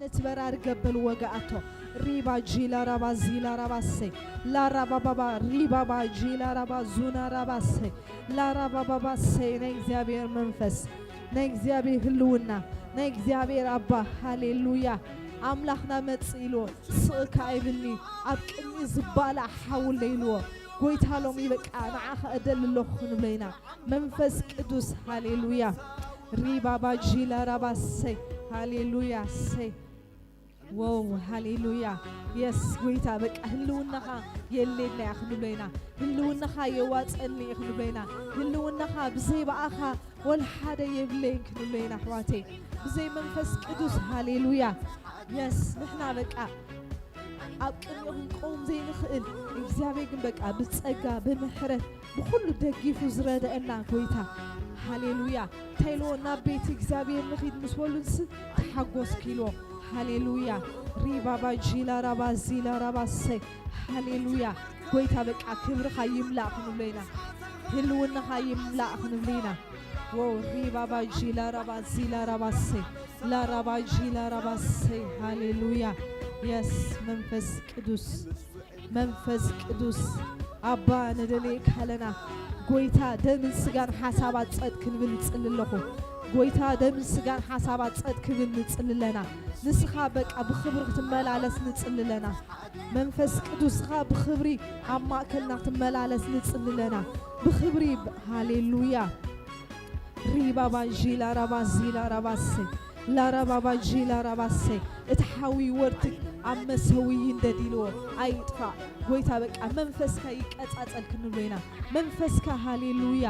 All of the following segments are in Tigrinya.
ነቲ በራሪ ገበል ወጋኣቶ። ሪባ ጂላ ራባ ዚላ ራባ ሰይ ላራባባባ ሪባባ ጂላ ራባ ዙና ራባ ሰይ ላራባባባ ሰይ ናይ እግዚኣብሔር መንፈስ ናይ እግዚኣብሔር ህልውና ናይ እግዚኣብሔር ኣባ ሃሌሉያ ኣምላኽና መጽእ ኢልዎ ስቕካ ኣይብልኒ ኣብ ቅድሚ ዝባላዕ ሓውለ ኢልዎ ጎይታ ሎሚ በቃ ንዓኻ እደሊ ኣለኹ ክንብሎ ኢና መንፈስ ቅዱስ ሃሌሉያ ሪባባ ጂላ ራባ ሰይ ሃሌሉያ ሰይ ወው ሃሌሉያ የስ ጎይታ በቃ ህልውናኻ የሌና እያ ክንብሎ ኢና ህልውናኻ የዋፀኒ እየ ክንብሎ ኢና ህልውናኻ ብዘይ በኣኻ ወላ ሓደ የብለይን ክንብሎ ኢና ኣሕዋተይ ብዘይ መንፈስ ቅዱስ ሃሌሉያ የስ ንሕና በቃ ኣብ ቅድሚኡ ክንቀውም ዘይንኽእል እግዚኣብሔር ግን በቃ ብፀጋ ብምሕረት ብኩሉ ደጊፉ ዝረደአና ጎይታ ሃሌሉያ እንታይ ኢልዎ ናብ ቤት እግዚኣብሔር ንኺድ ምስ በሉንስ ተሓጎስኪ ኢልዎ ሃሌሉያ ሪባባ ጂላ ራባ ዚላ ራባ ሰይ ሃሌሉያ ጎይታ በቃ ክብርኻ ይምላእ ክንብሎ ኢና ህልውናኻ ይምላእ ክንብሎ ኢና ወው ሪባባ ጂላ ራባ ዚላ ራባ ሰይ ላራባ ጂላ ራባ ሰይ ሃሌሉያ የስ መንፈስ ቅዱስ መንፈስ ቅዱስ ኣባ ንደልየካ ኣለና ጎይታ ደምን ስጋን ሓሳባት ጸጥ ክንብል ንጽሊ ኣለኹ ጎይታ ደምን ስጋን ሓሳባት ጸጥ ክብል ንጽሊ ኣለና ንስኻ በቃ ብኽብሪ ክትመላለስ ንጽሊ ኣለና መንፈስ ቅዱስኻ ብኽብሪ ኣብ ማእከልና ክትመላለስ ንጽሊ ኣለና ብኽብሪ ሃሌሉያ ሪባባ ዢላ ራባ ዚላ ራባሰ ላራባባ ዢላ ራባሰ እቲ ሓዊ ወርትግ ኣብ መሰውይ እንደዲልዎ ኣይጥፋእ ጎይታ በቃ መንፈስካ ይቀጻጸል ክንብሎ ኢና መንፈስካ ሃሌሉያ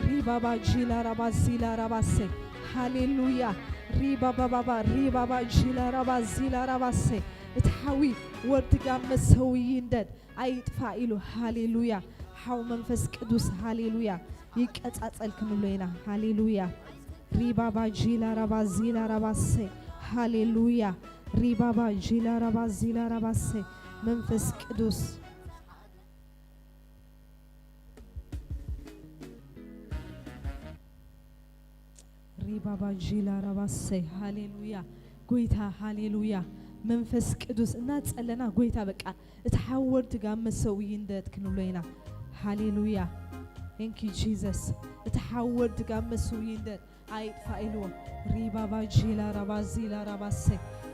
ሪባባ ዢላ ራባ ዚላ ራባሰ ሃሌሉያ ሪባባባባ ሪባባ ዢላ ራባ ዚላ ራባሰ እቲ ሓዊ ወርትግ ኣብ መሰውይ እንደድ ኣይጥፋእ ኢሉ ሃሌሉያ ሓው መንፈስ ቅዱስ ሃሌሉያ ይቀጻጸል ክንብሎ ኢና። ሃሌሉያ። ሪባባ ጂላ ራባ ዚላ ራባሰ። ሃሌሉያ። ሪባባ ጂላ ራባ ዚላ ራባሰ። መንፈስ ቅዱስ ሪባባ ጂላ ራባሰ። ሃሌሉያ። ጎይታ ሃሌሉያ። መንፈስ ቅዱስ እናጸለና ጎይታ በቃ እቲ ሓወርት ጋብ መሰውይ እንደት ክንብሎ ኢና። ሃሌሉያ። Thank you Jesus። እቲ ሓወርት ጋብ መሰውይ እንደት ኣይጥፋ ኢልዎ። ሪባባ ጂላ ራባ ዚላ ራባሰ።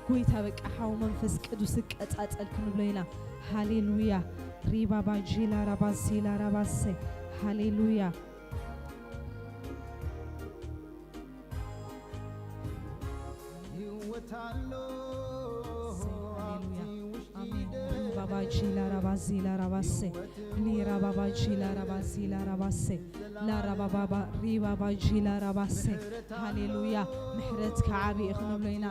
ጎይታ በቃ ሓው መንፈስ ቅዱስ እቀጻጸል ክንብሎ ኢና። ሃሌሉያ። ሪባባ ጂላ ራባ ዚላ ራባሰ። ሃሌሉያ። ባባጂ ላራባዚ ላራባሴ ሊራባባጂ ላራባዚ ላራባሴ ላራባባባ ሪባባጂ ላራባሴ ሃሌሉያ ምሕረትካ ዓብዪ ክንብሎ ኢና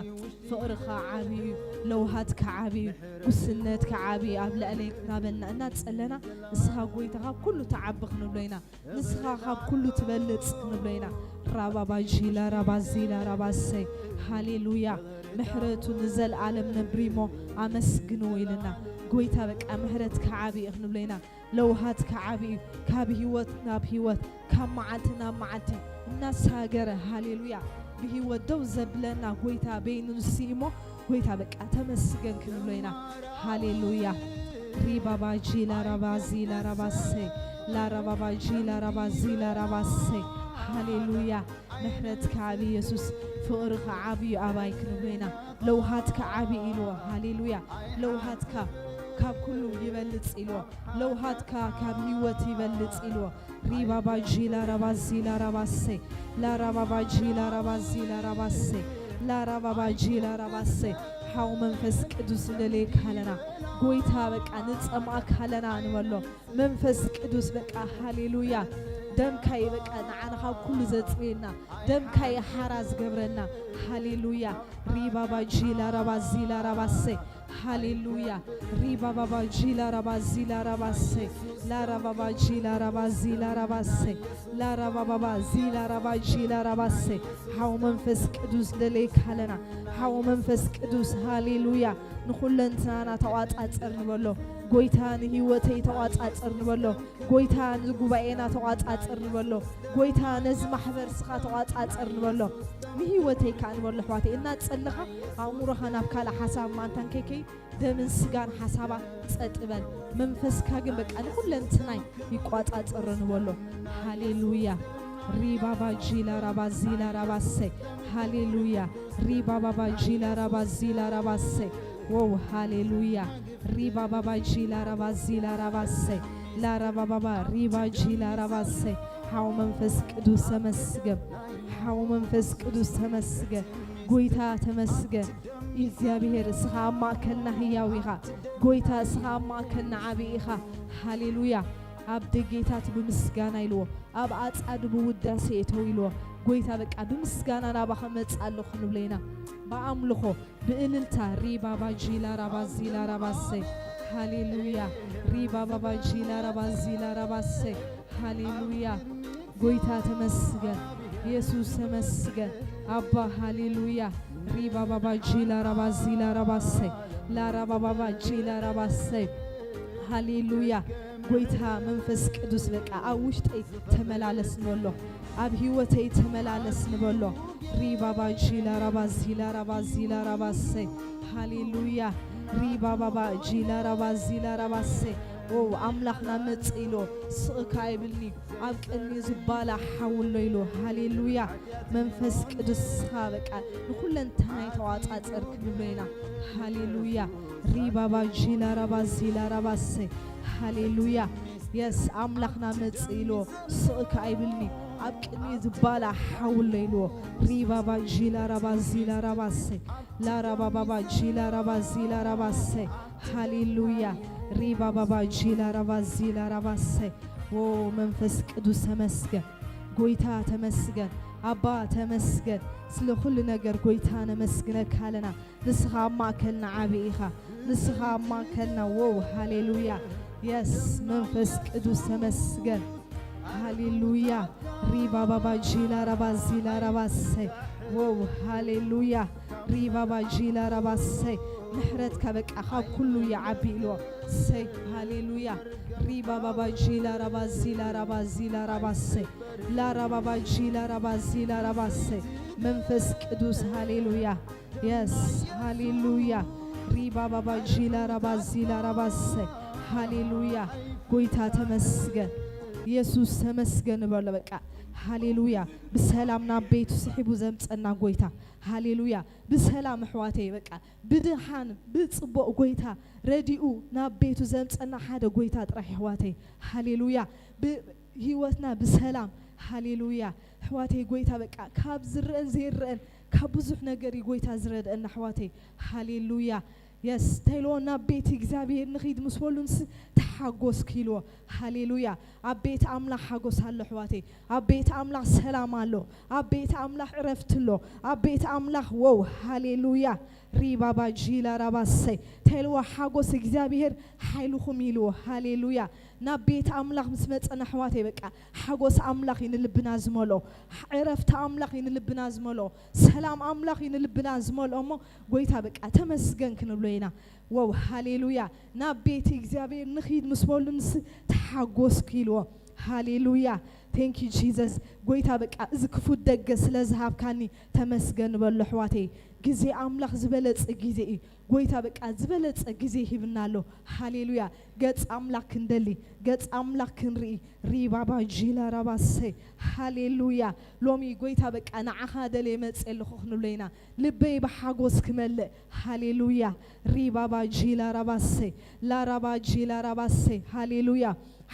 ፍቕርኻ ዓብዪ እዩ ለውሃትካ ዓብዪ እዩ ጉስነትካ ዓብዪ ኣብ ልዕለይ እናበልና እናጸለና ንስኻ ጎይታ ካብ ኩሉ ትዓቢ ክንብሎ ኢና ንስኻ ካብ ኩሉ ትበልጽ ንብሎ ኢና። ራባባጂ ላራባዚ ላራባሰይ ሃሌሉያ ምሕረቱ ንዘለኣለም ነብሪሞ ኣመስግንዎ ኢልና ጎይታ በቃ ምሕረትካ ዓብዪ ክንብሎ ኢና። ለውሃትካ ዓብዪ እዩ። ካብ ህይወት ናብ ህይወት ካብ መዓልቲ ናብ መዓልቲ እናሳገረ ሃሌሉያ ብህይወት ደው ዘብለና ጎይታ በይኑ ንስኢሞ ጎይታ በቃ ተመስገን ክንብሎ ኢና። ሃሌሉያ ሪባባጂ ላራባዚ ላራባሰይ ላራባባጂ ላራባዚ ላራባሰይ ሃሌሉያ ምሕረትካ ዓብዪ የሱስ ፍቕርኻ ዓብዩ ኣባይ ክንብሎ ኢና። ለውሃትካ ዓብዪ ኢልዎ ሃሌሉያ ለውሃትካ ካብ ኩሉ ይበልጽ ኢልዎ ለውሃትካ ካብ ህይወት ይበልጽ ኢልዎ ሪባባጂ ላራባዚ ላራባሰይ ላራባባጂ ላራባዚ ላራባሰይ ላራባባጂ ላራባሰይ ሓው መንፈስ ቅዱስ ንደልየካ ኣለና ጎይታ በቃ ንጸምኣካ ኣለና ንበሎ መንፈስ ቅዱስ በቃ ሃሌሉያ ደምካ እዩ በቃ ንዓና ካብ ኩሉ ዘጽርየና ደምካ እዩ ሓራ ዝገብረና ሃሌሉያ ሪባባጂ ላራባዚ ላራባሰይ ሃሌሉያ። ሪባባባ ጂላ ራባ ዚላ ራባሰ። ላራባባ ጂላ ራባ ዚላ ራባሰ። ላራባባባ ዚላ ራባ ጂላ ራባሰ። ሓው መንፈስ ቅዱስ ደለይካ ኣለና። ሓው መንፈስ ቅዱስ፣ ሃሌሉያ። ንኹለንትናና ተቋጻጸር ንበሎ። ጎይታ ንህይወተይ ተቋጻጸር ንበሎ። ጎይታ ንጉባኤና ተቋጻጸር ንበሎ። ጎይታ ነዚ ማሕበር ስኻ ተቋጻጸር ንበሎ። ንህይወተይ ከኣ ንበሎ ኣሕዋተይ። እናጸለኻ ኣእምሮኻ ናብ ካልእ ሓሳብ ማንታን ከይከይ ደምን ስጋን ሓሳባት ጸጥ በል። መንፈስካ ግን በቃ ንኹለንትናይ ይቋጻጸሮ ንበሎ። ሃሌሉያ። ሪባባ ጂላ ራባ ዚላ ራባሰ። ሃሌሉያ። ሪባባባ ጂላ ራባ ዚላ ራባሰ። ዎው፣ ሃሌሉያ። ሪባባባ ጂላ ራባ ዚላ ራባሰ። ላራባባባ ሪባ ጂላ ራባሰ። ሓው መንፈስ ቅዱስ ተመስገን። ሓው መንፈስ ቅዱስ ተመስገን። ጎይታ ተመስገን። እግዚኣብሔር እስኻ ኣብ ማእከልና ህያው ኢኻ። ጎይታ እስኻ ኣብ ማእከልና ዓቢ ኢኻ። ሃሌሉያ። ኣብ ደጌታት ብምስጋና ኢልዎ፣ ኣብ ኣጻዱ ብውዳሴ እተው ኢልዎ። ጎይታ በቃ ብምስጋና ናባኻ መጽእ ኣለኹ ንብሎ ኢና። ብኣምልኾ ብእልልታ ሪባባ ጂላ ራባ ዚላ ራባሰ። ሃሌሉያ። ሪባባባ ጂላ ራባ ዚላ ራባሰ። ሃሌሉያ። ጎይታ ተመስገን። የሱስ ተመስገን። ኣባ ሃሌሉያ። ሪባባባ ጂላ ራባ ዚላ ራባሰ። ላራባባባ ጂላ ራባሰ። ሃሌሉያ። ጎይታ መንፈስ ቅዱስ በቃ ኣብ ውሽጠይ ተመላለስ ንበሎ። ኣብ ህይወተይ ተመላለስ ንበሎ። ሪባባ ጂላ ራባ ዚላ ራባ ዚላ ራባሰ። ሃሌሉያ። ሪባባባ ጂላ ራባ ዚላ ራባሰ። ኦ ኣምላኽና መጽእ ኢሎ ስቕ ከኣ ይብልኒ ኣብ ቅድሚ ዝባላ ሓውሎ ኢሎ። ሃሌሉያ። መንፈስ ቅዱስ ስኻ በቃ ንኹለንተናይ ተዋጻጸር ክንብሎ ኢና። ሃሌሉያ። ሪባባ ጂላ ራባ ዚላ ራባሰ። ሃሌሉያ። የስ ኣምላኽና መጽእ ኢሎ ስቕ ከኣ ይብልኒ ኣብ ቅድሚ ዝባላ ሓውሎ ኢልዎ። ሪባባ ጂላ ራባ ዚላ ራባሰ። ላራባባባ ጂላ ራባ ዚላ ራባሰ። ሃሌሉያ። ሪባባባ ጂላ ራባ ዚላ ራባሰ። ዎ መንፈስ ቅዱስ ተመስገን። ጎይታ ተመስገን። ኣባ ተመስገን። ስለ ኩሉ ነገር ጎይታ ነመስግነካ ኣለና። ንስኻ ኣብ ማእከልና ዓቢ ኢኻ። ንስኻ ኣብ ማእከልና። ዎው ሃሌሉያ። የስ መንፈስ ቅዱስ ተመስገን። ሃሌሉያ። ሪባባባ ጂላ ራባ ዚላ ራባሰ። ዎው ሃሌሉያ። ሪባባ ጂላ ራባሰ። ምሕረትካ በቃ ካብ ኩሉ ይዓቢ ኢልዎ። ሰይ ሃሌሉያ። ሪባባባ ጂላ ራባ ዚላ ራባ ዚላ ራባሰ። ላራባባ ጂላ ራባ ዚላ ራባሰ። መንፈስ ቅዱስ ሃሌሉያ። የስ ሃሌሉያ። ሪባባባ ጂላ ራባ ዚላ ራባሰ። ሃሌሉያ። ጎይታ ተመስገን። የሱስ ተመስገን በሎ በቃ። ሃሌሉያ። ብሰላም ናብ ቤቱ ስሒቡ ዘምጸና ጎይታ። ሃሌሉያ። ብሰላም ኣሕዋተይ በቃ ብድሓን ብጽቡቕ ጎይታ ረዲኡ ናብ ቤቱ ዘምጸና ሓደ ጎይታ ጥራሕ ኣሕዋተይ። ሃሌሉያ። ብህይወትና ብሰላም። ሃሌሉያ። ኣሕዋተይ ጎይታ በቃ ካብ ዝረአን ዘይረአን ካብ ብዙሕ ነገር እዩ ጎይታ ዝረድአና ኣሕዋተይ። ሃሌሉያ። የስ ተይልዎ ናብ ቤት እግዚኣብሔር ንኺድ ምስ በሉ ንስ ተሓጎስኩ ኢልዎ። ሃሌሉያ። ኣብ ቤት ኣምላኽ ሓጎስ ኣሎ ኣሕዋተይ። ኣብ ቤት ኣምላኽ ሰላም ኣሎ። ኣብ ቤት ኣምላኽ ዕረፍቲ ኣሎ። ኣብ ቤት ኣምላኽ ዎው ሃሌሉያ። ሪባባ ጂላ ራባሰይ ተይልዎ ሓጎስ እግዚኣብሔር ሓይልኹም ኢልዎ። ሃሌሉያ። ናብ ቤት ኣምላኽ ምስ መጸና ኣሕዋተይ በቃ ሓጎስ ኣምላኽ እዩ ንልብና ዝመልኦ። ዕረፍቲ ኣምላኽ እዩ ንልብና ዝመልኦ። ሰላም ኣምላኽ እዩ ንልብና ዝመልኦ እሞ ጎይታ በቃ ተመስገን ክንብሎ ኢና። ዎው ሃሌሉያ። ናብ ቤት እግዚኣብሔር ንኺድ ምስ በሉ ንስ ተሓጎስኩ ኢልዎ። ሃሌሉያ። Thank you Jesus። ጎይታ በቃ እዚ ክፉት ደገ ስለ ዝሃብካኒ ተመስገን በሎ ኣሕዋተይ። ግዜ ኣምላኽ ዝበለጸ ግዜ እዩ። ጎይታ በቃ ዝበለጸ ግዜ ሂብና ኣሎ። ሃሌሉያ። ገጽ ኣምላኽ ክንደሊ፣ ገጽ ኣምላኽ ክንርኢ። ሪባባ ጂላ ራባሰ። ሃሌሉያ። ሎሚ ጎይታ በቃ ንዓኻ ደልየ መጽእ ኣለኹ ክንብሎ ኢና። ልበይ ብሓጎስ ክመልእ። ሃሌሉያ። ሪባባ ጂላ ራባሰ። ላራባ ጂላ ራባሰ። ሃሌሉያ።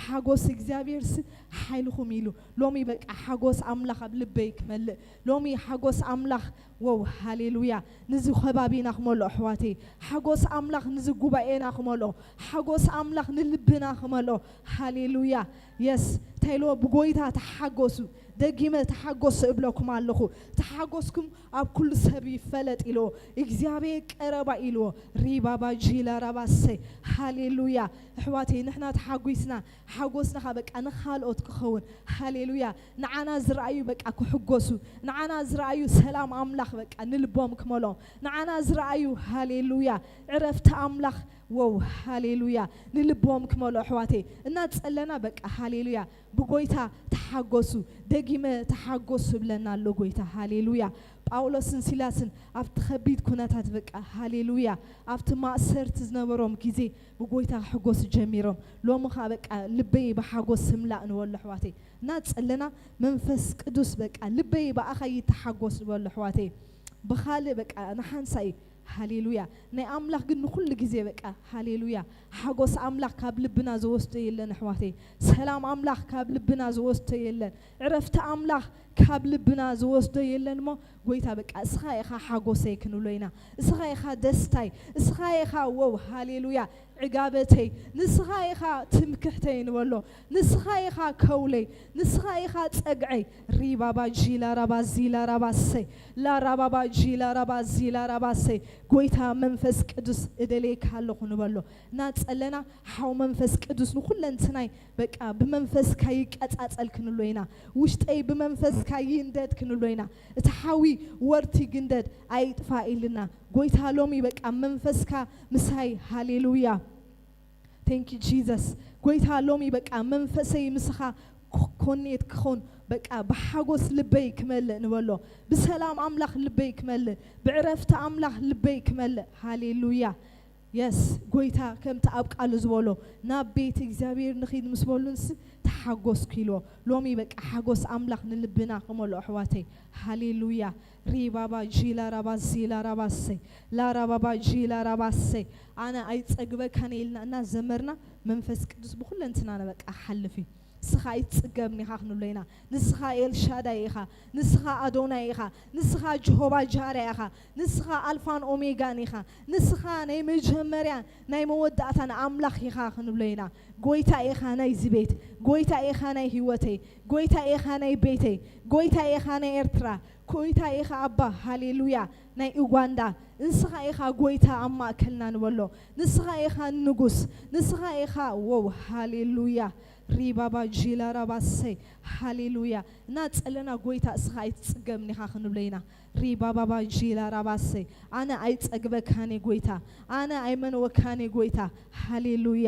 ሓጎስ እግዚኣብሔር ስ ሓይልኹም ኢሉ። ሎሚ በቃ ሓጎስ ኣምላኽ ኣብ ልበይ ክመልእ። ሎሚ ሓጎስ ኣምላኽ ዎው ሃሌሉያ። ንዚ ከባቢና ክመልኦ ኣሕዋተይ። ሓጎስ ኣምላኽ ንዚ ጉባኤና ክመልኦ። ሓጎስ ኣምላኽ ንልብና ክመልኦ። ሃሌሉያ። የስ እንታይ ኢልዎ? ብጎይታ ተሓጎሱ፣ ደጊመ ተሓጎሱ እብለኩም ኣለኹ፣ ተሓጎስኩም ኣብ ኩሉ ሰብ ይፈለጥ ኢልዎ። እግዚኣብሔር ቀረባ ኢልዎ። ሪባባ ጂላ ራባሰይ። ሃሌሉያ። ኣሕዋተይ፣ ንሕና ተሓጒስና፣ ሓጎስና ኸዓ በቃ ንኻልኦት ክኸውን። ሃሌሉያ። ንዓና ዝረኣዩ በቃ ክሕጎሱ፣ ንዓና ዝረኣዩ ሰላም ኣምላኽ በቃ ንልቦም ክመልኦም፣ ንዓና ዝረኣዩ፣ ሃሌሉያ፣ ዕረፍቲ ኣምላኽ፣ ወው፣ ሃሌሉያ፣ ንልቦም ክመልኦ ኣሕዋተይ። እናጸለና በቃ ሃሌሉያ፣ ብጎይታ ተሓጎሱ፣ ደጊመ ተሓጎሱ ይብለና ኣሎ ጎይታ። ሃሌሉያ። ጳውሎስን ሲላስን ኣብቲ ከቢድ ኩነታት በቃ ሃሌሉያ፣ ኣብቲ ማእሰርቲ ዝነበሮም ግዜ ብጎይታ ክሕጎሱ ጀሚሮም። ሎሚ ኸዓ በቃ ልበይ ብሓጎስ ይምላእ ንበሎ ኣሕዋተይ። እናጸለና መንፈስ ቅዱስ በቃ ልበይ ብኣኻ ይተሓጎስ ንበሎ ኣሕዋተይ። ብኻልእ በቃ ንሓንሳእ እዩ። ሃሌሉያ። ናይ ኣምላኽ ግን ንኹሉ ግዜ በቃ ሃሌሉያ። ሓጎስ ኣምላኽ ካብ ልብና ዝወስዶ የለን ኣሕዋተይ። ሰላም ኣምላኽ ካብ ልብና ዝወስዶ የለን። ዕረፍቲ ኣምላኽ ካብ ልብና ዝወስዶ የለን እሞ፣ ጎይታ በቃ እስኻ ኢኻ ሓጎሰይ ክንብሎ ኢና። እስኻ ኢኻ ደስታይ፣ እስኻ ኢኻ ወው፣ ሃሌሉያ፣ ዕጋበተይ፣ ንስኻ ኢኻ ትምክሕተይ ንበሎ። ንስኻ ኢኻ ከውለይ፣ ንስኻ ኢኻ ጸግዐይ። ሪባባ ጂላ ራባ ዚላ ራባሰይ፣ ላራባባ ጂላ ራባ ዚላ ራባሰይ። ጎይታ መንፈስ ቅዱስ እደልየካ ኣለኹ ንበሎ። እናጸለና ሓው መንፈስ ቅዱስ ንኹለንትናይ በቃ ብመንፈስካ ይቀጻጸል ክንብሎ ኢና። ውሽጠይ ብመንፈስካ ይንደድ ክንብሎ ኢና። እቲ ሓዊ ወርቲ ግንደድ ኣይጥፋ ኢልና። ጎይታ ሎሚ በቃ መንፈስካ ምሳይ፣ ሃሌሉያ። Thank you Jesus። ጎይታ ሎሚ በቃ መንፈሰይ ምስኻ ኮ-፣ ኮኔት ክኾን በቃ ብሓጎስ ልበይ ክመልእ ንበሎ። ብሰላም ኣምላኽ ልበይ ክመልእ፣ ብዕረፍቲ ኣምላኽ ልበይ ክመልእ። ሃሌሉያ። የስ፣ ጎይታ ከምቲ ኣብ ቃሉ ዝበሎ ናብ ቤት እግዚኣብሔር ንኺድ ምስ በሉንስ ተሓጎስኩ ኢልዎ። ሎሚ በቃ ሓጎስ ኣምላኽ ንልብና ክመልኦ ኣሕዋተይ። ሃሌሉያ። ሪባባ ጂላ ራባ ዚላ ራባሰይ፣ ላራባባ ጂላ ራባሰይ። ኣነ ኣይጸግበካን ኢልና እናዘመርና መንፈስ ቅዱስ ብኹለንትናና በቃ ሓልፍ እዩ። ንስኻ ኣይትጽገብን ኢኻ ክንብሎ ኢና። ንስኻ ኤልሻዳይ ኢኻ፣ ንስኻ ኣዶናይ ኢኻ፣ ንስኻ ጀሆባ ጃራ ኢኻ፣ ንስኻ ኣልፋን ኦሜጋን ኢኻ፣ ንስኻ ናይ መጀመርያን ናይ መወዳእታን ኣምላኽ ኢኻ ክንብሎ ኢና። ጎይታ ኢኻ ናይዚ ቤት፣ ጎይታ ኢኻ ናይ ህይወተይ፣ ጎይታ ኢኻ ናይ ቤተይ፣ ጎይታ ኢኻ ናይ ኤርትራ፣ ጎይታ ኢኻ ኣባ፣ ሃሌሉያ፣ ናይ ኡጋንዳ። ንስኻ ኢኻ ጎይታ ኣብ ማእከልና ንበሎ። ንስኻ ኢኻ ንጉስ፣ ንስኻ ኢኻ፣ ወው፣ ሃሌሉያ። ሪባባ ጂላ ራባሰይ፣ ሃሌሉያ። እናጸለና ጎይታ እስኻ ኣይትጽገብን ኢኻ ክንብሎ ኢና። ሪባባባ ጂላ ራባሰይ፣ ኣነ ኣይጸግበካን እየ ጎይታ፣ ኣነ ኣይመንወካን እየ ጎይታ። ሃሌሉያ።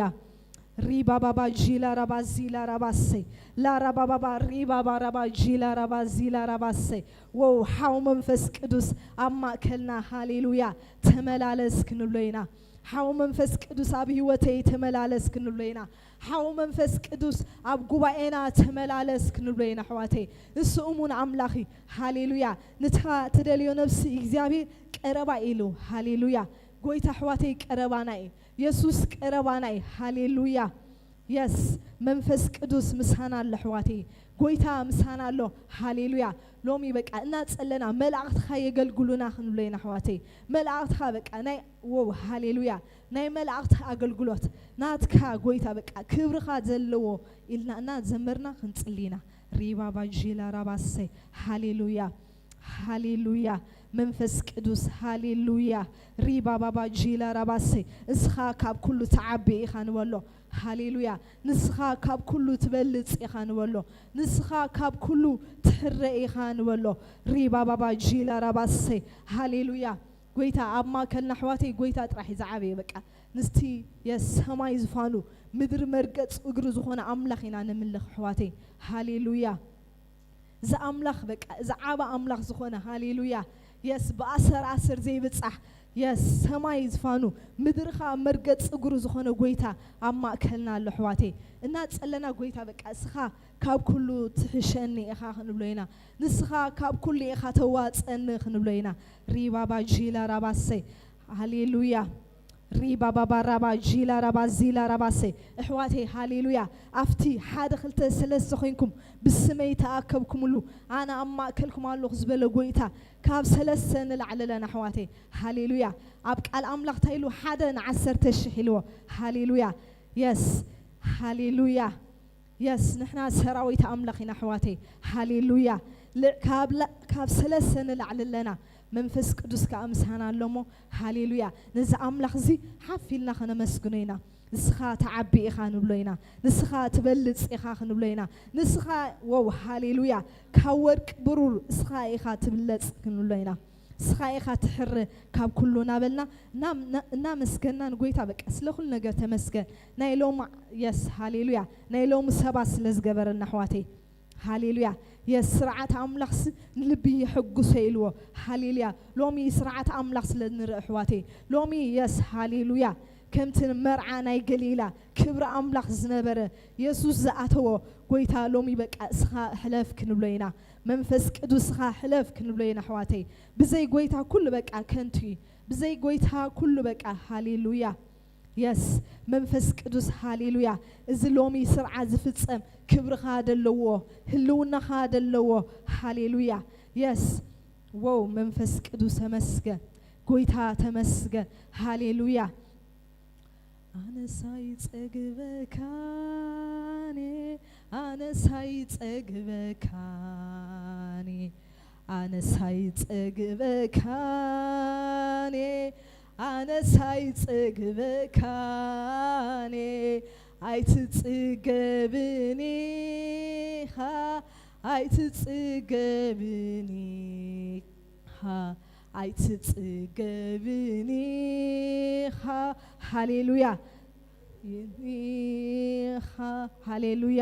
ሪባባባ ጂላ ራባ ዚላ ራባሰይ፣ ላራባባባ ሪባባ ራባ ጂላ ራባ ዚላ ራባሰይ። ወው፣ ሓው መንፈስ ቅዱስ ኣብ ማእከልና፣ ሃሌሉያ፣ ተመላለስ ክንብሎ ኢና። ሓው መንፈስ ቅዱስ ኣብ ህይወተይ ተመላለስ ክንብሎ ኢና። ሓው መንፈስ ቅዱስ ኣብ ጉባኤና ተመላለስ ክንብሎ ኢና ኣሕዋተይ። ንሱ እሙን ኣምላኽ እዩ። ሃሌሉያ። ንታ ትደልዮ ነብሲ እግዚኣብሔር ቀረባ ኢሉ። ሃሌሉያ። ጎይታ ኣሕዋተይ ቀረባና እዩ። የሱስ ቀረባና እዩ። ሃሌሉያ። የስ፣ መንፈስ ቅዱስ ምሳና ኣሎ ኣሕዋተይ። ጎይታ ምሳና ኣሎ። ሃሌሉያ። ሎሚ በቃ እናጸለና መላእኽትኻ የገልግሉና ክንብሎ ኢና ኣሕዋተይ። መላእኽትኻ በቃ ናይ፣ ወው፣ ሃሌሉያ፣ ናይ መላእኽቲ ኣገልግሎት ናትካ ጎይታ በቃ ክብርኻ ዘለዎ ኢልና እናዘመርና ክንጽሊ ኢና። ሪባባ ጂላ ራባሰይ። ሃሌሉያ። ሃሌሉያ። መንፈስ ቅዱስ፣ ሃሌሉያ። ሪባባባ ጂላ ራባሰይ። እስኻ ካብ ኩሉ ትዓቢ ኢኻ ንበሎ። ሃሌሉያ። ንስኻ ካብ ኩሉ ትበልጽ ኢኻ ንበሎ። ንስኻ ካብ ኩሉ ትሕረ ኢኻ ንበሎ። ሪባባባ ጂላ ራባሰይ። ሃሌሉያ። ጎይታ ኣብ ማእከልና ኣሕዋተይ፣ ጎይታ ጥራሕ እዩ ዝዓበየ። በቃ ምስቲ የሰማይ ዝፋኑ ምድሪ መርገጽ እግሩ ዝኾነ ኣምላኽ ኢና ንምልኽ ኣሕዋተይ። ሃሌሉያ። እዚ ኣምላኽ በቃ፣ እዚ ዓቢ ኣምላኽ ዝኾነ፣ ሃሌሉያ። የስ፣ ብኣሰር ኣሰር ዘይብጻሕ፣ የስ፣ ሰማይ ዝፋኑ ምድሪ ኸኣ መርገጽ እግሩ ዝኾነ ጎይታ ኣብ ማእከልና ኣሎ ኣሕዋተይ። እናጸለና ጎይታ በቃ እስኻ ካብ ኩሉ ትሕሸኒ ኢኻ ክንብሎ ኢና። ንስኻ ካብ ኩሉ ኢኻ ተዋጸኒ ክንብሎ ኢና። ሪባባ ጂላ ራባሰይ። ሃሌሉያ። ሪባባባ ራባ ጂላ ራባ ዚላ ራባሰይ። ኣሕዋተይ፣ ሃሌሉያ። ኣብቲ ሓደ ክልተ ሰለስተ ኮይንኩም ብስመይ ተኣከብኩምሉ ኣነ ኣብ ማእከልኩም ኣለኹ ዝበለ ጎይታ ካብ ሰለስተ ንላዕሊ ኣለና ኣሕዋተይ። ሃሌሉያ። ኣብ ቃል ኣምላኽ እንታይ ኢሉ? ሓደ ንዓሰርተ ሽሕ ኢልዎ። ሃሌሉያ። የስ። ሃሌሉያ። የስ ንሕና ሰራዊት ኣምላኽ ኢና ኣሕዋተይ። ሃሌሉያ። ል- ካብ ላ- ካብ ሰለስተ ንላዕሊ ኣለና። መንፈስ ቅዱስ ከኣ ምሳና ኣሎ እሞ፣ ሃሌሉያ። ነዚ ኣምላኽ እዚ ሓፍ ኢልና ከነመስግኖ ኢና። ንስኻ ትዓቢ ኢኻ ንብሎ ኢና። ንስኻ ትበልጽ ኢኻ ክንብሎ ኢና። ንስኻ፣ ወው፣ ሃሌሉያ፣ ካብ ወርቂ ብሩር እስኻ ኢኻ ትብለጽ ክንብሎ ኢና። እስኻ ኢኻ ትሕር ካብ ኩሉ እናበልና እናም- እና- እናመስገና ንጎይታ፣ በቃ ስለ ኩሉ ነገር ተመስገን። ናይ ሎሚ፣ የስ፣ ሃሌሉያ። ናይ ሎሚ ሰባት ስለ ዝገበረና ኣሕዋተይ፣ ሃሌሉያ። የስ፣ ስርዓት ኣምላኽስ ንልቢ የሐጉሶ ኢልዎ። ሃሌሉያ። ሎሚ ስርዓት ኣምላኽ ስለ ንርኢ ኣሕዋተይ፣ ሎሚ፣ የስ፣ ሃሌሉያ፣ ከምቲ መርዓ ናይ ገሊላ ክብሪ ኣምላኽ ዝነበረ የሱስ ዝኣተዎ ጎይታ፣ ሎሚ በቃ እስኻ ሕለፍ ክንብሎ ኢና። መንፈስ ቅዱስኻ ሕለፍ ክንብሎ ኢና ኣሕዋተይ። ብዘይ ጎይታ ኩሉ በቃ ከንቱ እዩ። ብዘይ ጎይታ ኩሉ በቃ፣ ሃሌሉያ። የስ፣ መንፈስ ቅዱስ፣ ሃሌሉያ። እዚ ሎሚ ስርዓት ዝፍጸም ክብርኻ ደለዎ፣ ህልውናኻ ደለኔ። ሃሌሉያ። የስ፣ ወው፣ መንፈስ ቅዱስ ተመስገን፣ ጎይታ ተመስገን። ሃሌሉያ። ኣነሳይ ጸግበካኔ፣ ኣነሳይ ጸግበካኔ፣ ኣነሳይ ጸግበካኔ፣ ኣነሳይ ጸግበካኔ፣ ኣይትጽገብን ኢኻ፣ ኣይትጽገብን ኢኻ፣ ኣይትጽገብን ኢኻ። ሃሌሉያ። ኢኻ። ሃሌሉያ።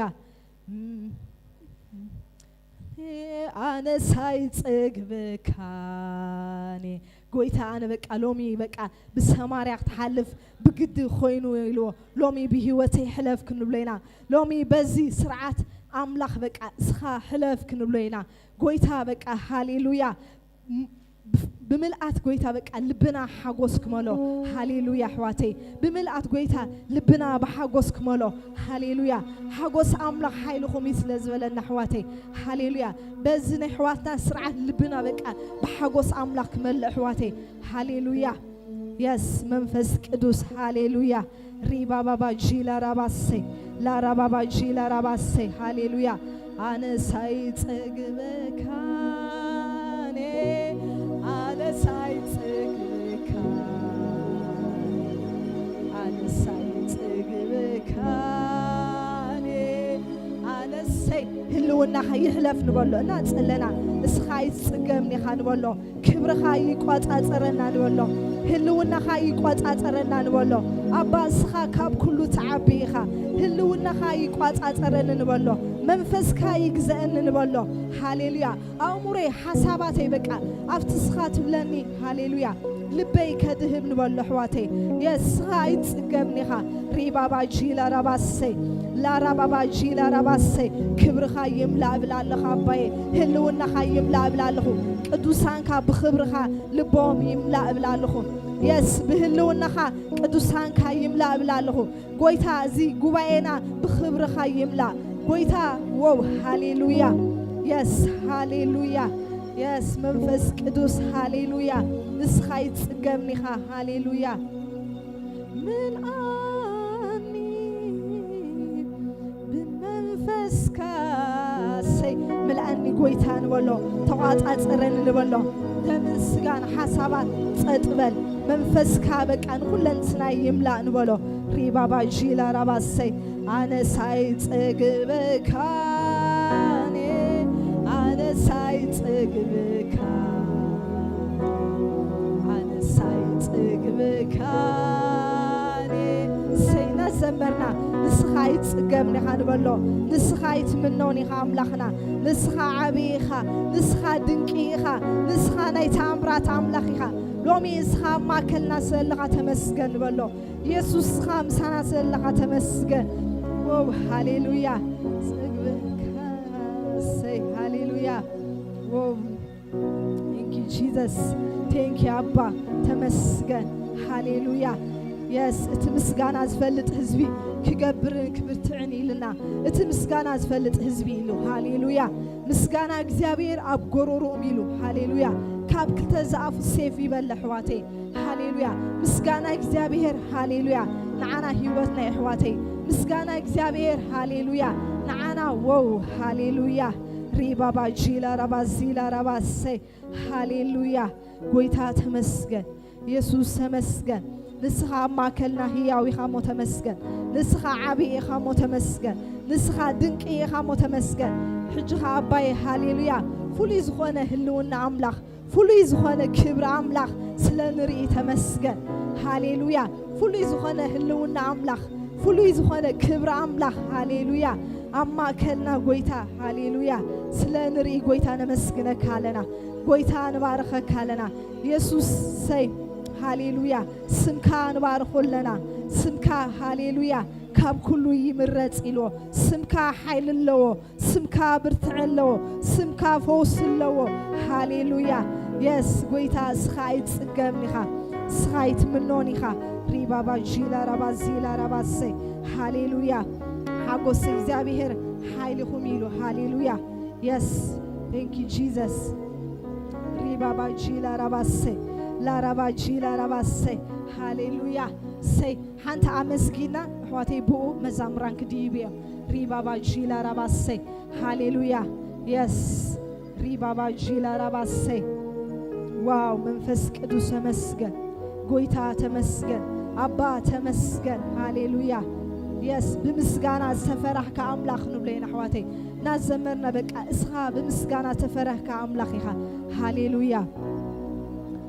ኣነሳይ ጸግበካኔ። ጎይታ፣ ኣነ በቃ ሎሚ በቃ ብሰማርያ ክትሓልፍ ብግዲ ኮይኑ ኢልዎ። ሎሚ ብህይወተይ ሕለፍ ክንብሎ ኢና። ሎሚ በዚ ስርዓት ኣምላኽ በቃ እስኻ ሕለፍ ክንብሎ ኢና። ጎይታ በቃ ሃሌሉያ። ም- ብ- ብምልኣት ጎይታ በቃ ልብና ሓጎስ ክመሎ። ሃሌሉያ ኣሕዋተይ። ብምልኣት ጎይታ ልብና ብሓጎስ ክመሎ። ሃሌሉያ። ሓጎስ ኣምላኽ ሓይልኹም እዩ ስለ ዝበለና ኣሕዋተይ። ሃሌሉያ። በዚ ናይ ኣሕዋትና ስርዓት ልብና በቃ ብሓጎስ ኣምላኽ ክመልእ ኣሕዋተይ። ሃሌሉያ። የስ መንፈስ ቅዱስ። ሃሌሉያ። ሪባባባ ጂላ ራባሰ ላራባባ ጂላ ራባሰ። ሃሌሉያ። ኣነሳይ ጸግበካኔ፣ ኣነሳይ ጸግበካኔ፣ ኣነሳይ ጸግበካኔ፣ ኣነሰይ ህልውናኻ ይሕለፍ ንበሎ። እናጸለና እስኻ ኣይትጽገምን ኢኻ ንበሎ። ክብርኻ ይቆጻጸረና ንበሎ። ህልውናኻ ይቆጻጸረና ንበሎ። ኣባ እስኻ ካብ ኩሉ ትዓቢ ኢኻ። ህልውናኻ ይቆጻጸረኒ ንበሎ። መንፈስካ ይግዘአኒ ንበሎ። ሃሌሉያ። ኣእምሮይ፣ ሓሳባተይ በቃ ኣብቲ እስኻ ትብለኒ። ሃሌሉያ። ልበይ ከድህብ ንበሎ ኣሕዋተይ። የስ እስኻ ኣይትጽገብን ኢኻ። ሪባባ ጂላ ራባሰይ ላራባባ ጂላ ራባሰይ። ክብርኻ ይምላእ እብል ኣለኹ ኣባየ። ህልውናኻ ይምላእ እብል ኣለኹ። ቅዱሳንካ ብኽብርኻ ልቦም ይምላእ እብል ኣለኹ። የስ ብህልውናኻ ቅዱሳንካ ይምላእ እብል ኣለኹ። ጎይታ እዚ ጉባኤና ብኽብርኻ ይምላእ። ጎይታ ወው ሃሌሉያ። የስ ሃሌሉያ። የስ መንፈስ ቅዱስ ሃሌሉያ። ንስኻ ኣይትጽገብን ኢኻ። ሃሌሉያ። ምልኣኒ ብመንፈስካ ሰይ ምልኣኒ ጎይታ ንበሎ። ተቋጻጸረኒ ንበሎ። ደምን ስጋን ሓሳባት ጸጥ በል። መንፈስካ በቃ ንኩለንትናይ ይምላእ ንበሎ። ሪባባ ጂላ ራባሰይ ኣነሳይ ጸግበካኔ ኣነሳይ ጸግበካ ኣነሳይ ጸግበካኔ። ሰይና ዘመርና። ንስኻ ኣይትጽገብን ኢኻ ንበሎ። ንስኻ ኣይትምኖን ኢኻ ኣምላኽና። ንስኻ ዓቢ ኢኻ። ንስኻ ድንቂ ኢኻ። ንስኻ ናይ ተኣምራት ኣምላኽ ኢኻ። ሎሚ ንስኻ ኣብ ማእከልና ዘለኻ ተመስገን ንበሎ። የሱስ እስኻ ምሳና ዘለኻ ተመስገን። ወው ሃሌሉያ። ጽግብካ ሰይ ሃሌሉያ። ወው thank you Jesus thank you ኣባ ተመስገን። ሃሌሉያ። የስ እቲ ምስጋና ዝፈልጥ ህዝቢ ክገብርን ክብርትዕን ኢልና። እቲ ምስጋና ዝፈልጥ ህዝቢ ኢሉ። ሃሌሉያ። ምስጋና እግዚኣብሔር ኣብ ጎሮሮኦም ኢሉ። ሃሌሉያ። ካብ ክልተ ዝኣፉ ሴፍ ይበል ኣሕዋተይ። ሃሌሉያ። ምስጋና እግዚኣብሔር ሃሌሉያ። ንዓና ህይወትና የሕዋተይ። ምስጋና እግዚኣብሔር ሃሌሉያ። ንዓ ወው፣ ሃሌሉያ። ሪባባ ጂላ ራባ ዚላ ራባ ሰይ፣ ሃሌሉያ። ጎይታ ተመስገን፣ የሱስ ተመስገን። ንስኻ ኣብ ማእከልና ህያው ኢኻ እሞ ተመስገን። ንስኻ ዓቢ ኢኻ እሞ ተመስገን። ንስኻ ድንቂ ኢኻ እሞ ተመስገን። ሕጂ ኸኣ ኣባየ፣ ሃሌሉያ፣ ፍሉይ ዝኾነ ህልውና ኣምላኽ፣ ፍሉይ ዝኾነ ክብሪ ኣምላኽ ስለ ንርኢ ተመስገን። ሃሌሉያ። ፍሉይ ዝኾነ ህልውና ኣምላኽ፣ ፍሉይ ዝኾነ ክብሪ ኣምላኽ፣ ሃሌሉያ፣ ኣብ ማእከልና ጎይታ፣ ሃሌሉያ፣ ስለ ንርኢ ጎይታ ነመስግነካ ኣለና። ጎይታ ንባርኸካ ኣለና። የሱሰይ፣ ሃሌሉያ፣ ስምካ ንባርኾ ኣለና። ስምካ፣ ሃሌሉያ፣ ካብ ኩሉ ይምረጽ ኢልዎ። ስምካ ሓይሊ ኣለዎ። ስምካ ብርትዐ ኣለዎ። ስምካ ፈውሲ ኣለዎ። ሃሌሉያ። የስ፣ ጎይታ፣ እስኻ ኣይትጽገምን ኢኻ። እስኻ ኣይትምኖን ኢኻ። ሪባባ ጂላ ራባ ዚላ ራባ ሰይ፣ ሃሌሉያ። ሓጎስ እግዚኣብሔር ሓይልኹም ኢሉ። ሃሌሉያ። የስ፣ thank you Jesus። ሪባባ ጂላ ራባ ሰይ፣ ላራባ ጂላ ራባ ሰይ፣ ሃሌሉያ። ሰይ፣ ሓንቲ ኣመስጊና ኣሕዋተይ፣ ብኡ መዛምራን ክድይቡ እዮም። ሪባባ ጂላ ራባ ሰይ፣ ሃሌሉያ። የስ፣ ሪባባ ጂላ ራባ ሰይ። ዋው፣ መንፈስ ቅዱስ ተመስገን፣ ጎይታ ተመስገን፣ ኣባ ተመስገን፣ ሃሌሉያ። የስ፣ ብምስጋና ዝተፈራህካ ኣምላኽ ንብሎ ኢና ኣሕዋተይ። እናዘመርና በቃ እስኻ ብምስጋና ተፈራህካ ኣምላኽ ኢኻ። ሃሌሉያ።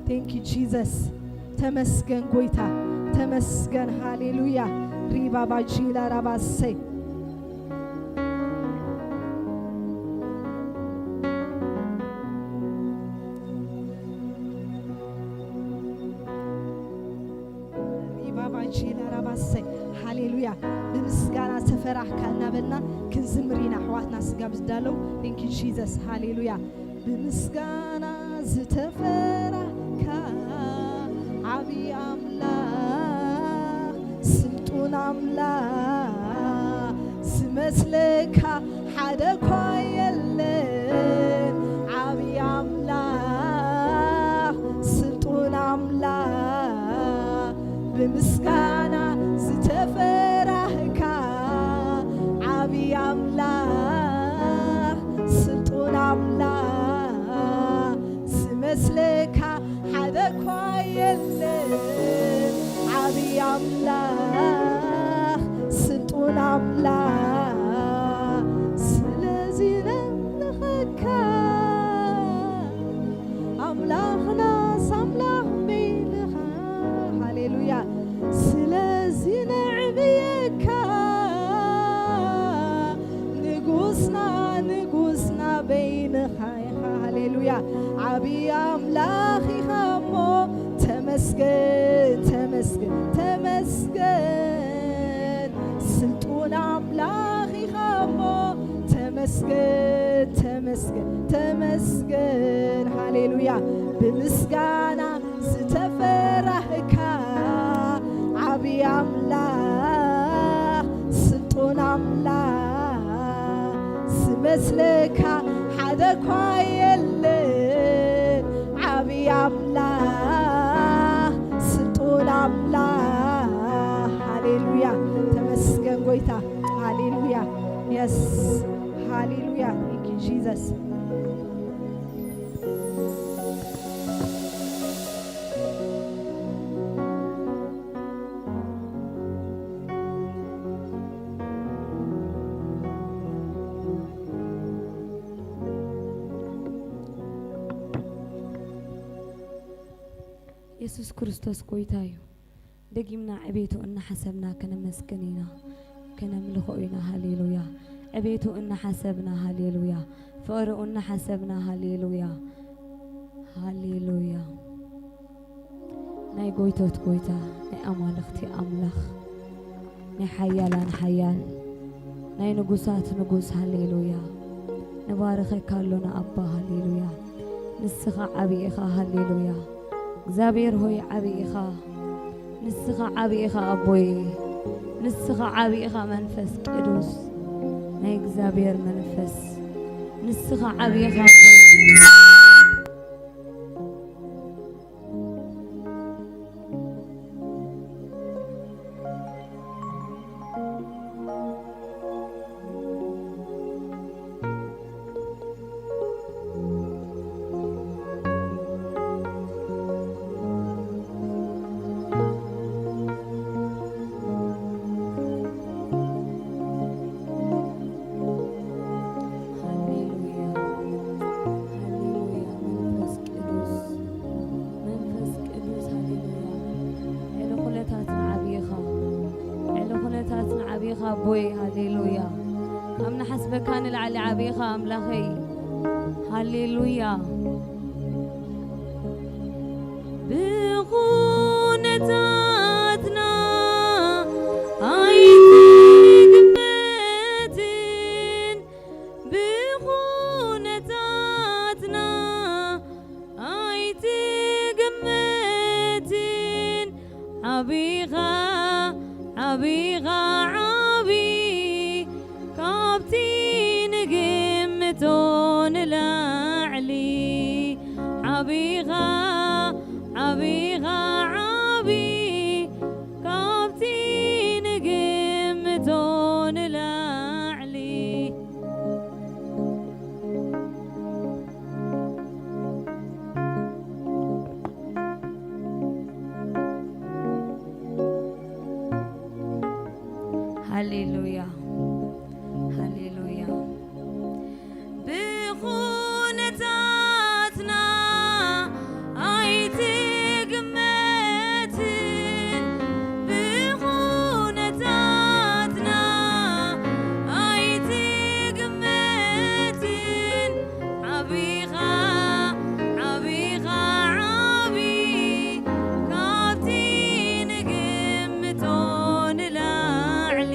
Thank you Jesus። ተመስገን ጎይታ፣ ተመስገን። ሃሌሉያ። ሪባባ ጂላ ራባ ሰይ። ሪባባ ጂላ ራባ ሰይ። ሃሌሉያ። ብምስጋና ተፈራህካ እናበልና ክንዝምር ኢና ኣሕዋትና ስጋብ ዝዳለው። Thank you Jesus። ሃሌሉያ። ብምስጋና ዝተፈራህካ ዓቢ ኣምላኽ፣ ስልጡን ኣምላኽ፣ ዝመስለካ ሓደ እኳ የለን። ዓቢ ኣምላኽ፣ ስልጡን ኣምላኽ፣ ብምስጋና ዝተፈራህካ ዓቢ ኣምላኽ፣ ስልጡን ኣምላኽ፣ ዝመስለካ ሓደ እኳ የለን። ዓቢ ኣምላኽ፣ ስልጡን ኣምላኽ፣ ስለዚ ነምልኸካ። ኣምላኽናስ ኣምላኽ በይንኻ። ሃሌሉያ። ስለዚ ነዕብየካ። ንጉስና፣ ንጉስና በይንኻ ኢኻ። ሃሌሉያ። ዓቢ ኣምላኽ ኢኻ እሞ ተመስገን፣ ተመስገን፣ ተመስገን። ስልጡን ኣምላኽ ኢኻ እሞ ተመስገን፣ ተመስገን፣ ተመስገን። ሃሌሉያ። ብምስጋና ዝተፈራህካ ዓቢ ኣምላኽ፣ ስልጡን ኣምላኽ፣ ዝመስለካ ሓደ እኳ የለን። ዓቢ ኣምላኽ፣ ስልጡን ኣምላኽ። ሃሌሉያ። ተመስገን ጎይታ። ሃሌሉያ። የስ። ሃሌሉያ። Thank you Jesus። የሱስ ክርስቶስ ጎይታ እዩ። ደጊምና ዕቤቱ እናሓሰብና ከነመስግን ኢና፣ ከነምልኾ ኢና። ሃሌሉያ። ዕቤቱ እናሓሰብና፣ ሃሌሉያ። ፍቕሪኡ እናሓሰብና፣ ሃሌሉያ፣ ሃሌሉያ። ናይ ጎይቶት ጎይታ፣ ናይ ኣማልኽቲ ኣምላኽ፣ ናይ ሓያላን ሓያል፣ ናይ ንጉሳት ንጉስ፣ ሃሌሉያ። ንባርኸካ ኣሎና ኣባ፣ ሃሌሉያ። ንስኻ ዓቢ ኢኻ፣ ሃሌሉያ። እግዚኣብሔር ሆይ ዓቢ ኢኻ፣ ንስኻ ዓቢ ኢኻ ኣቦይ፣ ንስኻ ዓቢ ኢኻ መንፈስ ቅዱስ፣ ናይ እግዚኣብሔር መንፈስ፣ ንስኻ ዓቢ ኢኻ ኣቦይ። ኣቦይ፣ ሃሌሉያ። ካብ ንሓስበካ ንላዕሊ ዓብኻ ኣምላኸይ። ሃሌሉያ። ብኹነታትና ኣይትግመትን፣ ብኹነታትና ኣይትግመትን፣ ዓቢኻ፣ ዓቢኻ፣ ዓቢ ካብቲ ንግምቶ ንላዕሊ። ዓቢኻ፣ ዓቢኻ፣ ዓቢ ካብቲ ንግምቶ ንላዕሊ። ሃሌሉያ፣ ሃሌሉያ። ብኹነታትና ኣይትግመትን፣ ብኹነታትና ኣይትግመትን፣ ዓቢኻ፣ ዓቢኻ፣ ዓቢ ካብቲ ንግምቶ ንላዕሊ።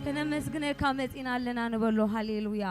ከነመስግነካ መጺና ኣለና ንበሎ። ሃሌሉያ።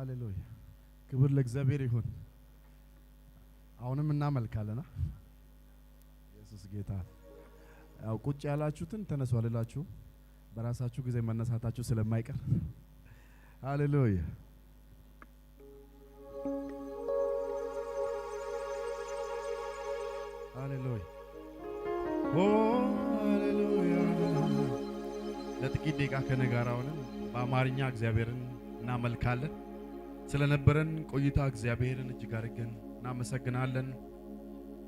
ሃሌሉያ፣ ክብር ለእግዚአብሔር ይሁን። አሁንም እናመልካለና። ኢየሱስ ጌታ። ያው ቁጭ ያላችሁትን ተነሱ አልላችሁ፣ በራሳችሁ ጊዜ መነሳታችሁ ስለማይቀር። ሃሌሉያ፣ ሃሌሉያ፣ ኦ ሃሌሉያ። ለጥቂት ደቂቃ ከኔ ጋር ሆነን በአማርኛ እግዚአብሔርን እናመልካለን። ስለነበረን ቆይታ እግዚአብሔርን እጅግ አድርገን እናመሰግናለን።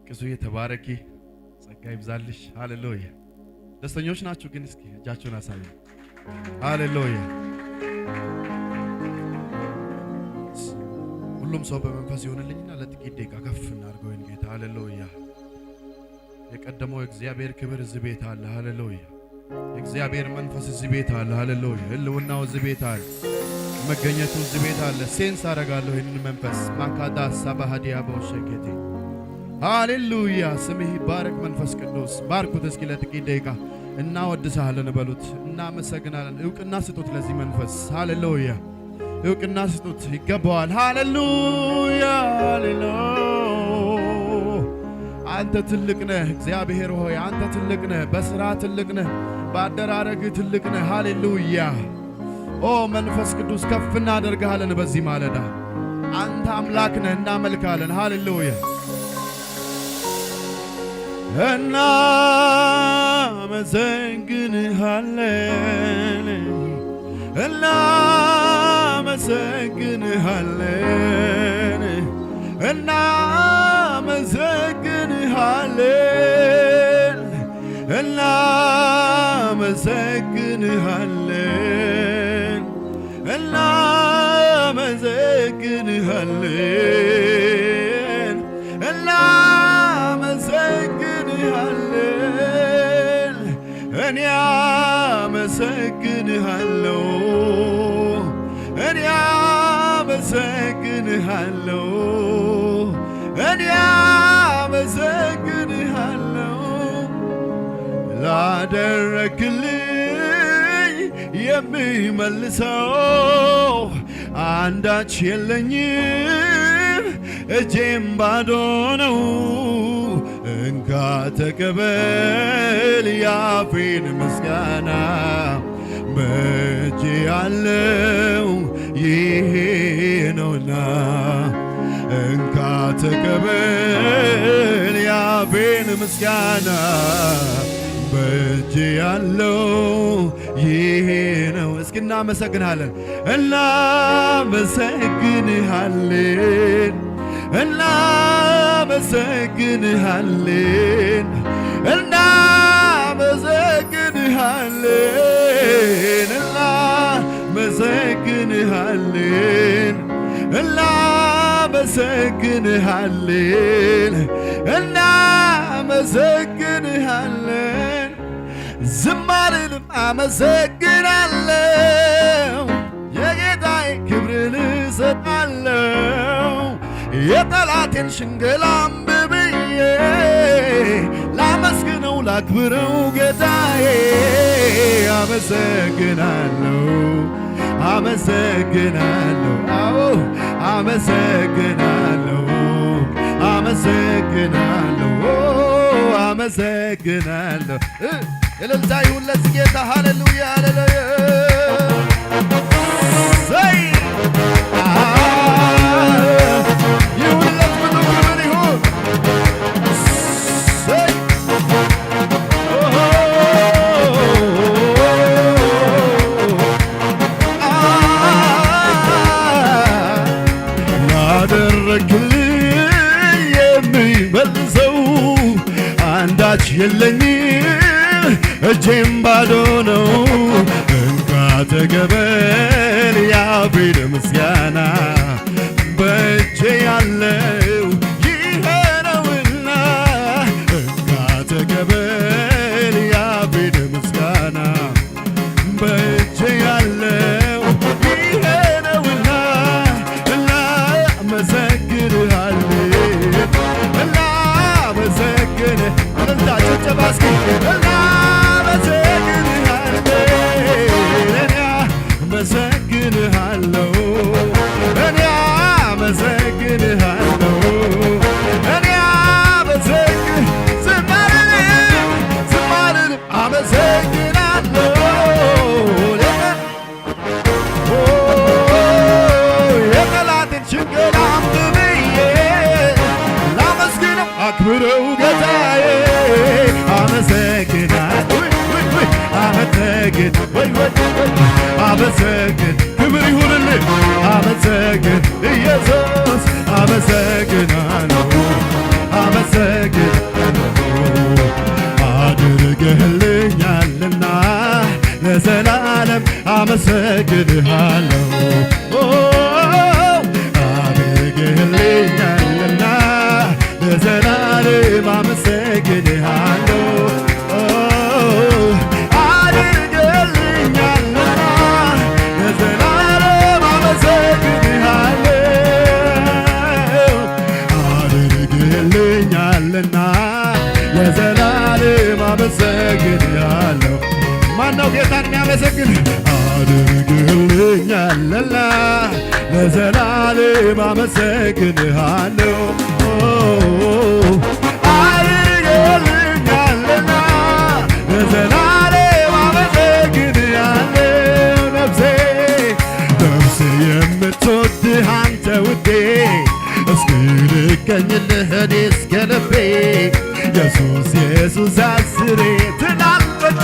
ቅዙ የተባረኪ፣ ጸጋ ይብዛልሽ። ሃሌሉያ። ደስተኞች ናችሁ? ግን እስኪ እጃችሁን አሳዩ። ሃሌሉያ። ሁሉም ሰው በመንፈስ ይሆንልኝና ለጥቂት ደቂቃ ከፍ እናድርገው ይህን ጌታ። ሃሌሉያ። የቀደመው የእግዚአብሔር ክብር እዚህ ቤት አለ። ሃሌሉያ። የእግዚአብሔር መንፈስ እዚህ ቤት አለ። ሃሌሉያ። ህልውናው እዚህ ቤት አለ። መገኘቱ እዚህ ቤት አለ። ሴንስ አደርጋለሁ ይህንን መንፈስ። ማካዳ ሳባሃዲያ በውሸኬቴ። ሃሌሉያ። ስምህ ይባረክ መንፈስ ቅዱስ። ባርኩት እስኪ ለጥቂት ደቂቃ። እናወድስሃለን በሉት። እናመሰግናለን። እውቅና ስጡት ለዚህ መንፈስ። ሃሌሉያ። እውቅና ስጡት። ይገባዋል። ሃሌሉያ። ሃሌሉያ። አንተ ትልቅ ነህ እግዚአብሔር ሆይ፣ አንተ ትልቅ ነህ። በስራ ትልቅ ነህ። በአደራረግ ትልቅ ነህ። ሃሌሉያ። ኦ መንፈስ ቅዱስ ከፍ እናደርግሃለን በዚህ ማለዳ። አንተ አምላክ ነህ፣ እናመልካለን። ሃሌሉያ። እናመሰግንሃለን፣ እናመሰግንሃለን፣ እናመሰግንሃለን፣ እናመሰግንሃለን፣ እናመሰግንሃለን፣ እናመሰግንሃለን። እኔ አመሰግንሃለሁ፣ እኔ አመሰግንሃለሁ፣ እኔ አመሰግንሃለሁ። ላደረክልኝ የምመልሰው አንዳች የለኝም፣ እጄም ባዶ ነው። እንካ ተቀበል ያፌን ምስጋና፣ በእጅ ያለው ይሄ ነውና። እንካ ተቀበል ያፌን ምስጋና፣ በእጅ ያለው ይሄ ነው። እስኪ እናመሰግናለን። እናመሰግንሃለን፣ እናመሰግንሃለን፣ እናመሰግንሃለን፣ እናመሰግንሃለን፣ እናመሰግንሃለን፣ እናመሰግንሃለን። ዝም አልልም፣ አመሰግናለሁ። የጌታዬ ክብርን እሰጣለሁ። የጠላቴን ሽንገላ አንብብዬ ላመስግነው፣ ላክብረው ጌታዬ። አመሰግናለሁ፣ አመሰግናለሁ፣ አዎ አመሰግናለሁ፣ አመሰግናለሁ፣ አመሰግናለሁ። እ፣ እልልታ ይሁን ለዚህ ጌታ። ሃሌሉያ፣ ሃሌሉያ። ሰይ፣ አ፣ ይሁንለት፣ ብዙ ክብር ይሁን። ሰይ፣ ኦሆ። ላደረግልኝ የሚመልሰው አንዳች የለኝም፣ እጄም ባዶ ነው። እንካ ተቀበል ያፌን ምስጋና፣ በእጄ ያለው ይሄ ነውና። እንካ ተቀበል ያፌን ምስጋና፣ በእጄ ያለው ይሄ ነውና፣ እናመሰግንሃለን፣ እናመሰግን-፣ እልልታ ጭብጨባ እስኪ። እናመሰግንሃለን፣ እኔ አመሰግንሃለሁ፣ እኔ ክብረው ጌታዬ፣ አመሰግናለሁ። ውይ፣ ውይ፣ ውይ፣ አመሰግን፣ ወይ፣ ወይ፣ ወይ፣ አመሰግን፣ ክብር ይሁንልህ። አመሰግን ኢየሱስ፣ አመሰግናለሁ፣ አመሰግናለሁ። አድርገህልኛልና ለዘላለም አመሰግንሃለሁ። ኦ፣ አድርገህልኛልና ለዘላለም አመሰግንሃለሁ። ኦ፣ አድርገህልኛልና ለዘላለም አመሰግንሃለሁ። አድርገህልኛልና ለዘላለም አመሰግንሃለሁ። ማነው ጌታን የሚያመሰግን? አድርገህልኛልና ለዘላለም አመሰግንሃለሁ። አድርገህልኛልና ለዘላለም አመሰግንሃለሁ። ነፍሴ፣ ነፍሴ የምትወድህ አንተ ውዴ፣ እስኪ ልገኝልህ እኔ እስከ ልቤ። ኢየሱስ፣ ኢየሱስ አስሬ ትላለች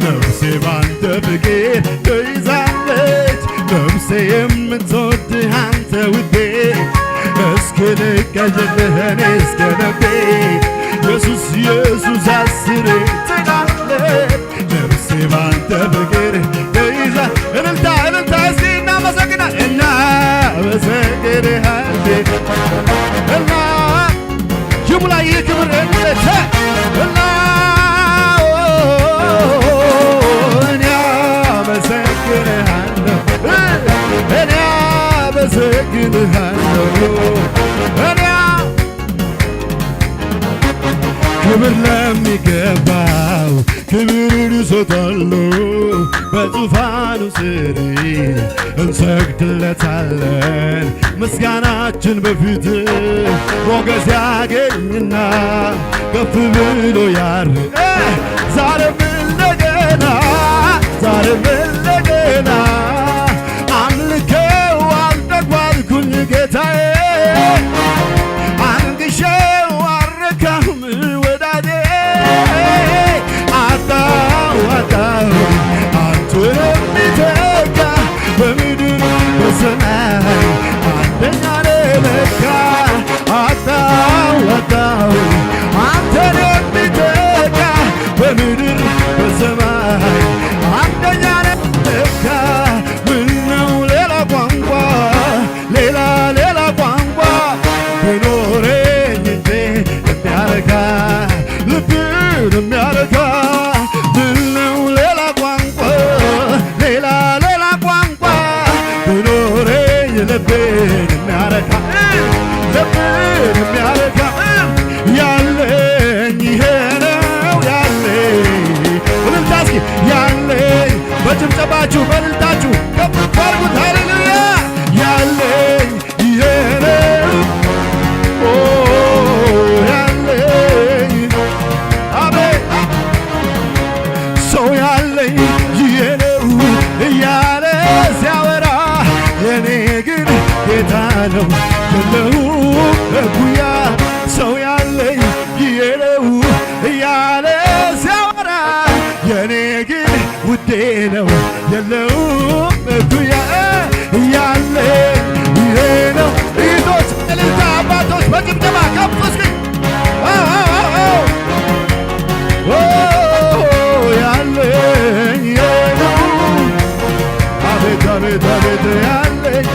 ነፍሴ፣ ባንተ ፍቅር ተይዛለች ነፍሴ፣ የምትወድህ አንተ ውዴ፣ እስኪ ልገኝልህ እኔ እስከ ልቤ። ኢየሱስ፣ ኢየሱስ አስሬ ትላለች ነፍሴ፣ ባንተ ፍቅር ተይዛ። እልልታ፣ እልልታ፣ እስኪ እናመሰግናለን፣ እናመሰግንሃለን። እና ይሙላ ይህ ክብር እልልታ። እና እኔ አመሰግንሃለሁ፣ እኔ አመሰግንሃለሁ፣ እኔ ክብር ለሚገባው ክብር እሰጣለሁ። በዙፋኑ ስር እንሰግድለታለን። ምስጋናችን በፊት ሞገስ ያገኝና ከፍ ብሎ ያር ዛሬም እንደገና፣ ዛሬም እንደገና አምልኬው አልጠግባልኩኝ ጌታዬ፣ አንግሼው አረካሁም ወዳጄ። አጣው፣ አጣው አንተን የሚተካ በምድር በሰማይ አንደኛ ነህ ለካ። አጣው፣ አጣው አንተን የሚተካ በምድር በሰማይ አንደኛ ነህ ለካ። ምነው ሌላ ቋንቋ፣ ሌላ፣ ሌላ ቋንቋ ቢኖረኝ እንጂ የሚያረካ፣ ልብን የሚያረካ። ምነው ሌላ ቋንቋ፣ ሌላ፣ ሌላ ቋንቋ ቢኖረኝ ልብን የሚያረካ፣ ልብን የሚያረካ። ያለኝ ይሄ ነው ያለኝ። እልልታ እስኪ ያለኝ በጭብጨባችሁ በእልልታችሁ ከፍ አድርጉት። ሃሌሉያ! ያለኝ ይሄ ነው። ኦ፣ ያለኝ፣ አቤት! ሰው ያለኝ ይሄ ነው እያለ ሲያወራ፣ የኔ ግን ጌታ ነው የለውም እኩያ። ሰው ያለኝ ይሄ ነው እያለ ሲያወራ፣ የኔ ግን ውዴ ነው የለውም እኩያ። ያለኝ ይሄ ነው። እህቶች እልልታ፣ አባቶች በጭብጨባ ከፍ እስኪ። አዎ፣ አዎ፣ አዎ፣ አዎ። ኦ፣ ያለኝ ይሄ ነው። አቤት፣ አቤት፣ አቤት ያለኝ።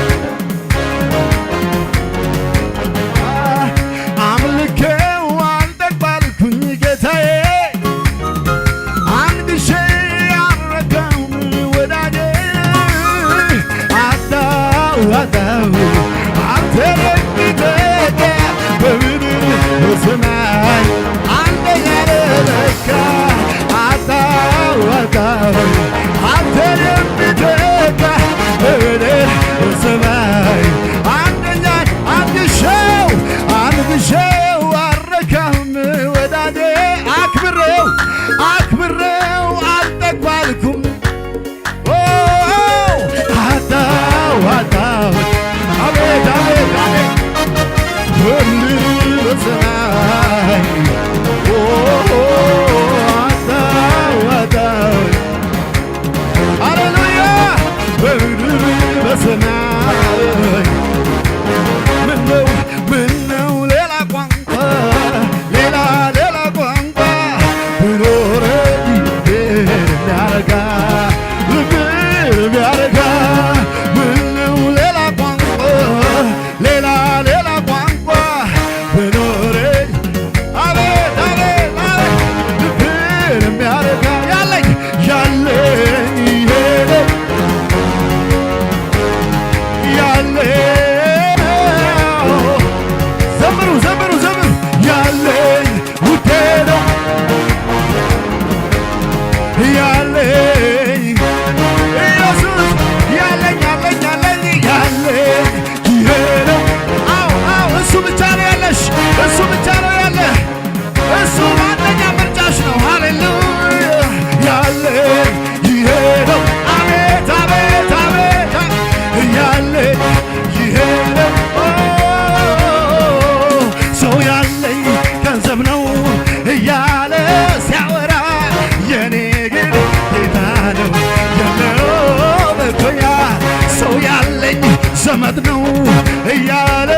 አለ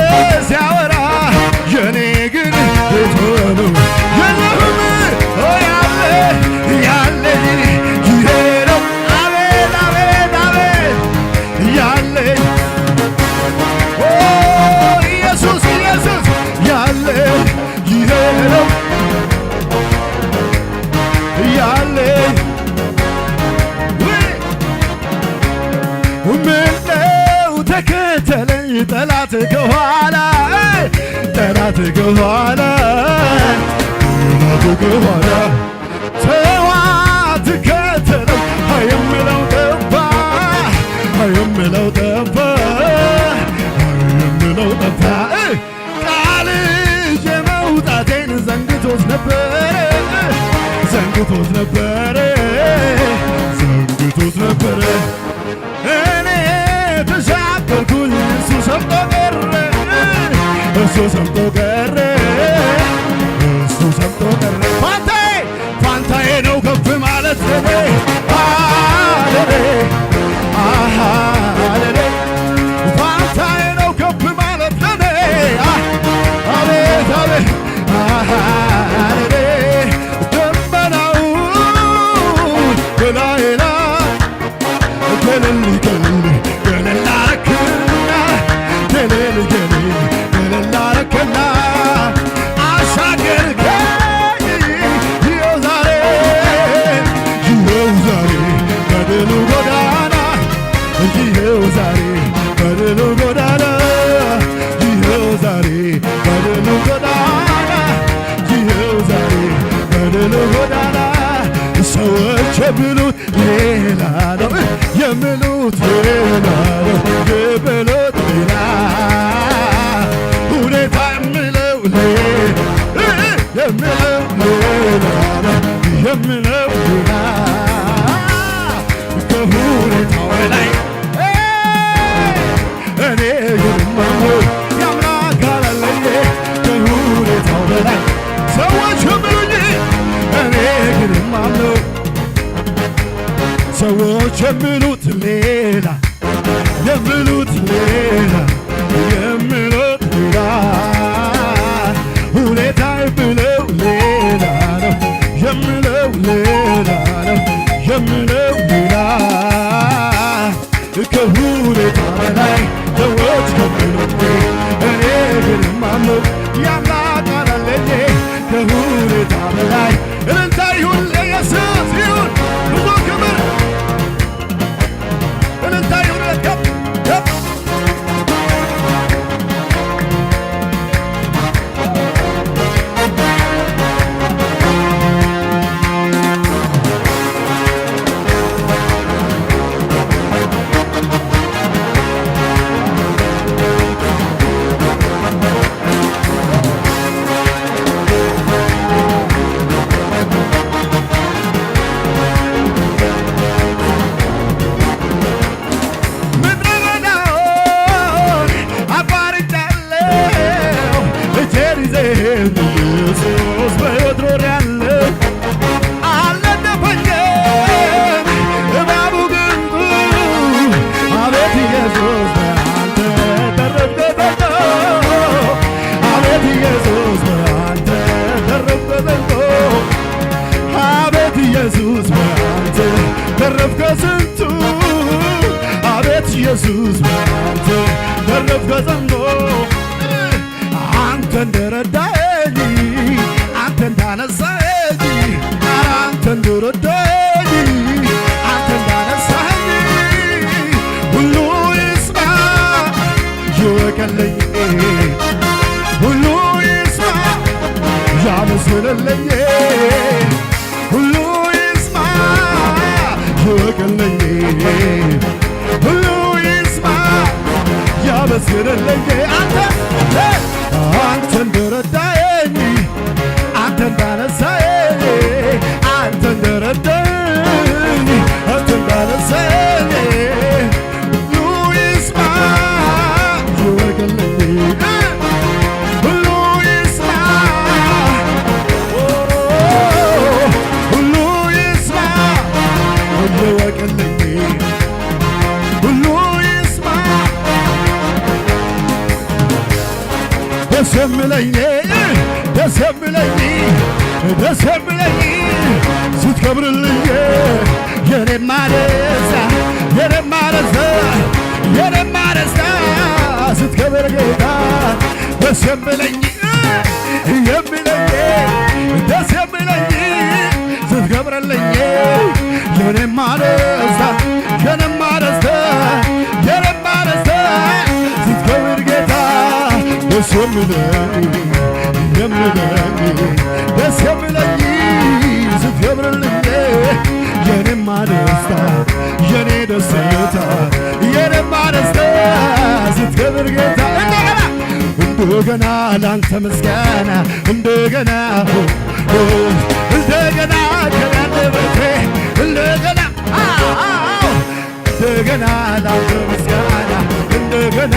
ሲያወራ የኔ ግን ቤት ሆኖ የለሁም። ኦ ያለ ያለኝ ይሄ ነው። አቤት አቤት አቤት ያለኝ ኦ ኢየሱስ ኢየሱስ ያለ ይሄ ነው ያለ ምነው ተከተለኝ ጠላት ከኋላ ጠላት ከኋላ ጠላት ከኋላ ተዋ ትከተለው የምለው ጠፋ የምለው ጠፋ የምለው ጠፋ ቃል የመውጣቴን ዘንግቶት ነበረ ዘንግቶት ነበረ ዘንግቶት ነበረ እኔ ተሻገርኩኝ እሱ ሰምጦ ቀረ እሱ ሰምጦ ቀረ እሱ ሰምጦ ቀረ ፋንታዬ ፋንታዬ ነው ከፍ ማለት ለኔ አለኔ አሃ አለኔ ፋንታዬ ነው ከፍ ማለት ለኔ አቤት አቤት አሃ አለኔ ደመናው በላዬ ላይ ገለል ገለል ገለል አረክና ገለል ገለል ገለል አረክና አሻገርከኝ ይኸው ዛሬ ይኸው ዛሬ በድሉ ጎዳና ይኸው ዛሬ በድሉ ጎዳና ይኸው ዛሬ በድሉ ጎዳና ይኸው ዛሬ በድሉ ጎዳና ሰዎች የሚሉት ሌላ ነው የሚሉት ሌላ ነው የሚሉት ሌላ ሁኔታ የሚለው ሌላ የሚለው ሌላ ነው የሚለው ሌላ ከሁኔታው በላይ እኔ ግን ማምነው የአምላክ አላለኝ ከሁኔታው በላይ ሰዎች የሚሉኝ እኔ ግን ማምነው ሰዎች የሚሉት ሌላ የሚሉት ሌላ የሚሉት ሌላ ሁኔታ የሚለው ሌላ ነው የሚለው ሌላ ነው የሚለው ሌላ ከሁኔታ በላይ ሰዎች ከሚሉት እኔ ግን ማምነው የአምላክ አላለኝ ከሁኔታ በላይ እልልታ ይሁን ለኢየሱስ ይሁን ብዙ ክብር እልልታ ይሁን ከፍ ከፍ ምድረ በዳውን አቋርጫለሁ እጄን ይዘህ ኢየሱስ በሕይወት ኖሬያለሁ አልነደፈኝም እባቡ ግንዱ አቤት ኢየሱስ በአንተ ተረፍኩ በልጦ አቤት ኢየሱስ በአንተ ተረፍኩ በልጦ አቤት ኢየሱስ በአንተ ተረፍኩ ከስንቱ አቤት ኢየሱስ በአንተ ተረፍኩ ከዘንዶ አንተ እንደረዳኸኝ አንተ እንዳነሳኸኝ ኧረ አንተ እንደረዳኸኝ አንተ እንዳነሳኸኝ ሁሉ ይስማ ይወቀልኝ ሁሉ ይስማ ያመስግንልኝ ሁሉ ይስማ ይወቀልኝ ሁሉ ይስማ ያመስግንልኝ አንተ አንተ እንደረዳኸኝ አንተ እንዳነሳኸኝ አንተ እንደረዳኸኝ አንተ እንዳነሳኸኝ ሁሉ ይስማ ይወቀልኝ ሁሉ ይስማ ሁሉ ይስማ ይወቀልኝ ሁሉ ይስማ ደስ የሚለኝ፣ ደስ የሚለኝ፣ ደስ የሚለኝ ስትከብርልኝ፣ የኔማ ደስታ፣ የኔማ ደስታ፣ የኔማ ደስታ ስትከብር ጌታ። ደስ የሚለኝ፣ የሚለኝ፣ ደስ የሚለኝ ስትከብርልኝ፣ የኔማ ደስታ፣ የኔማ ደስታ፣ የኔማ ደስታ ስትከብር ጌታ። ደስ የሚለኝ፣ የሚለኝ፣ ደስ የሚለኝ ስትከብርልኝ፣ የኔማ ደስታ፣ የኔ ደስታ፣ የኔማ ደስታ ስትከብር ጌታ። እንደገና፣ እንደገና ላንተ ምስጋና፣ እንደገና፣ እንደገና ከአንደበቴ፣ እንደገና፣ አዎ፣ እንደገና ላንተ ምስጋና፣ እንደገና፣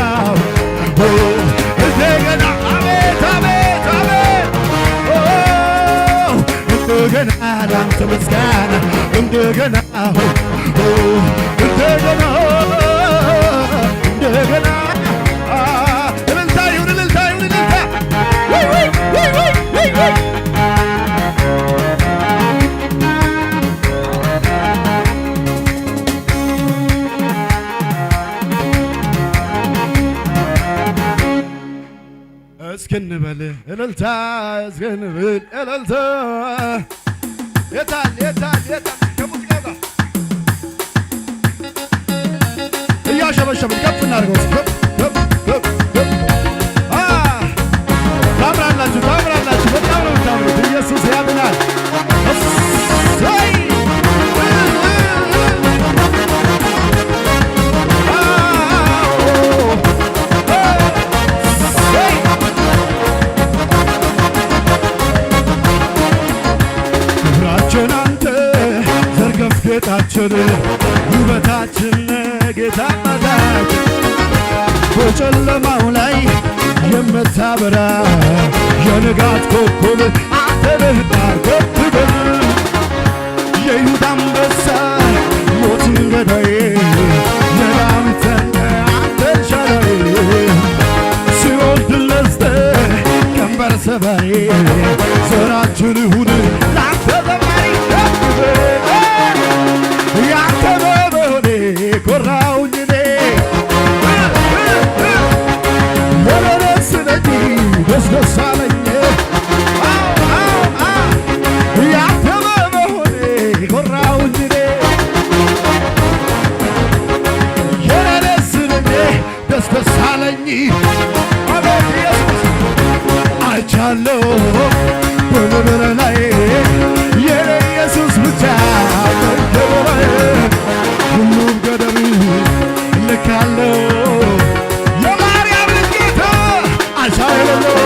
እንደገና፣ አቤት፣ አቤት፣ አቤት፣ እንደገና ላንተ ምስጋና፣ እንደገና፣ እንደገና፣ እንደገና። እልልታ ይሁን፣ እልልታ ይሁን፣ እልልታ። ውይ፣ ውይ፣ ውይ፣ ውይ፣ ውይ፣ ውይ። እስኪ እንበል እልልታ፣ እስኪ እንበል እልልታ። የታል፣ የታል፣ የታል? ከሙዚቃው ጋር እያሸበሸብን ከፍ እናድርገው። ከፍ፣ ከፍ፣ ከፍ፣ ከፍ። አ፣ ታምራላችሁ፣ ታምራላችሁ። በጣም ነው የምታምሩት። ኢየሱስ ያድናል። እሰይ! አዎ! ክብራችን አንተ ዘርገፍ ጌጣችን ውበታችን ጌታ አምላካችን በጨለማው ላይ የምታበራ የንጋት ኮከብ አንተ ነህ። ዳር ገብተን የይሁዳ አንበሳ ሞትን ገዳይ የዳዊት አንተ ኤልሻዳይ ሲኦል ድል ነስተህ ቀንበር ሰባሪ ዘራችን ይሁን ላንተ ዘማሪ ከፍ ያንተ በመሆኔ ኮራሁኝ እኔ። ወደ ደስ ነኝ ደስ ደስ አለኝ። አዎ፣ አዎ፣ አዎ። ያንተ በመሆኔ ኮራሁኝ እኔ። የኔ ደስ ነኝ ደስ ደስ አለኝ። አቤት ኢየሱስ አይቻለሁ በምድር ላይ የኔ ኢየሱስ ብቻ በክብር ሁሉም ገደብ ልካለሁ። የማርያም ልጅ ጌታ አቻ የሌለው፣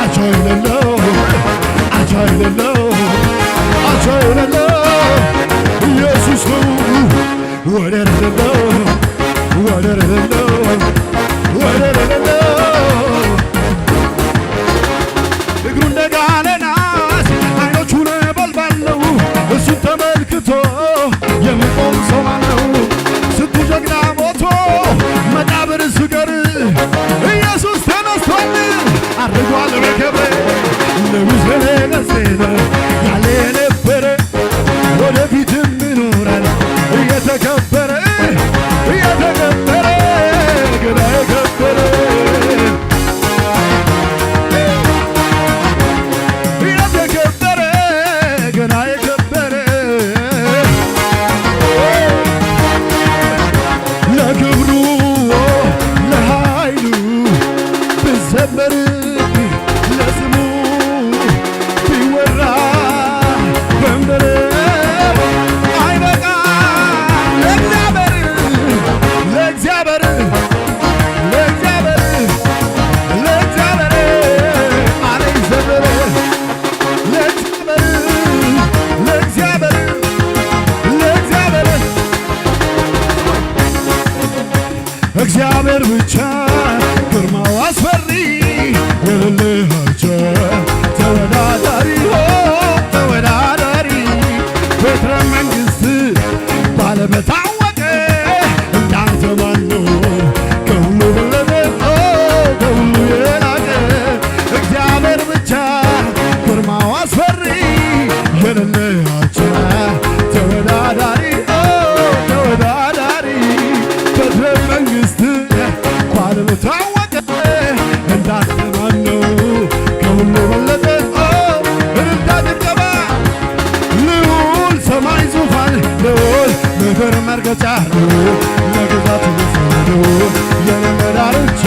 አቻ የሌለው፣ አቻ የሌለው፣ አቻ የሌለው ኢየሱስ ነው። ወደር የሌለው፣ ወደር የሌለው፣ ወደር የሌለው እግሩ እንደ ጋለ ናስ፣ አይኖቹ ነበልባል ነው። እሱን ተመልክቶ የሚቆም ሰው ማን ነው? ስንቱ ጀግና ሞቶ መቃብር ስገር ኢየሱስ ተነስቷል፣ አርጓል በክብር። ንጉሥ ነገሥት ነው ያለ የነበረ ወደፊትም ይኖራል እየተከበረ፣ እየተከበረ፣ ገና የከበረ፣ እየተከበረ፣ ገና የከበረ። ለክብሩ ለኃይሉ ብዘመር ለስሙ ቢወራ በምድር አይበቃም። ለእግዚአብሔር፣ ለእግዚአብሔር፣ ለእግዚአብሔር፣ ለእግዚአብሔር አለ ይዘምር። ለእግዚአብሔር፣ ለእግዚአብሔር፣ ለእግዚአብሔር እግዚአብሔር ብቻ ግርማው አስፈሪ የሌለ አቻ ተወዳዳሪ፣ ሆ ተወዳዳሪ ቤተ መንግሥት ባለመታወቅ እንዳንተ ማን ነው ከሁሉ በለጠ፣ ኦ ከሁሉ የላቀ ዳርቻ ነው ለግዛት የፈረደው የመዳርቻ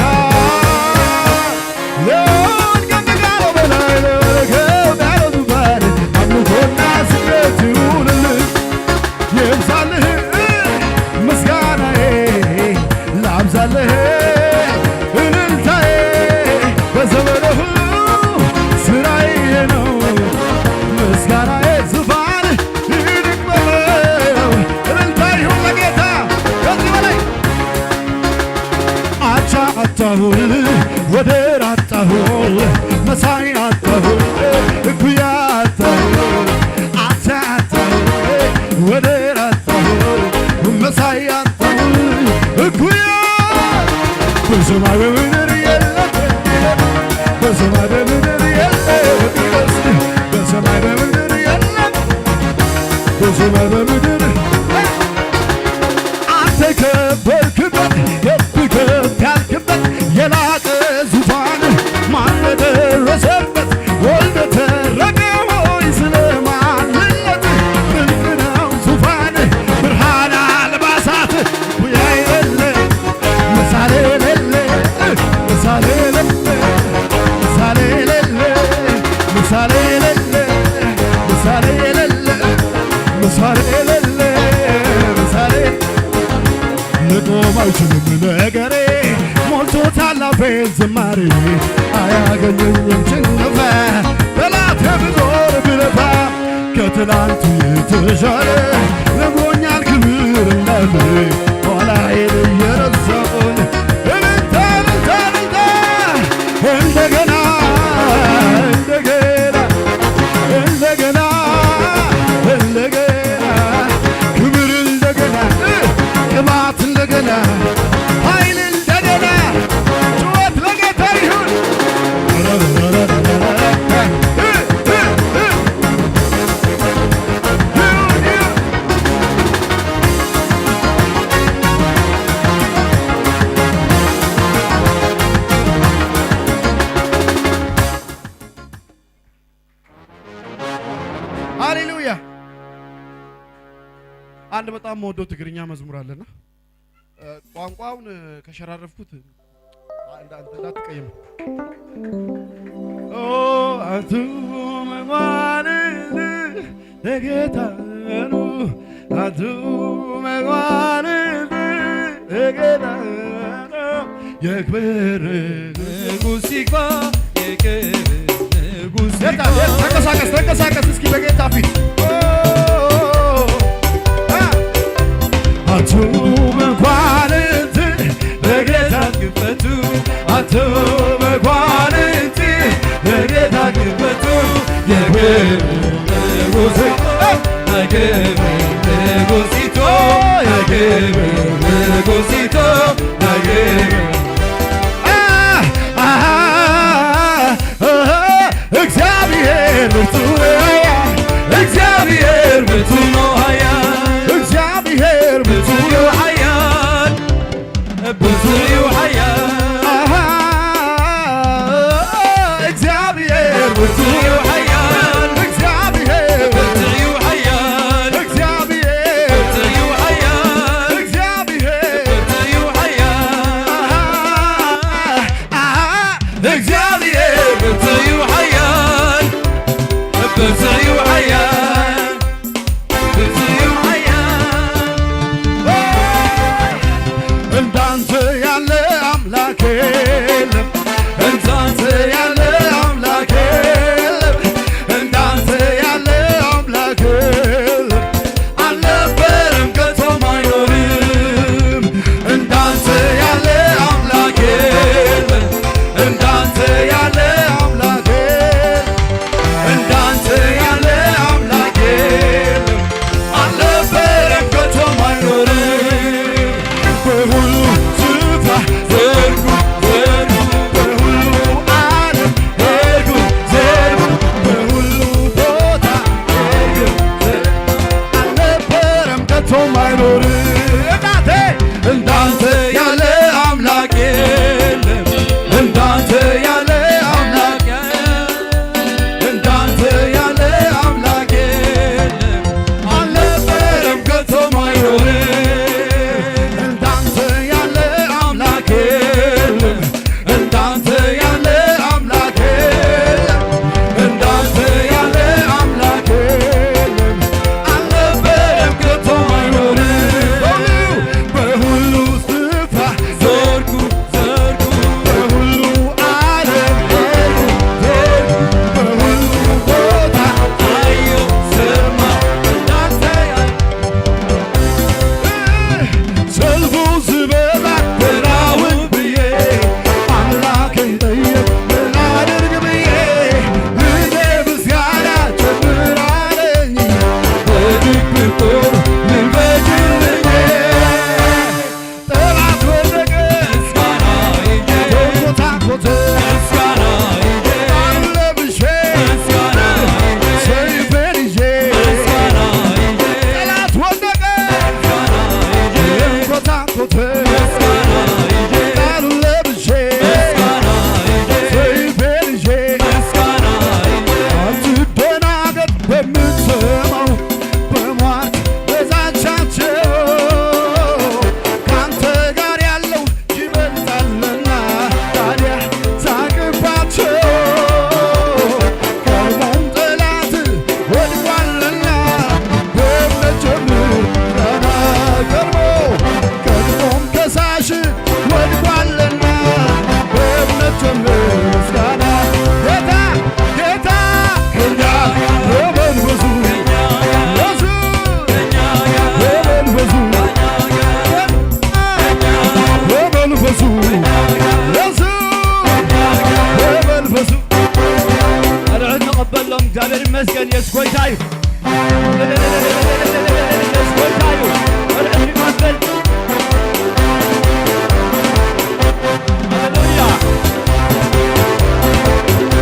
ለወድቀን ከጋለው በላይ ለወደቀው ያለው ዙፋን አምልኮና ስግደት ይሁንልህ። ይብዛልህ ምስጋናዬ ላብዛልህ እልልታዬ በዘመነ ሁሉ ስራዬ ነው ምስጋናዬ ዙፋን ይድቅመው እልልታ ይሁን ለጌታ ከዚህ በላይ አቻ አጣሁል ወደር አጣሁል መሳይ አጣሁል እኩያ አጣሁል አቻ አጣሁል ወደር አጣሁል መሳይ አጣሁል እኩያ በሰማይ በምድር የለም በሰማይ በምድር የለም በሰማይ በምድር የለም በሰማይ በምድር አንተ ከበርክበት ከፍ ከፍ ያልክበት የላቀ ዙፋን ማን ደረሰበት ወልደ ተረገ ሆይ ስለ ማንነት ድንቅ ነው ዙፋን ብርሃን አልባሳት ኩያ የሌለ ምሳሌ የሌለ ምሳሌ የሌለ ምሳሌ የሌለ ምሳሌ የሌለ ምሳሌ የሌለ ምሳሌ የሌለ ምሳሌ ልቆም አይችልም ነገሬ ሞልቶታል አፌን ዝማሬ አያገኘኝም ጭንገፋ ጠላቴ ብዞር ብለፋ ከትላንቱ የተሻለ ነግሮኛል ክብር እንዳለ ኋላዬን እየረሳሁኝ እልልታ እልልታ እልልታ እንደገና እንደገና እንደገና እንደገና ክብር እንደገና ቅባት እንደገና ኃይል እንደገና ጩኸት ለጌታ ይሁን። ሃሌሉያ። አንድ በጣም መወደው ትግርኛ መዝሙር አለና እ፣ ቋንቋውን እ፣ ከሸራረፍኩት እ፣ እንዳ- እንዳ- እንዳትቀየሙ። ኦ፣ አንቱ መኳንንት ለጌታ ነው፣ አንቱ መኳንንት ለጌታ ነው። የክብር ንጉሥ ይግባ፣ የክብር ንጉሥ ይግባ። ተንቀሳቀስ፣ ተንቀሳቀስ እስኪ በጌታ ፊት። ኦ፣ አ። አቱ መኳንንት ለጌታ ክፈቱ፣ አቱ መኳንንት ለጌታ ክፈቱ። የክብር ንጉሥ፣ የክብር ንጉሥ ይቶ፣ የክብር ንጉሥ ይቶ፣ የክብር አ፣ አ፣ አ፣ እግዚአብሔር ብርቱ ነው፣ እግዚአብሔር ብርቱ ነው፣ ኃያል እግዚአብሔር ብርቱ ነው፣ ኃያል ኢየሱስ ጌታ እዩ። ርዕስ ይመስል። ሃሌሉያ።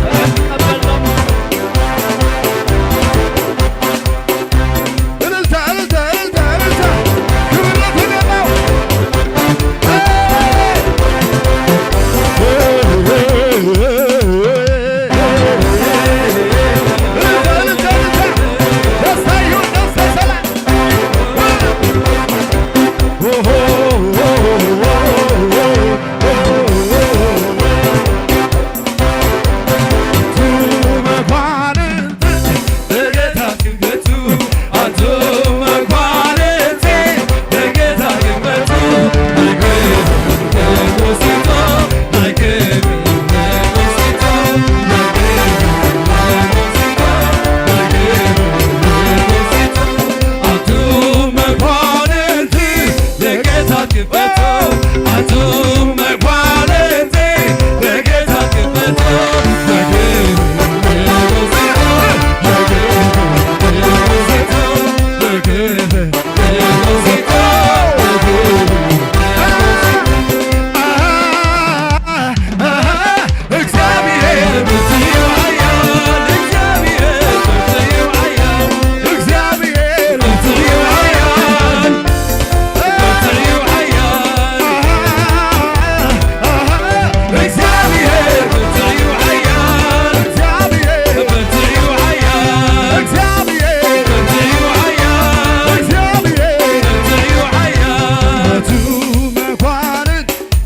ርዕስ ይቀበል ነው። እልልታ፣ እልልታ፣ እልልታ፣ እልልታ። ክብር ለእግዚአብሔር ነው። እልልታ፣ እልልታ፣ እልልታ። ደስታ ይሁን፣ ደስታ፣ ሰላም።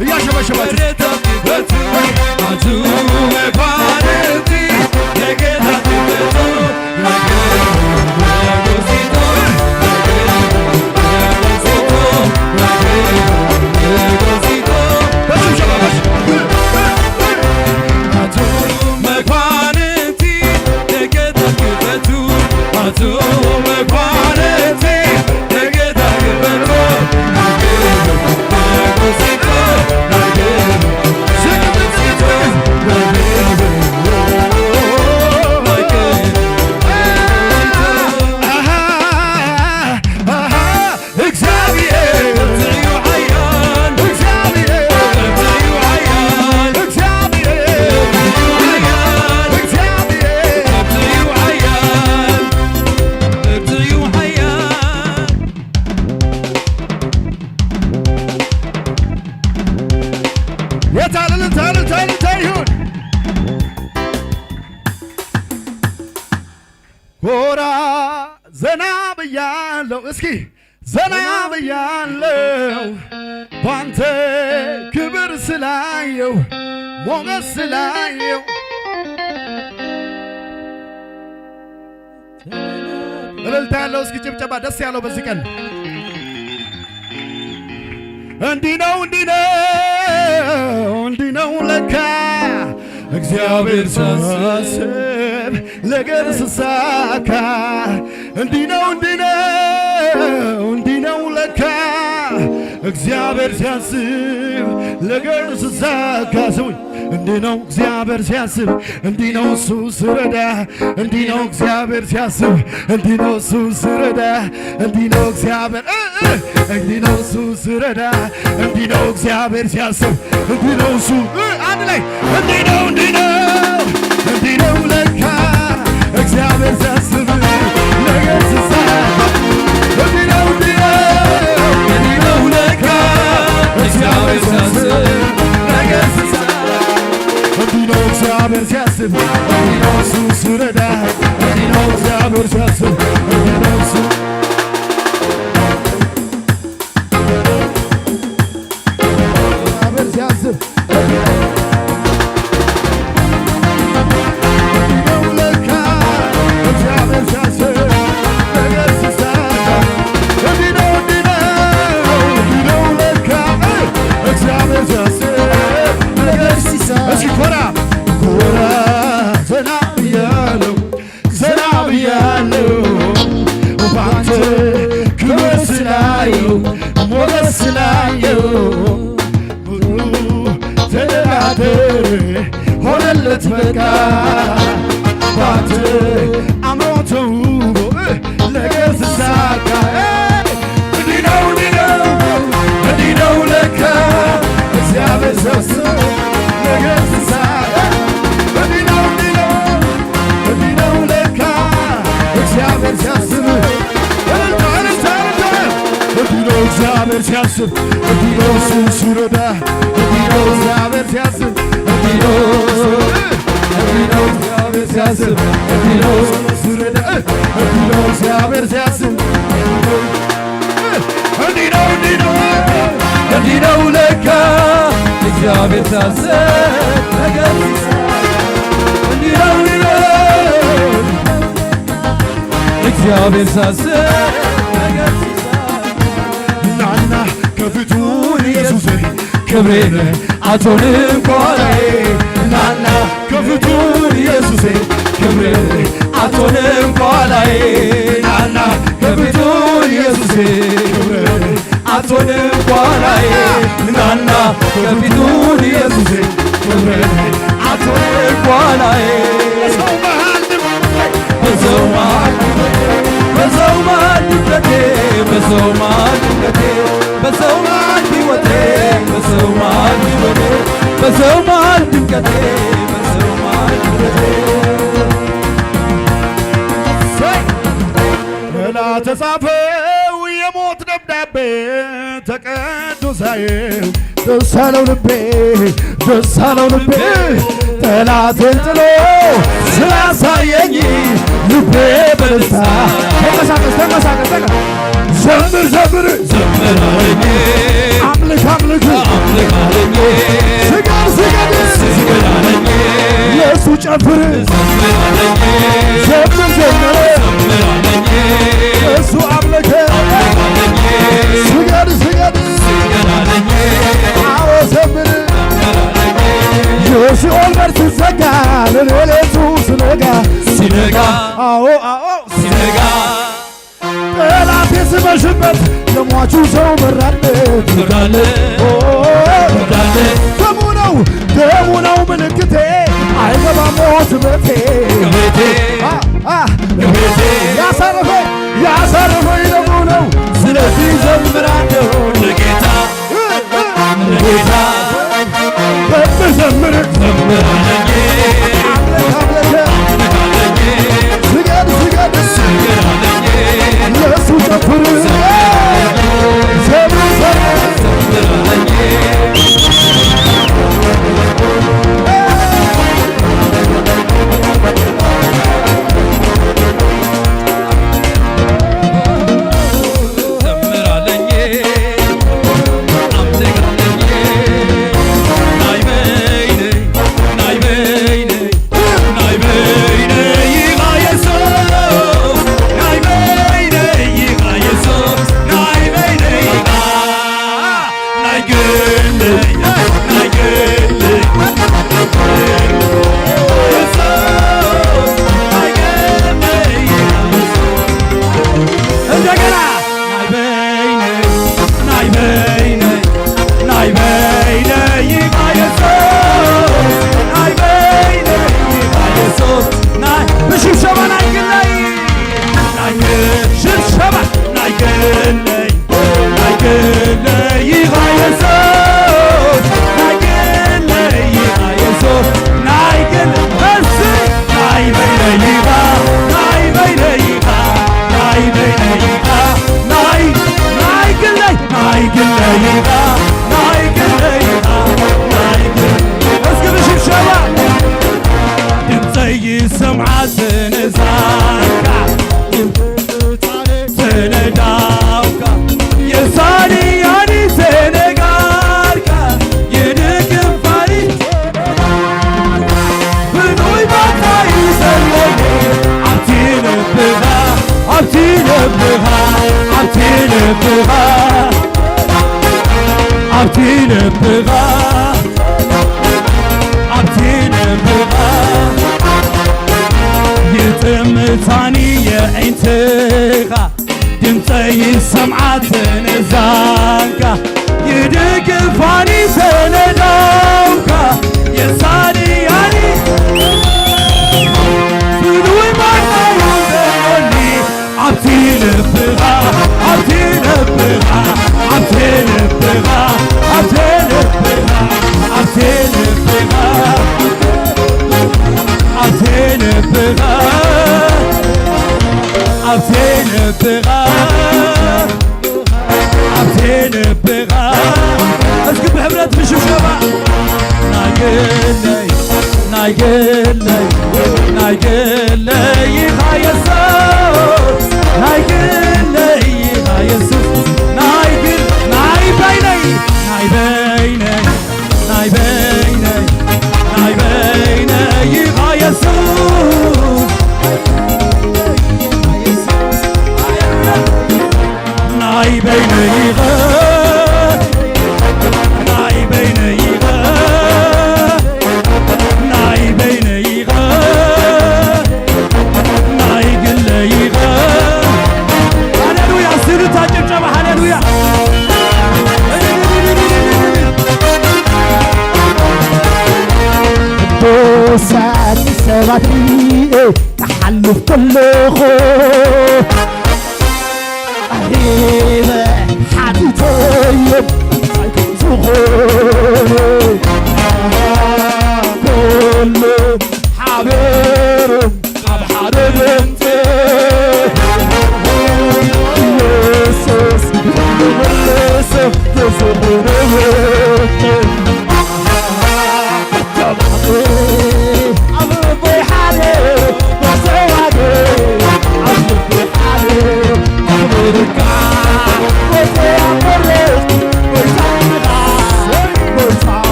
እያሸበሸባችሁ የታለ እልልታ፣ እልልታ፣ እልልታ ይሁን። ኮራ ዘና ብያለሁ። እስኪ ዘና ብያለሁ ባንተ ክብር ስላየው፣ ሞገስ ስላየው። እልልታ ያለው እስኪ ጭብጨባ ደስ ያለው በዚህ ቀን። እንዲህ ነው፣ እንዲህ ነው፣ እንዲህ ነው ለካ እግዚአብሔር ሳስብ ነገር ስሳካ። እንዲህ ነው፣ እንዲህ ነው፣ እንዲህ ነው ለካ እግዚአብሔር ሲያስብ ነገር ስሳካ። ስሙኝ። እንዲህ ነው እግዚአብሔር ሲያስብ፣ እንዲህ ነው እሱ ስረዳ። እንዲህ ነው እግዚአብሔር ሲያስብ፣ እንዲህ ነው እሱ ስረዳ። እንዲህ ነው እግዚአብሔር፣ እ፣ እ፣ እንዲህ ነው እሱ ስረዳ። እንዲህ ነው እግዚአብሔር ሲያስብ፣ እንዲህ ነው እሱ፣ እ፣ አንድ ላይ። እንዲህ ነው፣ እንዲህ ነው፣ እንዲህ ነው ለካ እግዚአብሔር ሲያስብ ነገር ስሳካ። እንዲህ ነው፣ እንዲህ ነው፣ እንዲህ ነው ለካ እግዚአብሔር ሲያስብ ነገር ስሳካ። እንዲህ ነው እግዚአብሔር ሲያስብ፣ እንዲህ ነው እሱ ስረዳ። እንዲህ ነው እግዚአብሔር ሲያስብ፣ እንዲህ ነው እሱ እግዚአብሔር ሲያስብ። እንዲህ ነው ለካ እግዚአብሔር ሲያስብ ነገር ሲሳካ። እንዲህ ነው፣ እንዲህ ነው፣ እንዲህ ነው ለካ እግዚአብሔር ሲያስብ ነገር ሲሳካ። እስኪ ኮራ ኮራ ዘና ብያለሁ፣ ዘና ብያለሁ ባንተ ክብር ስላየው፣ ሞገስ ስላየው። ሁሉ ተደራደረ ሆነለት በቃ፣ ባንተ አምሮ ተውቦ ነገር ሲሳይ እንዲህ ነው፣ እንዲህ ነው፣ እንዲህ ነው ለካ እግዚአብሔር ሲያስብ። እልልታ፣ እልልታ፣ እልልታ። እንዲህ ነው እግዚአብሔር ሲያስብ፣ እንዲህ ነው እሱ ሲረዳ፣ እንዲህ ነው እግዚአብሔር ሲያስብ፣ እንዲህ ነው፣ እንዲህ ነው እግዚአብሔር ሲያስብ፣ እንዲህ ነው እሱ ሲረዳ፣ እንዲህ ነው እግዚአብሔር ሲያስብ። እንዲህ ነው፣ እንዲህ ነው፣ እንዲህ ነው ለካ እግዚአብሔር ሲያስብ ነገር ሲሳይ። እንዲህ ነው፣ እንዲህ ነው እግዚአብሔር ሲያስብ ነገር ሲሳይ። ናና ከፊቱ ኢየሱስ ክብሬን አትሆንም ጓዳዬ። ናና ከፊቱ ኢየሱሴ ክብር አትሆንም ጓዳዬ። ናና ከፊቱ ኢየሱሴ ክብር አትሆንም ጓዳዬ። ናና ከፊቱ ኢየሱሴ ክብር አትሆንም ጓዳዬ። በሰው መሃል በሰው መሃል ድፍረቴ፣ በሰው መሃል ድፍረቴ፣ በሰው መሃል ሕይወቴ፣ በሰው መሃል ሕይወቴ፣ በሰው መሃል ድምቀቴ፣ በሰው መሃል ድፍረቴ። ተጻፈው የሞት ደብዳቤ ተቀዶ ሳየው ደስ አለው ልቤ፣ ደስ አለው ልቤ። ጠላቴን ጥሎ ስላሳየኝ ልቤ በደስታ ተንቀሳቀስ፣ ተንቀሳቀስ፣ ተንቀሳቀስ። ዘምር፣ ዘምር፣ ዘምር አለኝ። አምልክ፣ አምልክ፣ አምልክ አለኝ። ስገድ፣ ስገድ፣ ስገድ አለኝ። ለእሱ ጨፍር፣ ዘምር አለኝ። ዘምር፣ ዘምር፣ ዘምር አለኝ። እሱ አምልክ፣ አምልክ አለኝ። ስገድ፣ ስገድ፣ ስገድ አለኝ። አዎ ዘምር። የሲኦል በር ሲዘጋ ለሌሊቱ ሲነጋ፣ ሲነጋ፣ አዎ፣ አዎ፣ ሲነጋ፣ ጠላቴ ስመሽበት የሟቹ ሰው በራለት። በራለት። ኦ፣ በራለት። ደሙ ነው፣ ደሙ ነው ምልክቴ፣ አይገባም ሞት ቤቴ። ቤቴ። አ፣ አ። ቤቴ። ያሳረፈኝ፣ ያሳረፈኝ ደሙ ነው። ስለዚህ ዘምራለሁ ለጌታ። ጌታ በምዘምር ዘምር አለኝ። አምልክ፣ አምልክ። ስገድ፣ ስገድ። ለእሱ ጨፍር። ዘምር፣ ዘምር። እንደገና ናይ በይነይ፣ ናይ በይነይ፣ ናይ በይነይ ኢኻ የሱስ፣ ናይ በይነይ ኢኻ የሱስ፣ ናይ ብሽብሸባ ናይ ግለይ፣ ናይ ሽብሸባ ናይ ግለይ፣ ናይ ግለይ ኢኻ የሱስ፣ ናይ ግለይ ኢኻ የሱስ፣ ናይ ግል-፣ እሲ፣ ናይ በይነይ ኢኻ፣ ናይ በይነይ ኢኻ፣ ናይ በይነይ ኢኻ፣ ናይ፣ ናይ ግለይ፣ ናይ ግለይ ኢኻ፣ ናይ ግለይ ኢኻ፣ ናይ ግል-፣ እስኪ ብሽብሸባ ድምፀይ ይሰምዓ ዝነዛካ፣ ድምፂ ተነዳውካ የሳልያኒ ተነጋርካ የደገፋኒ ብኑይ ባታ ይዘለኒ ኣብቲ ልብኻ ኣብቲ ልብኻ ኣብቲ ልብኻ ኣብቲ ልብኻ ኣብቲ ልብኻ ይጥምታኒ የዒንትኻ ድምፀይ ይሰምዓ ተነዛንካ ይድግፋኒ ተነዳውካ የሳልያኒ ብሉይ ማናዩ ዘሎኒ ኣብቲ ልብኻ ኣብቲ ልብኻ ኣብቲ ልብኻ ኣብቲ ልብኻ ኣብቲ ኣብቲ ልብኻ ኣብቲ ልብኻ እስኪ ብሕብረት ብሽብሸባ ናይ ግለይ ናይ ግለይ ናይ ግለይ ኢኻ የሱስ ናይ ግለይ ኢኻ የሱስ ናይ ግል ናይ በይነይ ናይ በይነይ ናይ በይነይ ናይ በይነይ ኢኻ የሱስ ናይ በይነይ ኢኻ ናይ በይነይ ኢኻ ናይ በይነይ ኢኻ ናይ ግለይ ኢኻ ሃሌሉያ ስሉታ ጭብጨባ ሃሌሉያ ቅዱሳን ሰባት ሪኤ ክሓልፍ ከለኹ ኣሂበ ሓቲተዮም እንታይ ከም ዝኾኑ ኩሉ ሓቢሩ ኣብ ሓደ ድምፂ ኢየሱስ ይመልሶ ተዝኾነ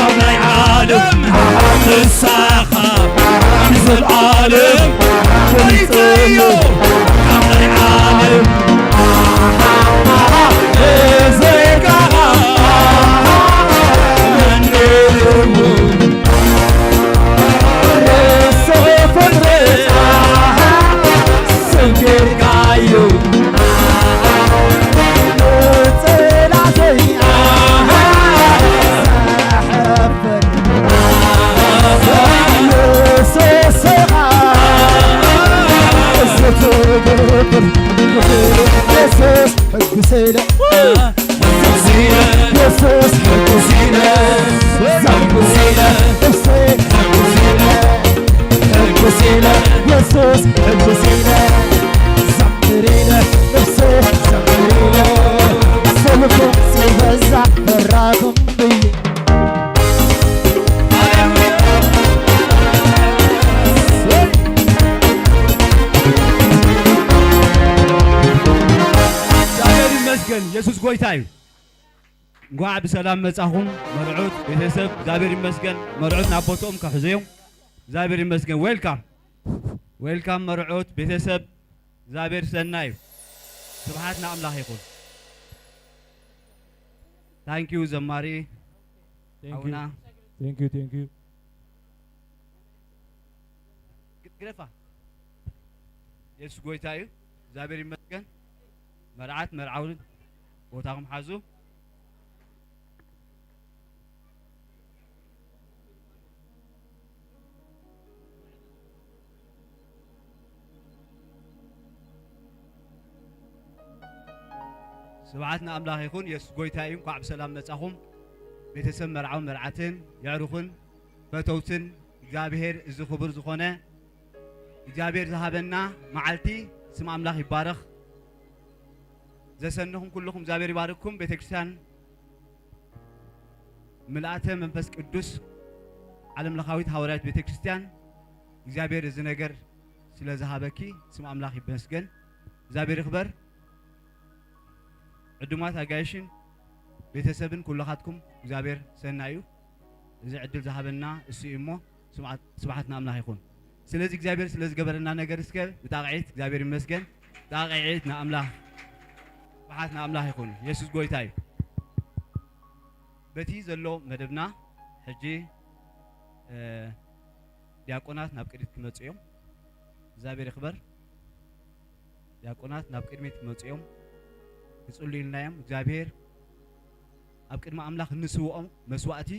ንዘልኣለም ንዘልኣለም ወሪፀዮ ካብ ናይ ዓለም ብዘይካኻ መን ነይርዎ ርእሰ ፍጥረት ስም ጌርካዮ ንፅላተይ ዘሕፍር እግዚኣብሔር ይመስገን፣ የሱስ ጎይታ እዩ። እንኳዕ ብሰላም መጻኹም መርዑት ቤተሰብ፣ እግዚኣብሔር ይመስገን። መርዑት ናብ ቦትኦም ከሕዙ እዮም። እግዚኣብሔር ይመስገን። ዌልካም፣ ዌልካም መርዑት ቤተሰብ፣ እግዚኣብሔር ሰናይ እዩ። ስብሓት ንኣምላኽ ይኹን። ታንኪዩ ዘማሪ ሓውና። Thank you, thank you. ግደፋ። የሱስ ጎይታ እዩ። እግዚኣብሔር ይመስገን። መርዓት መርዓውን ቦታኹም ሓዙ። ስብሓት ንኣምላኽ ይኹን። የሱስ ጎይታ እዩ። እንኳዕ ብሰላም መጻኹም። ቤተሰብ መርዓውን መርዓትን የዕሩኽን ፈተውትን እግዚኣብሔር እዚ ክቡር ዝኾነ እግዚኣብሔር ዝሃበና መዓልቲ ስም ኣምላኽ ይባረኽ። ዘሰንኹም ኩልኹም እግዚኣብሔር ይባርክኩም። ቤተክርስትያን ምልኣተ መንፈስ ቅዱስ ዓለም ለኻዊት ሃዋርያዊት ቤተክርስትያን እግዚኣብሔር እዚ ነገር ስለ ዝሃበኪ ስም ኣምላኽ ይመስገን። እግዚኣብሔር ይኽበር። ዕዱማት ኣጋይሽን ቤተሰብን ኩልኻትኩም እግዚኣብሔር ሰናይ እዩ። እዚ ዕድል ዝሃበና እሱ እዩ እሞ ስብዓት- ስብሓት ንኣምላኽ ይኹን። ስለዚ እግዚኣብሔር ስለ ዝገበረና ነገር እስከ ብጣቕዒት እግዚኣብሔር ይመስገን። ጣቕዒት ንኣምላኽ ስብሓት ንኣምላኽ ይኹን። የሱስ ጎይታ እዩ። በቲ ዘሎ መደብና ሕጂ እ፣ ዲያቆናት ናብ ቅድሚት ክመጹ እዮም። እግዚኣብሔር ይኽበር። ዲያቆናት ናብ ቅድሚት ክመጹ እዮም። ክጽልዩልና እዮም። እግዚኣብሔር ኣብ ቅድሚ ኣምላኽ እንስውኦም መስዋእቲ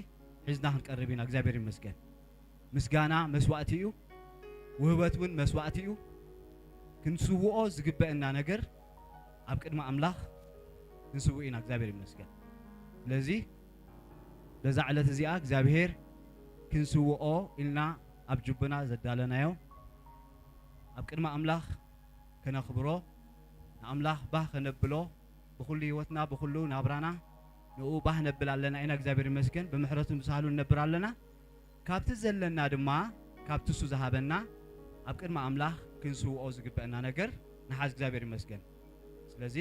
ሒዝና ክንቀርብ ኢና። እግዚኣብሔር ይመስገን። ምስጋና መስዋእቲ እዩ። ውህበት እውን መስዋእቲ እዩ። ክንስውኦ ዝግበአና ነገር ኣብ ቅድሚ ኣምላኽ ክንስውእ ኢና። እግዚኣብሔር ይመስገን። ስለዚ በዛ ዕለት እዚኣ እግዚኣብሔር ክንስውኦ ኢልና ኣብ ጅቡና ዘዳለናዮ ኣብ ቅድሚ ኣምላኽ ከነኽብሮ፣ ንኣምላኽ ባህ ከነብሎ፣ ብኹሉ ህይወትና፣ ብኹሉ ናብራና ንኡ ባህ ነብል ኣለና ኢና። እግዚኣብሔር ይመስገን። ብምሕረቱን ብሳህሉን ነብር ኣለና። ካብቲ ዘለና ድማ፣ ካብቲ እሱ ዝሃበና ኣብ ቅድሚ ኣምላኽ ክንስውኦ ዝግበአና ነገር ንሓዝ። እግዚኣብሔር ይመስገን። ስለዚ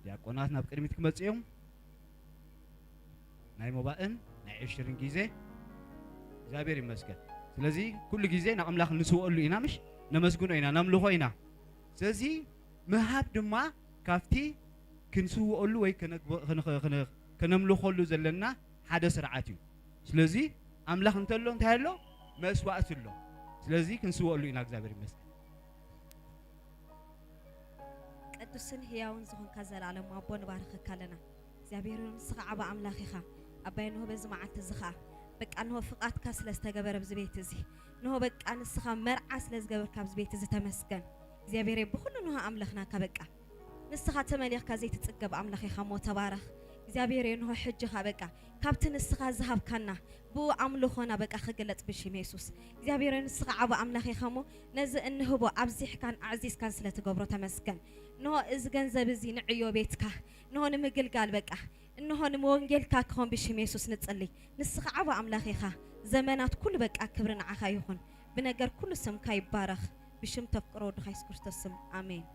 ዲያቆናት ናብ ቅድሚት ክመጹ እዮም። ናይ ሞባእን ናይ ዕሽርን ግዜ እግዚኣብሔር ይመስገን። ስለዚ ኩሉ ግዜ ንኣምላኽ ንስውኣሉ ኢና፣ ምሽ ነመስግኖ ኢና፣ ነምልኾ ኢና። ስለዚ ምሃብ ድማ ካብቲ ክንስውኣሉ ወይ ከነግቦ-፣ ከነ-፣ ከነ-፣ ከነምልኾሉ ዘለና ሓደ ስርዓት እዩ። ስለዚ ኣምላኽ እንተሎ እንታይ ኣሎ? መስዋእቲ ኣሎ። ስለዚ ክንስውኣሉ ኢና። እግዚኣብሔር ይመስገን። ቅዱስን ህያውን ዝኾንካ ዘላለም ኣቦ ንባርኸካ ኣለና። እግዚኣብሔር ንስኻ ዓቢ ኣምላኽ ኢኻ። ኣባይ ንሆ በዚ መዓልቲ እዚ ኸኣ በቃ ንሆ ፍቓድካ ስለ ዝተገበረ ኣብዚ ቤት እዚ፣ ንሆ በቃ ንስኻ መርዓ ስለ ዝገበርካ ኣብዚ ቤት እዚ ተመስገን። እግዚኣብሔር ብኹሉ ንሆ ኣምለኽናካ በቃ ንስኻ ተመሊኽካ ዘይትጽገብ ኣምላኽ ኢኻ እሞ ተባረኽ። እግዚኣብሔር ንሆ ሕጂ ኸኣ በቃ ካብቲ ንስኻ ዝሃብካና ብኡ ኣምልኾና በቃ ክግለጽ ብሽም የሱስ። እግዚኣብሔር ንስኻ ዓቢ ኣምላኽ ኢኻ እሞ ነዚ እንህቦ ኣብዚሕካን ኣዕዚዝካን ስለ ትገብሮ ተመስገን። ንሆ እዚ ገንዘብ እዚ ንዕዮ ቤትካ ንሆ ንምግልጋል በቃ እንሆ ንወንጌልካ ክኾን ብሽም የሱስ ንጽሊ። ንስኻ ዓቢ ኣምላኽ ኢኻ። ዘመናት ኩሉ በቃ ክብሪ ንዓኻ ይኹን። ብነገር ኩሉ ስምካ ይባረኽ። ብሽም ተፍቅሮ ወድኻ የሱስ ክርስቶስ ስም ኣሜን።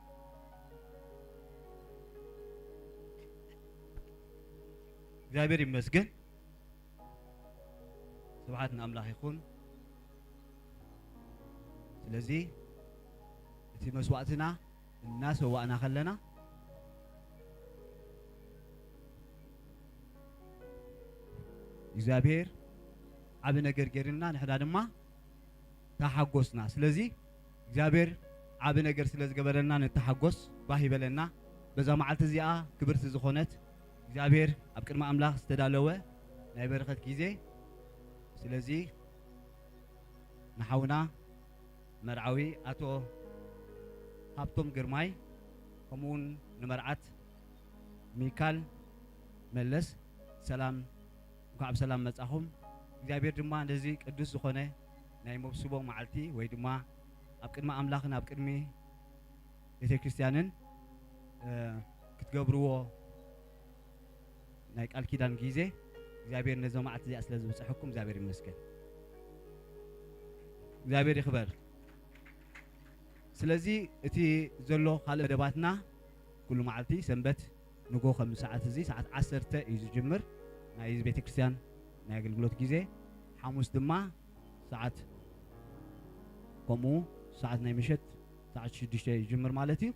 እግዚኣብሔር ይመስገን። ስብሓት ንኣምላኽ ይኹን። ስለዚ እቲ መስዋእትና እናሰዋእና ከለና እግዚኣብሔር ዓቢ ነገር ገይርና ንሕና ድማ ተሓጎስና። ስለዚ እግዚኣብሔር ዓቢ ነገር ስለ ዝገበረልና ንተሓጎስ፣ ባህ ይበለና። በዛ መዓልቲ እዚኣ ክብርቲ ዝኾነት እግዚኣብሔር ኣብ ቅድሚ ኣምላኽ ዝተዳለወ ናይ በረኸት ግዜ። ስለዚ ንሓውና መርዓዊ ኣቶ ሃብቶም ግርማይ ከምኡውን ንመርዓት ሚካል መለስ ሰላም፣ እንኳዕ ብሰላም መጻኹም። እግዚኣብሔር ድማ ነዚ ቅዱስ ዝኾነ ናይ መብስቦ መዓልቲ ወይ ድማ ኣብ ቅድሚ ኣምላኽን ኣብ ቅድሚ ቤተ ክርስቲያንን፣ እ፣ ክትገብርዎ ናይ ቃል ኪዳን ግዜ እግዚኣብሔር ነዞ መዓልቲ እዚኣ ስለ ዝበጽሐኩም እግዚኣብሔር ይመስገን። እግዚኣብሔር ይኽበር። ስለዚ እቲ ዘሎ ካልእ መደባትና ኩሉ መዓልቲ ሰንበት ንጎ ከም ሰዓት እዚ ሰዓት ዓሰርተ እዩ ዝጅምር ናይ ቤተ ክርስቲያን ናይ ኣገልግሎት ግዜ። ሓሙስ ድማ ሰዓት ከምኡ ሰዓት ናይ ምሸት ሰዓት ሽዱሽተ ይጅምር ማለት እዩ።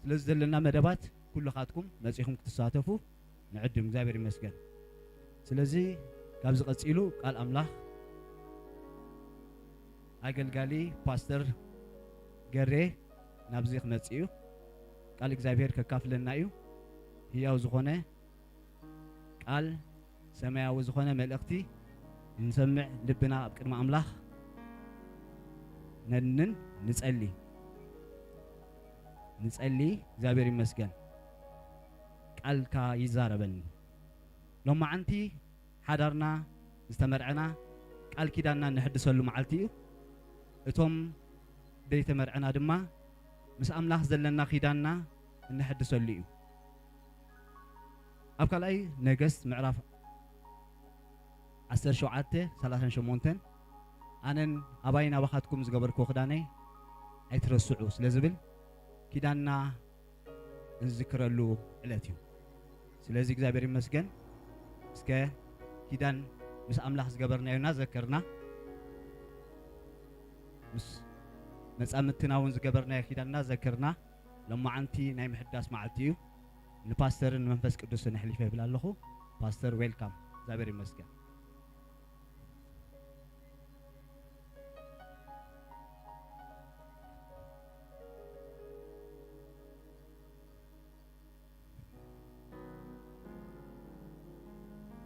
ስለዚ ዘለና መደባት ኩልኻትኩም መጺኹም ክትሳተፉ ንዕድም። እግዚኣብሔር ይመስገን። ስለዚ ካብዚ ቀጺሉ ቃል ኣምላኽ ኣገልጋሊ ፓስተር ገሬ ናብዚ ክመጽእ እዩ። ቃል እግዚኣብሔር ከካፍለና እዩ። ህያው ዝኾነ ቃል፣ ሰማያዊ ዝኾነ መልእኽቲ ንሰምዕ ልብና ኣብ ቅድሚ ኣምላኽ ነንን ንጸሊ። ንጸሊ። እግዚኣብሔር ይመስገን። ቃልካ ይዛረበኒ። ሎማዓንቲ ሓዳርና ዝተመርዐና ቃል ኪዳንና እንሕድሰሉ መዓልቲ እዩ። እቶም ደይተመርዐና ድማ ምስ ኣምላኽ ዘለና ኪዳንና እንሕድሰሉ እዩ። ኣብ ካልኣይ ነገስት ምዕራፍ ዓሰርተ ሸውዓተ ሰላሳን ሸሞንተን ኣነን ኣባይን ኣባኻትኩም ዝገበርክዎ ክዳነይ ኣይትረስዑ ስለ ዝብል ኪዳንና እንዝክረሉ ዕለት እዩ። ስለዚ እግዚኣብሔር ይመስገን። እስከ ኪዳን ምስ ኣምላኽ ዝገበርናዮ እናዘከርና ምስ መጻምድትና እውን ዝገበርናዮ ኪዳን እናዘከርና ሎማዓንቲ ናይ ምሕዳስ መዓልቲ እዩ። ንፓስተርን ንመንፈስ ቅዱስን ኣሕሊፈ ይብል ኣለኹ። ፓስተር ዌልካም፣ እግዚኣብሔር ይመስገን።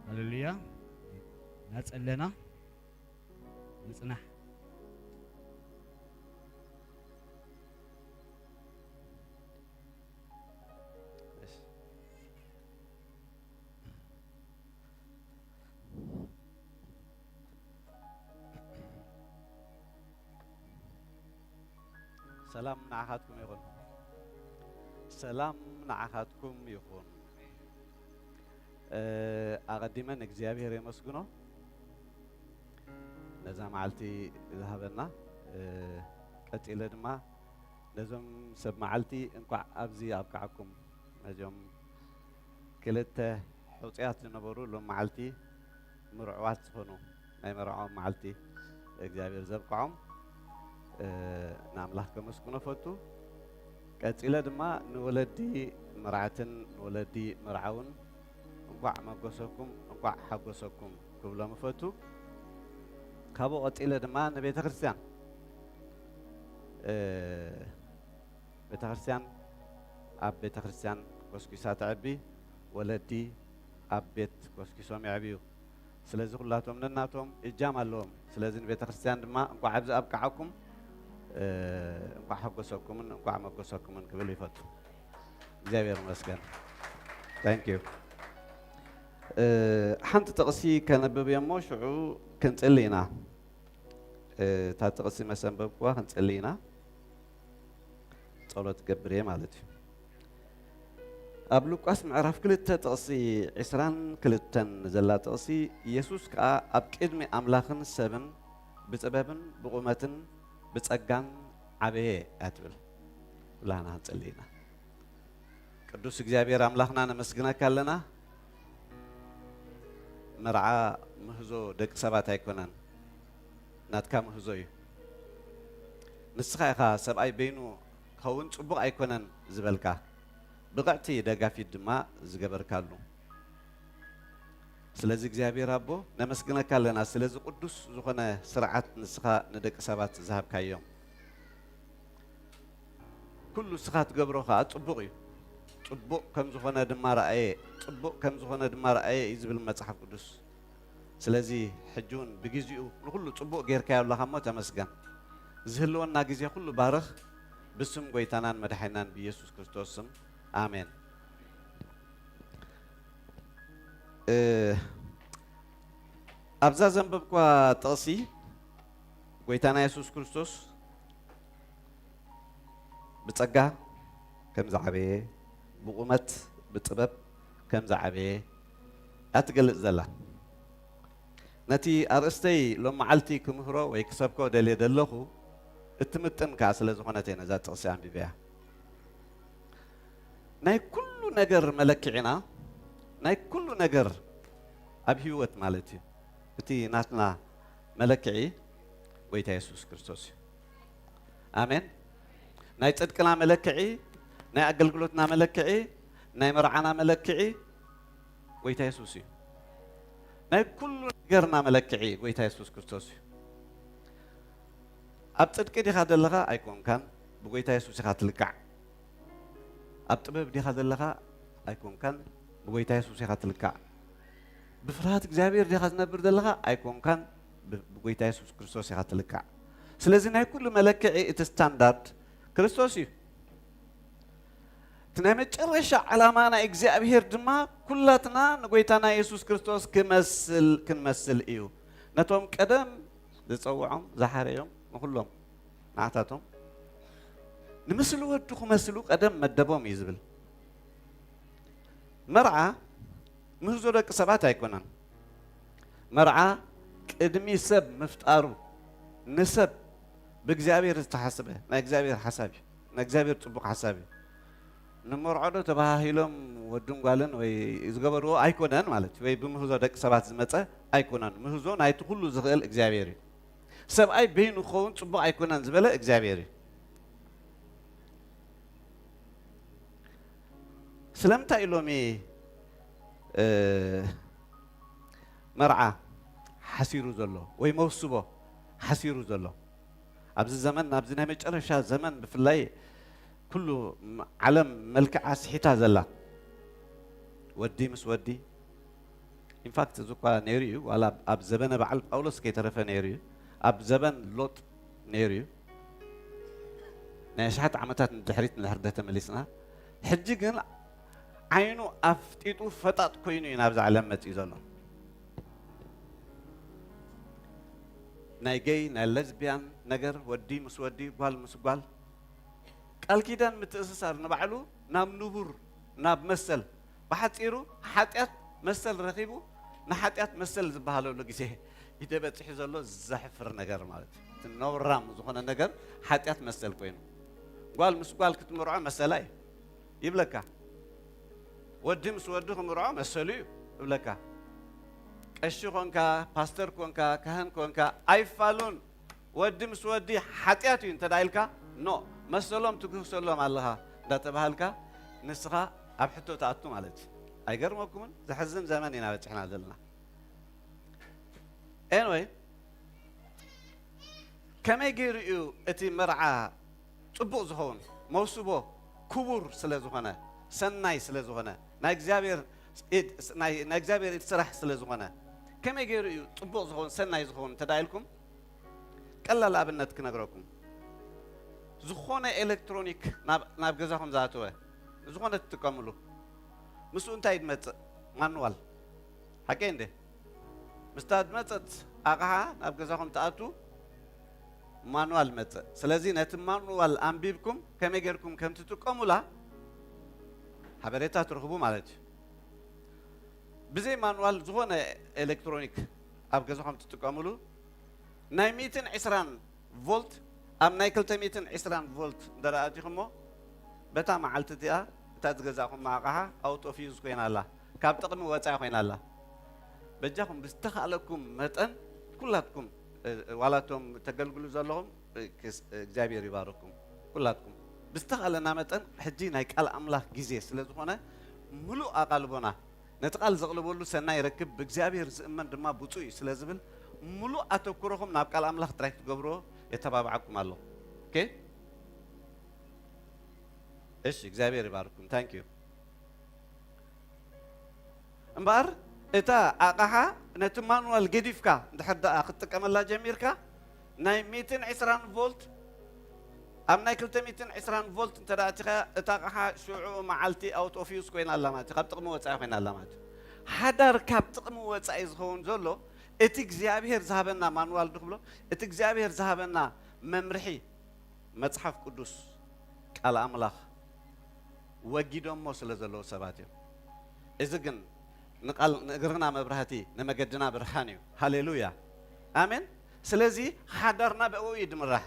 ሃሌሉያ። ናጸለና ንጽናሕ። ሰላም ንዓኻትኩም ይኹን። ሰላም ንዓኻትኩም ይኹን። እ፣ ኣቐዲመ ንእግዚኣብሔር የመስግኖ ነዛ መዓልቲ ዝሃበና። እ፣ ቀጺለ ድማ ነዞም ሰብ መዓልቲ እንቋዕ ኣብዚ ኣብቅዓኩም፣ ነዚኦም ክልተ ሕጹያት ዝነበሩ ሎም መዓልቲ ምርዑዋት ዝኾኑ ናይ መርዓኦም መዓልቲ እግዚኣብሔር ዘብቅዖም፣ እ፣ ንኣምላኽ ከመስግኖ እፈቱ። ቀጺለ ድማ ንወለዲ መርዓትን ንወለዲ መርዓውን እንቋዕ መጎሰኩም፣ እንቋዕ ሓጎሰኩም ክብሎም እፈቱ። ካብኡ ቀጺለ ድማ ንቤተ ክርስቲያን፣ እ፣ ቤተ ክርስቲያን ኣብ ቤተ ክርስቲያን ኮስኪሳ ተዕቢ፣ ወለዲ ኣብ ቤት ኮስኪሶም የዕብዩ። ስለዚ ኩላቶም ነናቶም እጃም ኣለዎም። ስለዚ ንቤተ ክርስቲያን ድማ እንቋዕ ኣብዚ ኣብቅዓኩም፣ እ፣ እንቋዕ ሓጎሰኩምን እንቋዕ መጎሰኩምን ክብል ይፈቱ። እግዚኣብሔር ይመስገን። Thank you። እ፣ ሓንቲ ጥቕሲ ከነብብ እየ እሞ ሽዑ ክንጽሊ ኢና። እ፣ እታ ጥቕሲ መሰንበብኩዋ ክንጽሊ ኢና። ጸሎት ገብር እየ ማለት እዩ። ኣብ ሉቃስ ምዕራፍ ክልተ ጥቕሲ ዕስራን ክልተን ዘላ ጥቕሲ፣ ኢየሱስ ከኣ ኣብ ቅድሚ ኣምላኽን ሰብን ብጥበብን ብቑመትን ብጸጋን ዓበየ እያ ትብል። ኩላህና ክንጽሊ ኢና። ቅዱስ እግዚኣብሔር ኣምላኽና ነመስግነካ ኣለና። መርዓ ምህዞ ደቂ ሰባት ኣይኮነን፣ ናትካ ምህዞ እዩ። ንስኻ ኢኻ ሰብኣይ በይኑ ክኸውን ጽቡቕ ኣይኮነን ዝበልካ፣ ብቕዕቲ ደጋፊት ድማ ዝገበርካሉ። ስለዚ እግዚኣብሔር ኣቦ ነመስግነካ ኣለና፣ ስለዚ ቅዱስ ዝኾነ ስርዓት ንስኻ ንደቂ ሰባት ዝሃብካዮም። ኩሉ ንስኻ ትገብሮ ኸኣ ጽቡቕ እዩ። ጽቡቕ ከም ዝኾነ ድማ ረኣየ፣ ጽቡቕ ከም ዝኾነ ድማ ረኣየ እዩ ዝብል መጽሓፍ ቅዱስ። ስለዚ ሕጂ እውን ብግዜኡ ንኹሉ ጽቡቕ ጌርካዮ ኣለኻ እሞ ተመስገን። ዝህልወና ግዜ ኩሉ ባርኽ፣ ብስም ጐይታናን መድሓኒናን ብኢየሱስ ክርስቶስ ስም፣ ኣሜን። እ፣ ኣብዛ ዘንበብኳ ጥቕሲ፣ ጐይታና የሱስ ክርስቶስ ብጸጋ ከም ዝዓበየ፣ ብቑመት፣ ብጥበብ ከም ዝዓበየ እያ ትገልጽ ዘላ። ነቲ ኣርእስተይ ሎም መዓልቲ ክምህሮ ወይ ክሰብኮ ደልየ ዘለኹ፣ እትምጥን ከኣ ስለ ዝኾነት እየ ነዛ ጥቕሲ ኣንቢበያ። ናይ ኩሉ ነገር መለክዒና፣ ናይ ኩሉ ነገር ኣብ ህይወት ማለት እዩ። እቲ ናትና መለክዒ ጐይታ የሱስ ክርስቶስ እዩ። ኣሜን። ናይ ጽድቅና መለክዒ፣ ናይ ኣገልግሎትና መለክዒ፣ ናይ መርዓና መለክዒ ጐይታ የሱስ እዩ። ናይ ኩሉ ነገርና መለክዒ ጐይታ የሱስ ክርስቶስ እዩ። ኣብ ጽድቂ ዲኻ ዘለኻ ኣይኮንካን፣ ብጐይታ የሱስ ኢኻ ትልካዕ። ኣብ ጥበብ ዲኻ ዘለኻ ኣይኮንካን፣ ብጐይታ የሱስ ኢኻ ትልካዕ። ብፍርሃት እግዚኣብሔር ዲኻ ትነብር ዘለኻ ኣይኮንካን፣ ብ-፣ ብጐይታ የሱስ ክርስቶስ ኢኻ ትልካዕ። ስለዚ ናይ ኩሉ መለክዒ እቲ ስታንዳርድ ክርስቶስ እዩ። እቲ ናይ መጨረሻ ዓላማ ናይ እግዚኣብሔር ድማ ኩላትና ንጐይታና የሱስ ክርስቶስ ክመስል፣ ክንመስል እዩ። ነቶም ቀደም ዝጸውዖም፣ ዝሓረዮም፣ ንኹሎም ንዓታቶም ንምስሊ ወዱ ክመስሉ ቀደም መደቦም እዩ ዝብል። መርዓ ምህዞ ደቂ ሰባት ኣይኮነን። መርዓ ቅድሚ ሰብ ምፍጣሩ ንሰብ ብእግዚኣብሔር ዝተሓስበ ናይ እግዚኣብሔር ሓሳብ እዩ። ናይ እግዚኣብሔር ጽቡቕ ሓሳብ እዩ። ንመርዖ ዶ ተባሃሂሎም ወድን ጓልን ወይ ዝገበርዎ ኣይኮነን ማለት እዩ። ወይ ብምህዞ ደቂ ሰባት ዝመጸ ኣይኮነን። ምህዞ ናይቲ ኩሉ ዝኽእል እግዚኣብሔር እዩ። ሰብኣይ በይኑ ክኸውን ጽቡቕ ኣይኮነን ዝበለ እግዚኣብሔር እዩ። ስለምንታይ እዩ ሎሚ መርዓ ሓሲሩ ዘሎ ወይ መውስቦ ሓሲሩ ዘሎ? ኣብዚ ዘመን፣ ናብዚ ናይ መጨረሻ ዘመን ብፍላይ ኩሉ ዓለም መልክዓ ስሒታ ዘላ፣ ወዲ ምስ ወዲ፣ ኢንፋክት እዚ እኳ ነይሩ እዩ፣ ዋላ ኣብ ዘበነ በዓል ጳውሎስ ከይተረፈ ነይሩ እዩ፣ ኣብ ዘበን ሎጥ ነይሩ እዩ። ናይ ኣሽሓት ዓመታት ንድሕሪት ንድሕር ተመሊስና፣ ሕጂ ግን ዓይኑ ኣፍጢጡ ፈጣጥ ኮይኑ እዩ ናብዛ ዓለም መፂኡ ዘሎ። ናይ ገይ ናይ ለዝቢያን ነገር፣ ወዲ ምስ ወዲ፣ ጓል ምስ ጓል፣ ቃል ኪዳን ምትእስሳር ንባዕሉ ናብ ንቡር፣ ናብ መሰል፣ ብሓፂሩ ሓጢኣት መሰል ረኺቡ ንሓጢኣት መሰል ዝበሃለሉ ግዜ ይደ በፂሑ ዘሎ። ዘሕፍር ነገር ማለት እዩ። እቲ ነውራም ዝኾነ ነገር ሓጢኣት መሰል ኮይኑ፣ ጓል ምስ ጓል ክትምርዖ መሰላ እዩ ይብለካ። ወዲ ምስ ወዲ ክምርዖ መሰሉ እዩ እብለካ። ቀሺ ኮንካ፣ ፓስተር ኮንካ፣ ካህን ኮንካ ኣይፋሉን። ወዲ ምስ ወዲ ሓጢኣት እዩ እንተ ኢልካ፣ ኖ፣ መሰሎም ትግህሰሎም ኣለኻ እንዳተባሃልካ፣ ንስኻ ኣብ ሕቶ ትኣቱ ማለት እዩ። ኣይገርመኩምን? ዘሕዝን ዘመን ኢና በፂሕና ዘለና። ኤንወይ፣ ከመይ ገይሩ እዩ እቲ መርዓ ጽቡቕ ዝኸውን? መውስቦ ክቡር ስለ ዝኾነ፣ ሰናይ ስለ ዝኾነ፣ ናይ እግዚኣብሔር ኢድ፣ ናይ፣ ናይ እግዚኣብሔር ኢድ ስራሕ ስለ ዝኾነ፣ ከመይ ገይሩ እዩ ጽቡቕ ዝኸውን፣ ሰናይ ዝኸውን እንተ ኢልኩም፣ ቀላል ኣብነት ክነግረኩም። ዝኾነ ኤሌክትሮኒክ ናብ፣ ናብ ገዛኹም ዝኣተወ፣ ዝኾነ ትጥቀምሉ፣ ምስኡ እንታይ ድመጽእ? ማኑዋል። ሓቀይ እንዴ? ምስታ ድመጸት ኣቕሓ ናብ ገዛኹም ትኣቱ፣ ማኑዋል መጽእ። ስለዚ ነቲ ማኑዋል ኣንቢብኩም ከመይ ጌርኩም ከም ትጥቀሙላ ሓበሬታ ትረኽቡ ማለት እዩ። ብዘይ ማኑዋል ዝኾነ ኤሌክትሮኒክ ኣብ ገዛኹም ትጥቀሙሉ፣ ናይ ሚእትን ዕስራን ቮልት ኣብ ናይ ክልተ ሚእትን ዕስራን ቮልት እንተ ደኣ ኣቲኹሞ፣ በታ መዓልቲ እቲኣ እታ ዝገዛእኹማ ኣቕሓ ኣውት ኦፍ ዩዝ ኮይና ኣላ፣ ካብ ጥቕሚ ወጻኢ ኮይና ኣላ። በጃኹም ብዝተኻእለኩም መጠን ኩላትኩም፣ እ፣ ዋላ እቶም ተገልግሉ ዘለኹም፣ እ፣ ክስ-፣ እግዚኣብሔር ይባርኩም። ኩላትኩም ብዝተኻእለና መጠን ሕጂ ናይ ቃል ኣምላኽ ግዜ ስለ ዝኾነ፣ ምሉእ ኣቓልቦና ነቲ ቃል ዘቕልበሉ ሰናይ ይረክብ፣ ብእግዚኣብሔር ዝእመን ድማ ብፁዕ እዩ ስለ ዝብል፣ ምሉእ ኣተኩሮኹም ናብ ቃል ኣምላኽ ጥራይ ክትገብርዎ የተባብዓኩም ኣለኹ። ኦኬ? እሺ፣ እግዚኣብሔር ይባርኩም። ታንክ ዩ። እምበኣር እታ ኣቕሓ ነቲ ማኑዋል ገዲፍካ እንድሕር ደኣ ክትጥቀመላ ጀሚርካ፣ ናይ ሚእትን ዕስራን ቮልት፣ ኣብ ናይ ክልተ ሚእትን ዕስራን ቮልት እንተ ደኣ ኣቲኻ፣ እታ ኣቕሓ ሽዑ መዓልቲ ኣውት ኦፍ ዩዝ ኮይና ኣላ ማለት እዩ፣ ካብ ጥቕሚ ወጻኢ ኮይና ኣላ ማለት እዩ። ሓዳር ካብ ጥቕሚ ወጻኢ ዝኸውን ዘሎ፣ እቲ እግዚኣብሔር ዝሃበና ማኑዋል ድኽብሎ፣ እቲ እግዚኣብሔር ዝሃበና መምርሒ፣ መጽሓፍ ቅዱስ፣ ቃል ኣምላኽ ወጊዶሞ ስለ ዘለዉ ሰባት እዮም። እዚ ግን ንቓል፣ ንእግርና መብራህቲ፣ ንመገድና ብርሃን እዩ። ሃሌሉያ። ኣሜን። ስለዚ ሓዳርና ብኡ እዩ ድምራሕ።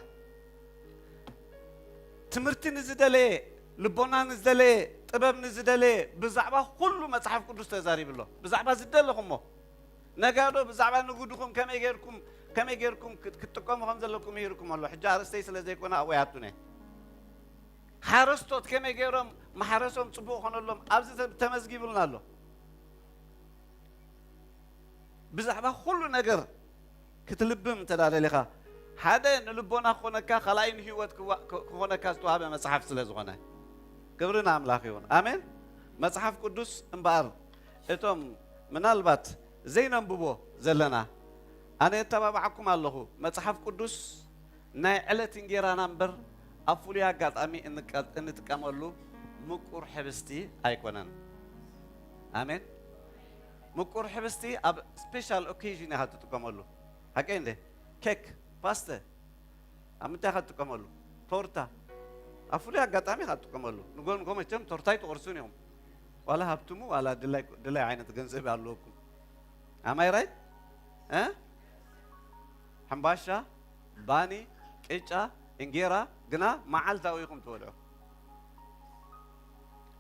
ትምህርቲ ንዝደለየ፣ ልቦና ንዝደለየ፣ ጥበብ ንዝደለየ፣ ብዛዕባ ኩሉ መጽሓፍ ቅዱስ ተዛሪቡ ኣሎ። ብዛዕባ ዝደለኹሞ፣ ነጋዶ ብዛዕባ ንግድኹም ከመይ ጌርኩም፣ ከመይ ጌርኩም ክት-፣ ክትጥቀሙ ከም ዘለኩም ይህርኩም ኣሎ። ሕጂ ኣርእስተይ ስለ ዘይኮነ ኣብኡ ይኣቱን እየ። ሓረስቶት ከመይ ጌሮም ማሕረሶም ጽቡቕ ኮነሎም ኣብዚ ተ-፣ ተመዝጊቡልና ኣሎ። ብዛዕባ ኩሉ ነገር ክትልብም እንተ ደኣ ደሊኻ፣ ሓደ ንልቦና ክኾነካ፣ ካልኣይ ንህይወት ክዋ-፣ ክ-፣ ክኾነካ ዝተዋህበ መጽሓፍ ስለ ዝኾነ፣ ክብሪ ንኣምላኽ ይኹን። ኣሜን። መጽሓፍ ቅዱስ እምበኣር፣ እቶም ምናልባት ዘይነንብቦ ዘለና፣ ኣነ የተባብዓኩም ኣለኹ። መጽሓፍ ቅዱስ ናይ ዕለት እንጌራና እምበር፣ ኣብ ፍሉይ ኣጋጣሚ እንቀ-፣ እንጥቀመሉ ምቁር ሕብስቲ ኣይኮነን። ኣሜን። ምቁር ሕብስቲ ኣብ ስፔሻል ኦኬዥን ኢኻ ትጥቀመሉ። ሓቀይ እንዴ? ኬክ፣ ፓስተ፣ ኣብ ምንታይ ኢኻ ትጥቀመሉ? ቶርታ፣ ኣብ ፍሉይ ኣጋጣሚ ኢኻ ትጥቀመሉ። ንጎ ንጎ መቸም ቶርታ ኣይትቆርሱን ኢኹም። ዋላ ሃብትሙ፣ ዋላ ድላይ፣ ድላይ ዓይነት ገንዘብ ኣለወኩም። ኣማይ ራይት? እ? ሕምባሻ፣ ባኒ፣ ቅጫ፣ እንጌራ ግና መዓልታዊ ኢኹም ትበልዑ።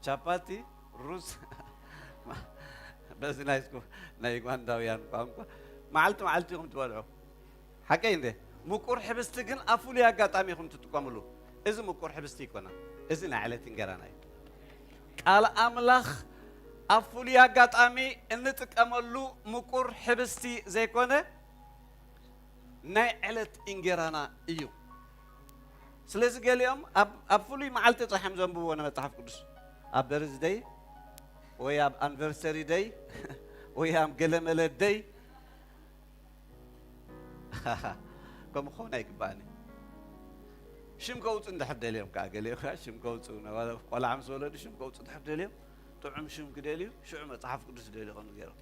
ቻፓቲ፣ ሩዝ፣ በዚ ናይ ስኩ-፣ ናይ ዩጋንዳውያን ቋንቋ፣ መዓልቲ መዓልቲ ኢኹም ትበልዑ። ሓቀይ እንዴ? ምቁር ሕብስቲ ግን ኣብ ፍሉይ ኣጋጣሚ ኢኹም ትጥቀምሉ። እዚ ምቁር ሕብስቲ ኣይኮነን። እዚ ናይ ዕለት እንጌራና እዩ። ቃል ኣምላኽ ኣብ ፍሉይ ኣጋጣሚ እንጥቀመሉ ምቁር ሕብስቲ ዘይኮነ፣ ናይ ዕለት እንጌራና እዩ። ስለዚ ገሊኦም ኣብ፣ ኣብ ፍሉይ መዓልቲ ጥራሕ እዮም ዘንብብዎ ንመጽሓፍ ቅዱስ። ኣብ በርዝደይ ወይ ኣብ ኣኒቨርሰሪ ደይ ወይ ኣብ ገለመለ ደይ። ከምኡ ክኸውን ኣይግባእን እዩ። ሽም ከውፅኡ እንድሕር ደልዮም ከዓ ገሊኦም ከዓ ሽም ከውፅኡ፣ ቆልዓ ምስ ወለዱ ሽም ከውፅኡ እንድሕር ደልዮም፣ ጥዑም ሽም ክደልዩ ሽዑ መፅሓፍ ቅዱስ ደልዩ ከምኡ ገይሮም።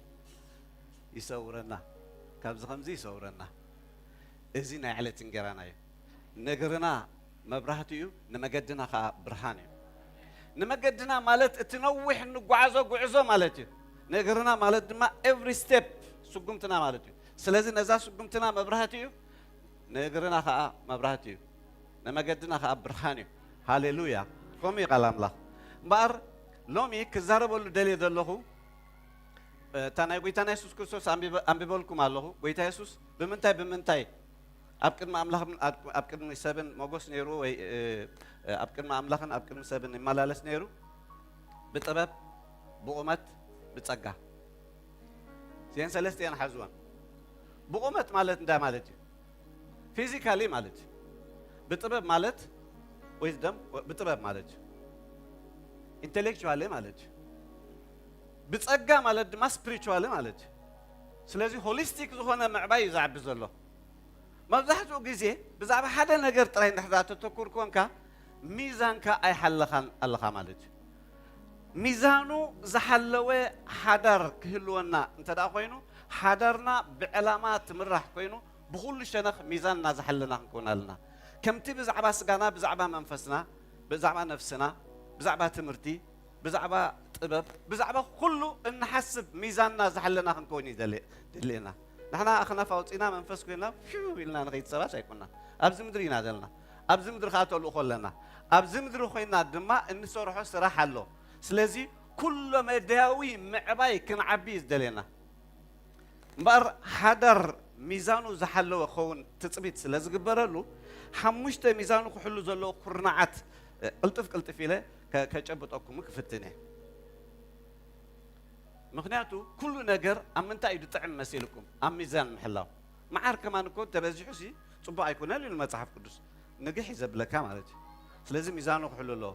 ይሰውረና፣ ካብዚ ከምዚ ይሰውረና። እዚ ናይ ዕለት እንጌራና እዩ። ንእግርና መብራህቲ እዩ፣ ንመገድና ከዓ ብርሃን እዩ። ንመገድና ማለት እቲ ነዊሕ እንጓዓዞ ጉዕዞ ማለት እዩ። ንእግርና ማለት ድማ ኤቭሪ ስቴፕ፣ ስጉምትና ማለት እዩ። ስለዚ ነዛ ስጉምትና መብራህቲ እዩ፣ ንእግርና ከዓ መብራህቲ እዩ፣ ንመገድና ከዓ ብርሃን እዩ። ሃሌሉያ! ከምኡ እዩ ቃል ኣምላኽ። እምበኣር ሎሚ ክዛረበሉ ደልየ ዘለኹ፣ እታ ናይ ጎይታና የሱስ ክርስቶስ ኣንቢበ-፣ ኣንቢበልኩም ኣለኹ። ጎይታ የሱስ ብምንታይ፣ ብምንታይ ኣብ ቅድሚ ኣምላኽን ኣብ፣ ኣብ ቅድሚ ሰብን ሞጎስ ነይሩ ወይ፣ እ፣ ኣብ ቅድሚ ኣምላኽን ኣብ ቅድሚ ሰብን ይመላለስ ነይሩ? ብጥበብ፣ ብቑመት፣ ብጸጋ። እዚአን ሰለስቲአን ሓዝወን። ብቑመት ማለት እንታይ ማለት እዩ? ፊዚካሊ ማለት እዩ። ብጥበብ ማለት ዊዝደም፣ ብጥበብ ማለት እዩ። ኢንቴሌክቹዋሊ ማለት እዩ። ብጸጋ ማለት ድማ ስፒሪቹዋሊ ማለት እዩ። ስለዚ ሆሊስቲክ ዝኾነ ምዕባይ እዩ ዝዓቢ ዘሎ። መብዛሕትኡ ግዜ ብዛዕባ ሓደ ነገር ጥራይ እንድሕር ደኣ ተተኩር ኮንካ፣ ሚዛንካ ኣይሓለኻን ኣለኻ ማለት እዩ። ሚዛኑ ዝሓለወ ሓዳር ክህልወና እንተ ደኣ ኮይኑ፣ ሓዳርና ብዕላማ ትምራሕ ኮይኑ፣ ብኹሉ ሸነኽ ሚዛንና ዝሓለና ክንከውን ኣለና። ከምቲ ብዛዕባ ስጋና፣ ብዛዕባ መንፈስና፣ ብዛዕባ ነፍስና፣ ብዛዕባ ትምህርቲ፣ ብዛዕባ ጥበብ፣ ብዛዕባ ኩሉ እንሓስብ ሚዛንና ዝሓለና ክንከውን እዩ ደል-፣ ደልየና። ንሕና ኣኽናፍ ኣውፂና መንፈስ ኮይና ፊው ኢልና ንኸይድ ሰባት ኣይኮና። ኣብዚ ምድሪ ኢና ዘለና። ኣብዚ ምድሪ ከዓ ተልእኾ ኣለና። ኣብዚ ምድሪ ኮይና ድማ እንሰርሖ ስራሕ ኣሎ። ስለዚ ኩሎ መዳያዊ ምዕባይ ክንዓቢ እዩ ዝደልየና። እምበኣር ሓዳር ሚዛኑ ዝሓለወ ክኸውን ትጽቢት ስለ ዝግበረሉ፣ ሓሙሽተ ሚዛኑ ክሕሉ ዘለዎ ኩርናዓት፣ እ፣ ቅልጥፍ ቅልጥፍ ኢለ ከ-፣ ከጨብጠኩም ክፍትን እየ። ምኽንያቱ ኩሉ ነገር ኣብ ምንታይ እዩ ዝጥዕም መሲልኩም? ኣብ ሚዛን ምሕላው። መዓር ከማን እኮ እንተበዚሑሲ ጽቡቕ ኣይኮነን ኢሉ መጽሓፍ ቅዱስ። ንግሕ እዩ ዘብለካ ማለት እዩ። ስለዚ ሚዛኑ ክሕሉ ኣለዎ።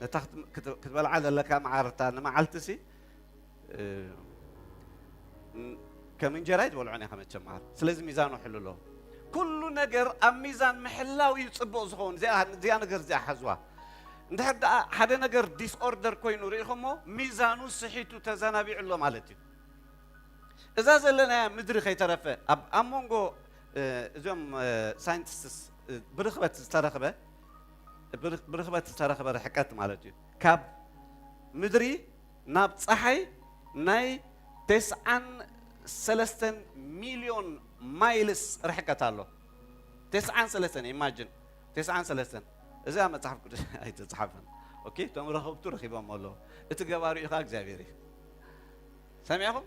ነታ ክት-፣ ክት-፣ ክትበልዓ ዘለካ መዓር እታ ንመዓልቲሲ እ፣ ን-፣ ከም እንጀራ ኣይትበልዖን ኢኻ መቸም መዓር። ስለዚ ሚዛኑ ሕሉ ኣለዎ። ኩሉ ነገር ኣብ ሚዛን ምሕላው እዩ ጽቡቕ ዝኸውን። እዚኣ፣ እዚኣ ነገር እዚኣ ሓዝዋ። እንድሕር ደኣ ሓደ ነገር ዲስኦርደር ኮይኑ ርኢኹሞ፣ ሚዛኑ ስሒቱ ተዘናቢዑ ኣሎ ማለት እዩ። እዛ ዘለናያ ምድሪ ከይተረፈ ኣብ፣ ኣብ መንጎ፣ እ፣ እዞም፣ እ፣ ሳይንቲስትስ፣ እ፣ ብርኽበት ዝተረኽበ፣ ብርኽ-፣ ብርኽበት ዝተረኽበ ርሕቀት ማለት እዩ። ካብ ምድሪ ናብ ጸሓይ ናይ ተስዓን ሰለስተን ሚልዮን ማይልስ ርሕቀት ኣሎ። ተስዓን ሰለስተን፣ ኢማጅን፣ ተስዓን ሰለስተን። እዚ ኣብ መጽሓፍ ቅዱስ ኣይተጻሓፈን። ኦኬ፣ እቶም ረኸብቱ ረኺቦም ኣለዉ። እቲ ገባሪኡ ኸኣ እግዚኣብሔር እዩ። ሰሚዕኹም?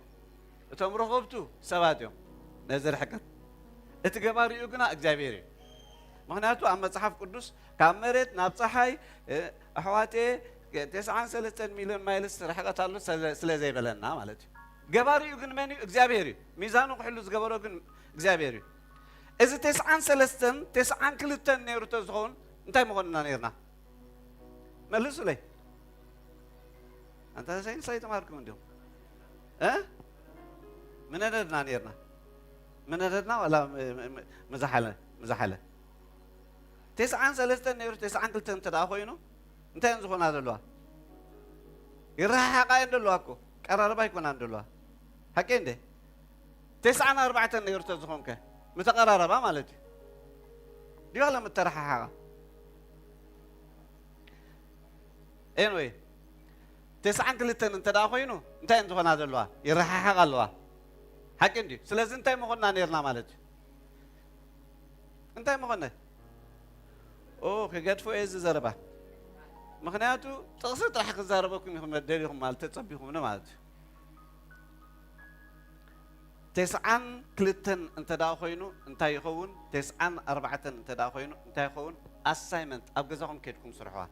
እቶም ረኸብቱ ሰባት እዮም ነዚ ርሕቀት። እቲ ገባሪኡ ግና እግዚኣብሔር እዩ። ምኽንያቱ ኣብ መጽሓፍ ቅዱስ ካብ መሬት ናብ ጸሓይ፣ እ፣ ኣሕዋተየ፣ ተስዓን ሰለስተን ሚልዮን ማይልስ ርሕቀት ኣሎ ስለ፣ ስለ ዘይበለና ማለት እዩ። ገባሪኡ ግን መን እዩ? እግዚኣብሔር እዩ። ሚዛኑ ክሕሉ ዝገበሮ ግን እግዚኣብሔር እዩ። እዚ ተስዓን ሰለስተን፣ ተስዓን ክልተን ነይሩ ተዝኸውን እንታይ ምኾንና ነይርና? መልሱለይ። ኣንታ ሳይንስ ኣይተማርኩም እንዲኹም? እ? ምነደድና ነይርና? ምነደድና ዋላ ም-፣ ም-፣ ም-፣ ምዝሓለ፣ ምዝሓለ? ተስዓን ሰለስተን ነይሩ፣ ተስዓን ክልተን እንተ ደኣ ኮይኑ፣ እንታይ እየን ዝኾና ዘለዋ? ይረሓሓቓ እየን ዘለዋ እኮ። ቀራረባ ኣይኮናን ዘለዋ። ሓቂ እንደ? ተስዓን ኣርባዕተን ነይሩ ተዝኾንከ? ምተቐራረባ ማለት እዩ። ድዩ ዋላ ምተረሓሓቓ? ኤንወይ፣ ተስዓን ክልተን እንተ ደኣ ኮይኑ፣ እንታይ እየን ዝኾና ዘለዋ? ይረሓሓቓ ኣለዋ። ሓቂ እንድዩ። ስለዚ እንታይ ምኾንና ነይርና ማለት እዩ? እንታይ ምኾነ? ኦ፣ ክገድፎ እየ እዚ ዘረባ። ምኽንያቱ ጥቕሲ ጥራሕ ክዛረበኩም ኢኹም ደሊኹም ማለት ተጸቢኹምኒ ማለት እዩ። ተስዓን ክልተን እንተ ደኣ ኮይኑ እንታይ ይኸውን? ተስዓን ኣርባዕተን እንተ ደኣ ኮይኑ እንታይ ይኸውን? ኣሳይመንት ኣብ ገዛኹም ከድኩም ስርሕዋ።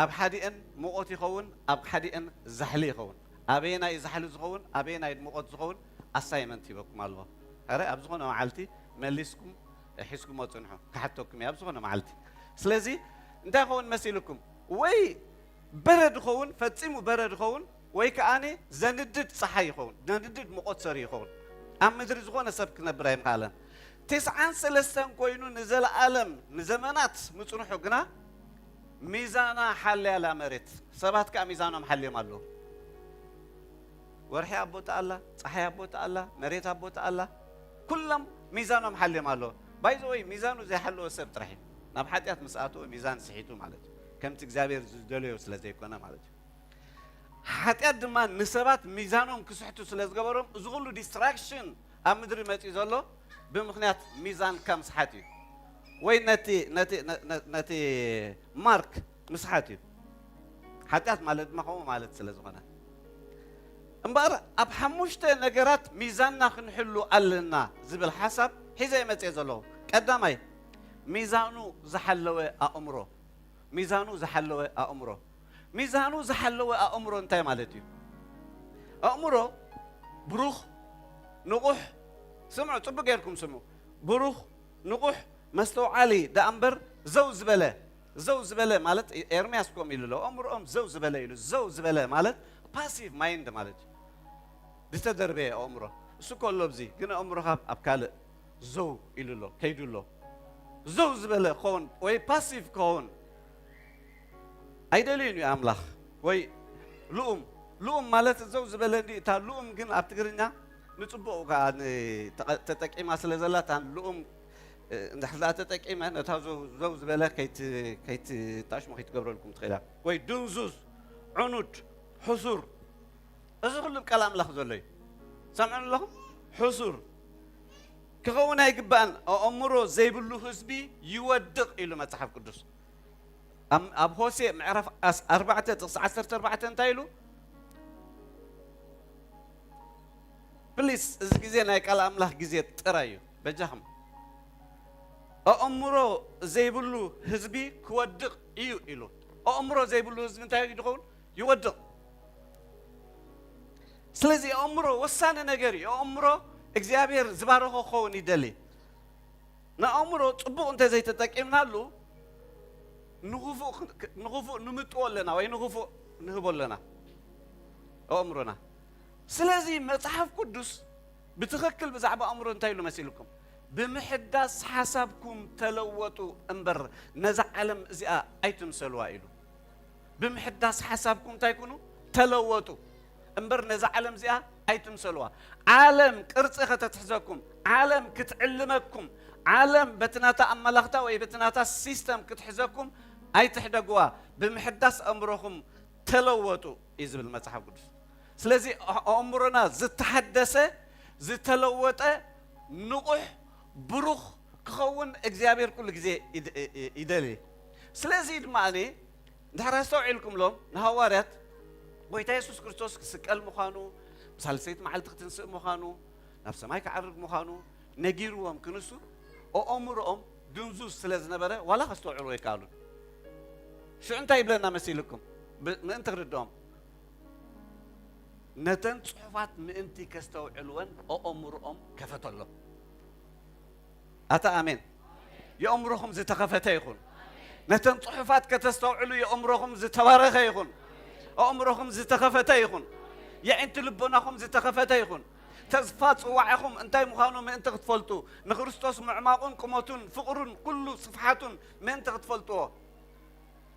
ኣብ ሓዲአን ሙቐት ይኸውን፣ ኣብ ሓዲአን ዛሕሊ ይኸውን። ኣበየናይ ዛሕሊ ዝኸውን፣ ኣበየናይ ሙቐት ዝኸውን ኣሳይመንት ሂበኩም ኣለኹ። ሕረ ኣብ ዝኾነ መዓልቲ መሊስኩም ሒዝኩሞ ጽንሑ፣ ክሓተኩም እየ ኣብ ዝኾነ መዓልቲ። ስለዚ እንታይ ይኸውን መሲልኩም? ወይ በረድ ይኸውን፣ ፈጺሙ በረድ ይኸውን፣ ወይ ከኣኒ ዘንድድ ጸሓይ ይኸውን፣ ዘንድድ ሙቐት ሰሪ ይኸውን። ኣብ ምድሪ ዝኾነ ሰብ ክነብር ኣይምኽኣለን። ተስዓን ሰለስተን ኮይኑ ንዘለኣለም ንዘመናት ምጽንሑ ግና ሚዛና ሓልያ ኣላ መሬት። ሰባት ከኣ ሚዛኖም ሓልዮም ኣለዉ። ወርሒ ኣብ ቦታ ኣላ፣ ጸሓይ ኣብ ቦታ ኣላ፣ መሬት ኣብ ቦታ ኣላ። ኩሎም ሚዛኖም ሓልዮም ኣለዉ። ባይ ዘ ወይ ሚዛኑ ዘይሓለወ ሰብ ጥራሕ እዩ ናብ ሓጢኣት ምስ ኣተወ ሚዛን ስሒቱ ማለት እዩ። ከምቲ እግዚኣብሔር ዝደለዮ ስለ ዘይኮነ ማለት እዩ። ሓጢኣት ድማ ንሰባት ሚዛኖም ክስሕቱ ስለ ዝገበሮም እዚ ኩሉ ዲስትራክሽን ኣብ ምድሪ መጺኡ ዘሎ ብምኽንያት ሚዛንካ ምስሓት እዩ። ወይ ነቲ ነቲ ነ- ነ- ነቲ ማርክ ምስሓት እዩ። ሓጢኣት ማለት ድማ ከምኡ ማለት ስለ ዝኾነ እምበኣር ኣብ ሓሙሽተ ነገራት ሚዛንና ክንሕሉ ኣለና ዝብል ሓሳብ ሒዘ ይመጽእ ዘለኹ። ቀዳማይ፣ ሚዛኑ ዝሓለወ ኣእምሮ። ሚዛኑ ዝሓለወ ኣእምሮ። ሚዛኑ ዝሓለወ ኣእምሮ እንታይ ማለት እዩ? ኣእምሮ ብሩኽ፣ ንቑሕ፣ ስምዑ፣ ጽቡቅ ጌርኩም ስምዑ። ብሩኽ፣ ንቑሕ፣ መስተውዓሊ ደኣ እምበር ዘው ዝበለ፣ ዘው ዝበለ ማለት ኤርምያስ ከምኡ ኢሉ ኣሎ። ኣእምሮኦም ዘው ዝበለ ኢሉ። ዘው ዝበለ ማለት ፓሲቭ ማይንድ ማለት እዩ። ዝተደርበየ ኣእምሮ። እሱ እኮ ኣሎ ኣብዚ፣ ግን ኣእምሮኻ ኣብ ካልእ ዘው ኢሉ ኣሎ፣ ከይዱ ኣሎ። ዘው ዝበለ ክኸውን ወይ ፓሲቭ ክኸውን ኣይደልዩን እዩ ኣምላኽ። ወይ ልኡም፣ ልኡም ማለት ዘው ዝበለ እንዲ፣ እታ ልኡም ግን ኣብ ትግርኛ ንጽቡቕ ከኣ ን-፣ ተቐ-፣ ተጠቂማ ስለ ዘላ፣ እታ ልኡም፣ እ፣ እንድሕር ደኣ ተጠቂመ፣ ነታ ዘው፣ ዘው ዝበለ ከይት-፣ ከይት-፣ ታሽሙ ከይትገብረልኩም ትኽእል እያ። ወይ ድንዙዝ፣ ዕኑድ፣ ሕሱር፣ እዚ ኩሉ ኣብ ቃል ኣምላኽ ዘሎ እዩ። ሰምዑን ኣለኹም? ሕሱር ክኸውን ኣይግባእን። ኣእምሮ ዘይብሉ ህዝቢ ይወድቕ ኢሉ መጽሓፍ ቅዱስ። ኣብ፣ ኣብ ሆሴዕ ምዕራፍ ኣስ-፣ ኣርባዕተ ጥቕሲ ዓሰርተ ኣርባዕተ እንታይ ኢሉ? ፕሊስ፣ እዚ ግዜ ናይ ቃል ኣምላኽ ግዜ ጥራይ እዩ። በጃኹም። ኣእምሮ ዘይብሉ ህዝቢ ክወድቕ እዩ ኢሉ። ኣእምሮ ዘይብሉ ህዝቢ እንታይ እዩ ዝኸውን? ይወድቕ። ስለዚ ኣእምሮ ወሳኒ ነገር እዩ። ኣእምሮ እግዚኣብሔር ዝባረኾ ክኸውን ይደሊ። ንኣእምሮ ጽቡቕ እንተ ዘይተጠቂምናሉ ንኽፉእ ክ-፣ ንኽፉእ ንምጥዎ ኣለና ወይ ንኽፉእ ንህቦ ኣለና ኣእምሮና። ስለዚ መጽሓፍ ቅዱስ ብትኽክል ብዛዕባ ኣእምሮ እንታይ ኢሉ መሲልኩም? "ብምሕዳስ ሓሳብኩም ተለወጡ እምበር ነዛ ዓለም እዚኣ ኣይትምሰልዋ" ኢሉ። ብምሕዳስ ሓሳብኩም እንታይ ኩኑ? ተለወጡ እምበር ነዛ ዓለም እዚኣ ኣይትምሰልዋ። ዓለም ቅርጺ ከተትሕዘኩም፣ ዓለም ክትዕልመኩም፣ ዓለም በቲ ናታ ኣመላኽታ ወይ በቲ ናታ ሲስተም ክትሕዘኩም ኣይትሕደግዋ። ብምሕዳስ ኣእምሮኹም ተለወጡ እዩ ዝብል መጽሓፍ ቅዱስ። ስለዚ ኣ-፣ ኣእምሮና ዝተሓደሰ፣ ዝተለወጠ፣ ንቑሕ፣ ብሩኽ ክኸውን እግዚኣብሔር ኩሉ ግዜ ይድ-፣ ይ-፣ ይ-፣ ይደሊ። ስለዚ ድማ እኔ እንድሕር ኣስተውዒልኩምሎም ንሃዋርያት ጎይታ የሱስ ክርስቶስ ክስቀል ምዃኑ፣ ብሳልሰይቲ መዓልቲ ክትንስእ ምዃኑ፣ ናብ ሰማይ ክዓርግ ምዃኑ ነጊርዎም ክንሱ፣ ኣእምሮኦም ድንዙዝ ስለ ዝነበረ ዋላ ከስተውዕልዎ ኣይከኣሉን። ሽዑ እንታይ ይብለና መሲልኩም? ብ-፣ ምእንቲ ክርድኦም፣ ነተን ጽሑፋት ምእንቲ ከስተውዕልወን ኣእምሮኦም ከፈተሎም። ኣታ ኣሜን። የእምሮኹም ዝተኸፈተ ይኹን። ነተን ጽሑፋት ከተስተውዕሉ የእምሮኹም ዝተባረኸ ይኹን። ኣእምሮኹም ዝተኸፈተ ይኹን። የዒንቲ ልቦናኹም ዝተኸፈተ ይኹን። ተስፋ ጽዋዕኹም እንታይ ምዃኑ ምእንቲ ክትፈልጡ፣ ንክርስቶስ ምዕማቑን ቁመቱን ፍቕሩን ኩሉ ስፍሓቱን ምእንቲ ክትፈልጥዎ፣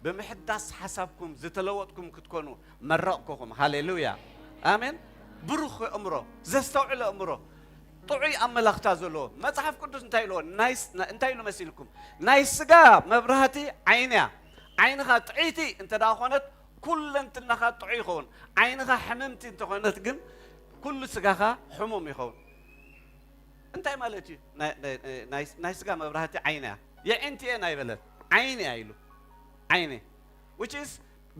ብምሕዳስ ሓሳብኩም ዝተለወጥኩም ክትኮኑ መረቕኩኹም። ሃሌሉያ። ኣሜን። ብሩኽ ኣእምሮ፣ ዘስተውዕል ኣእምሮ፣ ጥዑይ ኣመላኽታ ዘለዎ። መጽሓፍ ቅዱስ እንታይ ኢልዎ? ናይ ስ-፣ ና-፣ እንታይ ኢሉ መሲልኩም? ናይ ስጋ መብራህቲ ዓይኒ እያ። ዓይንኻ ጥዕይቲ እንተ ደኣ ኾነት፣ ኩለንትናኻ ጥዑይ ይኸውን። ዓይንኻ ሕምምቲ እንተኾነት ግን፣ ኩሉ ስጋኻ ሕሙም ይኸውን። እንታይ ማለት እዩ? ናይ፣ ናይ፣ ናይ፣ ናይ ስጋ መብራህቲ ዓይኒ እያ። የዒንቲ እየን ኣይበለን። ዓይኒ እያ ኢሉ። ዓይኒ። Which is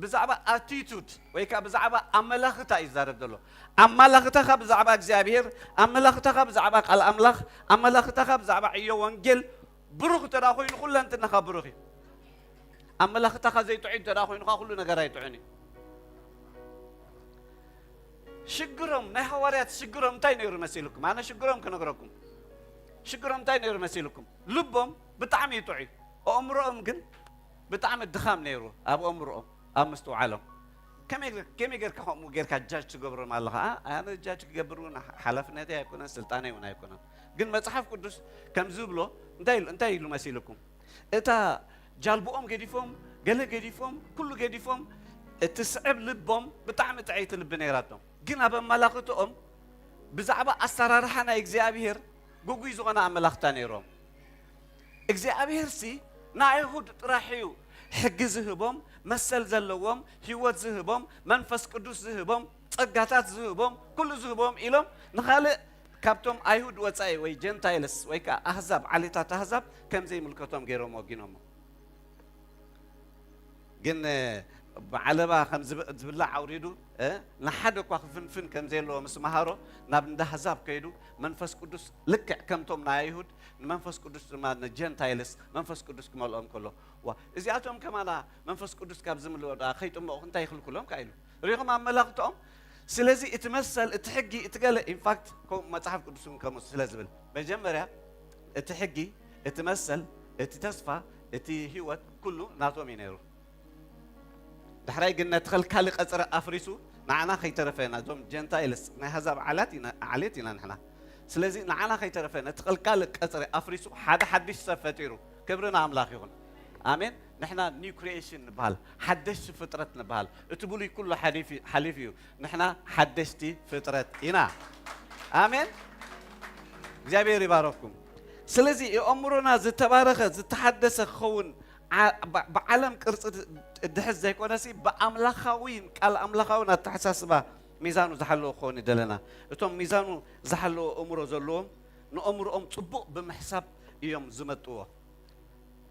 ብዛዕባ ኣቲቱድ ወይ ከኣ ብዛዕባ ኣመላኽታ እዩ ዝዛረብ ዘሎ። ኣመላኽታኻ ብዛዕባ እግዚኣብሔር፣ ኣመላኽታኻ ብዛዕባ ቃል ኣምላኽ፣ ኣመላኽታኻ ብዛዕባ ዕዮ ወንጌል ብሩኽ እንተ ደኣ ኮይኑ ኩለንትናኻ ብሩኽ እዩ። ኣመላኽታኻ ዘይጥዑይ እንተ ደኣ ኮይኑ ከዓ ኩሉ ነገር ኣይጥዑን እዩ። ሽግሮም፣ ናይ ሃዋርያት ሽግሮም እንታይ ነይሩ መሲልኩም? ኣነ ሽግሮም ክነግረኩም። ሽግሮም እንታይ ነይሩ መሲልኩም? ልቦም ብጣዕሚ እዩ ጥዑይ፣ ኣእምሮኦም ግን ብጣዕሚ ድኻም ነይሩ። ኣብ ኣእምሮኦም፣ ኣብ ምስትውዓሎም ከመይ፣ ከመይ ጌርካ ከምኡ ጌርካ ጃጅ ትገብሮም ኣለኻ? ኣ-፣ ኣነ ጃጅ ክገብር እውን ሓላፍነተይ ኣይኮነን፣ ስልጣነይ እውን ኣይኮነን። ግን መጽሓፍ ቅዱስ ከም ዝብሎ እንታይ ኢሉ፣ እንታይ ኢሉ መሲልኩም? እታ ጃልብኦም ገዲፎም፣ ገለ ገዲፎም፣ ኩሉ ገዲፎም፣ እትስዕብ ልቦም ብጣዕሚ ጥዕይቲ ልቢ ነይራቶም። ግን ኣብ ኣመላኽትኦም ብዛዕባ ኣሰራርሓ ናይ እግዚኣብሄር ግጉይ ዝኾነ ኣመላኽታ ነይሮም። እግዚኣብሄርሲ ንኣይሁድ ጥራሕ እዩ ሕጊ ዝህቦም፣ መሰል ዘለዎም፣ ህይወት ዝህቦም፣ መንፈስ ቅዱስ ዝህቦም፣ ጸጋታት ዝህቦም፣ ኩሉ ዝህቦም ኢሎም ንኻልእ ካብቶም ኣይሁድ ወጻኢ ወይ ጀንታይልስ ወይ ከኣ ኣህዛብ፣ ዓሌታት ኣህዛብ ከም ዘይምልከቶም ገይሮም ወጊኖሞ። ግን፣ እ፣ ብዓለባ ከም ዝብ-፣ ዝብላዕ ኣውሪዱ፣ እ፣ ንሓደ እኳ ክፍንፍን ከም ዘየለዎ ምስ መሃሮ፣ ናብ እንዳ ኣህዛብ ከይዱ፣ መንፈስ ቅዱስ ልክዕ ከምቶም ናይ ኣይሁድ፣ ንመንፈስ ቅዱስ ድማ ንጀንታይልስ መንፈስ ቅዱስ ክመልኦም ከሎ፣ ዋ፣ እዚኣቶም ከማና መንፈስ ቅዱስ ካብ ዝምልኦ ደኣ ከይጥመቑ እንታይ ይኽልክሎም ከኣ ኢሉ። ርኢኹም ኣመላኽትኦም? ስለዚ እቲ መሰል፣ እቲ ሕጊ፣ እቲ ገለ፣ ኢንፋክት፣ ከምኡ መጽሓፍ ቅዱስ እውን ከምኡ ስለ ዝብል፣ መጀመርያ እቲ ሕጊ፣ እቲ መሰል፣ እቲ ተስፋ፣ እቲ ህይወት፣ ኩሉ ናቶም እዩ ነይሩ። ዳሕራይ ግን ነቲ ኸልካሊ ቀጽሪ ኣፍሪሱ ንዓና ከይተረፈ ኢና፣ እዞም ጀንታይልስ፣ ናይ ኣህዛብ ዓላት ኢና፣ ዓሌት ኢና ንሕና። ስለዚ ንዓና ከይተረፈ ነቲ ኸልካሊ ቀጽሪ ኣፍሪሱ ሓደ ሓድሽ ሰብ ፈጢሩ። ክብሪ ንኣምላኽ ይኹን። ኣሜን። ንሕና ኒው ክሪኤሽን ንበሃል፣ ሓደሽቲ ፍጥረት ንበሃል። እቲ ብሉይ ኩሉ ሓሊፉ፣ ሓሊፉ እዩ። ንሕና ሓደሽቲ ፍጥረት ኢና። ኣሜን። እግዚኣብሔር ይባረኩም። ስለዚ የእምሮና ዝተባረኸ፣ ዝተሓደሰ ክኸውን፣ ዓ-፣ ብ-፣ ብዓለም ቅርጺ ድ-፣ ድሕዝ ዘይኮነሲ፣ ብኣምላኻዊን ቃል ኣምላኻዊን ኣተሓሳስባ ሚዛኑ ዝሓለወ ክኸውን ይደለና። እቶም ሚዛኑ ዝሓለወ እምሮ ዘለዎም፣ ንእምሮኦም ጽቡቕ ብምሕሳብ እዮም ዝመጥዎ።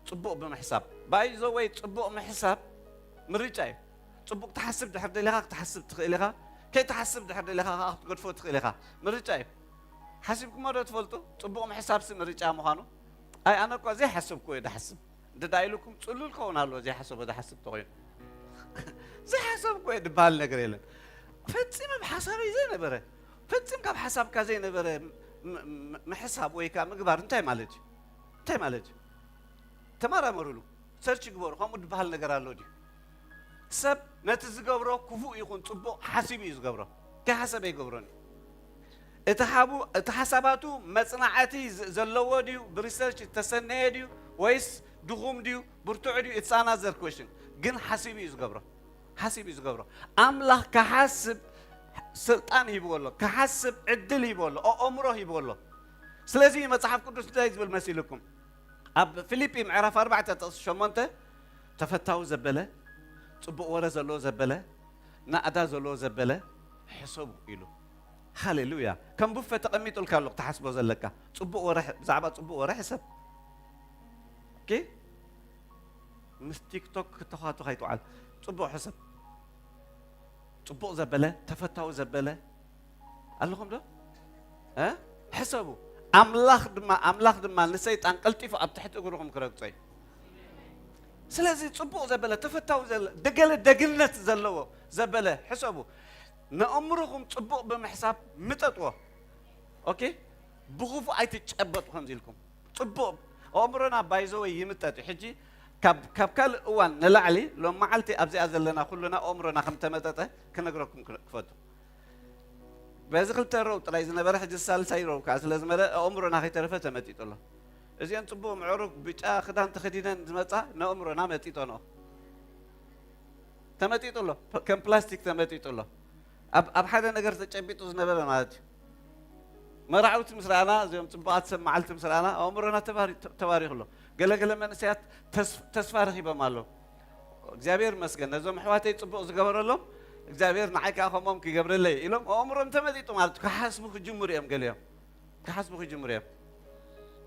ጽቡቕ ብምሕሳብ። ባይ ዘ ወይ ጽቡቕ ምሕሳብ ምርጫ እዩ። ጽቡቕ ትሓስብ ድሕር ደሊኻ ክትሓስብ ትኽእል ኢኻ። ከይትሓስብ ድሕር ደሊኻ ከኣ ክትገድፎ ትኽእል ኢኻ። ምርጫ እዩ። ሓሲብኩሞ ዶ ትፈልጡ? ጽቡቕ ምሕሳብሲ ምርጫ ምዃኑ። ኣይ ኣነ እኳ ዘይሓሰብኩ እየ ድሓስብ። እንተ ደኣ ኢሉኩም ጽሉል ክኸውን ኣለዎ ዘይሓሰቦ ዝሓስብ ተኾይኑ። ዘይሓሰብኩ እየ ድበሃል ነገር የለን። ፈጺመ ኣብ ሓሳበይ ዘይነበረ፣ ፈጺምካ ኣብ ሓሳብካ ዘይነበረ ም-፣ ም-፣ ም-፣ ምሕሳብ ወይ ከኣ ምግባር እንታይ ማለት እዩ? እንታይ ማለት እዩ? ተመራመሩሉ፣ ሰርች ግበሩ። ከምኡ ዝበሃል ነገር ኣሎ ድዩ? ሰብ ነቲ ዝገብሮ ክፉእ ይኹን ጽቡቕ ሓሲቡ እዩ ዝገብሮ። ከይሓሰበ ኣይገብሮን እዩ። እቲ ሓቡ-፣ እቲ ሓሳባቱ መጽናዕቲ ዘ-፣ ዘለዎ ድዩ? ብሪሰርች ዝተሰነየ ድዩ? ወይስ ድኹም ድዩ? ብርቱዕ ድዩ? It's another question። ግን ሓሲቡ እዩ ዝገብሮ። ሓሲቡ እዩ ዝገብሮ። ኣምላኽ ክሓስብ ስልጣን ሂብዎ ኣሎ። ክሓስብ ዕድል ሂብዎ ኣሎ። ኣእምሮ ሂብዎ ኣሎ። ስለዚ እዩ መጽሓፍ ቅዱስ እንታይ ዝብል መሲልኩም? ኣብ ፊልጲ ምዕራፍ ኣርባዕተ ጥቕሲ ሸሞንተ፣ "ተፈታዊ ዘበለ፣ ጽቡቕ ወረ ዘለዎ ዘበለ፣ ናእዳ ዘለዎ ዘበለ ሕሰቡ" ኢሉ። ሃሌሉያ። ከም ቡፈ ተቐሚጡልካ ኣሎ ክትሓስቦ ዘለካ። ጽቡቕ ወረ ሕ-፣ ብዛዕባ ጽቡቕ ወረ ሕሰብ። ኦኬ? ምስ ቲክቶክ ክተኻቶኽ ኣይትውዓል። ጽቡቕ ሕሰብ። ጽቡቕ ዘበለ፣ ተፈታዊ ዘበለ ኣለኹም ዶ? እ? ሕሰቡ። ኣምላኽ ድማ፣ ኣምላኽ ድማ ንሰይጣን ቀልጢፉ ኣብ ትሕቲ እግርኹም ክረግጾ እዩ። ስለዚ ጽቡቕ ዘበለ፣ ተፈታዊ ዘለ-፣ ደገለ ደግነት ዘለዎ ዘበለ ሕሰቡ። ንእምርኹም ጽቡቕ ብምሕሳብ ምጠጥዎ። ኦኬ? ብኽፉእ ኣይትጨበጡ ከምዚ ኢልኩም። ጽቡቕ ኣእምሮና ባይዘወይ ይምጠጥ እዩ። ሕጂ ካብ፣ ካብ ካልእ እዋን ንላዕሊ ሎም መዓልቲ ኣብዚኣ ዘለና ኩልና ኣእምሮና ከም ተመጠጠ ክነግረኩም ክነ-፣ ክፈቱ። በዚ ክልተ ረው ጥራይ ዝነበረ ሕጂ ሳልሳይ ረው ከኣ ስለ ዝመለ ኣእምሮና ከይተረፈ ተመጢጡ ኣሎ። እዚአን ጽቡቕ ምዕሩግ ብጫ ክዳን ተኸዲነን ዝመጻ ንኣእምሮና መጢጦንኦ። ተመጢጡ ኣሎ። ፕ-፣ ከም ፕላስቲክ ተመጢጡ ኣሎ። ኣብ፣ ኣብ ሓደ ነገር ተጨቢጡ ዝነበረ ማለት እዩ። መራዕውቲ ምስ ረኣና፣ እዚኦም ጽቡቓት ሰብ መዓልቲ ምስ ረኣና፣ ኣእምሮና ተባሪ-፣ ተ-፣ ተባሪኹ ኣሎ። ገለ ገለ መንእሰያት ተስ-፣ ተስፋ ረኺቦም ኣለዉ። እግዚኣብሔር ይመስገን፣ ነዞም ኣሕዋተይ ጽቡቕ ዝገበረሎም፣ እግዚኣብሔር ንዓይ ከኣ ከምኦም ክገብረለይ ኢሎም ኣእምሮም ተመጢጡ ማለት እዩ። ክሓስቡ ክጅምሩ እዮም ገሊኦም። ክሓስቡ ክጅምሩ እዮም።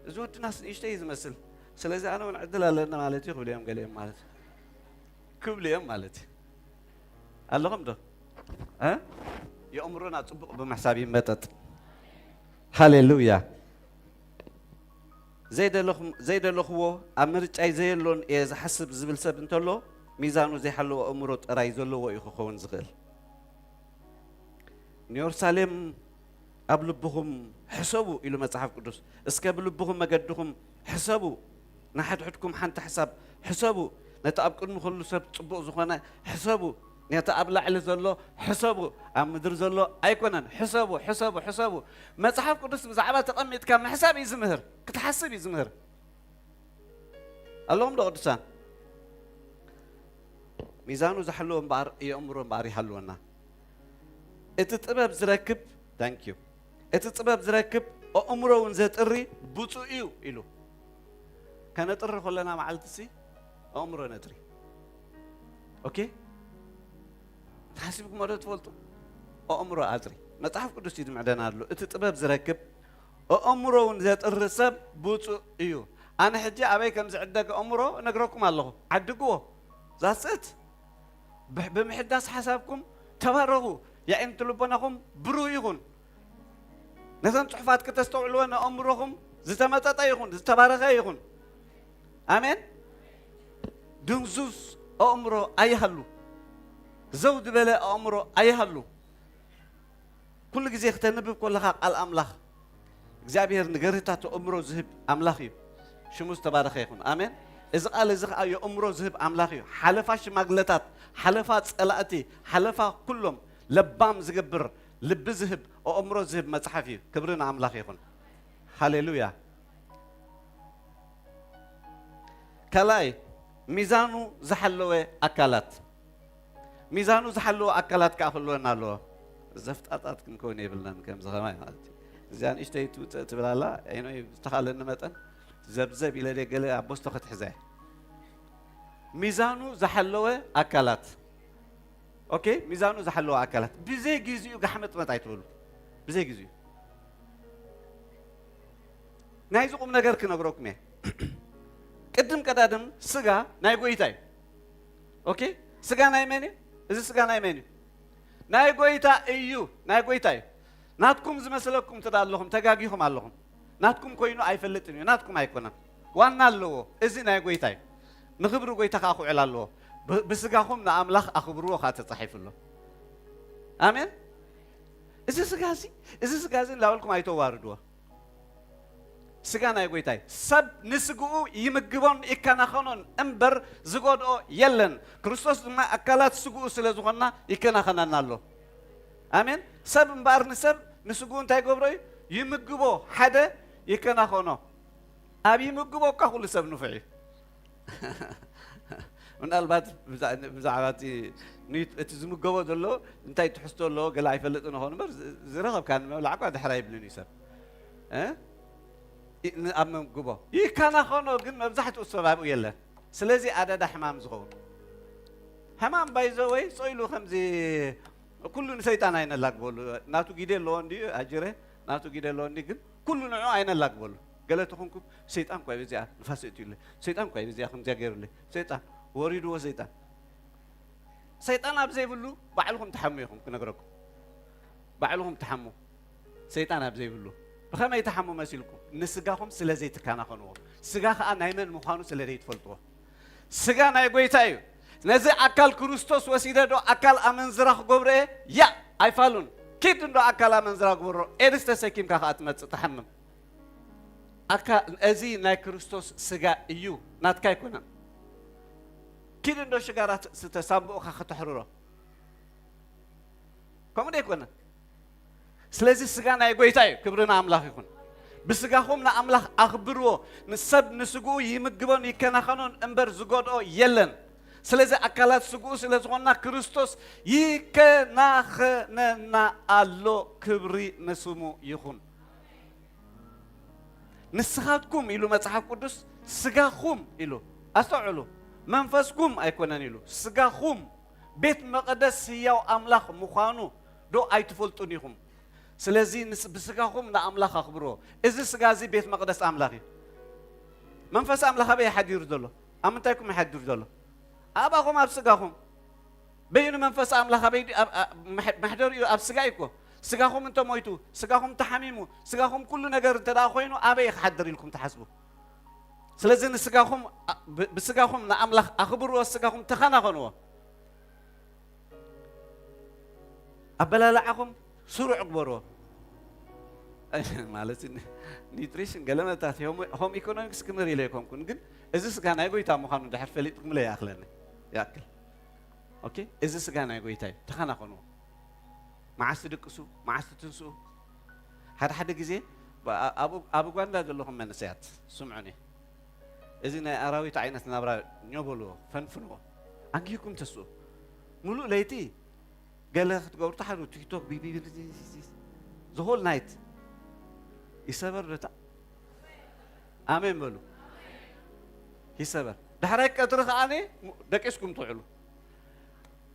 እዚ ወድናስ ንእሽተይ እዩ ዝመስል። ስለዚ ኣነ እውን ዕድል ኣለኒ ማለት እዩ ክብሉ እዮም ገሊኦም ማለት እዩ። ክብሉ እዮም ማለት እዩ። ኣለኹም ዶ? እ? የእምሮና ጽቡቕ ብምሕሳብ ይመጠጥ። ሃሌሉያ። ዘይደለኹም ዘይደለኽዎ ኣብ ምርጫይ ዘየሎን እየ ዝሓስብ ዝብል ሰብ እንተሎ፣ ሚዛኑ ዘይሓለወ ኣእምሮ ጥራይ ዘለዎ እዩ ክኸውን ዝኽእል። ንየሩሳሌም ኣብ ልብኹም ሕሰቡ ኢሉ መጽሓፍ ቅዱስ። እስከ ብልብኹም መገድኹም ሕሰቡ፣ ንሓድሕድኩም ሓንቲ ሓሳብ ሕሰቡ። ነቲ ኣብ ቅድሚ ኩሉ ሰብ ጽቡቕ ዝኾነ ሕሰቡ። ነቲ ኣብ ላዕሊ ዘሎ ሕሰቡ፣ ኣብ ምድሪ ዘሎ ኣይኮነን። ሕሰቡ፣ ሕሰቡ፣ ሕሰቡ። መጽሓፍ ቅዱስ ብዛዕባ ተቐሚጥካ ምሕሳብ እዩ ዝምህር፣ ክትሓስብ እዩ ዝምህር። ኣለኹም ዶ ቅዱሳን? ሚዛኑ ዝሓለወ እምበኣር የእምሮ እምበኣር ይሃልወና። እቲ ጥበብ ዝረክብ፣ thank you፣ እቲ ጥበብ ዝረክብ ኣእምሮ እውን ዘጥሪ ብፁዕ እዩ ኢሉ። ከነጥሪ ከለና መዓልቲ ሲ ኣእምሮ ነጥሪ። ኦኬ፣ ተሓሲብኩም ዶ ትፈልጡ? ኣእምሮ ኣጥሪ። መጽሓፍ ቅዱስ እዩ ዝምዕደና ኣሎ። እቲ ጥበብ ዝረክብ ኣእምሮ እውን ዘጥሪ ሰብ ብፁዕ እዩ። ኣነ ሕጂ ኣበይ ከም ዝዕደግ ኣእምሮ እነግረኩም ኣለኹ። ዓድግዎ። ዛስእት ብምሕዳስ ሓሳብኩም ተባረኹ። የዒንቲ ልቦናኹም ብሩህ ይኹን። ነተን ጽሑፋት ክተስተውዕልወን ኣእምሮኹም ዝተመጠጠ ይኹን፣ ዝተባረኸ ይኹን። ኣሜን። ድንዙዝ ኣእምሮ ኣይሃሉ። ዘው ዝበለ ኣእምሮ ኣይሃሉ። ኩሉ ግዜ ክተንብብ ከለኻ ቃል ኣምላኽ፣ እግዚኣብሔር ንገርህታት ኣእምሮ ዝህብ ኣምላኽ እዩ። ሽሙ ዝተባረኸ ይኹን። ኣሜን። እዚ ቃል እዚ ኸዓ የእምሮ ዝህብ ኣምላኽ እዩ። ሓለፋ ሽማግለታት፣ ሓለፋ ጸላእቲ፣ ሓለፋ ኩሎም ለባም ዝገብር ልቢ ዝህብ ኣእምሮ ዝህብ መጽሓፍ እዩ። ክብሪ ንኣምላኽ ይኹን። ሃሌሉያ። ካልኣይ፣ ሚዛኑ ዝሓለወ ኣካላት። ሚዛኑ ዝሓለወ ኣካላት ከኣ ክህልወና ኣለዎ። ዘፍጣጣት ክንከውን የብልናን፣ ከምዚ ኸማይ ማለት እዩ። እዚኣ ንእሽተይ ትውፅእ ትብል ኣላ፣ ዓይኖይ ዝተኻለኒ መጠን ዘብዘብ ኢለ ደይ ገለ ኣብ ቦስቶ ክትሕዛ እየ። ሚዛኑ ዝሓለወ ኣካላት። ኦኬ፣ ሚዛኑ ዝሓለወ ኣካላት። ብዘይ ግዚኡ ጋሕመጥመጥ ኣይትበሉ። ብዘይ ግዚኡ። ናይዚ ቁም ነገር ክነግረኩም እየ። ቅድም ቀዳድም ስጋ ናይ ጎይታ እዩ። ኦኬ፣ ስጋ ናይ መን እዩ? እዚ ስጋ ናይ መን እዩ? ናይ ጎይታ እዩ። ናይ ጎይታ እዩ። ናትኩም ዝመስለኩም ትዳ ኣለኹም፣ ተጋጊኹም ኣለኹም። ናትኩም ኮይኑ ኣይፈልጥን እዩ፣ ናትኩም ኣይኮነን። ዋና ኣለዎ። እዚ ናይ ጎይታ እዩ። ንኽብሪ ጎይታ ከኣ ክውዕል ኣለዎ። ብ-፣ ብስጋኹም ንኣምላኽ ኣኽብርዎ ከኣ ተጻሒፉ ኣሎ። ኣሜን። እዚ ስጋ እዚ፣ እዚ ስጋ እዚ እንዳበልኩም ኣይተዋርድዎ። ስጋ ናይ ጎይታ እዩ። ሰብ ንስግኡ ይምግቦን ይከናኸኖን እምበር ዝጎድኦ የለን። ክርስቶስ ድማ ኣካላት ስግኡ ስለ ዝኾንና ይከናኸነና ኣሎ። ኣሜን። ሰብ እምበኣር ንሰብ ንስግኡ እንታይ ይገብሮ እዩ? ይምግቦ፣ ሓደ ይከናኸኖ። ኣብ ይምግቦ እኳ ኩሉ ሰብ ንፉዕ እዩ። ምናልባት ብዛ-፣ ብዛዕባ እቲ ንት-፣ እቲ ዝምገቦ ዘሎ እንታይ ትሕዝቶ ኣለዎ ገለ ኣይፈልጥን ይኸውን እምበር፣ ዝ-፣ ዝረኸብካ ንምብላዕ እኳ ድሕር ኣይብልን እዩ ሰብ። እ? ይ-፣ ን-፣ ኣብ መምግቦ ይከናኸኖ፣ ግን መብዛሕትኡ ሰብ ኣብኡ የለን። ስለዚ ኣደዳ ሕማም ዝኸውን። ሕማም ባይዘወይ ጾይሉ ከምዚ ኩሉ ንሰይጣን ኣይነላግበሉ። ናቱ ጊደ ኣለዎ እንዲ ኣጅረ፣ ናቱ ጊደ ኣለዎ እንዲ፣ ግን ኩሉ ንዑ ኣይነላግበሉ። ገለ ተኾንኩም፣ ሰይጣን እኳ እዩ በዚኣ ንፋስ እትዩለ፣ ሰይጣን እኳ እዩ በዚኣ ከምዚኣ ገይሩለ፣ ሰይጣን ወሪድዎ፣ ሰይጣን። ሰይጣን ኣብ ዘይብሉ ባዕልኹም ትሓሙ ኢኹም ክነግረኩም። ባዕልኹም ትሓሙ። ሰይጣን ኣብ ዘይብሉ። ብኸመይ ትሓሙ መሲልኩም? ንስጋኹም ስለ ዘይትከናኸንዎ። ስጋ ኸኣ ናይ መን ምዃኑ ስለ ዘይትፈልጥዎ። ስጋ ናይ ጎይታ እዩ። ነዚ ኣካል ክርስቶስ ወሲደ ዶ ኣካል ኣመንዝራ ክገብሮ እየ? ያ፣ ኣይፋሉን። ኪድ እንዶ ኣካል ኣመንዝራ ግበሮ። ኤድስ ተሰኪምካ ኸኣ ትመጽእ ትሓምም። ኣካ-፣ እዚ ናይ ክርስቶስ ስጋ እዩ፣ ናትካ ኣይኮነን። ኪድ እንዶ ሽጋራ ት-፣ ስተ ሳንቡእኻ ከተሕርሮ። ከምኡ ዶ ኣይኮነን? ስለዚ ስጋ ናይ ጎይታ እዩ። ክብሪ ንኣምላኽ ይኹን። ብስጋኹም ንኣምላኽ ኣኽብርዎ። ንሰብ ንስግኡ ይምግቦን ይከናኸኖን እምበር ዝጎድኦ የለን። ስለዚ ኣካላት ስግኡ ስለ ዝኾንና ክርስቶስ ይከናኸነና ኣሎ። ክብሪ ንስሙ ይኹን። ንስኻትኩም ኢሉ መጽሓፍ ቅዱስ ስጋኹም ኢሉ። ኣስተውዕሉ። መንፈስኩም ኣይኮነን ኢሉ። ስጋኹም ቤት መቕደስ ህያው ኣምላኽ ምዃኑ ዶ ኣይትፈልጡን ኢኹም? ስለዚ ንስ-፣ ብስጋኹም ንኣምላኽ ኣኽብርዎ። እዚ ስጋ እዚ ቤት መቕደስ ኣምላኽ እዩ። መንፈስ ኣምላኽ ኣበይ እዩ ሓዲሩ ዘሎ? ኣብ ምንታይኩም እዩ ሓዲሩ ዘሎ? ኣባኹም ኣብ ስጋኹም። በይኑ መንፈስ ኣምላኽ ኣበይ ድዩ? ኣብ፣ ኣብ፣ መሕ-፣ መሕደሪኡ ኣብ ስጋ እዩ እኮ። ስጋኹም እንተ ሞይቱ፣ ስጋኹም ተሓሚሙ፣ ስጋኹም ኩሉ ነገር እንተ ደኣ ኮይኑ ኣበይ እዩ ክሓድር ኢልኩም ትሓስቡ? ስለዚ ንስጋኹም ብ- ብስጋኹም ንኣምላኽ ኣኽብርዎ፣ ስጋኹም ተኸናኸንዎ። ኣበላልዓኹም ስሩዕ ግበርዎ። ማለት ኒትሪሽን ገለመታት ሆም ኢኮኖሚክስ ክምህር ኢለ ኣይኮንኩን፣ ግን እዚ ስጋ ናይ ጎይታ ምዃኑ ድሕር ፈሊጥኩምለ ይኣኽለኒ። ይኣክል። ኦኬ፣ እዚ ስጋ ናይ ጎይታ እዩ፣ ተኸናኸንዎ። መዓስ ትድቅሱ፣ መዓስ ትትንስኡ። ሓደ ሓደ ግዜ ኣብ ኡጋንዳ ዘለኹም መንእሰያት ስምዑኒ። እዚ ናይ ኣራዊት ዓይነት ናብራ ኞ በልዎ፣ ፈንፍንዎ። ኣንጊህኩም ተስኡ። ሙሉእ ለይቲ ገለ ክትገብሩ ተሓሩ፣ ቲክቶክ፣ ቢቢ፣ the whole night። ይሰበር ዶ እታ? ኣሜን በሉ። ይሰበር። ዳሕራይ ቀትሪ ከኣ ደቂስኩም ትውዕሉ።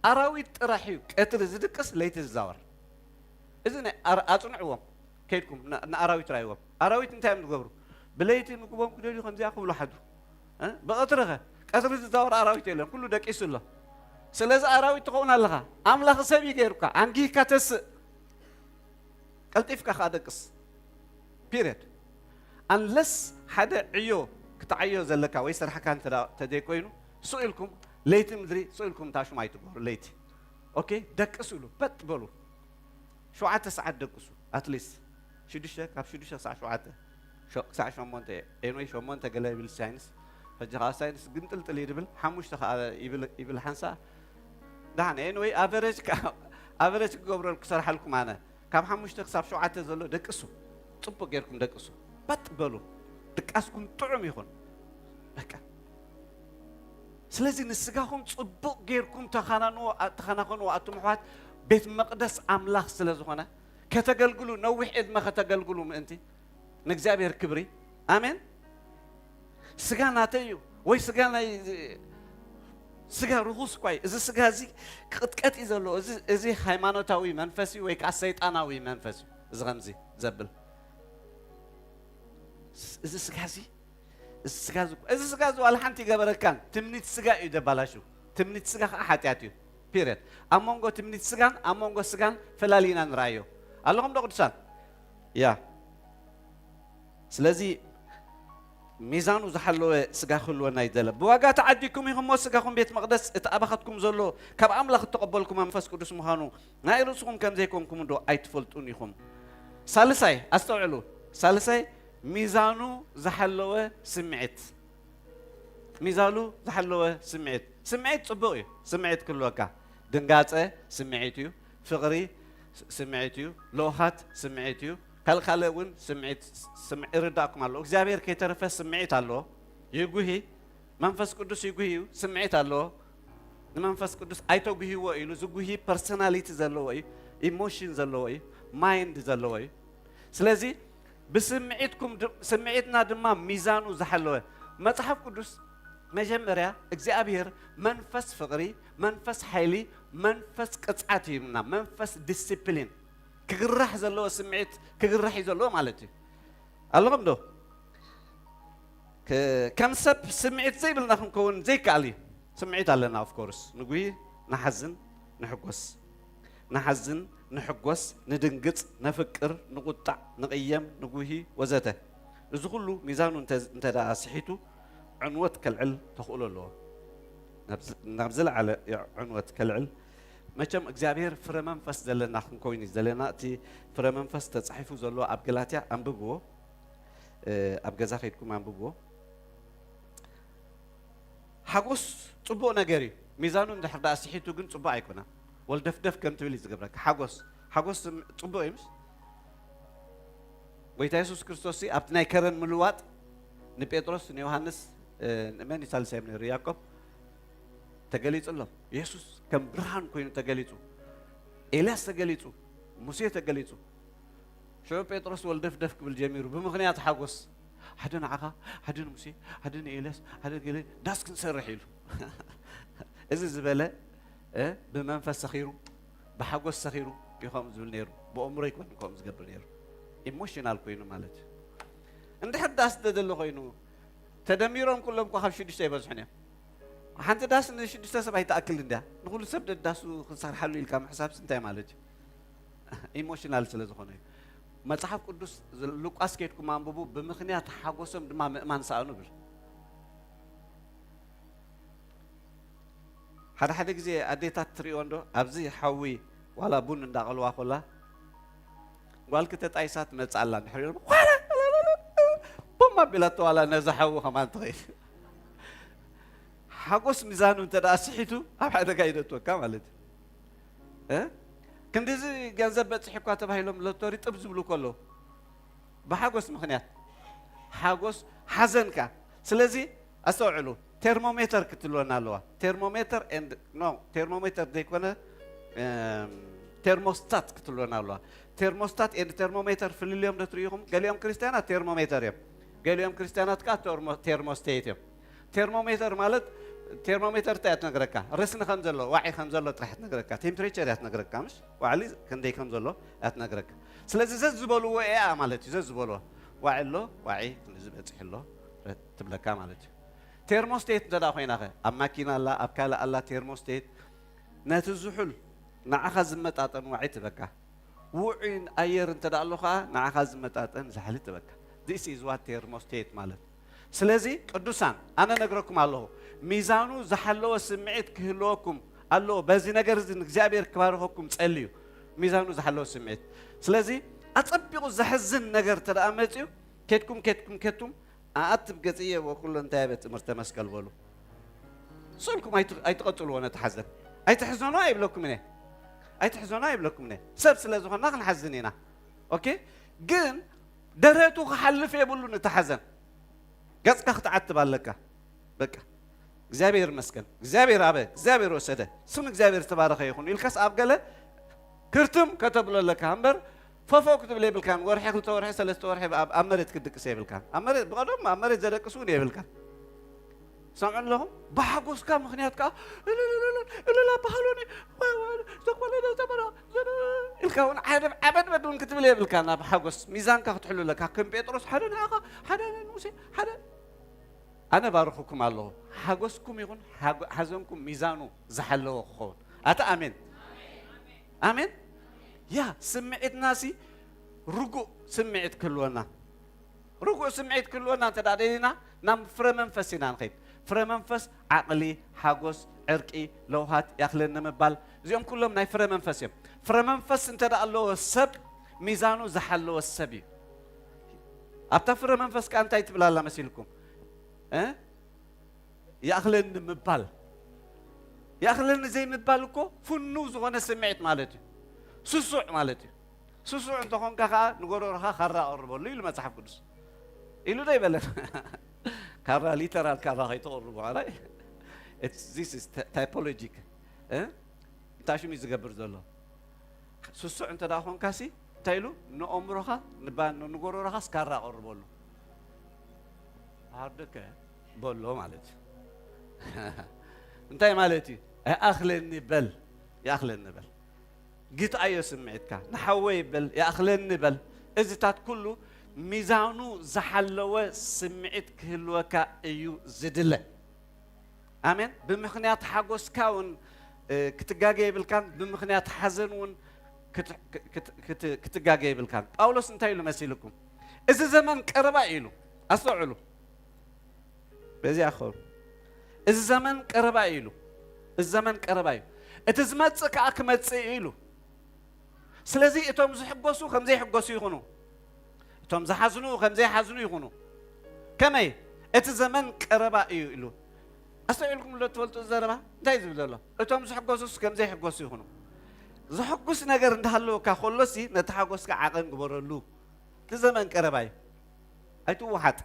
ኣራዊት ጥራሕ እዩ ቀትሪ ዝድቅስ፣ ለይቲ ዝዛወር። እዚ ናይ ኣር- ኣጽንዕዎም። ከይድኩም ን- ንኣራዊት ራይዎም። ኣራዊት እንታይ እዮም ዝገብሩ? ብለይቲ ምግቦም ክደልዩ ከምዚኣ ክብሉ ሓዱ። እ? ብቐትሪ ኸ? ቀትሪ ዝዛወር ኣራዊት የለን፣ ኩሉ ደቂሱ ኣሎ። ስለዚ ኣራዊት ትኸውን ኣለኻ። ኣምላኽ ሰብ እዩ ገይሩካ፣ ኣንጊህካ ተስእ። ቀልጢፍካ ከኣ ደቅስ። ፒሪየድ። ኣንለስ ሓደ ዕዮ ክትዓዮ ዘለካ ወይ ስራሕካ እንተ ተዘይኮይኑ፣ ስቕ ኢልኩም ለይቲ ምድሪ ስቕ ኢልኩም ታሹም ኣይትግበሩ። ለይቲ ኦኬ፣ ደቅስሉ፣ በጥ በሉ። ሸውዓተ ሰዓት ደቅሱ፣ ኣትሊስት ሽዱሽተ፣ ካብ ሽዱሽተ ክሳዕ ሸውዓተ፣ ሸ- ክሳዕ ሸሞንተ። ኤንወይ ሸሞንተ ገለ ይብል ሳይንስ። ሕጂ ከዓ ሳይንስ ግንጥልጥል እዩ ድብል፣ ሓሙሽተ ከዓ ይብል፣ ይብል ሓንሳ። ደሓን፣ ኤንወይ ኣቨሬጅ ከዓ- ኣቨሬጅ ክገብረል ክሰርሓልኩም ኣነ። ካብ ሓሙሽተ ክሳብ ሸውዓተ ዘሎ ደቅሱ፣ ጽቡቅ ጌርኩም ደቅሱ። በጥ በሉ፣ ድቃስኩም ጥዑም ይኹን። በቃ። ስለዚ ንስጋኹም ጽቡቕ ጌርኩም ተኸናንዎ- ተኸናኸንዎ፣ ኣቱም ኣሕዋት። ቤት መቕደስ ኣምላኽ ስለ ዝኾነ፣ ከተገልግሉ፣ ነዊሕ ዕድመ ከተገልግሉ ምእንቲ፣ ንእግዚኣብሔር ክብሪ። ኣሜን። ስጋ ናተይ እዩ፣ ወይ ስጋ ናይ- ስጋ ርኹስ እኳ እዩ። እዚ ስጋ እዚ ክቕጥቀጥ እዩ ዘለዎ። እዚ- እዚ ሃይማኖታዊ መንፈስ እዩ፣ ወይ ከዓ ሰይጣናዊ መንፈስ እዩ። እዚ ከምዚ ዘብል፣ እዚ ስጋ እዚ እዚ ስጋ እዚ- እዚ ስጋ እዚ ዋላ ሓንቲ ይገበረካን። ትምኒት ስጋ እዩ ደባላሹ። ትምኒት ስጋ ከዓ ሓጢኣት እዩ። ፒሪየድ። ኣብ መንጎ ትምኒት ስጋን ኣብ መንጎ ስጋን ፈላሊና ንረኣዮ ኣለኹም ዶ ቅዱሳን? ያ። ስለዚ ሚዛኑ ዝሓለወ ስጋ ክህልወና ይደለ። ብዋጋ ተዓዲግኩም ኢኹም እሞ፣ ስጋኹም ቤት መቕደስ እቲ ኣባኻትኩም ዘሎ ካብ ኣምላኽ እተቐበልኩም መንፈስ ቅዱስ ምዃኑ ናይ ርእስኹም ከም ዘይኮንኩም ዶ ኣይትፈልጡን ኢኹም? ሳልሳይ፣ ኣስተውዕሉ። ሳልሳይ፣ ሚዛኑ ዝሓለወ ስምዒት። ሚዛኑ ዝሓለወ ስምዒት። ስምዒት ጽቡቕ እዩ። ስምዒት ክህልወካ። ድንጋጸ ስምዒት እዩ። ፍቕሪ ስ- ስምዒት እዩ። ልኡኻት ስምዒት እዩ። ካልእ ካልእ እውን ስምዒት ስም- ይርዳእኩም ኣሎ። እግዚኣብሔር ከይተረፈ ስምዒት ኣለዎ። ይጉሂ። መንፈስ ቅዱስ ይጉሂ እዩ። ስምዒት ኣለዎ። ንመንፈስ ቅዱስ ኣይተጉሂዎ ኢሉ ዝጉሂ ፐርሶናሊቲ ዘለዎ እዩ። ኢሞሽን ዘለዎ እዩ። ማይንድ ዘለዎ እዩ። ስለዚ ብስምዒትኩም ድ- ስምዒትና ድማ ሚዛኑ ዝሓለወ። መጽሓፍ ቅዱስ መጀመርያ እግዚኣብሔር መንፈስ ፍቕሪ፣ መንፈስ ሓይሊ፣ መንፈስ ቅጽዓት እዩ ይብልና። መንፈስ ዲሲፕሊን፣ ክግራሕ ዘለዎ ስምዒት ክግራሕ እዩ ዘለዎ ማለት እዩ። ኣለኹም ዶ? ከ- ከም ሰብ ስምዒት ዘይብልና ክንከውን ዘይከኣል እዩ። ስምዒት ኣለና። ኦፍኮርስ ንጉሂ፣ ንሓዝን፣ ንሕጎስ። ንሓዝን፣ ንሕጎስ፣ ንድንግጽ፣ ነፍቅር፣ ንቁጣዕ፣ ንቕየም፣ ንጉሂ ወዘተ። እዚ ኩሉ ሚዛኑ እንተ- እንተ ደኣ ስሒቱ፣ ዕንወት ከልዕል ተኽእሎ ኣለዎ። ናብ ዝ- ናብ ዝለዓለ ዕንወት ከልዕል። መቸም እግዚኣብሔር ፍረ መንፈስ ዘለና ክንኮይን እዩ ዘለና። እቲ ፍረ መንፈስ ተጻሒፉ ዘሎ ኣብ ገላትያ ኣንብብዎ። እ፣ ኣብ ገዛ ከይድኩም ኣንብብዎ። ሓጎስ ጽቡቕ ነገር እዩ። ሚዛኑ እንድሕር ደኣ ስሒቱ ግን ጽቡቕ ኣይኮነን። ወልደፍደፍ ከም ትብል እዩ ዝገብረካ። ሓጎስ- ሓጎስ ስም- ጽቡቕ እዩ። ምስ ጎይታ የሱስ ክርስቶስ ኣብቲ ናይ ከረን ምልዋጥ ንጴጥሮስ፣ ንዮሃንስ፣ እ፣ ንመን እዩ ሳልሳዮም ነይሩ? ያዕቆብ ተገሊጹ ኣሎ። የሱስ ከም ብርሃን ኮይኑ ተገሊጹ። ኤልያስ ተገሊጹ። ሙሴ ተገሊጹ። ሽዑ ጴጥሮስ ወልደፍደፍ ክብል ጀሚሩ ብምኽንያት ሓጎስ። ሓደ ንዓኻ፣ ሓደ ንሙሴ፣ ሓደ ንኤልያስ፣ ሓደ ገለ ዳስ ክንሰርሕ ኢሉ። እዚ ዝበለ፣ እ፣ ብመንፈስ ሰኺሩ፣ ብሓጎስ ሰኺሩ እዩ ከምኡ ዝብል ነይሩ። ብኣእምሮ ኣይኮነን ከምኡ ዝገብር ነይሩ። ኢሞሽናል ኮይኑ ማለት እዩ። እንድሕር ዳስ ደደሎ ኮይኑ፣ ተደሚሮም ኩሎም እኮ ካብ ሽዱሽተ ኣይበዝሑን እዮም። ሓንቲ ዳስ ንሽዱሽተ ሰብ ኣይትኣክልን ድያ? ንኹሉ ሰብ ደዳሱ ክንሰርሓሉ ኢልካ ምሕሳብስ እንታይ ማለት እዩ? ኢሞሽናል ስለ ዝኾነ እዩ። መጽሓፍ ቅዱስ ዝ- ሉቃስ ከይድኩም ኣንብቡ፣ ብምኽንያት ሓጎሶም ድማ ምእማን ሰኣኑ ብል። ሓደ ሓደ ግዜ ኣዴታት ትርእዮ እንዶ ኣብዚ ሓዊ ዋላ ቡን እንዳቐልዋ ኮላ ጓልኪ ተጣይሳ ትመጽእ ኣላ። እንድሕር ኢሎም፣ "ዋላ፣ ዋላ፣ ዋላ፣ ቦም ኣቢላቶ ዋላ ነዛ ሓዊ ከማን ትኸይድ." ሓጎስ ሚዛኑ እንተ ደኣ ስሒቱ ኣብ ሓደጋ ይደትወካ ማለት እዩ። እ? ክንድዚ ገንዘብ በጽሕ እኳ ተባሂሎም ሎቶሪ ጥብ ዝብሉ ከለዉ ብሓጎስ ምኽንያት ሓጎስ ሓዘንካ። ስለዚ ኣስተውዕሉ፣ ቴርሞሜተር ክትልወና ኣለዋ። ቴርሞሜተር and no፣ ቴርሞሜተር ዘይኮነ፣ እም፣ ቴርሞስታት ክትልወና ኣለዋ። ቴርሞስታት and ቴርሞሜተር ፍልልዮም ዶ ትርእይኹም? ገሊኦም ክርስትያናት ቴርሞሜተር እዮም፣ ገሊኦም ክርስትያናት ከኣ ቴርሞ-፣ ቴርሞስቴት እዮም። ቴርሞሜተር ማለት፣ ቴርሞሜተር እንታይ እያ ትነግረካ? ረስኒ ከም ዘሎ፣ ዋዒ ከም ዘሎ ጥራሕ ትነግረካ። ቴምፕሬቸር እያ ትነግረካ፣ ምሽ? ዋዕሊ ክንደይ ከም ዘሎ እያ ትነግረካ። ስለዚ ዘዝበልዎ እያ ማለት እዩ፣ ዘዝበልዎ። ዋዒ ኣሎ፣ ዋዒ ክንድዚ በጺሑ ኣሎ ትብለካ ማለት እዩ። ቴርሞስቴት እንተ ደኣ ኮይና ኸ? ኣብ ማኪና ኣላ፣ ኣብ ካልእ ኣላ ቴርሞስቴት። ነቲ ዝሑል ንዓኻ ዝመጣጠን ዋዒ ትበካ። ውዑይ ኣየር እንተ ደኣ ኣሎ ኸኣ ንዓኻ ዝመጣጠን ዛሕሊ ትበካ። This is what ቴርሞስቴት ማለት። ስለዚ ቅዱሳን፣ ኣነ ነግረኩም ኣለኹ፣ ሚዛኑ ዝሓለወ ስምዒት ክህልወኩም ኣለዎ። በዚ ነገር እዚ ንእግዚኣብሔር ክባርኸኩም ጸልዩ። ሚዛኑ ዝሓለወ ስምዒት። ስለዚ ኣጸቢቑ ዘሕዝን ነገር እንተ ደኣ መጺኡ፣ ኬድኩም፣ ኬድኩም፣ ኬድኩም፣ ኣኣትብ ገጽየ ወኩሎ እንታይ ቤት ትምህርተ መስቀል በሉ። ስእልኩም ኣይት-፣ ኣይትቐጽልዎ ነቲ ሓዘን። ኣይትሕዘኖ ኣይብለኩም እየ። ኣይትሕዘኖ ኣይብለኩም እየ። ሰብ ስለ ዝኾንና ክንሓዝን ኢና። ኦኬ? ግን ደረቱ ክሓልፍ የብሉን እቲ ሓዘን። ገጽካ ክትዓትብ ኣለካ። በቃ። እግዚኣብሔር ይመስገን። እግዚኣብሔር ኣበ፣ እግዚኣብሔር ወሰደ። ስም እግዚኣብሔር ዝተባረኸ ይኹን ኢልካስ ኣብ ገለ ክርትም ከተብሎ ኣለካ እምበር፣ ፈፎ ክትብል የብልካን። ወርሒ፣ ክልተ ወርሒ፣ ሰለስተ ወርሒ ኣብ፣ ኣብ መሬት ክትድቅስ የብልካን። ኣብ መሬት፣ ብቐደም ኣብ መሬት ዘደቅስ እውን የብልካን። ሰምዑ ኣለኹም? ብሓጎስካ ምኽንያት ከኣ እልልልልል፣ እልል ኣባሃሉኒ፣ ዋይ፣ ዋይ፣ ዘቆለ፣ ዘበራ፣ ዘበ-፣ ኢልካ እውን ዓደብ-፣ ዓበድበድ እውን ክትብል የብልካን። ኣብ ሓጎስ ሚዛንካ ክትሕሉ ኣለካ። ከም ጴጥሮስ፣ ሓደ ንዓኻ፣ ሓደ ንሙሴ፣ ሓደ ኣነ ባርኹኩም ኣለኹ። ሓጎስኩም ይኹን ሓጎ-፣ ሓዘንኩም ሚዛኑ ዝሓለወ ክኸውን። ኣታ ኣሜን። ኣሜን። ያ ስምዒትናሲ ርጉእ ስምዒት ክህልወና። ርጉእ ስምዒት ክህልወና እንተ ደኣ ደሊና ናብ ፍረ መንፈስ ኢና ንኸይድ። ፍረ መንፈስ ዓቕሊ፣ ሓጎስ፣ ዕርቂ፣ ለውሃት፣ ያኽለኒ ምባል፣ እዚኦም ኩሎም ናይ ፍረ መንፈስ እዮም። ፍረ መንፈስ እንተ ደኣ ኣለዎ ሰብ ሚዛኑ ዝሓለወ ሰብ እዩ። ኣብታ ፍረ መንፈስ ከኣ እንታይ ትብል ኣላ መሲልኩም? እ? ይኣኽለኒ ምባል። ይኣኽለኒ ዘይምባል እኮ ፍኑው ዝኾነ ስምዒት ማለት እዩ። ስሱዕ ማለት እዩ። ስሱዕ እንተኾንካ ከኣ ንጎረሮኻ ካራ ኣቕርበሉ ኢሉ መጽሓፍ ቅዱስ። ኢሉ ዶ ይበለን? ካራ፣ ሊተራል ካራ ከይተቕርቡ፣ ኣራይ? It's, this is ty-, typologic። እ? እንታይ ሽም እዩ ዝገብር ዘሎ? ስሱዕ እንተ ደኣ ኾንካሲ፣ እንታይ ኢሉ? ንኣእምሮኻ፣ ንባ-፣ ንጎረሮኻስ ካራ ኣቕርበሉ። ሃርደከ በሎ ማለት እዩ። እንታይ ማለት እዩ? ኣይኣኽለኒ በል፣ ይኣኽለኒ በል። ግትኣዮ ስምዒትካ፣ ንሓወይ በል፣ ይኣኽለኒ በል። እዚታት ኩሉ ሚዛኑ ዝሓለወ ስምዒት ክህልወካ እዩ ዝድለ። ኣሜን። ብምኽንያት ሓጎስካ እውን፣ እ፣ ክትጋገ የብልካን፣ ብምኽንያት ሓዘን እውን ክት-፣ ክት-፣ ክት-፣ ክትጋገ የብልካን። ጳውሎስ እንታይ ኢሉ መሲልኩም? እዚ ዘመን ቀረባ እዩ ኢሉ። ኣስተውዕሉ። በዚኣ ክኸውን። እዚ ዘመን ቀረባ እዩ ኢሉ። እዚ ዘመን ቀረባ እዩ። እቲ ዝመጽእ ከኣ ክመጽእ እዩ ኢሉ። ስለዚ እቶም ዝሕጎሱ ከም ዘይሕጎሱ ይኹኑ፣ እቶም ዝሓዝኑ ከም ዘይሓዝኑ ይኹኑ። ከመይ? እቲ ዘመን ቀረባ እዩ ኢሉ። ኣስተውዒልኩም ዶ ትፈልጡ ዘረባ? እንታይ ዝብል ዘሎ? እቶም ዝሕጎሱስ ከም ዘይሕጎሱ ይኹኑ። ዘሐጉስ ነገር እንዳሃለወካ ከሎሲ ነቲ ሓጎስካ ዓቐን ግበረሉ። እቲ ዘመን ቀረባ እዩ። ኣይትወሓጥ።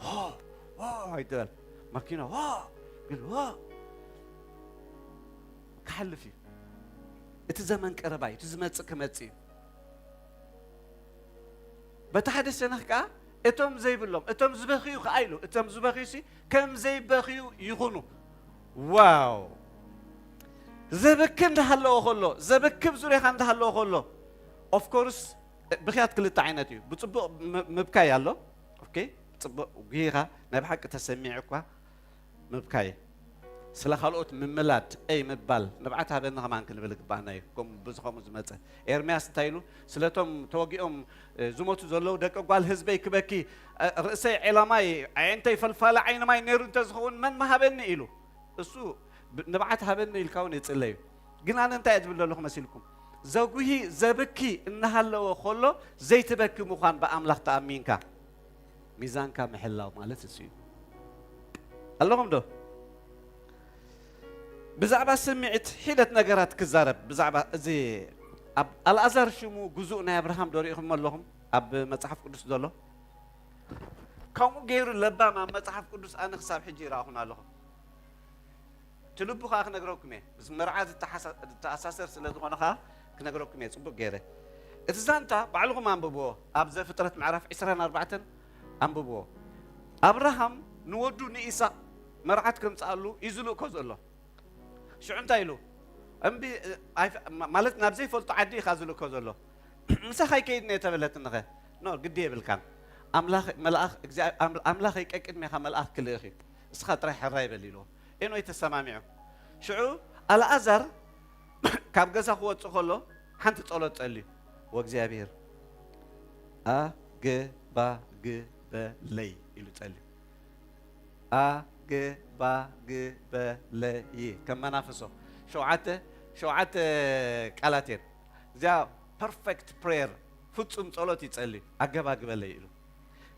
ሆ፣ ሆ ኣይትበል። ማኪና ሆ፣ ግን ሆ። ክሓልፍ እዩ። እቲ ዘመን ቀረባ እዩ። እቲ ዝመጽእ ክመጽእ እዩ። በቲ ሓደ ሸነኽ ከኣ እቶም ዘይብሎም፣ እቶም ዝበኽዩ ከኣ ኢሉ፣ እቶም ዝበኽዩሲ ከም ዘይበኽዩ ይኹኑ። ዋው! ዘብኪ እንዳሃለወ ከሎ፣ ዘብኪ ኣብ ዙርያኻ እንዳሃለወ ከሎ፣ ኦፍ ኮርስ ብኽያት ክልተ ዓይነት እዩ። ብጽቡቕ ም-፣ ምብካይ ኣሎ። ኦኬ? ጽቡቕ ጒሂኻ ናይ ብሓቂ ተሰሚዑ እኳ ምብካይ። ስለ ካልኦት ምምላድ፣ ኣይ ምባል፣ ንብዓት ሃበኒ ከማን ክንብል ግባእና እዩ። ከምኡ፣ በዚ ከምኡ ዝመጸ። ኤርምያስ እንታይ ኢሉ? ስለቶም ተወጊኦም፣ እ፣ ዝሞቱ ዘለዉ ደቂ ጓል ህዝበይ ክበኪ፣ እ፣ ርእሰይ ዔላማይ፣ ኣዒንተይ ፈልፋሊ ዓይኒ ማይ ነይሩ እንተዝኸውን መን ምሃበኒ ኢሉ። እሱ ብ-፣ ንብዓት ሃበኒ ኢልካ እውን ይጽለ እዩ። ግን ኣነ እንታይ እየ ዝብል ዘለኹ መሲልኩም? ዘጉሂ፣ ዘብኪ እናሃለወ ከሎ ዘይትበኪ ምዃን ብኣምላኽ ተኣሚንካ ሚዛንካ ምሕላው ማለት እሱ እዩ። ኣለኹም ዶ? ብዛዕባ ስምዒት ሒደት ነገራት ክዛረብ፣ ብዛዕባ እዚ ኣብ ኣልኣዛር ሽሙ ግዙእ ናይ ኣብርሃም ዶ ርኢኹሞ ኣለኹም? ኣብ መጽሓፍ ቅዱስ ዘሎ ከምኡ ገይሩ ለባም ኣብ መጽሓፍ ቅዱስ ኣነ ክሳብ ሕጂ ይረኣኹን ኣለኹ። እቲ ልቡ ከኣ ክነግረኩም እየ። ምስ መርዓ ዝተሓሳ-፣ ዝተኣሳሰር ስለ ዝኾነ ከኣ ክነግረኩም እየ ጽቡቕ ገይረ። እቲ ዛንታ ባዕልኹም ኣንብብዎ። ኣብ ዘፍጥረት ምዕራፍ ዕስራን ኣርባዕተን ኣንብብዎ። ኣብርሃም ንወዱ ንኢሳቕ መርዓት ከምጽኣሉ እዩ ዝልእኮ ዘሎ። ሽዑ እንታይ ኢሉ? እምቢ፣ ኣይፈ-፣ ማ-፣ ማለት ናብ ዘይፈልጦ ዓዲ ኢኻ ዝልእኮ ዘሎ። ምሳኻ ይከይድ እየ ተበለትንኸ? ኖ፣ ግዲ የብልካን። ኣምላኽ፣ መልኣኽ፣ እግዚኣብ-፣ ኣም-፣ ኣምላኸይ ቀቅድሜኻ መልኣኽ ክልእኽ እዩ። እስኻ ጥራይ ሕራይ በል ኢልዎ። ኤኖይ ተሰማሚዑ። ሽዑ ኣልኣዛር ካብ ገዛ ክወጽእ ከሎ ሓንቲ ጸሎት ጸልዩ። ወእግዚኣብሔር ኣገባግበለይ ኢሉ ጸልዩ። ኣገባግበለይ ከም መናፍሶ። ሸውዓተ፣ ሸውዓተ ቃላት እየን። እዚኣ ፐርፌክት ፕሬየር፣ ፍጹም ጸሎት ይጸሊ። ኣገባግበለይ ኢሉ።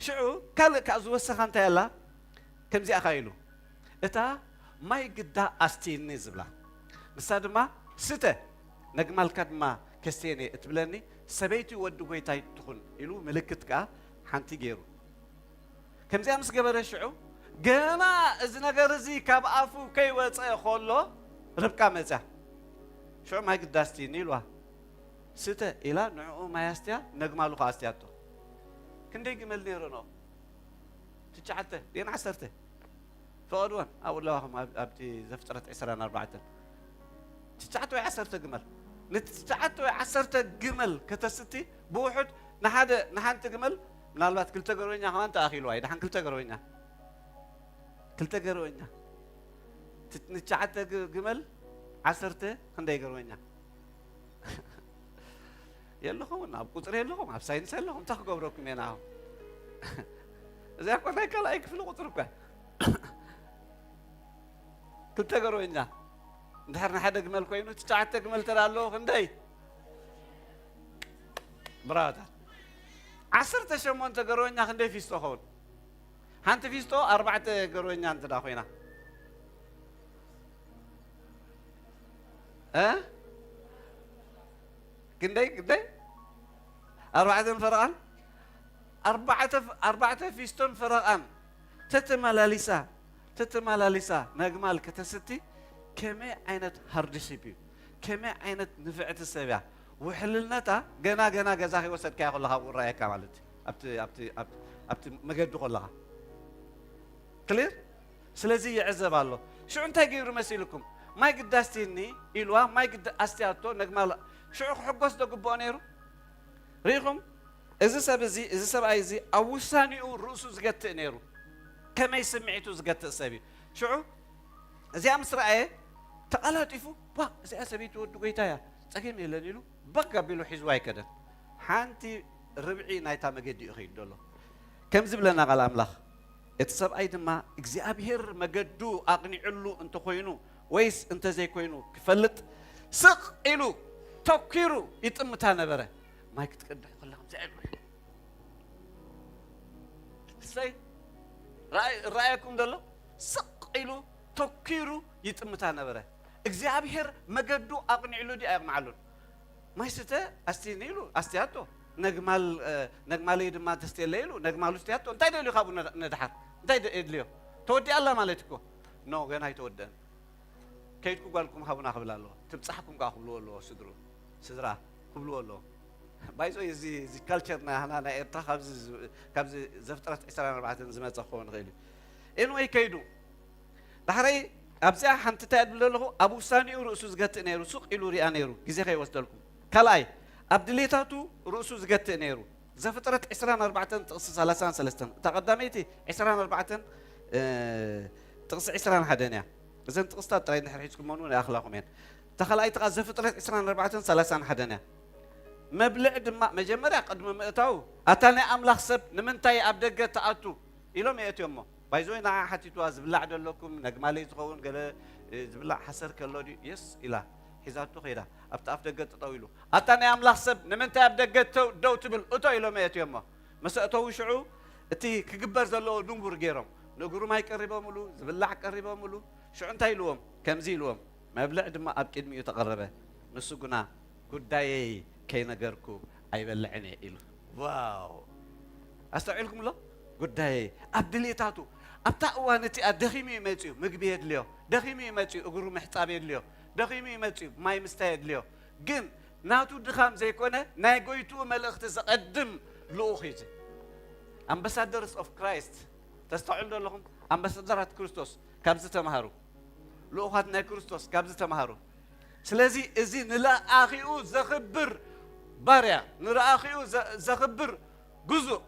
ሽዑ ካልእ ከኣ ዝወሰኻ እንታይ ኣላ? ከምዚኣ ኸኣ ኢሉ፣ "እታ ማይ ግዳ ኣስትይኒ" ዝብላ፣ ንሳ ድማ "ስተ፣ ነግማልካ ድማ ከስተየን እየ" እትብለኒ ሰበይቲ ወዲ ጐይታይ ትኹን ኢሉ ምልክት ከኣ ሓንቲ ገይሩ። ከምዚኣ ምስ ገበረ ሽዑ ገና እዚ ነገር እዚ ካብ ኣፉ ከይወጸ ኸሎ ርብቃ መጽያ። ሽዑ "ማይ ግዳ ኣስትይኒ" ኢልዋ። "ስተ" ኢላ ንዕኡ ማይ ኣስትያ፣ ነግማሉ ኸኣ ኣስትያቶ። ክንደይ ግመል ነይረንኦ? ትሽዓተ ድየን ዓሰርተ? ፍቐድወን ኣብኡ ኣለዋኹም ኣብ-፣ ኣብቲ ዘፍጥረት ዕስራን ኣርባዕተን። ትሽዓተ ወይ ዓሰርተ ግመል። ነቲ ትሽዓተ ወይ ዓሰርተ ግመል ከተስቲ ብውሑድ ንሓደ፣ ንሓንቲ ግመል ምናልባት ክልተ ገርበኛ ከማን ተኣኺልዋ እዩ። ደሓን ክልተ ገርበኛ። ክልተ ገርበኛ። ት-፣ ንትሽዓተ ግ-፣ ግመል ዓሰርተ ክንደይ ገርበኛ? የለኹምን፣ ኣብ ቁጽሪ የለኹም፣ ኣብ ሳይንስ የለኹም፣ እንታይ ክገብረኩም እየ ንዓኹም? እዚኣ እኮ ናይ ካልኣይ ክፍሊ ቁጽሪ እኮ እያ። ክልተ ገርበኛ እንድሕር ንሓደ ግመል ኮይኑ፣ ትሽዓተ ግመል እንተ ደኣ ኣለዎ ክንደይ? ብራታ። ዓሰርተ ሸሞንተ ገርበኛ ክንደይ ፊስቶ ኸውን? ሓንቲ ፊስቶ ኣርባዕተ ገርበኛ እንተ ደኣ ኮይና። እ? ክንደይ፣ ክንደይ? ኣርባዕተን ፈረቓን? ኣርባዕተ፣ ኣርባዕተ ፊስቶን ፈረቓን ተተመላሊሳ፣ ተተመላሊሳ ነግማል ከተስቲ ከመይ ዓይነት ሃርድሺፕ እዩ? ከመይ ዓይነት ንፍዕቲ ሰብ እያ? ውሕልነታ ገና፣ ገና ገዛ ከይወሰድካዮ ከለኻ ኣብኡ እረኣየካ ማለት እዩ። ኣብቲ፣ ኣብቲ፣ ኣብቲ፣ ኣብቲ መገዲ ከለኻ። ክሊር? ስለዚ ይዕዘብ ኣሎ። ሽዑ እንታይ ገይሩ መሲልኩም? ማይ ግዳ ኣስትይኒ ኢልዋ፣ ማይ ግዳ ኣስትያቶ፣ ነግማል። ሽዑ ክሕጎስ ዶ ግብኦ ነይሩ? ርኢኹም? እዚ ሰብ እዚ፣ እዚ ሰብኣይ እዚ ኣብ ውሳኔኡ ርእሱ ዝገትእ ነይሩ። ከመይ ስምዒቱ ዝገትእ ሰብ እዩ። ሽዑ እዚኣ ምስ ረኣየ ተቐላጢፉ፣ "ዋ፣ እዚኣ ሰበይቲ ወዲ ጎይታ እያ፣ ጸገም የለን" ኢሉ በግ ኣቢሉ ሒዝዋ ኣይከደን። ሓንቲ ርብዒ ናይታ መገዲ እዩ ከይዱ ዘሎ። ከምዚ ብለና ቃል ኣምላኽ፣ እቲ ሰብኣይ ድማ እግዚኣብሔር መገዱ ኣቕኒዕሉ እንተኾይኑ ወይስ እንተዘይኮይኑ ክፈልጥ ስቕ ኢሉ ተኲሩ ይጥምታ ነበረ። ማይ ክትቀድሕ ከላ ከምዚ ኢሉ፣ እሰይ፣ ራእይ-፣ ራእየኩም ዘሎ ስቕ ኢሉ ተኲሩ ይጥምታ ነበረ። እግዚኣብሔር መገዱ ኣቕኒዕሉ ድዩ ኣየቕንዓሉን? ማይ ስተ ኣስትይኒ ኢሉ ኣስትያቶ፣ ነግማል-፣ እ፣ ነግማለይ ድማ ተስትየለይ ኢሉ ነግማሉ ኣስትያቶ። እንታይ ደልዩ ካብኡ ነ-፣ ነድሓር? እንታይ ደ-፣ የድልዮ? ተወዲኣ ኣላ ማለት እኮ። ኖ፣ ገና ኣይተወደአን። ከይድኩ ጓልኩም ሃቡና ክብል ኣለዎ። ትብጻሕኩም ከኣ ክብልዎ ኣለዎ ስድርኡ። ስድራ ክብልዎ ኣለዎ። ባይዞ እዚ፣ እዚ ካልቸር ናህና ናይ ኤርትራ ካብዚ ዝ-፣ ካብዚ ዘፍጥረት ዕስራን ኣርባዕተን ዝመጸ ክኸውን ይኽእል እዩ። ኤንወይ ከይዱ። ዳሕረይ ኣብዚኣ ሓንቲ እንታይ እብል ኣለኹ? ኣብ ውሳኔኡ ርእሱ ዝገትእ ነይሩ፣ ስቕ ኢሉ ሪኣ ነይሩ፣ ግዜ ከይወስደልኩም። ካልኣይ፣ ኣብ ድሌታቱ ርእሱ ዝገትእ ነይሩ። ዘፍጥረት ዕስራን ኣርባዕተን ጥቕሲ ሰላሳን ሰለስተን። እታ ቀዳመይቲ ዕስራን ኣርባዕተን፣ እ፣ ጥቕሲ ዕስራን ሓደን እያ። እዘን ጥቕስታት ጥራይ እንድሕር ሒዝኩመን እውን ይኣኽላኹም እየን። እታ ካልኣይቲ ኸኣ ዘፍጥረት ዕስራን ኣርባዕተን ሰላሳን ሓደን እያ። መብልዕ ድማ መጀመርያ ቅድሚ ምእታው፣ ኣታ ናይ ኣምላኽ ሰብ ንምንታይ ኣብ ደገ ትኣቱ? ኢሎም የእትዮሞ። ባይዞይ ንዓ ሓቲትዋ፣ ዝብላዕ ደለኩም ነግማለይ ዝኸውን ገለ ዝብላዕ ሓሰር ከሎ ድዩ የስ ኢላ ሒዛቶ ከይዳ ኣብቲ ኣፍ ደገ ጠጠው ኢሉ፣ ኣታ ናይ ኣምላኽ ሰብ ንምንታይ ኣብ ደገ ደው ትብል እቶ ኢሎም የእትዮሞ። መሰእተዊ ሽዑ እቲ ክግበር ዘለዎ ድንጉር ገይሮም ንእግሩ ማይ ቀሪቦምሉ፣ ዝብላዕ ቀሪቦምሉ። ሽዑ እንታይ ኢልዎም? ከምዚ ኢልዎም፣ መብልዕ ድማ ኣብ ቅድሚኡ ተቐረበ። ንሱ ግና ጉዳየይ ከይነገርኩ ኣይበልዕን እየ ኢሉ። ዋው! ኣስተውዒልኩም ኣሎ? ጉዳየይ ኣብ ድሌታቱ ኣብታ እዋን እቲኣ ደኺሙ እዩ መፅዩ፣ ምግቢ የድልዮ፣ ደኺሙ እዩ መፅዩ፣ እግሩ ምሕፃብ የድልዮ፣ ደኺሙ እዩ መፅዩ፣ ማይ ምስታይ የድልዮ። ግን ናቱ ድኻም ዘይኮነ ናይ ጎይትኡ መልእኽቲ ዘቐድም ልኡኽ እዩ። ኣምባሳደርስ ኦፍ ክራይስት ተስተውዕሉ ዘለኹም? ኣምባሳደራት ክርስቶስ ካብዚ ተምሃሩ። ልኡኻት ናይ ክርስቶስ ካብዚ ተምሃሩ። ስለዚ እዚ ንለኣኺኡ ዘኽብር ባርያ፣ ንለኣኺኡ ዘኽብር ግዙእ፣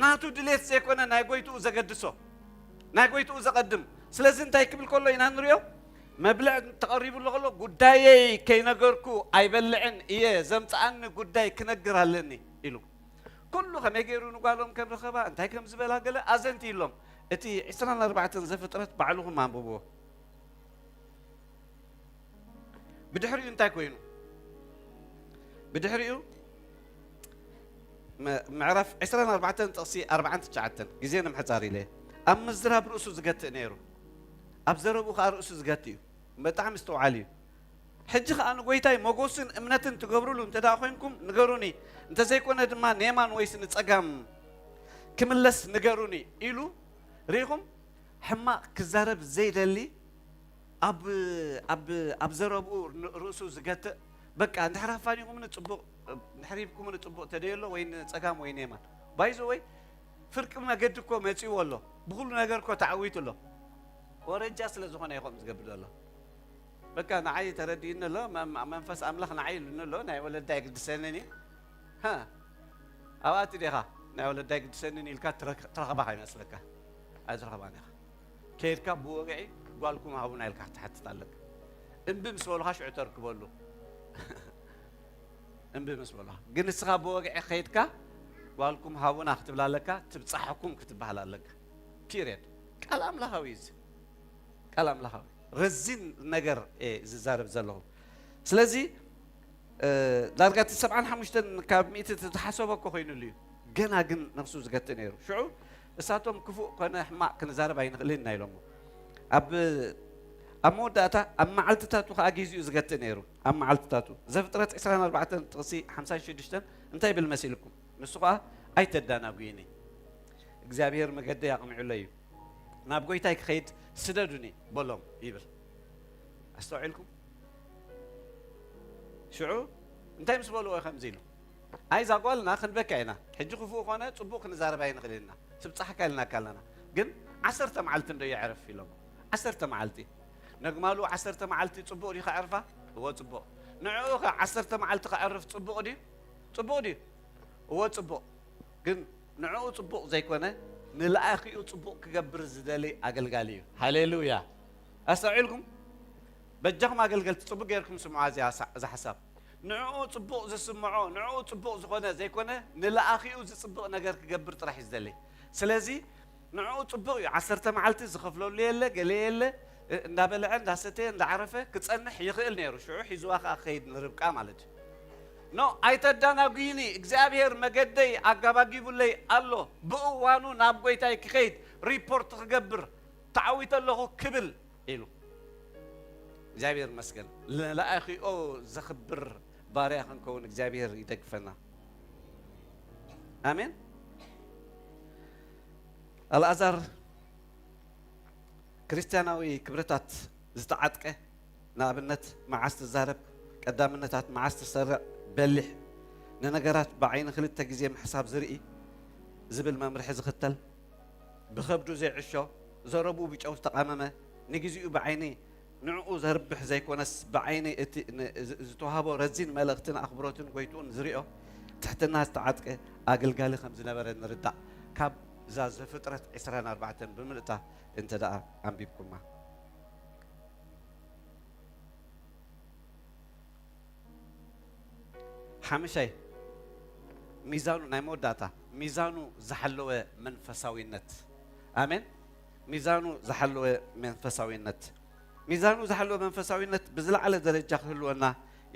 ናቱ ድሌት ዘይኮነ ናይ ጎይትኡ ዘገድሶ፣ ናይ ጎይትኡ ዘቐድም። ስለዚ እንታይ ክብል ከሎ ኢና ንሪኦ? መብልዕ ተቐሪቡ ኣሎ ከሎ፣ ጉዳየይ ከይነገርኩ ኣይበልዕን እየ፣ ዘምፅኣኒ ጉዳይ ክነግር ኣለኒ ኢሉ። ኩሉ ከመይ ገይሩ ንጓሎም ከም ረኸባ፣ እንታይ ከም ዝበላ ገለ ኣዘንቲ ኢሎም። እቲ ዕስራን ኣርባዕተን ዘፍጥረት ባዕልኹም ኣንብብዎ። ብድሕሪኡ እንታይ ኮይኑ? ብድሕሪኡ ምዕራፍ ዕስራን ኣርባዕተን ጥቕሲ ኣርባዓን ትሽዓተን፣ ግዜ ንምሕጻር ኢለ እየ። ኣብ ምዝራብ ርእሱ ዝገትእ ነይሩ፣ ኣብ ዘረብኡ ኸኣ ርእሱ ዝገትእ እዩ። ብጣዕሚ ምስትውዓል እዩ። ሕጂ ኸኣ ንጎይታይ መጎስን እምነትን ትገብሩሉ እንተ ደኣ ኮይንኩም ንገሩኒ፣ እንተ ዘይኮነ ድማ ንየማን ወይስ ንጸጋም ክምለስ ንገሩኒ ኢሉ። ርኢኹም? ሕማቕ ክዛረብ ዘይደሊ ኣብ ኣብ ኣብ ዘረብኡ ርእሱ ዝገትእ። በቃ እንድሕር ኣፋኒኹምኒ ጽቡቕ፣ እንድሕር ሂብኩምኒ ጽቡቕ፣ ተደዮ ኣሎ ወይ ንጸጋም ወይ ንየማን። ባይዞ ወይ ፍርቂ መገዲ እኮ መጺዎ ኣሎ፣ ብኹሉ ነገር እኮ ተዓዊቱ ኣሎ። ወረጃ ስለ ዝኾነ ይኾም ዝገብር ዘሎ። በቃ ንዓይ ተረዲእኒ ኣሎ፣ መ- መንፈስ ኣምላኽ ንዓይ ኢሉኒ ኣሎ። ናይ ወለዳ ይግድሰንን እዩ። ሃ ኣብኣቲ ዲኻ ናይ ወለዳ ይግድሰንን ኢልካ ትረክ- ትረኽባ ከይመስለካ፣ ኣይትረኽባን ኢኻ። ከይድካ ብወግዒ ጓልኩም ሃቡና ኢልካ ክትሓትት ኣለካ። እምቢ ምስ በሉኻ ሽዑ ተርክበሉ። እምቢ ምስ በሉኻ ግን ንስኻ ብወግዒ ከይድካ ጓልኩም ሃቡና ክትብል ኣለካ፣ ትብጻሕኩም ክትበሃል ኣለካ። ፒሪየድ። ቃል ኣምላኻዊ እዩ እዚ። ቃል ኣምላኻዊ ረዚን ነገር እየ ዝዛረብ ዘለኹ። ስለዚ እ፣ ዳርጋ እቲ ሰብዓን ሓሙሽተን ካብ ሚእቲ ዝተሓሰቦ እኮ ኮይኑሉ እዩ። ገና ግን ነፍሱ ዝገትእ ነይሩ። ሽዑ እሳቶም ክፉእ ኮነ ሕማቕ ክንዛረብ ኣይንኽእልን ኢና ኢሎሞ። ኣብ ኣብ መወዳእታ ኣብ መዓልትታቱ ኸኣ ግዚኡ ዝገትእ ነይሩ። ኣብ መዓልትታቱ ዘፍጥረት ዕስራን ኣርባዕተን ጥቕሲ ሓምሳን ሽዱሽተን እንታይ ይብል መሲልኩም? ንሱ ኸኣ ኣይተዳናጉይኒ፣ እግዚኣብሔር መገደይ ኣቕሚዑለይ እዩ፣ ናብ ጎይታይ ክኸይድ ስደዱኒ በሎም ይብል። ኣስተውዒልኩም? ሽዑ እንታይ ምስ በልዎ ከምዚ ኢሉ? ኣይ እዛ ጓልና ክንበካ ኢና፣ ሕጂ ክፉእ ኾነ ጽቡቕ ክንዛረብ ኣይንኽእል ኢና፣ ትብጻሕካ ኢልናካ ኣለና፣ ግን ዓሰርተ መዓልቲ እንዶ የዕርፍ ኢሎም። ዓሰርተ መዓልቲ ነግማሉ ዓሰርተ መዓልቲ ጽቡቕ ድዩ ከዕርፋ? እወ ጽቡቕ። ንዕኡ ኸ ዓሰርተ መዓልቲ ከዕርፍ ጽቡቕ ድዩ? ጽቡቕ ድዩ? እወ ጽቡቕ። ግን ንዕኡ ጽቡቕ ዘይኮነ ንለኣኺኡ ጽቡቕ ክገብር ዝደሊ ኣገልጋሊ እዩ። ሃሌሉያ! ኣስተውዒልኩም? በጃኹም ኣገልገልቲ ጽቡቕ ጌርኩም ስምዓ እዚኣ ሳ- እዛ ሓሳብ። ንዕኡ ጽቡቕ ዝስምዖ፣ ንዕኡ ጽቡቕ ዝኾነ ዘይኮነ ንለኣኺኡ ዝጽብቕ ነገር ክገብር ጥራሕ እዩ ዝደሊ። ስለዚ ንዕኡ ጽቡቕ እዩ። ዓሰርተ መዓልቲ ዝኸፍለሉ የለ፣ ገለ የለ፣ እ- እንዳበልዐ፣ እንዳሰተየ፣ እንዳዓረፈ ክጸንሕ ይኽእል ነይሩ። ሽዑ ሒዝዋ ከኣ ክኸይድ ንርብቃ ማለት እዩ። ኖ ኣይተዳናጉይኒ፣ እግዚኣብሔር መገደይ ኣጋባጊቡለይ ኣሎ፣ ብእዋኑ ናብ ጎይታይ ክኸይድ ሪፖርት ክገብር ተዓዊተ ኣለኹ ክብል ኢሉ። እግዚኣብሔር ይመስገን። ለኣኺኦ ዘኽብር ባርያ ክንከውን እግዚኣብሔር ይደግፈና። ኣሜን። ኣልኣዛር ክርስትያናዊ ክብርታት ዝተዓጥቀ፣ ንኣብነት መዓስ ትዛረብ፣ ቀዳምነታት መዓስ ትሰርዕ፣ በሊሕ፣ ንነገራት ብዓይኒ ክልተ ግዜ ምሕሳብ ዝርኢ ዝብል መምርሒ ዝኽተል፣ ብኸብዱ ዘይዕሾ፣ ዘረብኡ ብጨው ዝተቓመመ፣ ንግዚኡ ብዓይኒ ንዕኡ ዘርብሕ ዘይኮነስ ብዓይኒ እቲ ን- ዝ- ዝተዋህቦ ረዚን መልእኽትን ኣኽብሮትን ጎይትኡን ዝሪኦ ትሕትና ዝተዓጥቀ ኣገልጋሊ ከም ዝነበረ ንርዳእ። ካብ እዛ ዘፍጥረት ዕስራን ኣርባዕተን ብምልእታ እንተ ደኣ ኣንቢብኩማ። ሓምሻይ፣ ሚዛኑ ናይ መወዳእታ፣ ሚዛኑ ዝሓለወ መንፈሳዊነት። ኣሜን። ሚዛኑ ዝሓለወ መንፈሳዊነት። ሚዛኑ ዝሓለወ መንፈሳዊነት ብዝለዓለ ደረጃ ክህልወና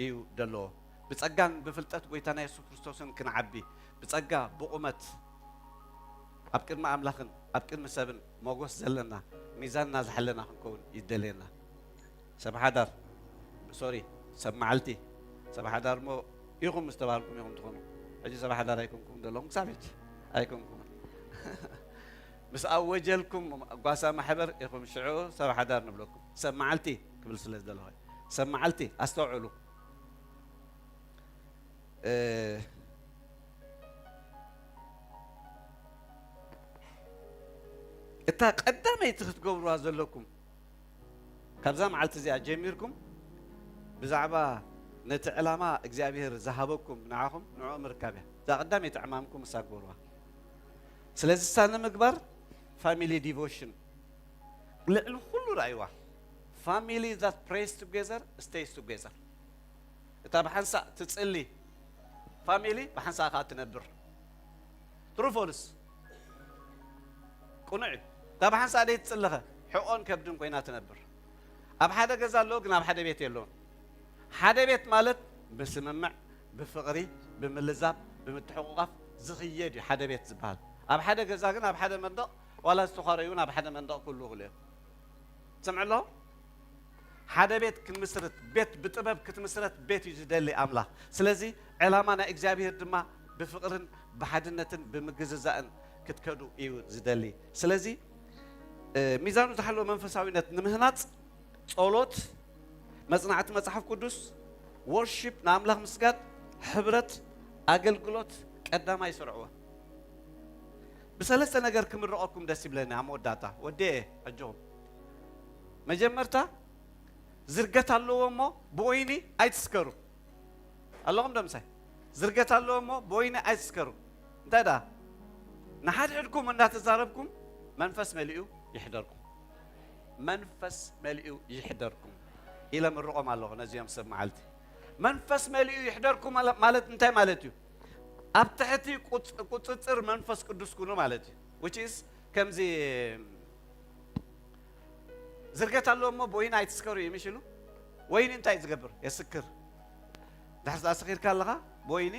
እዩ ደለዎ። ብጸጋን ብፍልጠት ጎይታና የሱስ ክርስቶስን ክንዓቢ፣ ብጸጋ ብቑመት ኣብ ቅድሚ ኣምላኽን ኣብ ቅድሚ ሰብን ሞጎስ ዘለና፣ ሚዛንና ዝሓለና ክንከውን ይደልየና። ሰብ ሓዳር፣ ሶሪ፣ ሰብ መዓልቲ፣ ሰብ ሓዳር እሞ ኢኹም ምስ ተባህልኩም ኢኹም ትኾኑ። ሕጂ ሰብ ሓዳር ኣይኮንኩም ዘለኹም፣ ክሳብ ሕጂ ኣይኮንኩም። ምስ ኣወጀልኩም ጓሳ ማሕበር ኢኹም ሽዑ ሰብ ሓዳር ንብለኩም። ሰብ መዓልቲ ክብል ስለ ዝደለኹ፣ ሰብ መዓልቲ ኣስተውዕሉ። እ፣ እታ ቀዳመይቲ ክትገብሩዋ ዘለኩም፣ ካብዛ መዓልቲ እዚኣ ጀሚርኩም ብዛዕባ ነቲ ዕላማ እግዚኣብሔር ዝሃበኩም ንዓኹም ንዕኡ ምርካብ እያ። እዛ ቀዳመይቲ ዕማምኩም እሳ ግበሩዋ። ስለዚ እሳ ንምግባር ፋሚሊ ዲቮሽን ልዕሊ ኩሉ ረኣይዋ። Family that prays together stays together። እታ ብሓንሳእ ትጽሊ ፋሚሊ ብሓንሳእ ከኣ ትነብር። ትሩ ፎልስ? ቅኑዕ እዩ። እታ ብሓንሳእ ደይ ትጽለኸ ሕቖን ከብድን ኮይና ትነብር። ኣብ ሓደ ገዛ ኣለዎ፣ ግን ኣብ ሓደ ቤት የለውን። ሓደ ቤት ማለት ብስምምዕ፣ ብፍቕሪ፣ ብምልዛብ፣ ብምትሕቑቓፍ ዝኽየድ እዩ ሓደ ቤት ዝበሃል። ኣብ ሓደ ገዛ ግን ኣብ ሓደ መንደቕ፣ ዋላ ዝተዃረዩ እውን ኣብ ሓደ መንደቕ ክህልዉ ይኽእሉ እዮም። ትሰምዑ ኣለኹም? ሓደ ቤት ክንምስርት፣ ቤት ብጥበብ ክትምስረት ቤት እዩ ዝደሊ ኣምላኽ። ስለዚ ዕላማ ናይ እግዚኣብሔር ድማ ብፍቕርን ብሓድነትን ብምግዝዛእን ክትከዱ እዩ ዝደሊ። ስለዚ፣ እ፣ ሚዛኑ ዝሓለወ መንፈሳዊነት ንምህናጽ ጸሎት፣ መጽናዕቲ መጽሓፍ ቅዱስ፣ ወርሺፕ፣ ንኣምላኽ ምስጋድ፣ ሕብረት፣ ኣገልግሎት ቀዳማይ ስርዕዎ። ብሰለስተ ነገር ክምርቐኩም ደስ ይብለኒ ኣብ መወዳእታ። ወዴ ኣጆኹም። መጀመርታ ዝርገት ኣለዎ እሞ ብወይኒ ኣይትስከሩ። ኣለኹም ዶ ምሳይ? ዝርገት ኣለዎ እሞ ብወይኒ ኣይትስከሩ። እንታይ ደኣ? ንሓድሕድኩም እንዳተዛረብኩም መንፈስ መሊኡ ይሕደርኩም። መንፈስ መሊኡ ይሕደርኩም ኢለ ምርቖም ኣለኹ ነዚኦም ሰብ መዓልቲ። መንፈስ መሊኡ ይሕደርኩም ማለ-፣ ማለት እንታይ ማለት እዩ? ኣብ ትሕቲ ቁጽ-፣ ቁጽጽር መንፈስ ቅዱስ ኩኑ ማለት እዩ። Which is ከምዚ ዝርገት ኣለዎ እሞ ብወይኒ ኣይትስከሩ እዩ ምሽ ኢሉ። ወይኒ እንታይ ዝገብር? የስክር። ድሕር ዝኣስኺርካ ኣለኻ ብወይኒ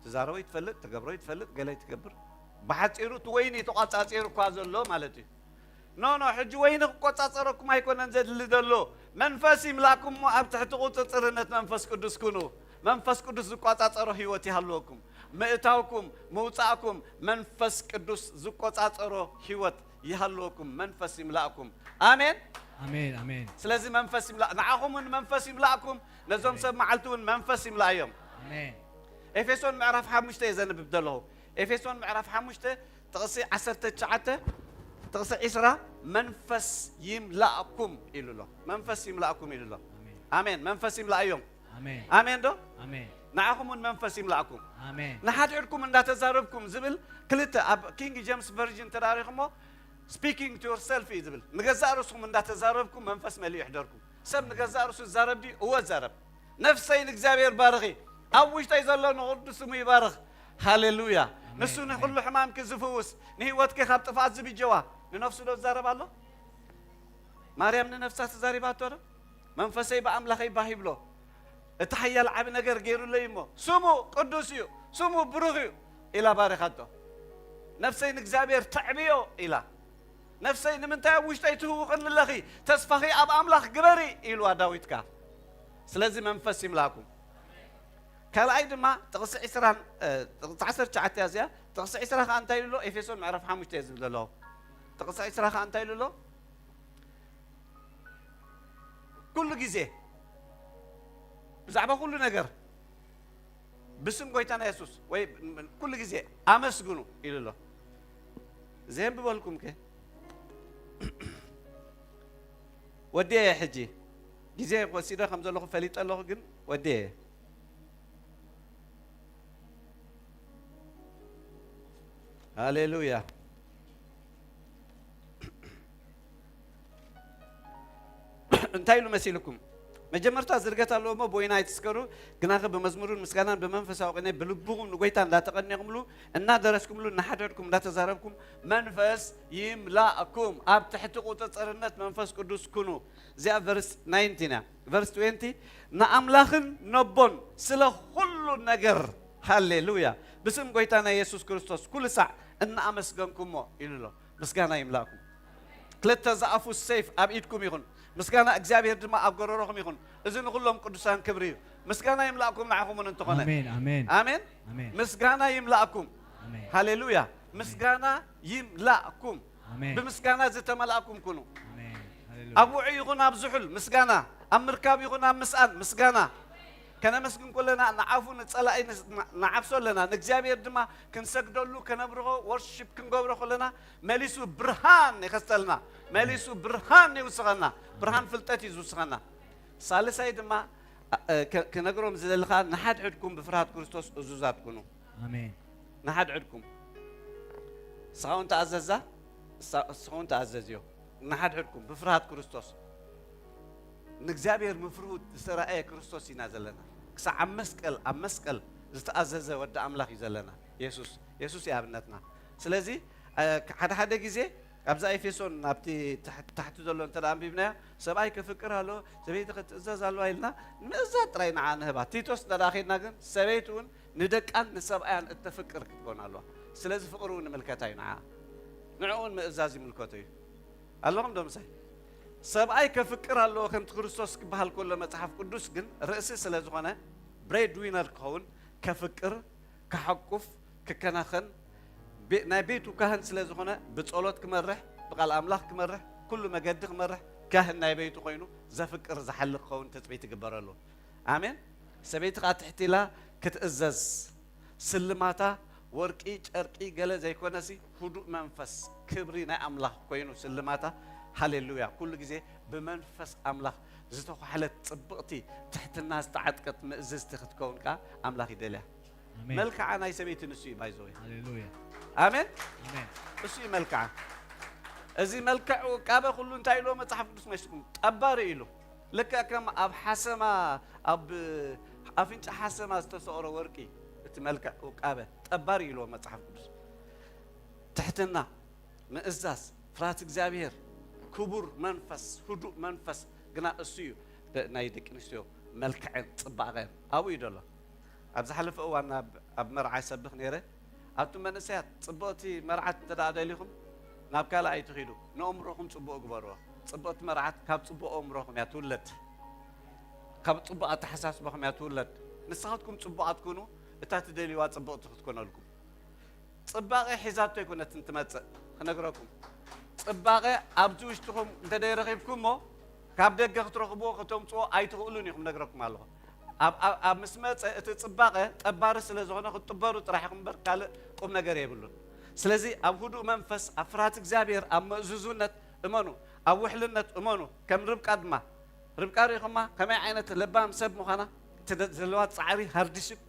ትዛረቦ ይትፈልጥ፣ ትገብሮ ይትፈልጥ፣ ገለ ይትገብር። ብሓጺሩ እቲ ወይኒ ተቋጻጺሩ እኳ ዘሎ ማለት እዩ። ኖ፣ ኖ፣ ሕጂ ወይኒ ክቆጻጸረኩም ኣይኮነን ዘድሊ ዘሎ። መንፈስ ይምላእኩም እሞ ኣብ ትሕቲ ቁጽጽርነት መንፈስ ቅዱስ ኩኑ። መንፈስ ቅዱስ ዝቆጻጸሮ ህይወት ይሃልወኩም። ምእታውኩም፣ ምውጻእኩም መንፈስ ቅዱስ ዝቆጻጸሮ ህይወት ይሃልወኩም። መንፈስ ይምላእኩም። ኣሜን። ኣሜን፣ ኣሜን። ስለዚ መንፈስ ይምላእ። ንዓኹም እውን መንፈስ ይምላእኩም። ነዞም ኣሜን። ሰብ መዓልቲ እውን መንፈስ ይምላእዮም። ኣሜን። ኤፌሶን ምዕራፍ ሓሙሽተ እየ ዘንብብ ዘለኹ። ኤፌሶን ምዕራፍ ሓሙሽተ ጥቕሲ ዓሰርተ ትሽዓተ፣ ጥቕሲ ዒስራ፣ መንፈስ ይምላእኩም ኢሉ ኣሎ። መንፈስ ይምላእኩም ኢሉ ኣሎ። ኣሜን። ኣሜን። መንፈስ ይምላእዮም። ኣሜን። ኣሜን ዶ? ኣሜን። ንዓኹም እውን መንፈስ ይምላእኩም። ኣሜን። ንሓድሕድኩም እንዳተዛረብኩም ዝብል ክልተ፣ ኣብ ኪንግ ጀምስ ቨርዥን ተዳሪኹሞ፣ speaking to yourself እዩ ዝብል። ንገዛእ ርእስኹም እንዳተዛረብኩም መንፈስ መሊኡ ይሕደርኩም። ሰብ ንገዛእ ርእሱ ዝዛረብ ድዩ? እወ፣ ዛረብ። ነፍሰይ ንእግዚኣብሔር ባርኺ፣ ኣብ ውሽጠይ ዘሎ ንቕዱስ ስሙ ይባርኽ። ሃሌሉያ። ኣሜን፣ ንሱ ኣሜን። ንኹሉ ሕማምኪ ዝፍውስ፣ ንህይወትኪ ካብ ጥፍኣት ዝብጀዋ፣ ንነፍሱ ዶ ዝዛረብ ኣሎ? ማርያም ንነፍሳ ተዛሪባቶ ዶ? መንፈሰይ ብኣምላኸይ ባህ ይብሎ፣ እቲ ሓያል ዓቢ ነገር ገይሩለይ እሞ፣ ስሙ ቅዱስ እዩ፣ ስሙ ብሩኽ እዩ ኢላ ባሪኻቶ። ነፍሰይ ንእግዚኣብሔር ተዕብዮ ኢላ። ነፍሰይ ንምንታይ ኣብ ውሽጠይ ትህውኽኒ ኣለኺ? ተስፋኺ ኣብ ኣምላኽ ግበሪ ኢልዋ ዳዊት ከኣ። ስለዚ መንፈስ ይምላእኩም። ካልኣይ ድማ ጥቕሲ ዒስራን፣ እ፣ ጥቕሲ ዓሰርተ ትሽዓተ እያ እዚኣ። ጥቕሲ ዒስራ ከኣ እንታይ ኢሉ ኣሎ? ኤፌሶን ምዕራፍ ሓሙሽተ እየ ዝብል ዘለኹ። ጥቕሲ ዒስራ ከኣ እንታይ ኢሉ ኣሎ? ኩሉ ግዜ ብዛዕባ ኩሉ ነገር ብስም ጎይታና የሱስ ወይ ኩሉ ግዜ ኣመስግኑ ኢሉ ኣሎ። ዘየንብበልኩም ከ? ወዲየ ሕጂ ግዜ ወሲደ ከም ዘለኹ ፈሊጠ ኣለኹ፣ ግን ወዲየ። ሃሌሉያ። እንታይ ኢሉ መሲልኩም? መጀመርታ ዝርገት ኣለዎ እሞ፣ ብወይኒ ኣይትስከሩ፣ ግናኸ ብመዝሙርን ምስጋናን ብመንፈሳዊ ቅኔ ብልብኹም ንጎይታ እንዳተቐኔኹምሉ፣ እናደረስኩምሉ፣ እናሓድሕድኩም እንዳተዛረብኩም፣ መንፈስ ይምላእኩም፣ ኣብ ትሕቲ ቁጽጽርነት መንፈስ ቅዱስ ኩኑ። እዚኣ ቨርስ ናይንቲን እያ። ቨርስ ትዌንቲ፣ ንኣምላኽን ነቦን ስለ ኩሉ ነገር፣ ሃሌሉያ፣ ብስም ጎይታና የሱስ ክርስቶስ ኩሉ ሳዕ እናኣመስገንኩሞ ኢሉ ኣሎ። ምስጋና ይምላእኩም። ክልተ ዝኣፉ ሰይፍ ኣብ ኢድኩም ይኹን፣ ምስጋና እግዚኣብሔር ድማ ኣብ ጎረሮኹም ይኹን። እዚ ንኹሎም ቅዱሳን ክብሪ እዩ። ምስጋና ይምላእኩም ንዓኹም እውን እንተኾነ። ኣሜን፣ ኣሜን። ኣሜን። ኣሜን። ምስጋና ይምላእኩም። ኣሜን። ሃሌሉያ። ኣሜን። ምስጋና ይምላእኩም። ኣሜን። ብምስጋና ዝተመላእኩም ኩኑ። ኣሜን። ሃሌሉያ። ኣብ ውዑይ ይኹን ኣብ ዝሑል ምስጋና፣ ኣብ ምርካብ ይኹን ኣብ ምስኣን ምስጋና። ከነመስግን ከለና ንዓፉ ንጸላኢ ንስ-፣ ን-፣ ንዓብሶ ኣለና። ንእግዚኣብሔር ድማ ክንሰግደሉ፣ ከነብርኾ፣ ወርሺፕ ክንገብሮ ከለና መሊሱ ብርሃን ይኸስተልና፣ መሊሱ ብርሃን ይውስኸና፣ ብርሃን ፍልጠት እዩ ዝውስኸና። ሳልሳይ ድማ፣ እ፣ ከ-፣ ክነግሮም ዝደሊ ኸኣ፣ ንሓድሕድኩም ብፍርሃት ክርስቶስ እዙዛት ኩኑ። ኣሜን። ንሓድሕድኩም። ንስኻ እውን ተኣዘዛ፣ ንሳ-፣ ንስኻ እውን ተኣዘዝዮ። ንሓድሕድኩም ብፍርሃት ክርስቶስ። ንእግዚኣብሔር ምፍርሁ ዝተራእየ ክርስቶስ ኢና ዘለና። ክሳዕ ኣብ መስቀል፣ ኣብ መስቀል ዝተኣዘዘ ወዲ ኣምላኽ እዩ ዘለና። የሱስ፣ የሱስ እዩ ኣብነትና። ስለዚ፣ እ፣ ሓደ ሓደ ግዜ ኣብዛ ኤፌሶን፣ ኣብቲ ታሕ-፣ ታሕቲ ዘሎ እንተ ደኣ ኣንቢብናዮ፣ ሰብኣይ ከፍቅር ኣለዎ፣ ሰበይቲ ክትእዘዝ ኣለዋ ኢልና፣ ምእዛዝ ጥራይ ንዓ ንህባ። ቲቶስ እንተ ደኣ ኸይድና ግን፣ ሰበይቲ እውን ንደቃን ንሰብኣያን እተፍቅር ክትኮን ኣለዋ። ስለዚ ፍቕሪ እውን ንምልከታ እዩ ንዓ። ንዕኡ እውን ምእዛዝ ይምልከቶ እዩ። ኣለኹም ዶ ምሳይ? ሰብኣይ ከፍቅር ኣለዎ ከምቲ ክርስቶስ ክበሃል ከሎ መጽሓፍ ቅዱስ ግን ርእሲ ስለ ዝኾነ ብሬድ ዊነር ክኸውን ከፍቅር፣ ክሓቁፍ፣ ክከናኸን ቤ-፣ ናይ ቤቱ ካህን ስለ ዝኾነ ብጸሎት ክመርሕ፣ ብቃል ኣምላኽ ክመርሕ፣ ኩሉ መገዲ ክመርሕ ካህን ናይ ቤቱ ኮይኑ ዘፍቅር ዝሓሊ ክኸውን ትጽቢት ይግበረሉ። ኣሜን። ሰበይቲ ኸኣ ትሕት ኢላ ክትእዘዝ ስልማታ ወርቂ፣ ጨርቂ፣ ገለ ዘይኮነሲ፣ ህዱእ መንፈስ፣ ክብሪ ናይ ኣምላኽ ኮይኑ ስልማታ። ሃሌሉያ። ኩሉ ግዜ ብመንፈስ ኣምላኽ ዝተዃሕለት ጽብቕቲ፣ ትሕትና ዝተዓጥቀት ምእዝዝቲ ክትከውን ከኣ ኣምላኽ ይደልያ። ኣሜን። መልክዓ ናይ ሰበይቲ ንሱ እዩ፣ ባይዘወይ። ሃሌሉያ። ኣሜን። ኣሜን። እሱ እዩ መልክዓ። እዚ መልክዕ ውቃበ ኩሉ እንታይ ኢልዎ መጽሓፍ ቅዱስ መሲልኩም? ጠባሪ ኢሉ። ልክዕ ከም ኣብ ሓሰማ፣ ኣብ ኣፍንጫ ሓሰማ ዝተሰቕሮ ወርቂ፣ እቲ መልክዕ ውቃበ ጠባሪ ኢልዎ መጽሓፍ ቅዱስ። ትሕትና፣ ምእዛዝ፣ ፍርሃት እግዚኣብሔር፣ ክቡር መንፈስ፣ ህዱእ መንፈስ ግና እሱ እዩ ደ-፣ ናይ ደቂ ኣንስትዮ መልክዐን ጽባቐን ኣብኡ እዩ ዘሎ። ኣብ ዝሓለፈ እዋን ኣብ፣ ኣብ መርዓ ይሰብኽ ነይረ። ኣቱም መንእሰያት፣ ጽብቕቲ መርዓት እንተ ደኣ ደሊኹም፣ ናብ ካልእ ኣይትኺዱ። ንእምሮኹም ጽቡቕ ግበርዎ። ጽብቕቲ መርዓት ካብ ጽቡቕ ኣእምሮኹም እያ ትውለድ። ካብ ጽቡቕ ኣተሓሳስባኹም እያ ትውለድ። ንስኻትኩም ጽቡቓት ኩኑ፣ እታ ትደልይዋ ጽብቕቲ ክትኮነልኩም። ጽባቐ ሒዛቶ ኣይኮነትን ትመጽእ፣ ክነግረኩም። ጽባቐ ኣብዚ ውሽጥኹም እንተ ደይረኺብኩሞ፣ ካብ ደገ ክትረኽብዎ፣ ከተምጽኦ ኣይትኽእሉን ኢኹም፣ ነግረኩም ኣለኹ። ኣብ፣ ኣብ፣ ኣብ ምስ መጸ፣ እቲ ጽባቐ ጠባሪ ስለ ዝኾነ፣ ክትጥበሩ ጥራሕ ኢኹም እምበር፣ ካልእ ቁም ነገር የብሉን። ስለዚ፣ ኣብ ህዱእ መንፈስ፣ ኣብ ፍርሃት እግዚኣብሔር፣ ኣብ ምእዙዝነት እመኑ፣ ኣብ ውሕልነት እመኑ። ከም ርብቃ ድማ፣ ርብቃ ርኢኹማ፣ ከመይ ዓይነት ለባም ሰብ ምዃና፣ እቲ ደ-፣ ዘለዋ ጻዕሪ፣ ሃርድሽፕ፣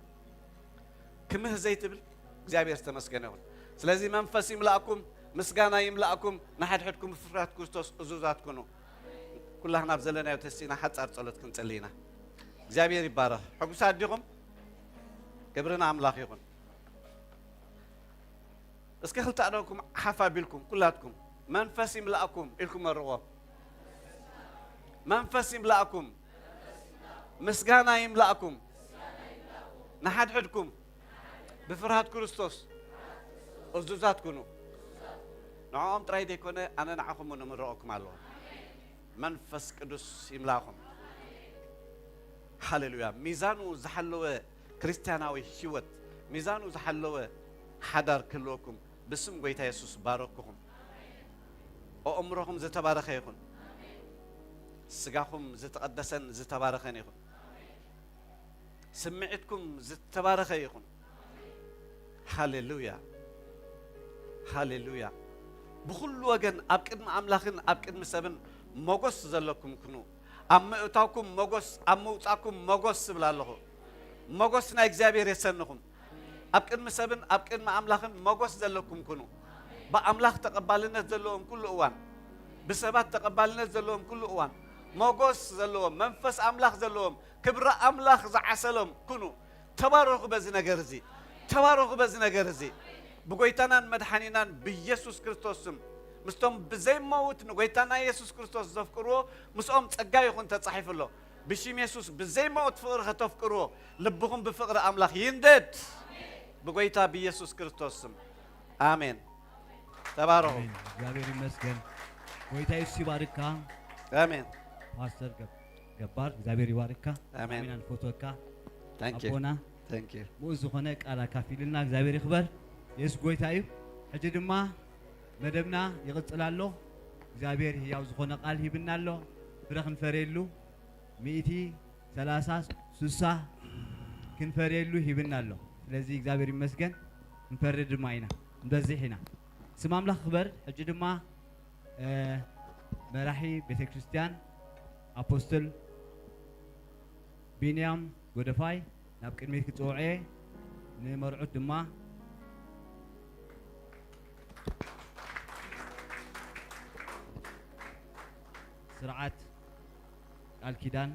ክምህ ዘይትብል። እግዚኣብሔር ዝተመስገነ ይኹን። ስለዚ መንፈስ ይምላእኩም፣ ምስጋና ይምላእኩም፣ ንሓድሕድኩም ብፍርሃት ክርስቶስ እዙዛት ኩኑ። ኩላህና ኣብ ዘለናዮ ተሲእና ሓጻር ጸሎት ክንጽሊ ኢና። እግዚኣብሔር ይባረኽ። ሕጉሳት ዲኹም? ክብሪ ንኣምላኽ ይኹን። እስኪ ክልተ ኣእዳውኩም ሓፍ ኣቢልኩም ኩላትኩም፣ መንፈስ ይምላእኩም ኢልኩም መርቕዎ። መንፈስ ይምላእኩም። ምስጋና ይምላእኩም። ንሓድሕድኩም ብፍርሃት ክርስቶስ እዙዛት ኩኑ። ንዕኦም ጥራይ ዘይኮነ፣ ኣነ ንዓኹም እውን እምርቐኩም ኣለኹ። መንፈስ ቅዱስ ይምላእኹም። ሃሌሉያ። ሚዛኑ ዝሓለወ ክርስትያናዊ ህይወት፣ ሚዛኑ ዝሓለወ ሓዳር ክህልወኩም ብስም ጎይታ የሱስ ባረኩኹም። ኣእምሮኹም ዝተባረኸ ይኹን። ስጋኹም ዝተቐደሰን ዝተባረኸን ይኹን። ስምዒትኩም ዝተባረኸ ይኹን። ሃሌሉያ፣ ሃሌሉያ። ብኹሉ ወገን ኣብ ቅድሚ ኣምላኽን ኣብ ቅድሚ ሰብን ሞጎስ ዘለኩም ኩኑ። ኣብ ምእታውኩም ሞጎስ፣ ኣብ ምውጻእኩም ሞጎስ እብል ኣለኹ። ሞጎስ ናይ እግዚኣብሔር የሰንኹም። ኣብ ቅድሚ ሰብን ኣብ ቅድሚ ኣምላኽን ሞጎስ ዘለኩም ኩኑ። ብኣምላኽ ተቐባልነት ዘለዎም ኩሉ እዋን፣ ብሰባት ተቐባልነት ዘለዎም ኩሉ እዋን፣ ሞጎስ ዘለዎም፣ መንፈስ ኣምላኽ ዘለዎም፣ ክብሪ ኣምላኽ ዝዓሰሎም ኩኑ። ተባረኹ በዚ ነገር እዚ። ተባረኹ በዚ ነገር እዚ። ብጎይታናን መድሓኒናን ብኢየሱስ ክርስቶስ ስም፣ ምስቶም ብዘይመውት ንጎይታና ኢየሱስ ክርስቶስ ዘፍቅርዎ፣ ምስኦም ጸጋ ይኹን ተጻሒፉ ኣሎ። ብሽም የሱስ ብዘይመውት ፍቕሪ ከተፍቅርዎ፣ ልብኹም ብፍቕሪ ኣምላኽ ይንደድ። ብጎይታ ብኢየሱስ ክርስቶስ ስም። ኣሜን። ተባረኹ። ኣሜን። እግዚኣብሔር ይመስገን። ጎይታ የሱስ ይባርካ። ኣሜን። ፓስተር ገብ-፣ ገባር፣ እግዚኣብሔር ይባርካ። ኣሜን። ኣሜን። ንፈትወካ። Thank you። ኣቦና፣ Thank you። ምኡዝ ዝኾነ ቃል ኣካፊልና፣ እግዚኣብሔር ይኽበር። የሱስ ጎይታ እዩ። ሕጂ ድማ መደብና ይቕጽል ኣሎ። እግዚኣብሔር ህያው ዝኾነ ቃል ሂብና ኣሎ። ፍረ ክንፈርየሉ፣ ሚእቲ፣ ሰላሳ፣ ስሳ ክንፈርየሉ ሂብና ኣሎ። ስለዚ እግዚኣብሔር ይመስገን፣ ክንፈሪ ድማ ኢና፣ ንበዝሕ ኢና። ስም ኣምላኽ ክኽበር። ሕጂ ድማ፣ እ፣ መራሒ ቤተ ክርስቲያን ኣፖስትል ቢንያም ጎደፋይ ናብ ቅድሚት ክጽውዖ እየ። ንመርዑት ድማ ስርዓት ቃል ኪዳን።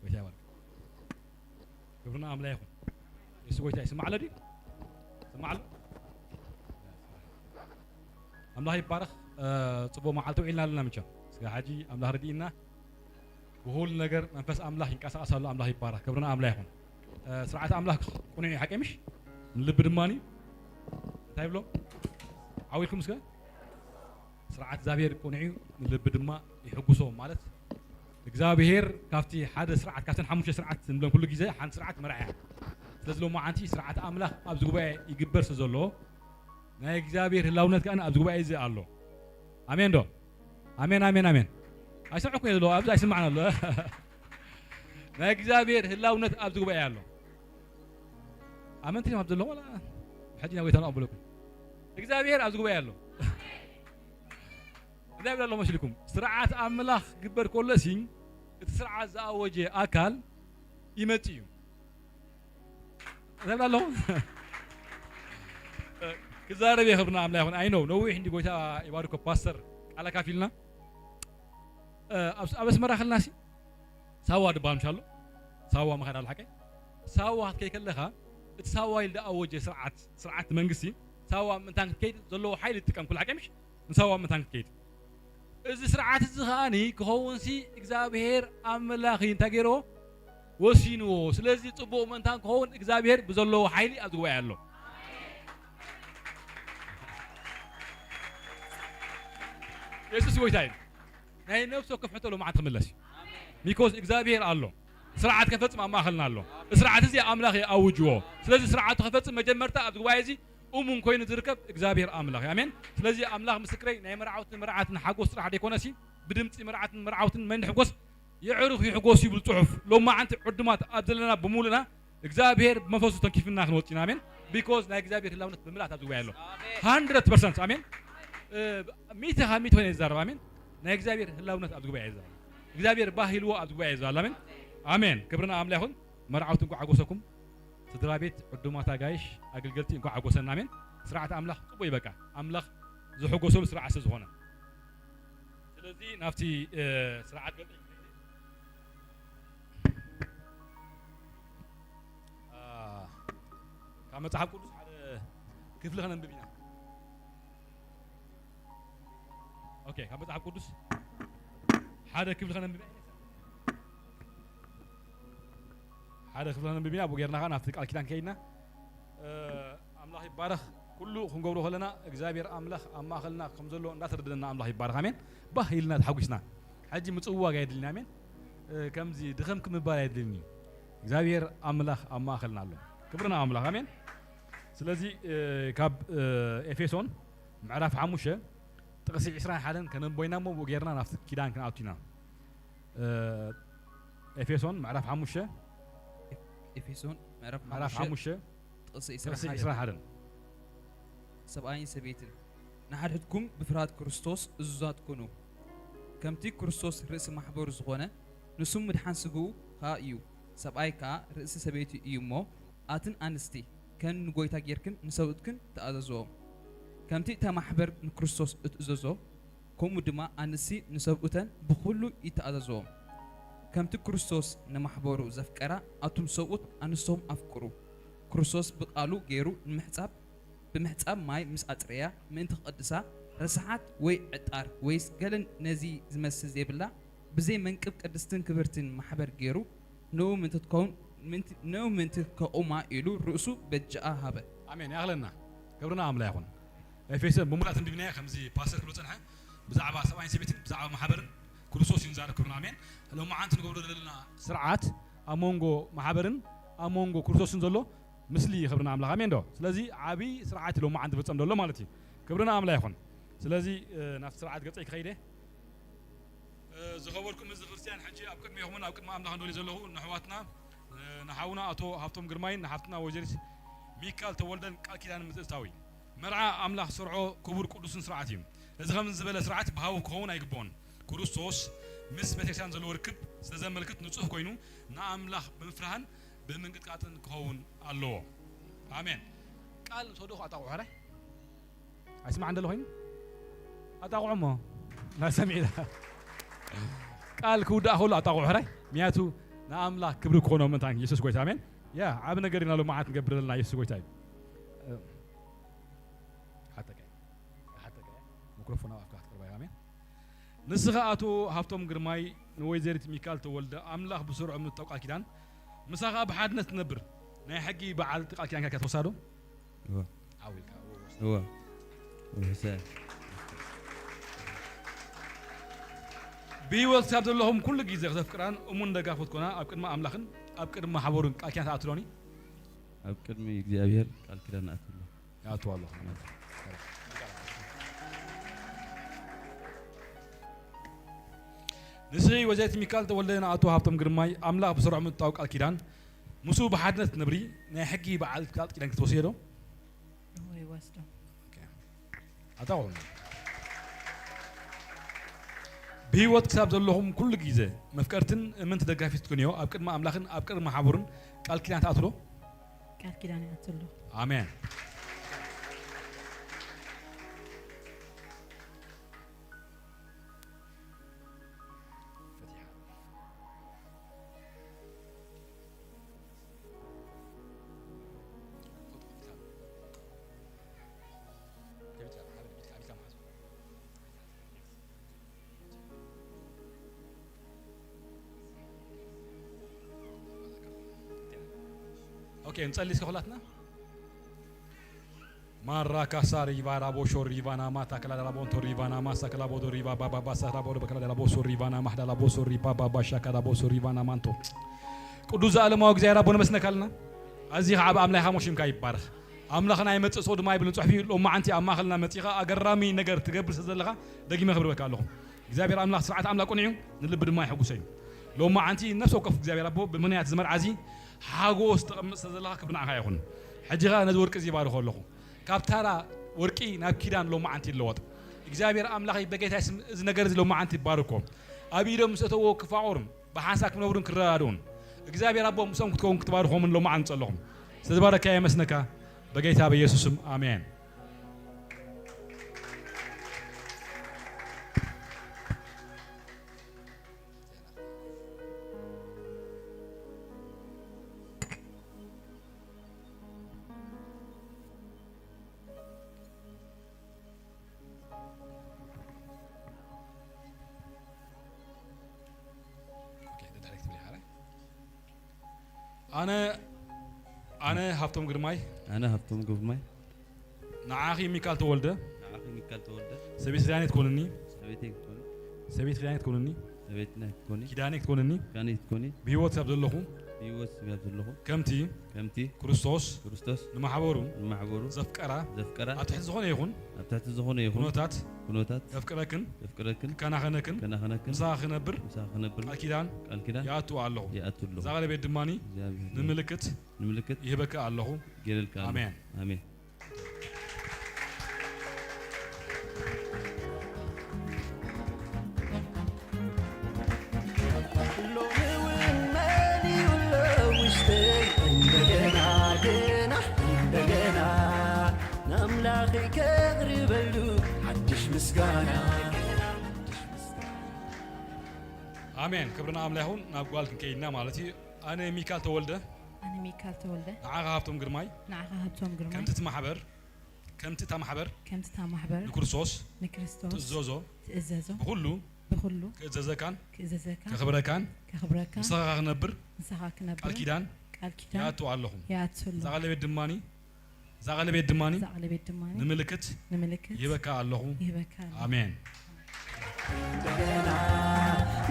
ጎይታ ይባርክ። ክብርና ኣምላኽ ይኹን። የሱስ ጎይታ ይስማዕ ኣሎ ድዩ? ይስማዕ ኣሎ? ኣምላኽ ይባረኽ። እ፣ ጽቡቕ መዓልቲ ውዒልና ኣለና መቸም። እስከ ሕጂ ኣምላኽ ረድኢና። ብኹሉ ነገር መንፈስ ኣምላኽ ይንቀሳቐስ ኣሎ። ኣምላኽ ይባረኽ። ክብርና ኣምላኽ ይኹን። እ፣ ስርዓት ኣምላኽ ቅኑዕ እዩ፣ ሓቀይ ምሽ? ንልቢ ድማ እዩ። እንታይ ይብሎ? ዓው ኢልኩም እስከ? ስርዓት እግዚኣብሔር ቅኑዕ እዩ፣ ንልቢ ድማ ይሕጉሶ። ማለት እግዚኣብሔር ካብቲ ሓደ ስርዓት፣ ካብተን ሓሙሽተ ስርዓት ንብለን ኩሉ ግዜ ሓንቲ ስርዓት መርዓ እያ። ስለዚ ሎማዓንቲ ስርዓት ኣምላኽ ኣብዚ ጉባኤ ይግበር ስለ ዘሎ ናይ እግዚኣብሔር ህላውነት ከኣ ኣብዚ ጉባኤ እዚ ኣሎ። ኣሜን ዶ? ኣሜን፣ ኣሜን፣ ኣሜን። ኣይሰምዕኩ እየ ዘሎ፣ ኣብዚ ኣይስማዕን ኣሎ። ናይ እግዚኣብሔር ህላውነት ኣብዚ ጉባኤ ኣሎ። ኣመንቲ እዮም ኣብዚ ዘለዉ፣ ዋላ ሕጂ ናብ ጎይታ ንቐበለኩም። እግዚኣብሔር ኣብዚ ጉባኤ ኣሎ። እንታይ ይብል ኣሎ መሲልኩም? ስርዓት ኣምላኽ ክግበር ከሎ ሲ፣ እቲ ስርዓት ዝኣወጀ ኣካል ይመጽእ እዩ። እንታይ ይብል ኣለኹ? ክዛረብ እየ፣ ክብርና ኣምላኽ ይኹን። ኣይ ኖው፣ ነዊሕ እንዲ ጎይታ ይባርኮ ፓስተር ቃል ኣካፊልና። እ፣ ኣብ፣ ኣብ ኣስመራ ከለና ሲ፣ ሳዋ ድበሃል ምሽ ኣሎ? ሳዋ ምኻድ ኣሎ ሓቀይ? ሳዋ ክትከይ ከለኻ፣ እቲ ሳዋ ኢሉ ዝኣወጀ ስርዓት፣ ስርዓት መንግስቲ፣ ሳዋ ምእንታን ክትከይድ ዘለዎ ሓይሊ ትጥቀም ኩሉ ሓቀይ ምሽ? ንሳዋ ምእንታን ክትከይድ። እዚ ስርዓት እዚ ከኣኒ ክኸውንሲ እግዚኣብሔር ኣምላኽ እዩ እንታይ ገይርዎ? ወሲንዎ። ስለዚ ጽቡቕ ምእንታን ክኸውን እግዚኣብሔር ብዘለዎ ሓይሊ ኣብዚ ጉባኤ ኣሎ። የሱስ ጎይታ እዩ። ናይ ነፍሲ ወከፍ ሕቶ ሎማዓንቲ ክምለስ እዩ። ሚኮዝ እግዚኣብሔር ኣሎ። ስርዓት ከፈጽም ኣብ ማእኸልና ኣሎ። ስርዓት እዚ ኣምላኽ እዩ ኣውጅዎ። ስለዚ ስርዓቱ ከፈጽም መጀመርታ ኣብዚ ጉባኤ እዚ እሙን ኮይኑ ዝርከብ እግዚኣብሔር ኣምላኽ እዩ። ኣሜን። ስለዚ ኣምላኽ ምስክረይ፣ ናይ መርዓውትን መርዓትን ሓጎስ ጥራሕ ደይኮነሲ፣ ብድምፂ መርዓትን መርዓውትን መን ሕጎስ የዕሩኽ ይሕጎስ ይብል ጽሑፍ። ሎማዓንቲ ዕዱማት ኣብ ዘለና ብምሉእና እግዚኣብሔር ብመንፈሱ ተንኪፍና ክንወጽእ ኢና። ኣሜን። ቢኮዝ ናይ እግዚኣብሔር ህላውነት ብምልኣት ኣብዚ ጉባኤ ኣሎ። ኣሜን። ሃንድረድ ፐርሰንት። ኣሜን። እ፣ ሚእቲ ካብ ሚእቲ ኮይነ ይዛረብ። ኣሜን። ናይ እግዚኣብሔር ህላውነት ኣብዚ ጉባኤ ይዛረብ። እግዚኣብሔር ባህ ኢልዎ ኣብዚ ጉባኤ ይዛረብ። ኣሜን። ኣሜን። ክብርና ኣምላኽ ይኹን። መርዓውቲ እንኳዕ ሓጎሰኩም። ስድራ ቤት፣ ዕዱማት፣ ኣጋይሽ፣ ኣገልገልቲ እንኳዕ ሓጎሰና። ኣሜን። ስርዓት ኣምላኽ ጽቡቕ እዩ። በቃ ኣምላኽ ዝሕጎሰሉ ስርዓት ስለ ዝኾነ። ስለዚ ናብቲ፣ እ፣ ስርዓት ገ-፣ አ፣ ካብ መጽሓፍ ቅዱስ ሓደ ክፍሊ ከነንብብ ኢና። ኦኬ፣ ካብ መጽሓፍ ቅዱስ ሓደ ክፍሊ ከነንብብ ኢና። ሓደ ክፍሊ ከነንብብ ኢና፣ ብኡ ጌርና ኸዓ ናብቲ ቃል ኪዳን ከይድና፣ እ፣ ኣምላኽ ይባረኽ። ኩሉ ክንገብሮ ከለና እግዚኣብሔር ኣምላኽ ኣብ ማእኸልና ከም ዘሎ እንዳተረደና ኣምላኽ ይባረኽ። ኣሜን። ባህ ኢልና ተሓጒስና። ሕጂ ምጽዋግ ኣየድልን። ኣሜን። እ፣ ከምዚ ድኸምክም ምባል ኣየድልን እዩ። እግዚኣብሔር ኣምላኽ ኣብ ማእኸልና ኣሎ። ክብሪ ንኣምላኽ። ኣሜን። ስለዚ፣ እ፣ ካብ፣ እ፣ ኤፌሶን ምዕራፍ ሓሙሽተ ጥቕሲ ዕስራን ሓደን ከነንቦ ኢና እሞ ብኡ ጌርና ናብቲ ኪዳን ክንኣቱ ኢና። እ፣ ኤፌሶን ምዕራፍ ሓሙሽተ፣ ኤፌሶን ምዕራፍ ምዕራፍ ሓሙሽተ፣ ሓሙሽተ ጥቕሲ ጥቕሲ ዕስራን ሓደን። ዕስራን ሓደን። ሰብኣይን ሰበይትን ንሓድሕድኩም ብፍርሃት ክርስቶስ እዙዛት ኩኑ። ከምቲ ክርስቶስ ርእሲ ማሕበሩ ዝኾነ፣ ንሱ ምድሓን ስግኡ ኸኣ እዩ። ሰብኣይ ከኣ ርእሲ ሰበይቱ እዩ እሞ፣ ኣትን ኣንስቲ፣ ከም ንጎይታ ጌርክን ንሰብኡትክን ተኣዘዝዎም። ከምቲ እታ ማሕበር ንክርስቶስ እትእዘዞ፣ ከምኡ ድማ ኣንስቲ ንሰብኡተን ብኹሉ ይተኣዛዘዎም። ከምቲ ክርስቶስ ንማሕበሩ ዘፍቀራ፣ ኣቱም ሰብኡት ኣንስቶም ኣፍቅሩ። ክርስቶስ ብቓሉ ገይሩ ንምሕጻብ፣ ብምሕጻብ ማይ ምስ ኣጽረያ፣ ምእንቲ ክቐድሳ፣ ረሳሓት ወይ ዕጣር ወይስ ገለ ነዚ ዝመስል ዘይብላ፣ ብዘይ መንቅብ ቅድስትን ክብርትን ማሕበር ገይሩ፣ ንኡ ምእንቲ ትከውን፣ ምእንቲ፣ ንኡ ምእንቲ ከቑማ ኢሉ ርእሱ በጃኣ ሃበ። ኣሜን። ያኽለና። ክብርና ኣምላኽ ይኹን። ኤፌሶን ብሙላት እንድብናያ ከምዚ ፓስተር ክብሎ ጸንሐ፣ ብዛዕባ ሰብኣይን ሰበይትን፣ ብዛዕባ ማሕበርን ክርስቶስ እዩ ንዛረብ። ክብርና ኣሜን። ሎማዓንቲ ንገብሮ ዘለና ስርዓት ኣብ መንጎ ማሕበርን ኣብ መንጎ ክርስቶስን ዘሎ ምስሊ እዩ። ክብርና ኣምላኽ ኣሜን ዶ? ስለዚ ዓቢ ስርዓት እዩ ሎማዓንቲ ዝፍጸም ዘሎ ማለት እዩ። ክብርና ኣምላኽ ይኹን። ስለዚ፣ እ፣ ናብቲ ስርዓት ገጸይ ክኸይደ። እ፣ ዝኸበርኩም ህዝቢ ክርስትያን፣ ሕጂ ኣብ ቅድሜኹምን ኣብ ቅድሚ ኣምላኽን ደልየ ዘለኹ ንኣሕዋትና፣ እ፣ ንሓውና ኣቶ ሃብቶም ግርማይን ንሓፍትና ወይዘሪት ሚካል ተወልደን ቃል ኪዳን ምትእትታው እዩ። መርዓ ኣምላኽ ዝሰርዖ ክቡር ቅዱስን ስርዓት እዩ። እዚ ከምዚ ዝበለ ስርዓት ብሃው ክኸውን ኣይግብኦን። ክርስቶስ ምስ ቤተክርስትያን ዘለዎ ርክብ ስለ ዘመልክት ንጹህ ኮይኑ ንኣምላኽ ብምፍራህን ብምንቅጥቃጥን ክኸውን ኣለዎ። ኣሜን። ቃል ምስ ወደኹ ኣጣቕዑ ሕራይ። ኣይስማዕን ደሎ ኮይኑ ኣጣቕዑ እሞ። ናይ ሰሚዕና። ቃል ክውዳእ ከሎ ኣጣቕዑ ሕራይ። ምክንያቱ ንኣምላኽ ክብሪ ክኾኖ ምእንታን የሱስ ጎይታ። ኣሜን። ያ፣ ዓቢ ነገር ኢና ሎማዓት ንገብር ዘለና የሱስ ጎይታ እዩ። ሓተቀ፣ ሓተቀ፣ ሚክሮፎን ኣብ ኣፍካ ክትቅርባ እያ። ኣሜን። ንስኻ ኣቶ ሃብቶም ግርማይ ንወይዘሪት ሚካል ተወልደ ኣምላኽ ብስርዖ ምእታው ቃል ኪዳን ምሳኻ ብሓድነት ትነብር ናይ ሕጊ በዓል ቃል ኪዳን ጌርካ ትወስዳ ዶ? እወ። ዓው ኢልካ፣ እወ፣ ወስድ። እወ። እወ፣ ሰ- ብህይወት ክሳብ ዘለኹም ኩሉ ግዜ ክተፍቅራን እሙን ደጋፊ ክትኮና ኣብ ቅድሚ ኣምላኽን ኣብ ቅድሚ ማሕበሩን ቃል ኪዳን ትኣትሎኒ? ኣብ ቅድሚ እግዚኣብሔር ቃል ኪዳን እኣትወሉ። ይኣትዋ ኣለኹ። ንስኺ ወይዘሪት ሚካል ተወልደ ንኣቶ ሃብቶም ግርማይ ኣምላኽ ብስርዖ ምእታው ቃል ኪዳን ምስኡ ብሓድነት ክትነብሪ ናይ ሕጊ በዓል ቃል ኪዳን ክትወስድዮ ዶ? እወ፣ ይወስዶ። ኦኬ። ኣታ ቆም። ብህይወት ክሳብ ዘለኹም ኩሉ ግዜ መፍቀርትን እምንቲ ደጋፊት ክትኮንዮ ኣብ ቅድሚ ኣምላኽን ኣብ ቅድሚ ማሕበሩን ቃል ኪዳን ትኣትዎ ዶ? ቃል ኪዳን ይኣትሉ። ኣሜን። ኦኬ፣ ንጸሊ እስከ ኩላትና። ማራ ካሳ ሪቫ ራቦ ሾ ሪቫ ናማ ታከላ ዳላቦንቶ ሪቫ ናማ ሳከላ ቦዶ ሪቫ ባባ ባሳ ራቦ በከላ ዳላቦ ሶ ሪቫ ናማ ዳላቦ ሶ ሪቫ ባባ ሻካ ዳቦ ሶ ሪቫ ናማንቶ። ቅዱስ ዘዓለማዊ እግዚኣብሔር ኣቦ ነመስነካ ኣለና። ኣዚኻ ዓቢ ኣምላኽ ኢኻ፣ ሽምካ ይባረኽ። ኣምላኽና ይመጽእ፣ ሰው ድማ ይብል ጽሑፍ እዩ። ሎማዓንቲ ኣብ ማእኸልና መጺኻ ኣገራሚ ነገር ትገብር ስለ ዘለኻ ደጊመ ክብርበካ ኣለኹ። እግዚኣብሔር ኣምላኽ ስርዓት ኣምላኽ ቅኑዕ እዩ፣ ንልቢ ድማ ይሕጉሰ እዩ። ሎማዓንቲ ነፍሲ ወከፍ እግዚኣብሔር ኣቦ ብምኽንያት እዚ መርዓ እዚ ሓጎስ ተቐምጥ ስለ ዘለኻ ክብሪ ንዓኻ ይኹን። ሕጂ ኸኣ ነዚ ወርቂ እዚ ይባርኾ ኣለኹ። ካብ ታራ ወርቂ ናብ ኪዳን ሎማዓንቲ ይለወጥ። እግዚኣብሔር ኣምላኸይ በጌታ ስም እዚ ነገር እዚ ሎማዓንቲ ይባርኮ። ኣብ ኢዶም ምስ እተዎ ክፋቑሩን ብሓንሳብ ክነብሩን ክረዳድኡን እግዚኣብሔር ኣቦ ምስኦም ክትከውን ክትባርኾምን ሎማዓንቲ ንጸለኹም። ስለዝባረካ የመስነካ በጌታ በኢየሱስ ስም ኣሜን። ኦኬ፣ ደድሕሪ ክትብል ኢኻ። ኣነ፣ ኣነ ሃብቶም ግርማይ። ኣነ ሃብቶም ግርማይ። ንዓኺ ሚካል ተወልደ። ንዓኺ ሚካል ተወልደ። ሰበይቲ ክዳነይ ትኮንኒ። ሰበይቲ ክዳነይ ትኮንኒ። ሰበይቲ ክዳነይ ትኮንኒ። ሰበይቲ ናይ ክትኮኒ። ኪዳነይ ክትኮንኒ። ኪዳነይ ክትኮኒ። ብህይወት ስጋብ ዘለኹ። ብህይወት ስጋብ ዘለኹ። ከምቲ። ከምቲ። ክርስቶስ። ክርስቶስ። ንማሕበሩ። ንማሕበሩ። ዘፍቀራ። ዘፍቀራ። ኣብ ትሕቲ ዝኾነ ይኹን። ኣብ ትሕቲ ዝኾነ ይኹን። ኩነታት። ኩነታት። ከፍቅረክን። ከፍቅረክን። ክከናኸነክን። ክከናኸነክን። ምሳኻ ክነብር። ምሳኻ ክነብር። ቃል ኪዳን። ቃል ኪዳን። ይኣቱ ኣለኹ። ይኣቱ ኣለኹ። እዛ ቀለቤት ድማኒ። እግዚኣብሔር። ንምልክት። ንምልክት። ይህበካ ኣለኹ። ገይረልካ ኣለኹ። ኣሜን። ኣሜን። ሎሚ እውን መሊኡ ኣሎ ውሽጠይ እንደገና፣ ገና እንደገና ንኣምላኸይ ከቕርብ ኣሜን። ክብሪ ንኣምላኽ ይኹን። ናብ ጓል ክንከይድና ማለት እዩ። ኣነ ሚካል ተወልደ። ኣነ ሚካል ተወልደ። ንዓኻ ሃብቶም ግርማይ። ንዓኻ ሃብቶም ግርማይ። ከምቲ እቲ ማሕበር፣ ከምቲ እታ ማሕበር ከምቲ እታ ማሕበር ንክርስቶስ ንክርስቶስ ትእዘዞ፣ ትእዘዞ። ብኹሉ ብኹሉ ክእዘዘካን ክእዘዘካን ከኽብረካን ከኽብረካን ምሳኻ ክነብር ምሳኻ ክነብር ቃል ኪዳን ቃል ኪዳን ይኣቱ ኣለኹ። ይኣቱ ኣለኹ። እዛ ቃለ ቤት ድማኒ እዛ ቃለ ቤት ድማኒ እዛ ቃለ ቤት ድማኒ ንምልክት ንምልክት ይህበካ ኣለኹ። ይህበካ ኣለኹ። ኣሜን። እንደገና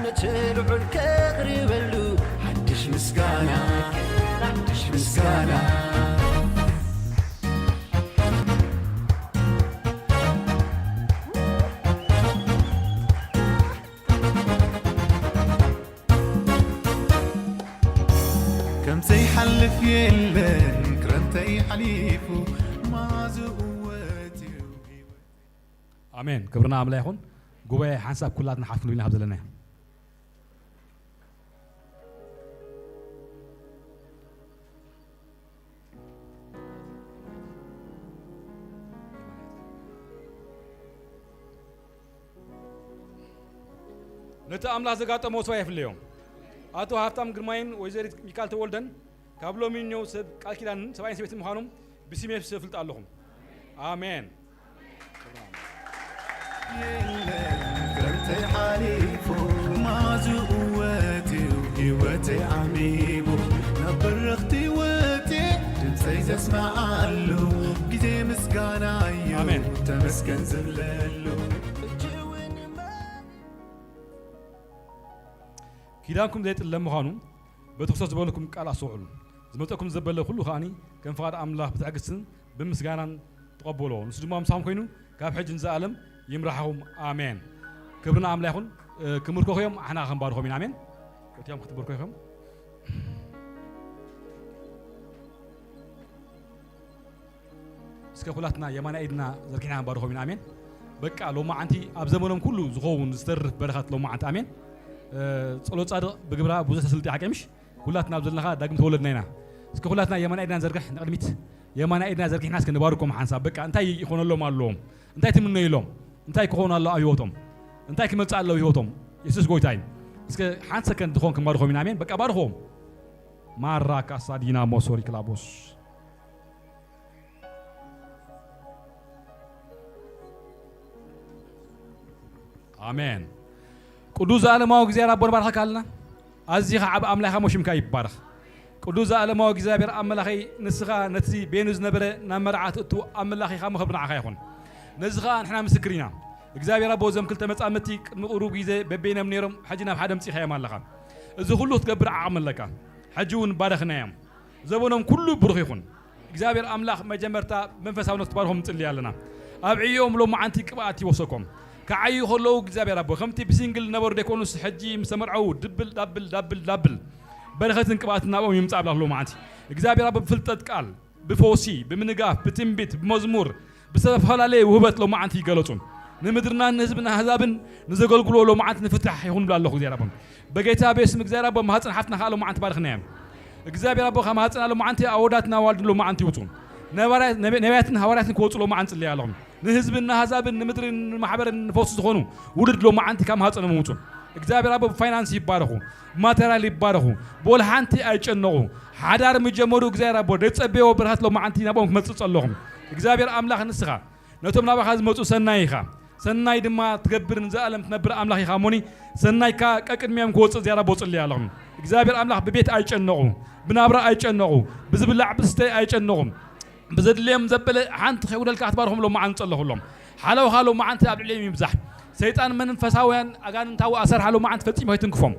ነቲ ልዑል ከቕርበሉ ሓድሽ ምስጋና ሓድሽ ምስጋና። ከም ዘይሓልፍ የለን ክረምተይ ሓሊፉ ማዝእወት እዩ። ኣሜን። ክብርና ኣምላኽ ይኹን። ጉባኤ ሓንሳብ ኩላትና ሓፍ ክንብል ኢና ካብ ዘለናዮ። ነቲ ኣምላኽ ዘጋጠሞ ሰብኣይ የፍለዮ። ኣቶ ሃብታም ግርማይን ወይዘሪት ሚካል ተወልደን ካብ ሎሚ ንየው ሰብ ቃል ኪዳንን ሰብኣይን ሰበይትን ምዃኖም ብስሜ የፍልጥ ኣለኹም። ኣሜን። የለን ክረምተይ ሓሊፉ ማዝኡ ወትዩ ህይወተይ ዓሚቡ ናብ በረኽቲ ወትየ ድምፀይ ዘስምዓሉ ግዜ ምስጋና እዩ ኣሜን። ተመስገን ዝብለሉ እጅውን ኪዳንኩም ዘይጥለም ምዃኑ በቲ ክርስቶስ ዝበለኩም ቃል ኣስተውዕሉ። ዝመጸኩም ዘበለ ኩሉ ከኣኒ ከም ፍቓድ ኣምላኽ ብትዕግስትን ብምስጋናን ተቐበሎ። ንሱ ድማ ምሳኹም ኮይኑ ካብ ሕጂ ንዘኣለም ይምራሕኹም። ኣሜን። ክብርና ኣምላኽ ይኹን። እ፣ ክምርኮ እዮም፣ ኣሕና ክንባርኾም ኢና። ኣሜን። እቲኦም ክትምርኮ ኢኹም። እስከ ኩላትና የማናይ ኢድና ዘርጊሕና ክንባርኾም ኢና። ኣሜን። በቃ ሎማዓንቲ ኣብ ዘመኖም ኩሉ ዝኸውን ዝተርፍ በረኸት ሎማዓንቲ። ኣሜን። እ፣ ጸሎት ጻድቕ ብግብራ ብዙሕ ተስልጥ ሓቂ ምሽ? ኩላትና ኣብ ዘለኻ ዳግም ተወለድና ኢና። እስከ ኩላትና የማናይ ኢድና ንዘርግሕ ንቕድሚት። የማናይ ኢድና ዘርጊሕና እስከ ንባርኮም ሓንሳብ። በቃ እንታይ ይኾነሎም ኣለዎም? እንታይ ትምነዩሎም? እንታይ ክኾኑ ኣለዎ ኣብ ህይወቶም? እንታይ ክመጽእ ኣለዎ ህይወቶም? የሱስ ጎይታ እዩ። እስከ ሓንቲ ሰከንድ ትኾን ክንባርኾም ኢና። ኣሜን። በቃ ባርኾም። ማራ ካሳ ዲና ሞሶሪ ክላቦስ። ኣሜን። ቅዱስ ዘኣለማዊ እግዚኣብሔር ኣቦ ንባርኸካ ኣለና። ኣዚኻ ዓብ ኣምላኽ እሞ ሽምካ ይባረኽ። ቅዱስ ዘኣለማዊ እግዚኣብሔር ኣምላኸይ፣ ንስኻ ነቲ ቤኑ ዝነበረ ናብ መርዓ ትእቱ ኣምላኽ ኢኻ፣ እሞ ክብሪ ንዓኻ ይኹን። ነዚ ኸኣ ንሕና ምስክር ኢና። እግዚኣብሔር ኣቦ፣ እዞም ክልተ መጻምድቲ ቅድሚ ቁሩብ ግዜ በበይኖም ነይሮም፣ ሕጂ ናብ ሓደ ኣምጺእካዮም ኣለኻ። እዚ ኩሉ ክትገብር ዓቕሚ ኣለካ። ሕጂ እውን ባረኽናዮም። ዘበኖም ኩሉ ብሩኽ ይኹን። እግዚኣብሔር ኣምላኽ መጀመርታ መንፈሳውነት ክትባርኾም ንጽሊ ኣለና። ኣብ ዕዮኦም ሎማዓንቲ ቅብኣት ይወሰኮም። ክዓዩ ከለዉ እግዚኣብሔር ኣቦ፣ ከምቲ ብሲንግል ነበሩ ደይኮኑስ፣ ሕጂ ምስ ተመርዐዉ ድብል ዳብል ዳብል ዳብል በረኸትን ቅብኣትን ናብኦም ይምጻእ ብላ ሎማዓንቲ። እግዚኣብሔር ኣቦ፣ ብፍልጠት ቃል፣ ብፈውሲ፣ ብምንጋፍ፣ ብትንቢት፣ ብመዝሙር፣ ብዝተፈላለየ ውህበት ሎማዓንቲ ይገለጹ። ንምድርናን ንህዝብን ኣህዛብን ንዘገልግሎ ሎማዓንቲ ንፍታሕ ይኹን ብላ ኣለኹ እግዚኣብሔር ኣቦ። በጌታ በስም እግዚኣብሔር ኣቦ፣ ማህፀን ሓፍትና ከዓ ሎማዓንቲ ባርኽናዮም። እግዚኣብሔር ኣቦ፣ ካብ ማህፀና ሎማዓንቲ ኣወዳትና ኣዋልድን ሎማዓንቲ ይውፁ። ነባርያ-፣ ነቢ-፣ ነቢያትን ሃዋርያትን ክወፁ ሎማዓንቲ ንፅለይ ኣለኹም። ንህዝብን ንኣህዛብን ንምድርን ንማሕበርን ንፈውሲ ዝኾኑ ውሉድ ሎማዓንቲ ካብ ማህፀኖም ይውፁ። እግዚኣብሔር ኣቦ፣ ብፋይናንስ ይባረኹ፣ ብማቴርያል ይባረኹ፣ ብወላ ሓንቲ ኣይጨነቑ። ሓዳር ምጀመሩ እግዚኣብሔር ኣቦ፣ ደጸበዮ በረኸት ሎማዓንቲ ናብኦም ክመፅእ ጸለኹም። እግዚኣብሔር ኣምላኽ ንስኻ ነቶም ናባኻ ዝመጹ ሰናይ ኢኻ። ሰናይ ድማ ትገብር ንዘኣለም ትነብር ኣምላኽ ኢኻ እሞኒ፣ ሰናይካ ቀቅድሚኦም ክወጽእ እግዚኣብሔር ኣቦ ጽልይ ኣለኹም። እግዚኣብሔር ኣምላኽ ብቤት ኣይጨነቑ፣ ብናብራ ኣይጨነቑ፣ ብዝብላዕ ብዝስተ ኣይጨነቑ። ብዘድልዮም ዘበለ ሓንቲ ከይጉደልካ ክትባርኾም ሎማዓንቲ ጸለኹሎም። ሓለውኻ ሎማዓንቲ ኣብ ልዕሊኦም ይብዛሕ። ሰይጣን መንፈሳውያን ኣጋንንታዊ ኣሰርሓ ሎማዓንቲ ፈጺሙ ከይትንክፎም።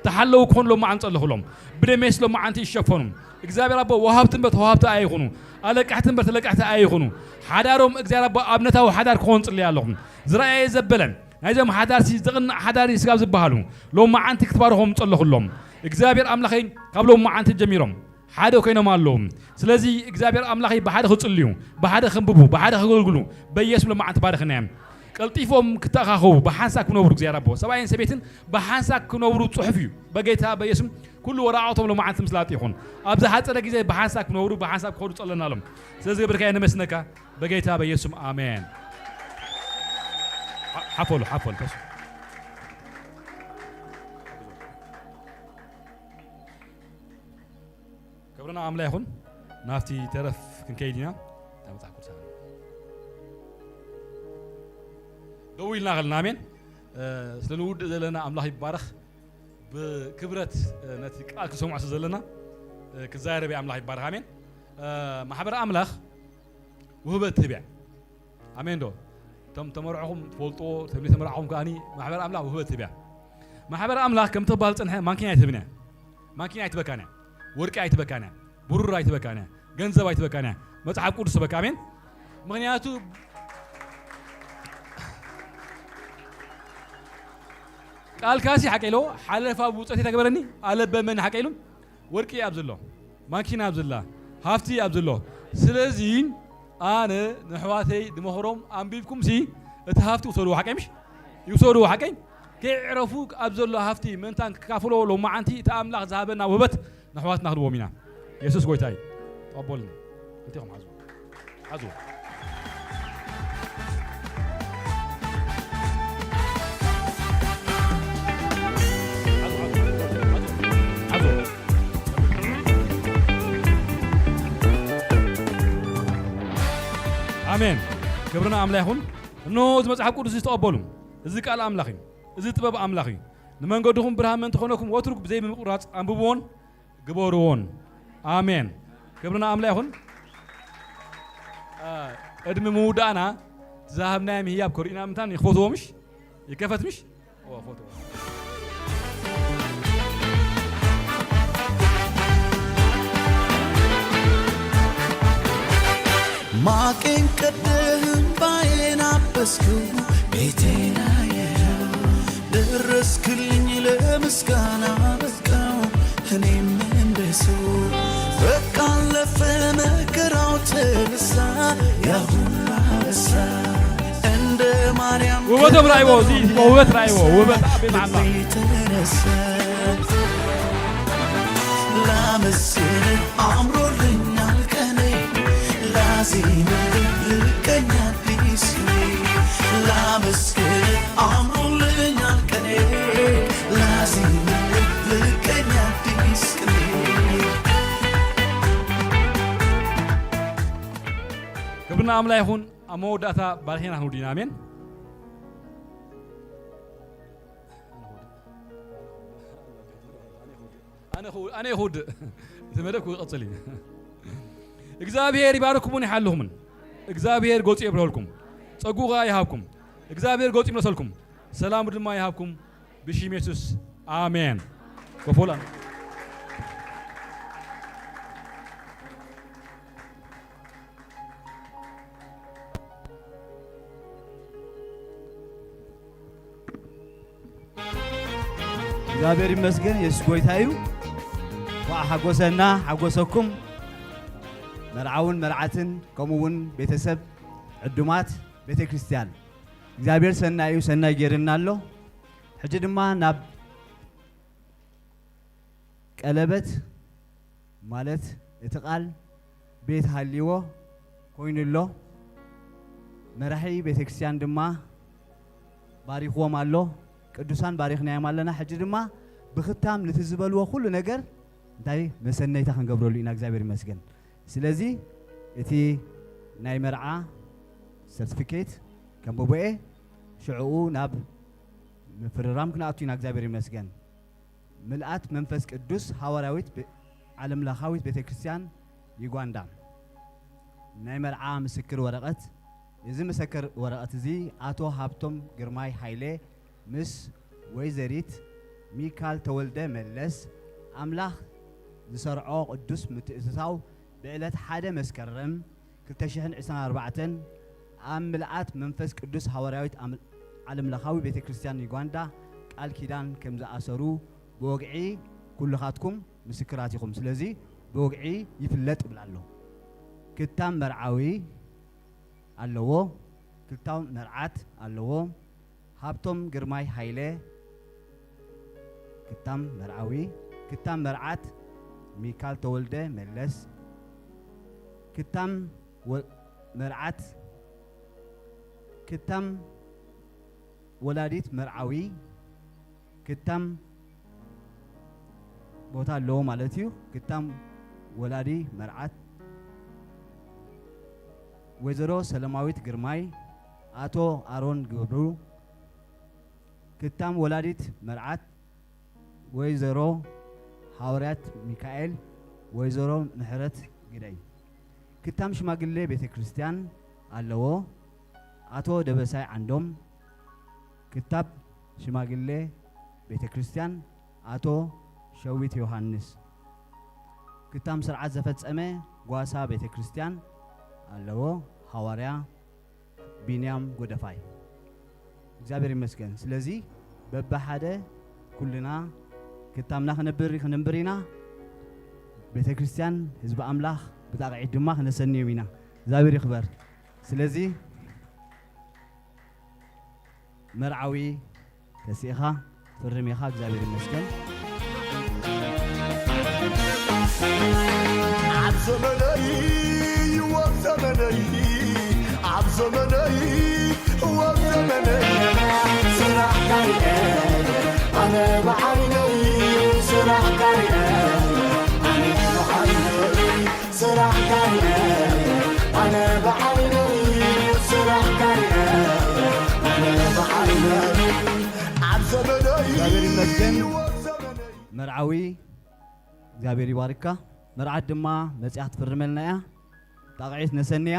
ተሓለዉ ክኾኑ ሎማዓንቲ ጸለኹሎም። ብደሜስ ሎማዓንቲ ይሸፈኑ። እግዚኣብሔር ኣቦ ወሃብቲ እምበር ተዋሃብቲ ኣይኹኑ። ኣለቃሕቲ እምበር ተለቃሕቲ ኣይኹኑ። ሓዳሮም እግዚኣብሔር ኣቦ ኣብነታዊ ሓዳር ክኾን ጽልይ ኣለኹም። ዝረኣየ ዘበለ ናይዞም ሓዳርሲ ዝቕናዕ ሓዳር እዩ ስጋብ ዝበሃሉ ሎማዓንቲ ክትባርኾም ጸለኹሎም። እግዚኣብሔር ኣምላኸይ ካብ ሎማዓንቲ ጀሚሮም ሓደ ኮይኖም ኣለዉ። ስለዚ እግዚኣብሔር ኣምላኸይ ብሓደ ክጽልዩ፣ ብሓደ ከንብቡ፣ ብሓደ ከገልግሉ በኢየሱስ ሎማዓንቲ ባርኽናዮም። ቀልጢፎም ክተኣኻኸቡ፣ ብሓንሳብ ክነብሩ እግዚኣብሔር ኣቦ ሰብኣይን ሰበይትን ብሓንሳብ ክነብሩ ጽሑፍ እዩ። በጌታ በኢየሱስም ኩሉ ወራዖቶም ሎማዓንቲ ምስላጥ ይኹን። ኣብ ዝሓጸረ ግዜ ብሓንሳብ ክነብሩ፣ ብሓንሳብ ክኸዱ ጸለናሎም። ስለዚ ዝገብርካዮ ነመስነካ በጌታ በኢየሱስም ኣሜን። ሓ-፣ ሓፈሉ፣ ሓፈሉ፣ ተስ-፣ ክብርና ኣምላ ይኹን። ናብቲ ተረፍ ክንከይድ ኢና። እታ መጽሓፍ ቅዱስ ደው ኢልና ኸለና፣ ኣሜን። እ፣ ስለ ንውድእ ዘለና ኣምላኽ ይባረኽ። ብክብረት፣ እ፣ ነቲ ቃል ክሰምዖ ስለ ዘለና፣ እ፣ ክዛረብ እየ። ኣምላኽ ይባረኽ። ኣሜን። እ፣ ማሕበር ኣምላኽ ውህበት ትህብ እያ። ኣሜን ዶ? እቶም ተመርዕኹም ትፈልጥዎ፣ እቶም ዘይተመርዕኹም ከኣኒ ማሕበር ኣምላኽ ውህበት ትህብ እያ። ማሕበር ኣምላኽ ከም ትበሃል ዝጸንሐ ማንኪና ኣይትህብን እያ። ማንኪና ኣይትበካን እያ። ወርቂ ኣይትበካን እያ። ብሩር ኣይትበካን እያ። ገንዘብ ኣይትበካን እያ። መጽሓፍ ቅዱስ ትበካ። ኣሜን። ምኽንያቱ ቃልካሲ ሓቀ ኢሎ፣ ሓለፋ ብውጸት ተግበረኒ፣ ኣለበመኒ ሓቀ ኢሉ። ወርቂ ኣብ ዘሎ፣ ማኪና ኣብ ዘላ፣ ሃፍቲ ኣብ ዘሎ። ስለዚ ኣነ ንኣሕዋተይ ድመኽሮም፣ ኣንቢብኩምሲ እቲ ሃፍቲ ውሰድዎ፣ ሓቀይ ምሽ? ይውሰድዎ፣ ሓቀይ? ከይዕረፉ ኣብ ዘሎ ሃፍቲ ምእንታን ክካፍሎ ሎማዓንቲ እቲ ኣምላኽ ዝሃበና ውህበት ንኣሕዋትና ክንቦም ኢና። የሱስ ጎይታ እዩ። ተቐበሉኒ። ክልቴኹም ሓዙ። ሓዙ። ኣሜን። ክብርና ኣምላኽ ይኹን። እንሆ እዚ መጽሓፍ ቅዱስ እዚ ተቐበሉ። እዚ ቃል ኣምላኽ እዩ። እዚ ጥበብ ኣምላኽ እዩ። ንመንገድኹም ብርሃን ምእንቲ ኾነኩም ወትሩ ብዘይ ብምቁራጽ ኣንብብዎን ግበርዎን። ኣሜን። ክብርና ኣምላኽ ይኹን። አ፣ ቅድሚ ምውዳእና ዝሃብናዮም ህያብ ከርእዩና ምንታን ይፈትዎ ምሽ? ይከፈት ምሽ? እወ፣ ፈትዎ። ማቄን ቀደህ እምባዬን አበስከው፣ ቤቴን አየኸው። ደረስክልኝ ለምስጋና በቃው፣ እኔም እንደ ሰው። በቃ አለፈ መከራው ተረሳ፣ ያ ሁሉ አበሳ። እንደ ማርያም ውበቶም ራእይዎ፣ እዚ ውበት ራእይዎ፣ ውበት ኣቤት ኣምላኽ። ተነሳ። ላመስግን አምሮልኛል ቀኔ፣ ላዜምልህ ልቀኝ አዲስ ቅኔ። ላመስግን አምሮልኛል ቀኔ፣ ላዜምልህ ልቀኝ አዲስ ቅኔ። ክብርና ኣምላኽ ይኹን። ኣብ መወዳእታ ባርኬና ክንውድእና። ኣሜን። ኣነ ክው-፣ ኣነ ክውድእ። እቲ መደብ ክቕጽል እዩ። እግዚኣብሔር ይባርክኩምን ይሓልኹምን። እግዚኣብሔር ገጹ የብርሀልኩም። ጸጉኡ ኸኣ ይሃብኩም። እግዚኣብሔር ገጹ ይምለሰልኩም። ሰላሙ ድማ ይሃብኩም። ብሽም የሱስ። ኣሜን። ኮፎላን። እግዚኣብሔር ይመስገን፣ የሱስ ጎይታ እዩ። እንኳዕ ሓጎሰና፣ ሓጎሰኩም። መርዓውን መርዓትን፣ ከምኡ እውን ቤተሰብ፣ ዕዱማት፣ ቤተ ክርስቲያን። እግዚኣብሔር ሰናይ እዩ፣ ሰናይ ገይርና ኣሎ። ሕጂ ድማ ናብ ቀለበት ማለት እቲ ቃል ቤት ሃልይዎ ኮይኑ ኣሎ። መራሒ ቤተክርስትያን ድማ ባሪኽዎም ኣሎ። ቅዱሳን ባሪኽናዮም ኣለና። ሕጂ ድማ ብኽታም ነቲ ዝበልዎ ኩሉ ነገር እንታይ መሰነይታ ክንገብረሉ ኢና። እግዚኣብሔር ይመስገን። ስለዚ እቲ ናይ መርዓ ሰርቲፊኬት ከንብቦ እየ። ሽዕኡ ናብ ምፍርራም ክንኣቱ ኢና። እግዚኣብሔር ይመስገን። ምልኣት መንፈስ ቅዱስ ሃዋርያዊት ቤ-፣ ዓለምለኻዊት ቤተ ክርስቲያን ዩጋንዳ። ናይ መርዓ ምስክር ወረቐት። እዚ ምስክር ወረቐት እዚ ኣቶ ሃብቶም ግርማይ ሃይለ ምስ ወይዘሪት ሚካል ተወልደ መለስ ኣምላኽ ዝሰርዖ ቅዱስ ምትእትታው ብዕለት ሓደ መስከረም ክልተ ሽሕን ዕስራን ኣርባዕተን ኣብ ምልኣት መንፈስ ቅዱስ ሃዋርያዊት ኣም-፣ ዓለምለኻዊ ቤተ ክርስቲያን ዩጋንዳ ቃል ኪዳን ከም ዝኣሰሩ ብወግዒ ኩልኻትኩም ምስክራት ኢኹም። ስለዚ ብወግዒ ይፍለጥ እብል ኣሎ። ክታም መርዓዊ ኣለዎ። ክታም መርዓት ኣለዎ። ሃብቶም ግርማይ ሃይለ ክታም መርዓዊ፣ ክታም መርዓት ሚካል ተወልደ መለስ፣ ክታም ወ-፣ መርዓት፣ ክታም ወላዲት መርዓዊ ክታም ቦታ ኣለዎ ማለት እዩ። ክታም ወላዲ መርዓት ወይዘሮ ሰለማዊት ግርማይ፣ ኣቶ ኣሮን ገብሩ። ክታም ወላዲት መርዓት ወይዘሮ ሃዋርያት ሚካኤል፣ ወይዘሮ ምሕረት ግደይ። ክታም ሽማግሌ ቤተ ክርስቲያን ኣለዎ፣ ኣቶ ደበሳይ ዓንዶም። ክታብ ሽማግሌ ቤተ ክርስቲያን ኣቶ ሸዊት ዮሃንስ። ክታም ስርዓት ዘፈጸመ ጓሳ ቤተ ክርስቲያን ኣለዎ፣ ሃዋርያ ቢንያም ጎደፋይ። እግዚኣብሔር ይመስገን። ስለዚ በብሓደ ኩልና ክታምና ክነብር ክንንብር ኢና። ቤተ ክርስቲያን፣ ህዝቢ ኣምላኽ ብጣቕዒት ድማ ክነሰንዮም ኢና። እግዚኣብሔር ይኽበር። ስለዚ መርዓዊ ተሲእኻ ፍርም ኢኻ። እግዚኣብሔር ይመስገን። ኣብ ዘመነይ፣ ኣብ ዘመነይ፣ ኣብ ዘመነይ፣ ኣብ ዘመነይ፣ ስራሕካ ርኤ፣ ኣነ ብዓይነይ፣ ስራሕካ ርኤ፣ ኣነ ብዓይነይ፣ ስራሕካ ርኤ፣ ኣነ ብዓይነይ፣ ስራሕካ ርኤ፣ ኣነ ብዓይነይ፣ ኣብ ዘመነይ፣ እግዚኣብሔር ይመስገን። ኣብ ዘመነይ። መርዓዊ እግዚኣብሔር ይባርካ። መርዓት ድማ መጽያ ክትፍርመልና እያ። ጣቕዒት ነሰንያ።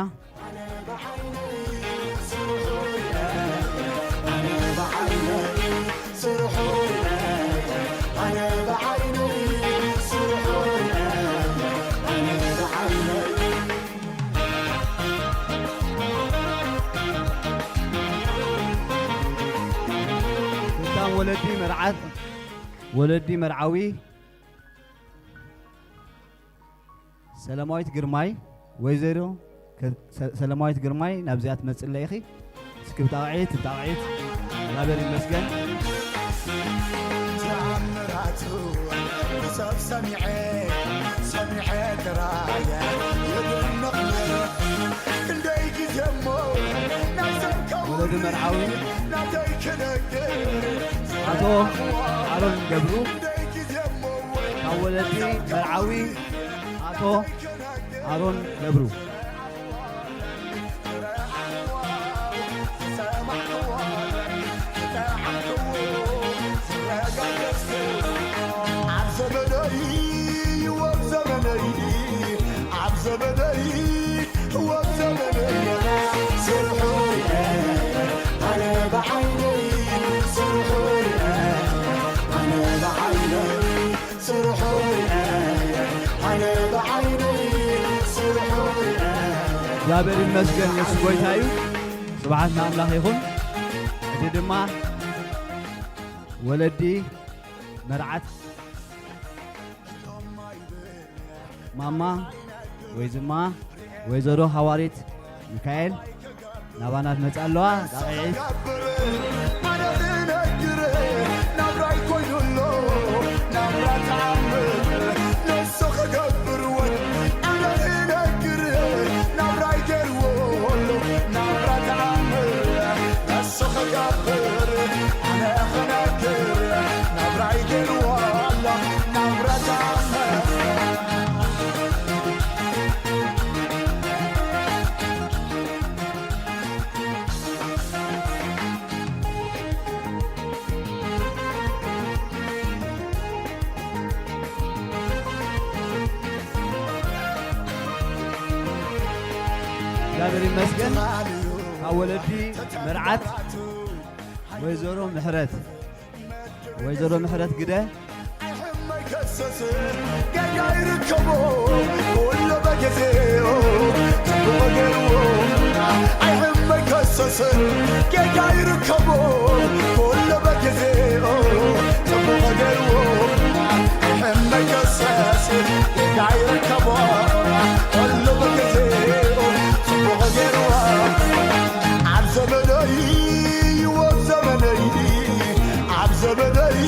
ክታም ወለዲ መርዓት፣ ወለዲ መርዓዊ ሰለማዊት ግርማይ፣ ወይዘሮ ከ-፣ ሰ-፣ ሰለማዊት ግርማይ ናብዚኣ ትመጽእ ኢኺ። እስኪ ብጣቕዒት፣ ብጣቕዒት። እግዚኣብሔር ይመስገን። ተኣምራቱ ብሰብ ሰሚዐ፣ ሰሚዐ ጥራይ ይድነቕ ነይረ። ክንደይ ግዜ እሞ ናብዘም ከውሒ ወለዲ መርዓዊ ናተይ ክነግር ኣቶ ኣሮን ገብሩ። ካብ ወለዲ መርዓዊ ኣቶ ኣሮን ገብሩ። ኣብ ዘመነይ፣ ኣብ ዘመነይ፣ ኣብ ዘመነይ፣ ኣብ ዘመነይ፣ ስርሑ ርኤ፣ ኣነ ብዓይነይ፣ ስርሑ ርኤ፣ ኣነ ብዓይነይ፣ ስርሑ ርኤ፣ ኣነ ብዓይነይ፣ ስርሑ ርኤ። እግዚኣብሔር ይመስገን፣ የሱስ ጎይታ እዩ። ስብሓት ንኣምላኽ ይኹን። እዚ ድማ ወለዲ መርዓት ማማ ወይ ዝማ ወይዘሮ ሃዋሪት ሚካኤል ናባና ትመጽእ ኣለዋ። ጣቕዒት። ኣነ እነግር ናብራይ ኮይኑሎ ናብራ ተኣምር ነሱ ክገብር እውን ኣነ እነግር ናብራይ ገርዎ ኣሎ ናብራ ተኣምር ነሱ ክገብር ኣነ ክነግር ናብራይ ገርዎ ኣሎ ናብራ ተኣምር። እግዚኣብሔር ይመስገን። ካብ ወለዲ መርዓት ወይዘሮ ምሕረት፣ ወይዘሮ ምሕረት ግደ። ኣይሕመይ ከሰስ ጌጋ ይርከቦ ኩሉ በጊዜኡ ጽቡቕ ገይርዎ። ኣይሕመይ ከሰስ ጌጋ ይርከቦ ኩሉ በጊዜኡ ጽቡቕ ገይርዎ። ኣይሕመይ ከሰስ ጌጋ ይርከቦ ኩሉ በጊዜኡ ጽቡቕ ገይርዎ። ኣብ ዘመነይ፣ ኣብ ዘመነይ፣ ኣብ ዘመነይ፣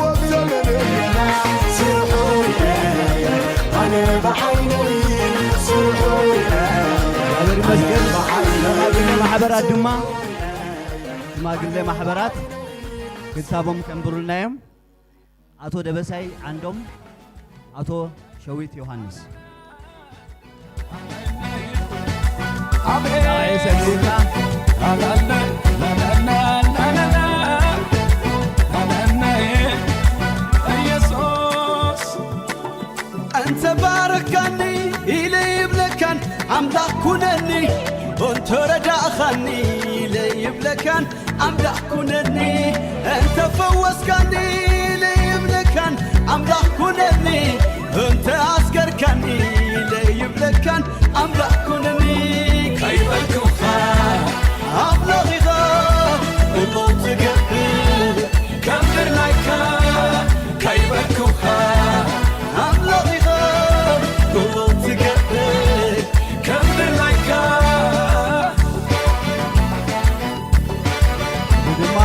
ኣብ ዘመነይ፣ ስርሑ ርኤ፣ ኣነ ብዓይነይ፣ ስርሑ ርኤ፣ እግዚኣብሔር ይመስገን። ብዓይነይ። ማሕበራት ድማ ሽማግሌ ማሕበራት ክታቦም ከንብሩልና እዮም። ኣቶ ደበሳይ ዓንዶም፣ ኣቶ ሸዊት ዮሃንስ። ኣሜን። ኢየሱስ። እንተ ባረካኒ ኢለ ይብለካን ኣምላኽ ኩነኒ፣ እንተ ረዳእኻኒ ኢለ ይብለካን ኣምላኽ ኩነኒ፣ እንተ ፈወስካኒ ኢለ ይብለካን ኣምላኽ ኩነኒ፣ እንተ ኣስገርካኒ ኢለ ይብለካን ኣምላኽ ኩነኒ። ከይበልኩኻ ኣምላኽ ኢኻ እሞ ትገብር፣ ከብር ናይካ ከይበልኩኻ ኣምላኽ ኢኻ እሞ ትገብር፣ ከብር ናይካ። እዚ ድማ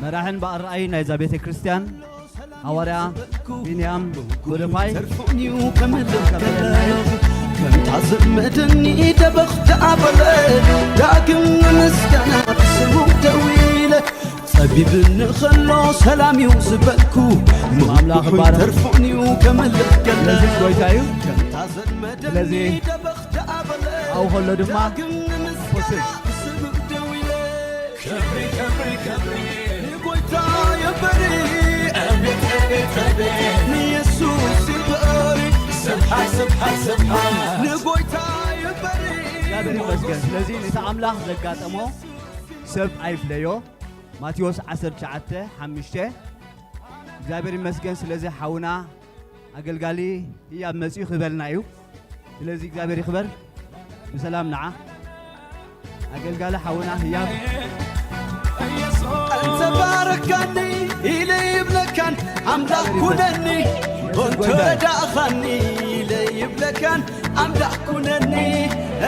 መራሕን በኣረኣይ ናይዛ ቤተ ክርስቲያን ሃዋርያ ቢንያም ጎደፋይ። ከምታ ዘመደኒ ደበኽ ደኣበለ፣ ዳግም ንምስጋና ብስሙ ደዊለ፣ ጸቢብኒ ኸሎ ሰላም እዩ ዝበልኩ፣ ኣምላኽ ምብኩሑን ይባረኽ። ተርፎን እዩ ከመልኽ ገለ። ስለዚ ጎይታ እዩ። ከምታ ዘመደኒ ስለዚ ደበኽ ደኣበለ፣ ኣብኡ ከሎ ድማ ዳግም ንምስጋና ብስሙ ደዊለ። ክብሪ፣ ክብሪ፣ ክብሪ ንጎይታ ይበሪ። ኣቤት፣ ኣቤት፣ ኣቤት ንየሱስ ይበሪ። ስብሓት፣ ስብሓት፣ ስብሓት ንጎይታ ይበሪ። እግዚኣብሔር ይመስገን። ስለዚ ነቲ ኣምላኽ ዘጋጠሞ ሰብ ኣይፍለዮ። ማቴዎስ ዓሰርተ ትሽዓተ ሓሙሽተ። እግዚኣብሔር ይመስገን። ስለዚ ሓውና ኣገልጋሊ ህያብ መጺኡ ክበልና እዩ። ስለዚ እግዚኣብሔር ይኽበር። ብሰላም ንዓ ኣገልጋሊ ሓውና ህያብ። እንተ ባረካኒ ኢለ ይብለካን ኣምላኽ ኩነኒ፣ እንተ ረዳእኻኒ ኢለ ይብለካን ኣምላኽ ኩነኒ፣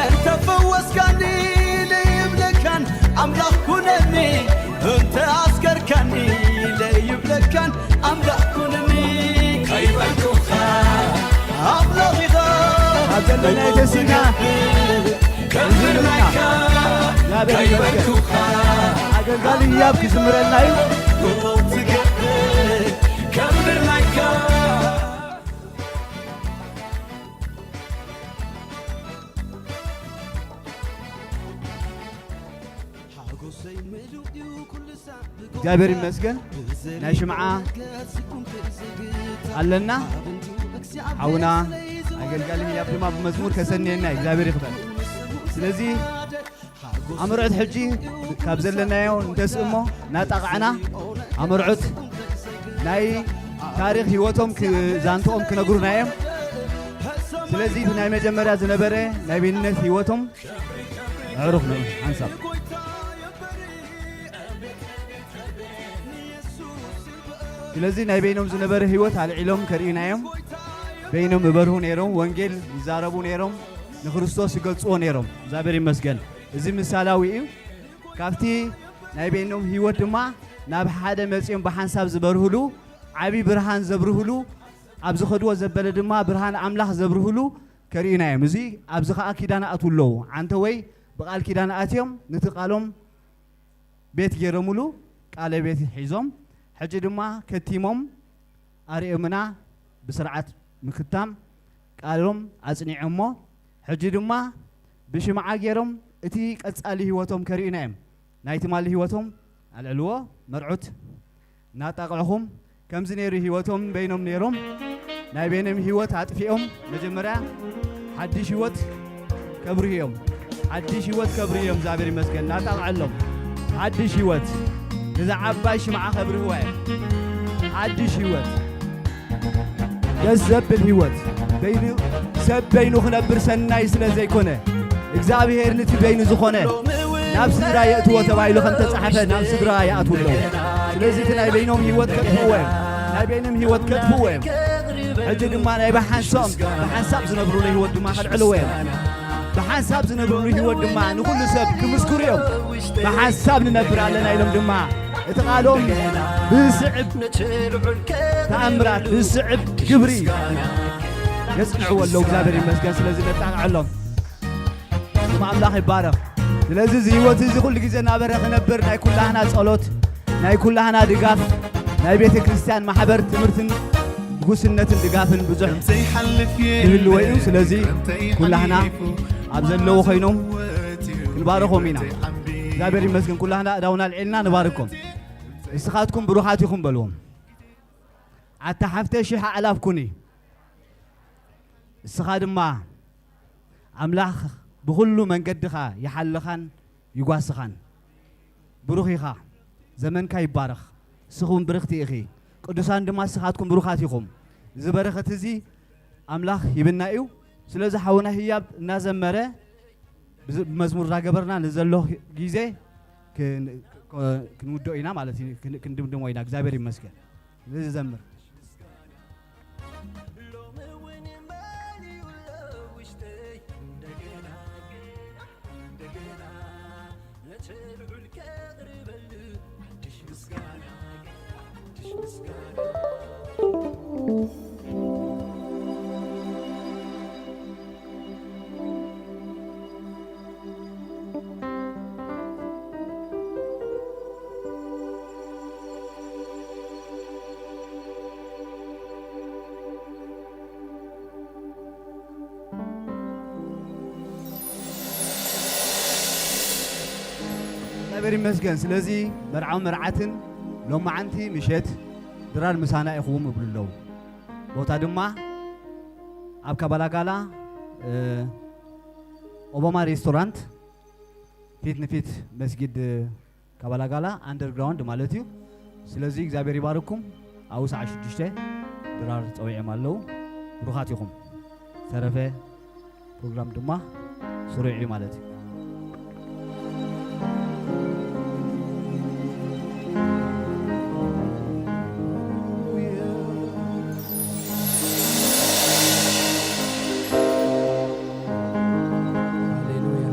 እንተ ፈወስካኒ ኢለ ይብለካን ኣምላኽ ኩነኒ፣ እንተ ኣስገርካኒ ኢለ ይብለካን ኣምላኽ ኩነኒ። ከይበልኩኻ ኣምላኽ ኢኻ ኣብ ዘለናዮ ተሲእና ክብር ናይካ። እግዚኣብሔር ይመስገን። ከይበልኩኻ ኣገልጋሊ ህያብ ክዝምረልና እዩ። ትገብር ክብር ናይካ። እግዚኣብሔር ይመስገን። ናይ ሽምዓ ኣለና። ሓውና ኣገልጋሊ ህያብ ድማ ብመዝሙር ከሰንየና እዩ። እግዚኣብሔር ይኽበር። ስለዚ ኣምርዑት ሕጂ ካብ ዘለናዮ እንተስእሞ እናጣቕዕና ኣምርዑት ናይ ታሪኽ ህይወቶም ክ-፣ ዛንትኦም ክነግሩና እዮም። ስለዚ እቲ ናይ መጀመርያ ዝነበረ ናይ ቤንነት ህይወቶም ኣዕሩኽ ነው ሓንሳብ። ስለዚ ናይ በይኖም ዝነበረ ህይወት ኣልዒሎም ከርእዩና እዮም። በይኖም ይበርሁ ነይሮም፣ ወንጌል ይዛረቡ ነይሮም፣ ንክርስቶስ ይገልጽዎ ነይሮም። እግዚኣብሔር ይመስገን። እዚ ምሳላዊ እዩ። ካብቲ ናይ በይኖም ህይወት ድማ ናብ ሓደ መጺኦም ብሓንሳብ ዝበርህሉ፣ ዓቢ ብርሃን ዘብርህሉ፣ ኣብ ዝኸድዎ ዘበለ ድማ ብርሃን ኣምላኽ ዘብርህሉ ከርእዩና እዮም። እዚ ኣብዚ ኸኣ ኪዳን ኣትዉ ኣለዉ። ዓንተ ወይ ብቓል ኪዳን ኣትዮም ነቲ ቃሎም ቤት ገይሮምሉ፣ ቃለ ቤት ሒዞም፣ ሕጂ ድማ ከቲሞም ኣርእዮምና ብስርዓት ምክታም ቃሎም ኣጽኒዖሞ። ሕጂ ድማ ብሽምዓ ገይሮም እቲ ቀጻሊ ህይወቶም ከርእዩና እዮም። ናይ ትማሊ ህይወቶም ኣልዕልዎ፣ መርዑት እናጣቕዕኹም፣ ከምዚ ነይሩ ህይወቶም፣ በይኖም ነይሮም፣ ናይ በይኖም ህይወት ኣጥፊኦም፣ መጀመርያ ሓድሽ ህይወት ከብርሁ እዮም። ሓድሽ ህይወት ከብርሁ እዮም፣ እግዚኣብሔር ይመስገን፣ እናጣቕዐሎም። ሓድሽ ህይወት፣ ነዛ ዓባይ ሽምዓ ከብርህዋ እዮም። ሓድሽ ህይወት፣ ደስ ዘብል ህይወት፣ በይኑ፣ ሰብ በይኑ ክነብር ሰናይ ስለ ዘይኮነ፣ እግዚኣብሔር ንቲ በይኑ ዝኾነ ናብ ስድራ የእትዎ ተባሂሉ ከም ተጻሕፈ ናብ ስድራ ይኣትዉ ኣለዉ። ስለዚ እቲ ናይ በይኖም ህይወት ከጥፍእዎ እዮም። ናይ በይኖም ህይወት ከጥፍእዎ እዮም። ሕጂ ድማ ናይ ብሓንሶም፣ ብሓንሳብ ዝነብሩሉ ህይወት ድማ ከልዕልዎ እዮም። ብሓንሳብ ዝነብሩሉ ህይወት ድማ ንኹሉ ሰብ ክምስክሩ እዮም። ብሓንሳብ ንነብር ኣለና ኢሎም ድማ እቲ ቃሎም ብዝስዕብ ተኣምራት፣ ብዝስዕብ ግብሪ የጽንዕዎ ኣለዉ። እግዚኣብሔር ይመስገን። ስለዚ ነጣቕዐሎም። ስም ኣምላኽ ይባረኽ። ስለዚ እዚ ህይወት እዚ ኩሉ ግዜ እናበረ ክነብር ናይ ኩላህና ጸሎት፣ ናይ ኩላህና ድጋፍ፣ ናይ ቤተ ክርስቲያን ማሕበር ትምህርትን ጉስነትን ድጋፍን ብዙሕ ክህልዎ እዩ። ስለዚ ኩላህና ኣብ ዘለዉ ኮይኖም ክንባርኾም ኢና። እግዚኣብሔር ይመስገን። ኩላህና እዳውና ኣልዒልና ንባርኮም። ንስኻትኩም ብሩኻት ኢኹም በልዎም። ኣታ ሓፍተይ ሽሕ ኣዕላፍ ኩኒ። እስኻ ድማ ኣምላኽ ብኹሉ መንገድኻ ይሓልኻን ይጓስኻን። ብሩኽ ኢኻ። ዘመንካ ይባረኽ። እስኹም ብርኽቲ ኢኺ። ቅዱሳን ድማ እስኻትኩም ብሩኻት ኢኹም። እዚ በረኸት እዚ ኣምላኽ ሂብና እዩ። ስለዚ ሓውና ህያብ እናዘመረ ብዝ-፣ ብመዝሙር እናገበርና ንዘሎ ግዜ ክን-፣ ክንውድኦ ኢና ማለት እዩ። ክን-፣ ክንድምድሞ ኢና። እግዚኣብሔር ይመስገን። ንዘምር። እግዚኣብሔር ይመስገን። ስለዚ መርዓዊ መርዓትን ሎማዓንቲ ምሸት ድራር ምሳና ኢኹም እብሉ ኣለዉ። ቦታ ድማ ኣብ ካባላጋላ፣ እ፣ ኦባማ ሬስቶራንት ፊት ንፊት መስጊድ ካባላጋላ ኣንደርግራውንድ ማለት እዩ። ስለዚ እግዚኣብሔር ይባርኩም። ኣብኡ ሰዓት ሽዱሽተ ድራር ጸዊዖም ኣለዉ። ብሩኻት ኢኹም። ተረፈ ፕሮግራም ድማ ስሩዕ እዩ ማለት እዩ። ሃሌሉያ።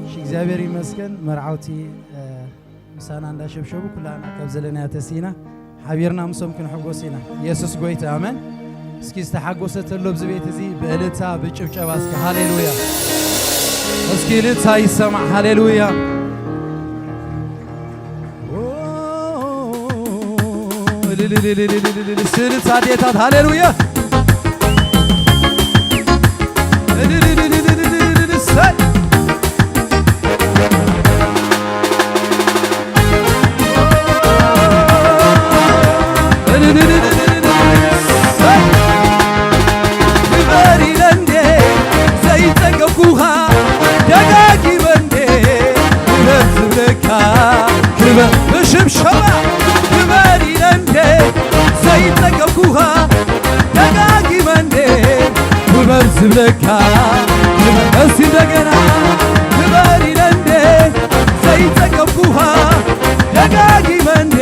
እሺ፣ እግዚኣብሔር ይመስገን። መርዓውቲ፣ እ፣ ምሳና እንዳሸብሸቡ ኩላና ካብ ዘለናዮ ተሲእና ሓቢርና ምሶም ክንሕጎስ ኢና። ኢየሱስ ጎይታ፣ ኣሜን። እስኪ ዝተሓጎሰ ተሎ ኣብዚ ቤት እዚ ብእልልታ ብጭብጨባ እስኪ ሃሌሉያ። እስኪ እልልታ ይሰማዕ። ሃሌሉያ። ስእልታ ኣዴታት ሃሌሉያ። እሰይ። ክበር ኢለ እንዴ ዘይጸገብኩኻ ደጋጊመ እንዴ ክበር ዝብለካ ክበር ብሽብሸባ ክበር ኢለ እንዴ ዘይጸገብኩኻ ደጋጊመ እንዴ ክበር ዝብለካ ክበር እስቲ እንደገና ክበር ኢለ እንዴ ዘይጸገብኩኻ ደጋጊመ እንዴ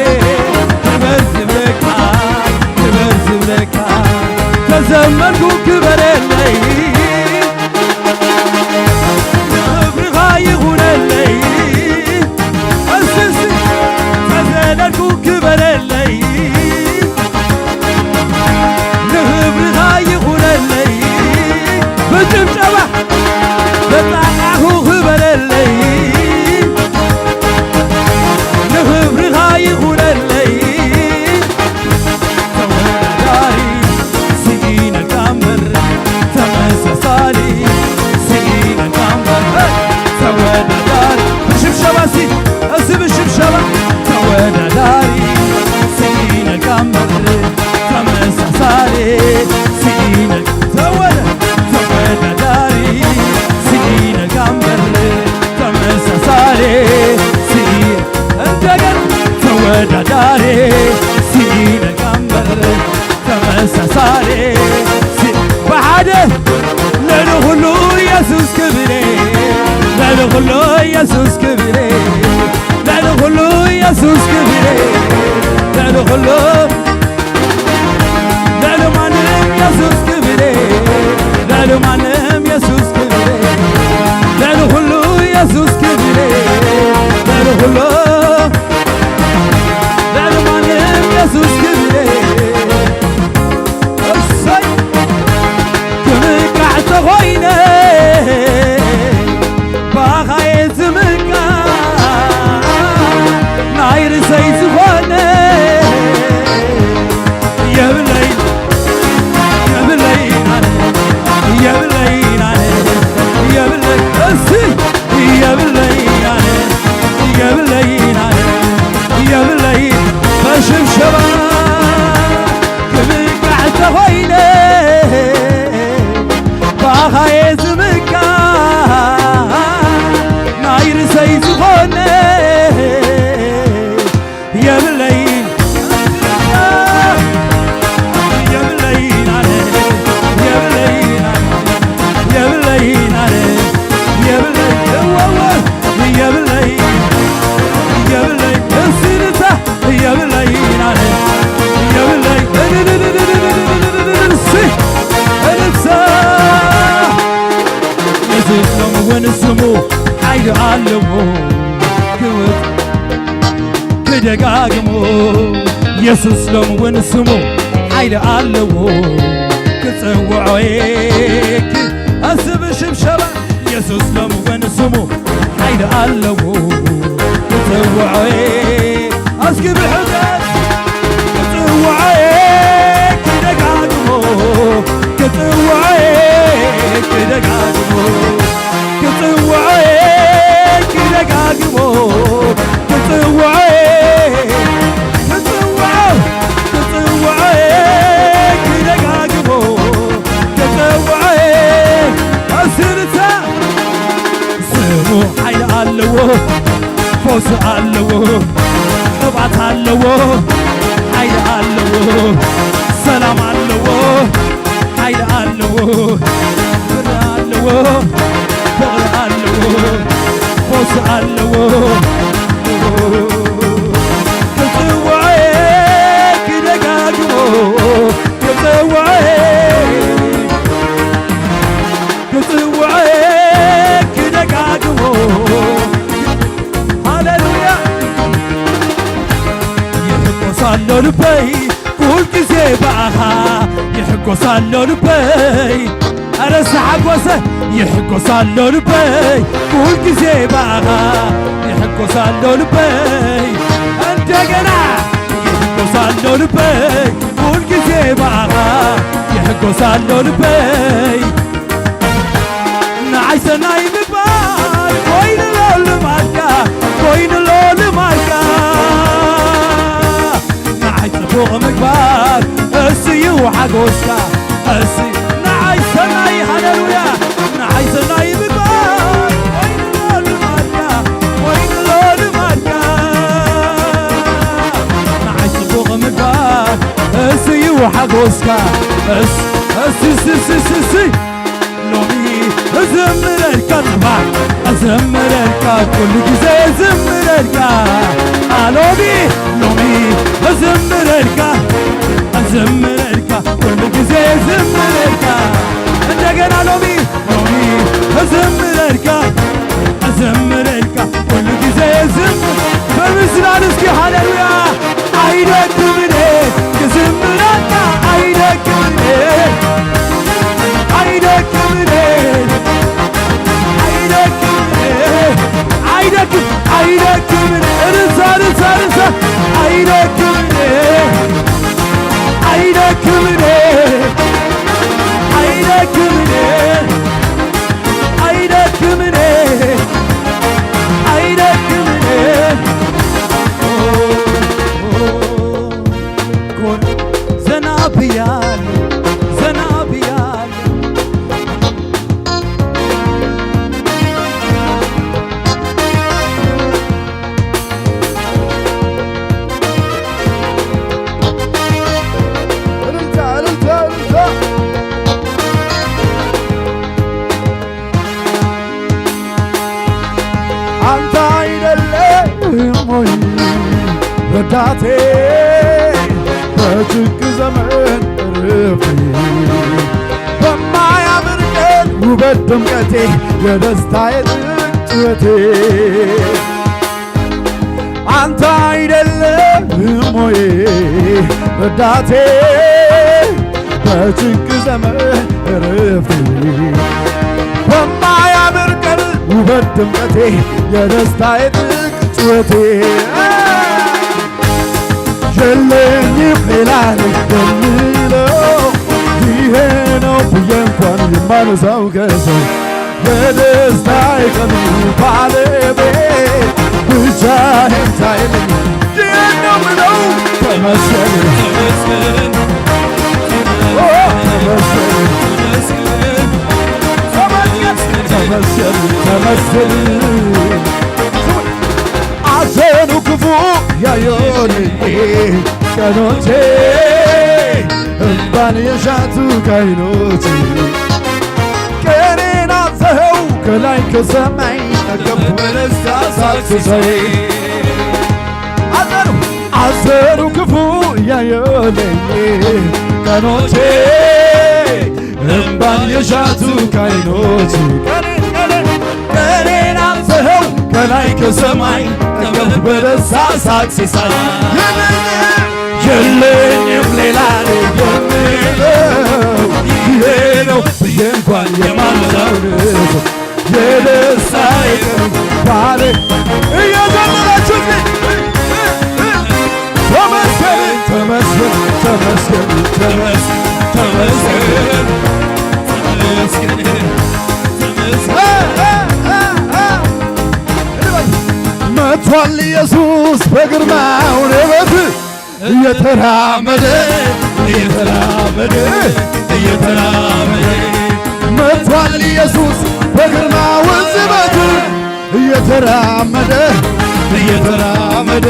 ክበር ዝብለካ ክበር ዝብለካ ተዘመርኩ ክበረለይ ንኽብርኻ ይኹነለይ እስስ ተዘለልኩ ክበረለይ ንኽብርኻ ይኹነለይ ብጭብጨባ በጣዕናኹ ክበረለይ ንኽብርኻ ይኹነለይ ተወዳዳሪ ስኢነልካ እምበር ተመሳሳሊ ስኢነልካ እምበር ተወዳዳሪ ብሽብሸባ ሲ እዚ ብሽብሸባ ተወዳዳሪ ስኢነልካ እምበር ተመሳሳሊ ስኢነልካ ተወዳ ተወዳዳሪ ስኢነልካ እምበር ተመሳሳሊ ስኢ እንደገና ተወዳዳሪ ስኢነልካ እምበር ተመሳሳሊ ሲ ብሓደ ልዕሊ ኩሉ ኢየሱስ ክብሬ ልዕሊ ኩሉ ኢየሱስ ክብሬ ልዕሊ ኩሉ ኢየሱስ ክብሬ ልዕሊ ኩሉ ልዕሊ ማንም ኢየሱስ ክብሬ ልዕሊ ማንም ኢየሱስ ክብሬ ልዕሊ ኩሉ ኢየሱስ ክብሬ ልዕሊ ኩሉ ልዕሊ ማንም ኢየሱስ ክብሬ እሰይ ክምካዕ ተኾይነ ባኻየ ዝምካ ዝኾነ የብለይን፣ የብለይን ኣነ፣ የብለይን ኣነ፣ የብለይን ኣነ፣ የብለይን፣ እወ፣ እወ፣ የብለይን፣ የብለይን፣ እስቲ ንታ፣ የብለይን ኣነ፣ የብለይን፣ እስቲ፣ እልልታ። ንስሎም እውን ስሙ ሓይሊ ኣለዎ ክብር ክደጋግሞ። የሱስ ሎም እውን ስሙ ሓይሊ ኣለዎ ክጽውዖ ኣስብ ሽብሸባ። የሱስ ሎም እውን ስሙ ሓይሊ ኣለዎ ክጽውዖ። እስኪ ብሕደት ክጽውዖ ክደጋግሞ፣ ክጽውዖ ክደጋግሞ፣ ክጽውዖ ክደጋግሞ፣ ክጽውዖ፣ ክጽውዖ፣ ክጽውዖ ክደጋግሞ፣ ክጽውዖ። እስርታ ስሙ ሓይሊ ኣለዎ፣ ፈውሲ ኣለዎ፣ ቅብኣት ኣለዎ፣ ሓይሊ ኣለዎ፣ ሰላም ኣለዎ፣ ሓይሊ ኣለዎ፣ ፍቕሪ ኣለዎ፣ ፍቕሪ ኣለዎ፣ ፈውሲ ኣለዎ። ክጽውዖ ክደጋግሞ፣ ክጽውዖ ክጽውዖ ክደጋግሞ። ሃሌሉያ። ይሕጎስ ኣሎ ልበይ ኩል ግዜ ብኣኻ፣ ይሕጎስ ኣሎ ልበይ። ኣረ ዝተሓጎሰ ይሕጎስ ኣሎ ልበይ ኩል ግዜ ብኣኻ፣ ይሕጎስ ኣሎ ልበይ። እንደገና ይሕጎስ ኣሎ ልበይ ኩል ግዜ ብኣኻ፣ ይሕጎስ ኣሎ ልበይ። ንዓይ ሰናይ ምግባር ኮይኑሎ ልማድካ፣ ኮይኑሎ ልማድካ። ንዓይ ጽቡቕ ምግባር እሱ እዩ ሓጎስካ፣ እሱ ንዓይ ሰናይ፣ ሃሌሉያ፣ ንዓይ ሰናይ ምግባር ኮይኑሎ ልማድካ፣ ኮይኑሎ ልማድካ። ንዓይ ጽቡቕ ምግባር እሱ እዩ ሓጎስካ፣ እስ-፣ እስ-፣ እስ-፣ እስ-፣ እስ-፣ እስ-፣ ሎሚ እዝምረልካ ጽባሕ፣ እዝምረልካ ኩሉ ግዜ እዝምረልካ። ኣሎሚ ሎሚ እዝምረልካ፣ እዝምረልካ ኩሉ ግዜ እዝምረልካ። እንደገና ሎሚ፣ ሎሚ እዝምረልካ፣ እዝምረልካ ኩሉ ግዜ እዝም-፣ በምስጋና እስኪ ሃሌሉያ። ኣይደክምን ክዝምረልካ፣ ኣይደክምን፣ ኣይደክምን፣ ኣይደክምን፣ ኣይደክም፣ ኣይደክምን፣ እልልታ፣ እልልታ፣ እልልታ። ኣይደክምን፣ ኣይደክምን፣ ኣይደክምን፣ ኣይደክምን፣ ኣይደክምን። ዘና ብያለሁ፣ ዘና ብያለሁ። እልልታ፣ እልልታ፣ እልልታ። አንተ አይደለህም ወይ ረዳቴ በጭንቅ ዘመን እረፍቴ? በማያምር ቀን ውበት ድምቀቴ፣ የደስታዬ ጥግ ጩኸቴ። አንተ አይደለህም ወይ ረዳቴ በጭንቅ ዘመን እረፍቴ? በማያምር ቀን ውበት ድምቀቴ፣ የደስታዬ ጥግ ጩኸቴ። የለኝም ሌላ የምለው፣ ይሄ ነው ብዬ እንኳን የማነሳው ከሰው፣ የደስታዬ ቀን ባለቤት ብቻህን ታይለኝ። ይሄን ነው ምለው፣ ተመስገን፣ ተመስገን፣ ኦ፣ ተመስገን፣ ተመስገን፣ ተመስገን፣ ተመስገን። ቀኖቼ እምባን የሻቱ ከይኖቼ ቀኔን አብዝተው ከላይ ከሰማይ ጠገብ በደስታ ሳቅስሰው አዘኑ አዘኑ ክፉ ያየለኝ ቀኖቼ እምባን የሻቱ ከይኖቼ ቀኔን አብዝተው ከላይ ከሰማይ ጠገብ በደስታ ሳቅ ሲሳይ የለኝም ሌላ የምለው ይሄ ነው ብዬ እንኳን የማልለው የደስታዬ ቀን ባሌ እየዘመራችሁ እስኪ ተመስገን ተመስገን ተመስገን ተመስገን ተመስገን ተመስገን መጥቷል ኢየሱስ በግርማው ውበት እየተራመደ እየተራመደ እየተራመደ መጥቷል ኢየሱስ በግርማው ውበት እየተራመደ እየተራመደ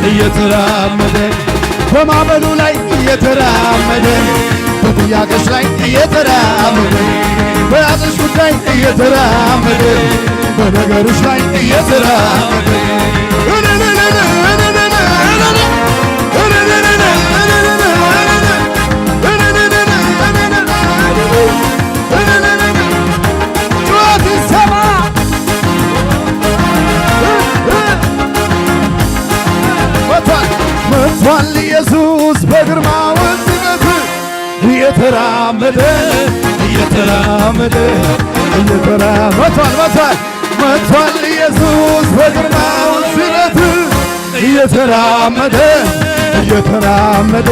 እየተራመደ በማዕበሉ ላይ እየተራመደ በጥያቄሽ ላይ እየተራመደ በያዘሽ ጉዳይ እየተራመደ በነገርሽ ላይ እየተራመደ ጩኸት ይሰማ መጥቷል መጥቷል ኢየሱስ በግርማው ሲመት እየተራመደ እየተራመደ እየተራ መጥቷል መጥቷል መጥቷል ኢየሱስ በግርማው ሲመት እየተራመደ እየተራመደ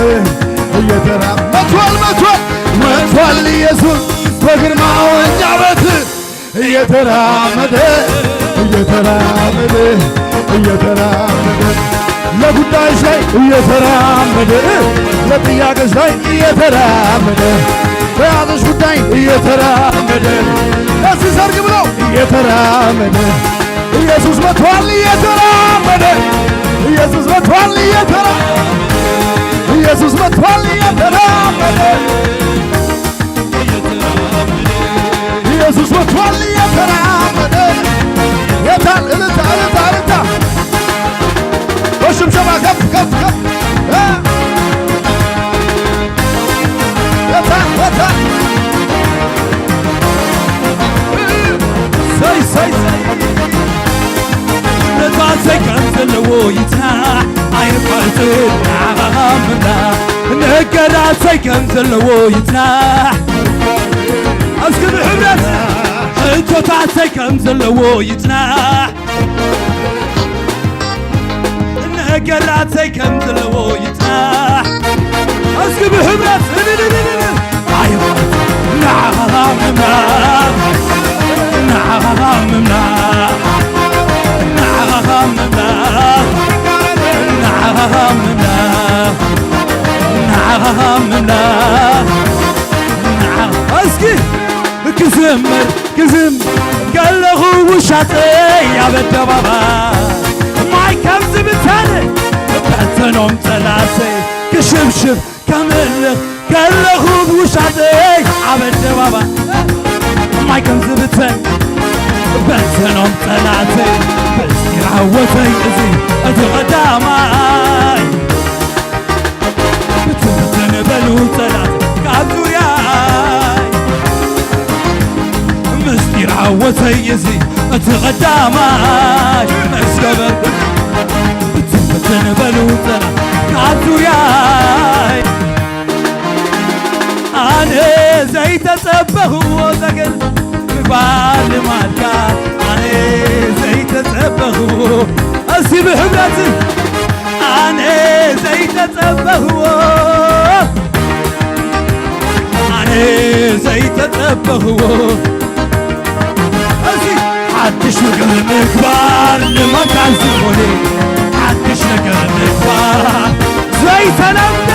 እየተራ መጥቷል መጥቷል መጥቷል ኢየሱስ በግርማው እኛ ቤት እየተራመደ እየተራመደ እየተራመደ ለጉዳይሽ ላይ እየተራመደ ለጥያቄሽ ላይ እየተራመደ በያዘሽ ጉዳይ እየተራመደ እዚህ ሰርግ ብለው እየተራመደ ኢየሱስ መጥቷል እየተራመደ ኢየሱስ መጥቷል እየተራ ኢየሱስ መጥቷል እየተራመደ ኢየሱስ መጥቷል እየተራመደ የታል እልልታ እልልታ እልልታ በሽብሸባ ከፍ ከፍ ከፍ እ የታል የታል ሰይ ሰይ ሰይ ነታሰይ ከም ዘለዎ ይጽናዕ ኣይንፈልጥን ንዓኻ ምምላእ ነገራተይ ከም ዘለዎ ይጽናዕ እስኪ ብሕብረት ሕቶታተይ ከም ዘለዎ ይጽናዕ ነገራተይ ከም ዘለዎ ይጽናዕ እስኪ ብሕብረት እልልልልል ኣይወት ንዓኻ ምምላኽ ንዓኻ ምምላኽ ንዓኻ ምምላኽ ንዓኻ ምምላኽ ንዓኻ ምምላኽ እስኪ ክዝምር ክዝም ከለኹ ውሻጠይ ኣብ ኣደባባይ ማይ ከም ዝብተን በተኖም ጠላተይ ክሽብሽብ ከምልኽ ከለኹ ውሻጠይ ኣብ ኣደባባይ ማይ ከም ዝብተን በተኖም ጠላተይ ምስጢር ዓወተይ እዚ እቲ ቀዳማይ ብትንትን በሉ ጸላት ካብ ዙርያይ ምስጢር ዓወተይ እዚ እቲ ቀዳማይ መስገበር ብትንትን በሉ ጸላት ካብ ዙርያይ ኣነ ዘይተጸበኽዎ ዘገር ምግባር ልማድካ ኣነ ዘይተጸበኽዎ እዚ ብሕብረት ኣነ ዘይተጸበኽዎ ኣነ ዘይተጸበኽዎ እዚ ሓድሽ ነገር ምግባር ልማድካ ዝኾነ ሓድሽ ነገር ምግባር ዘይተለመደ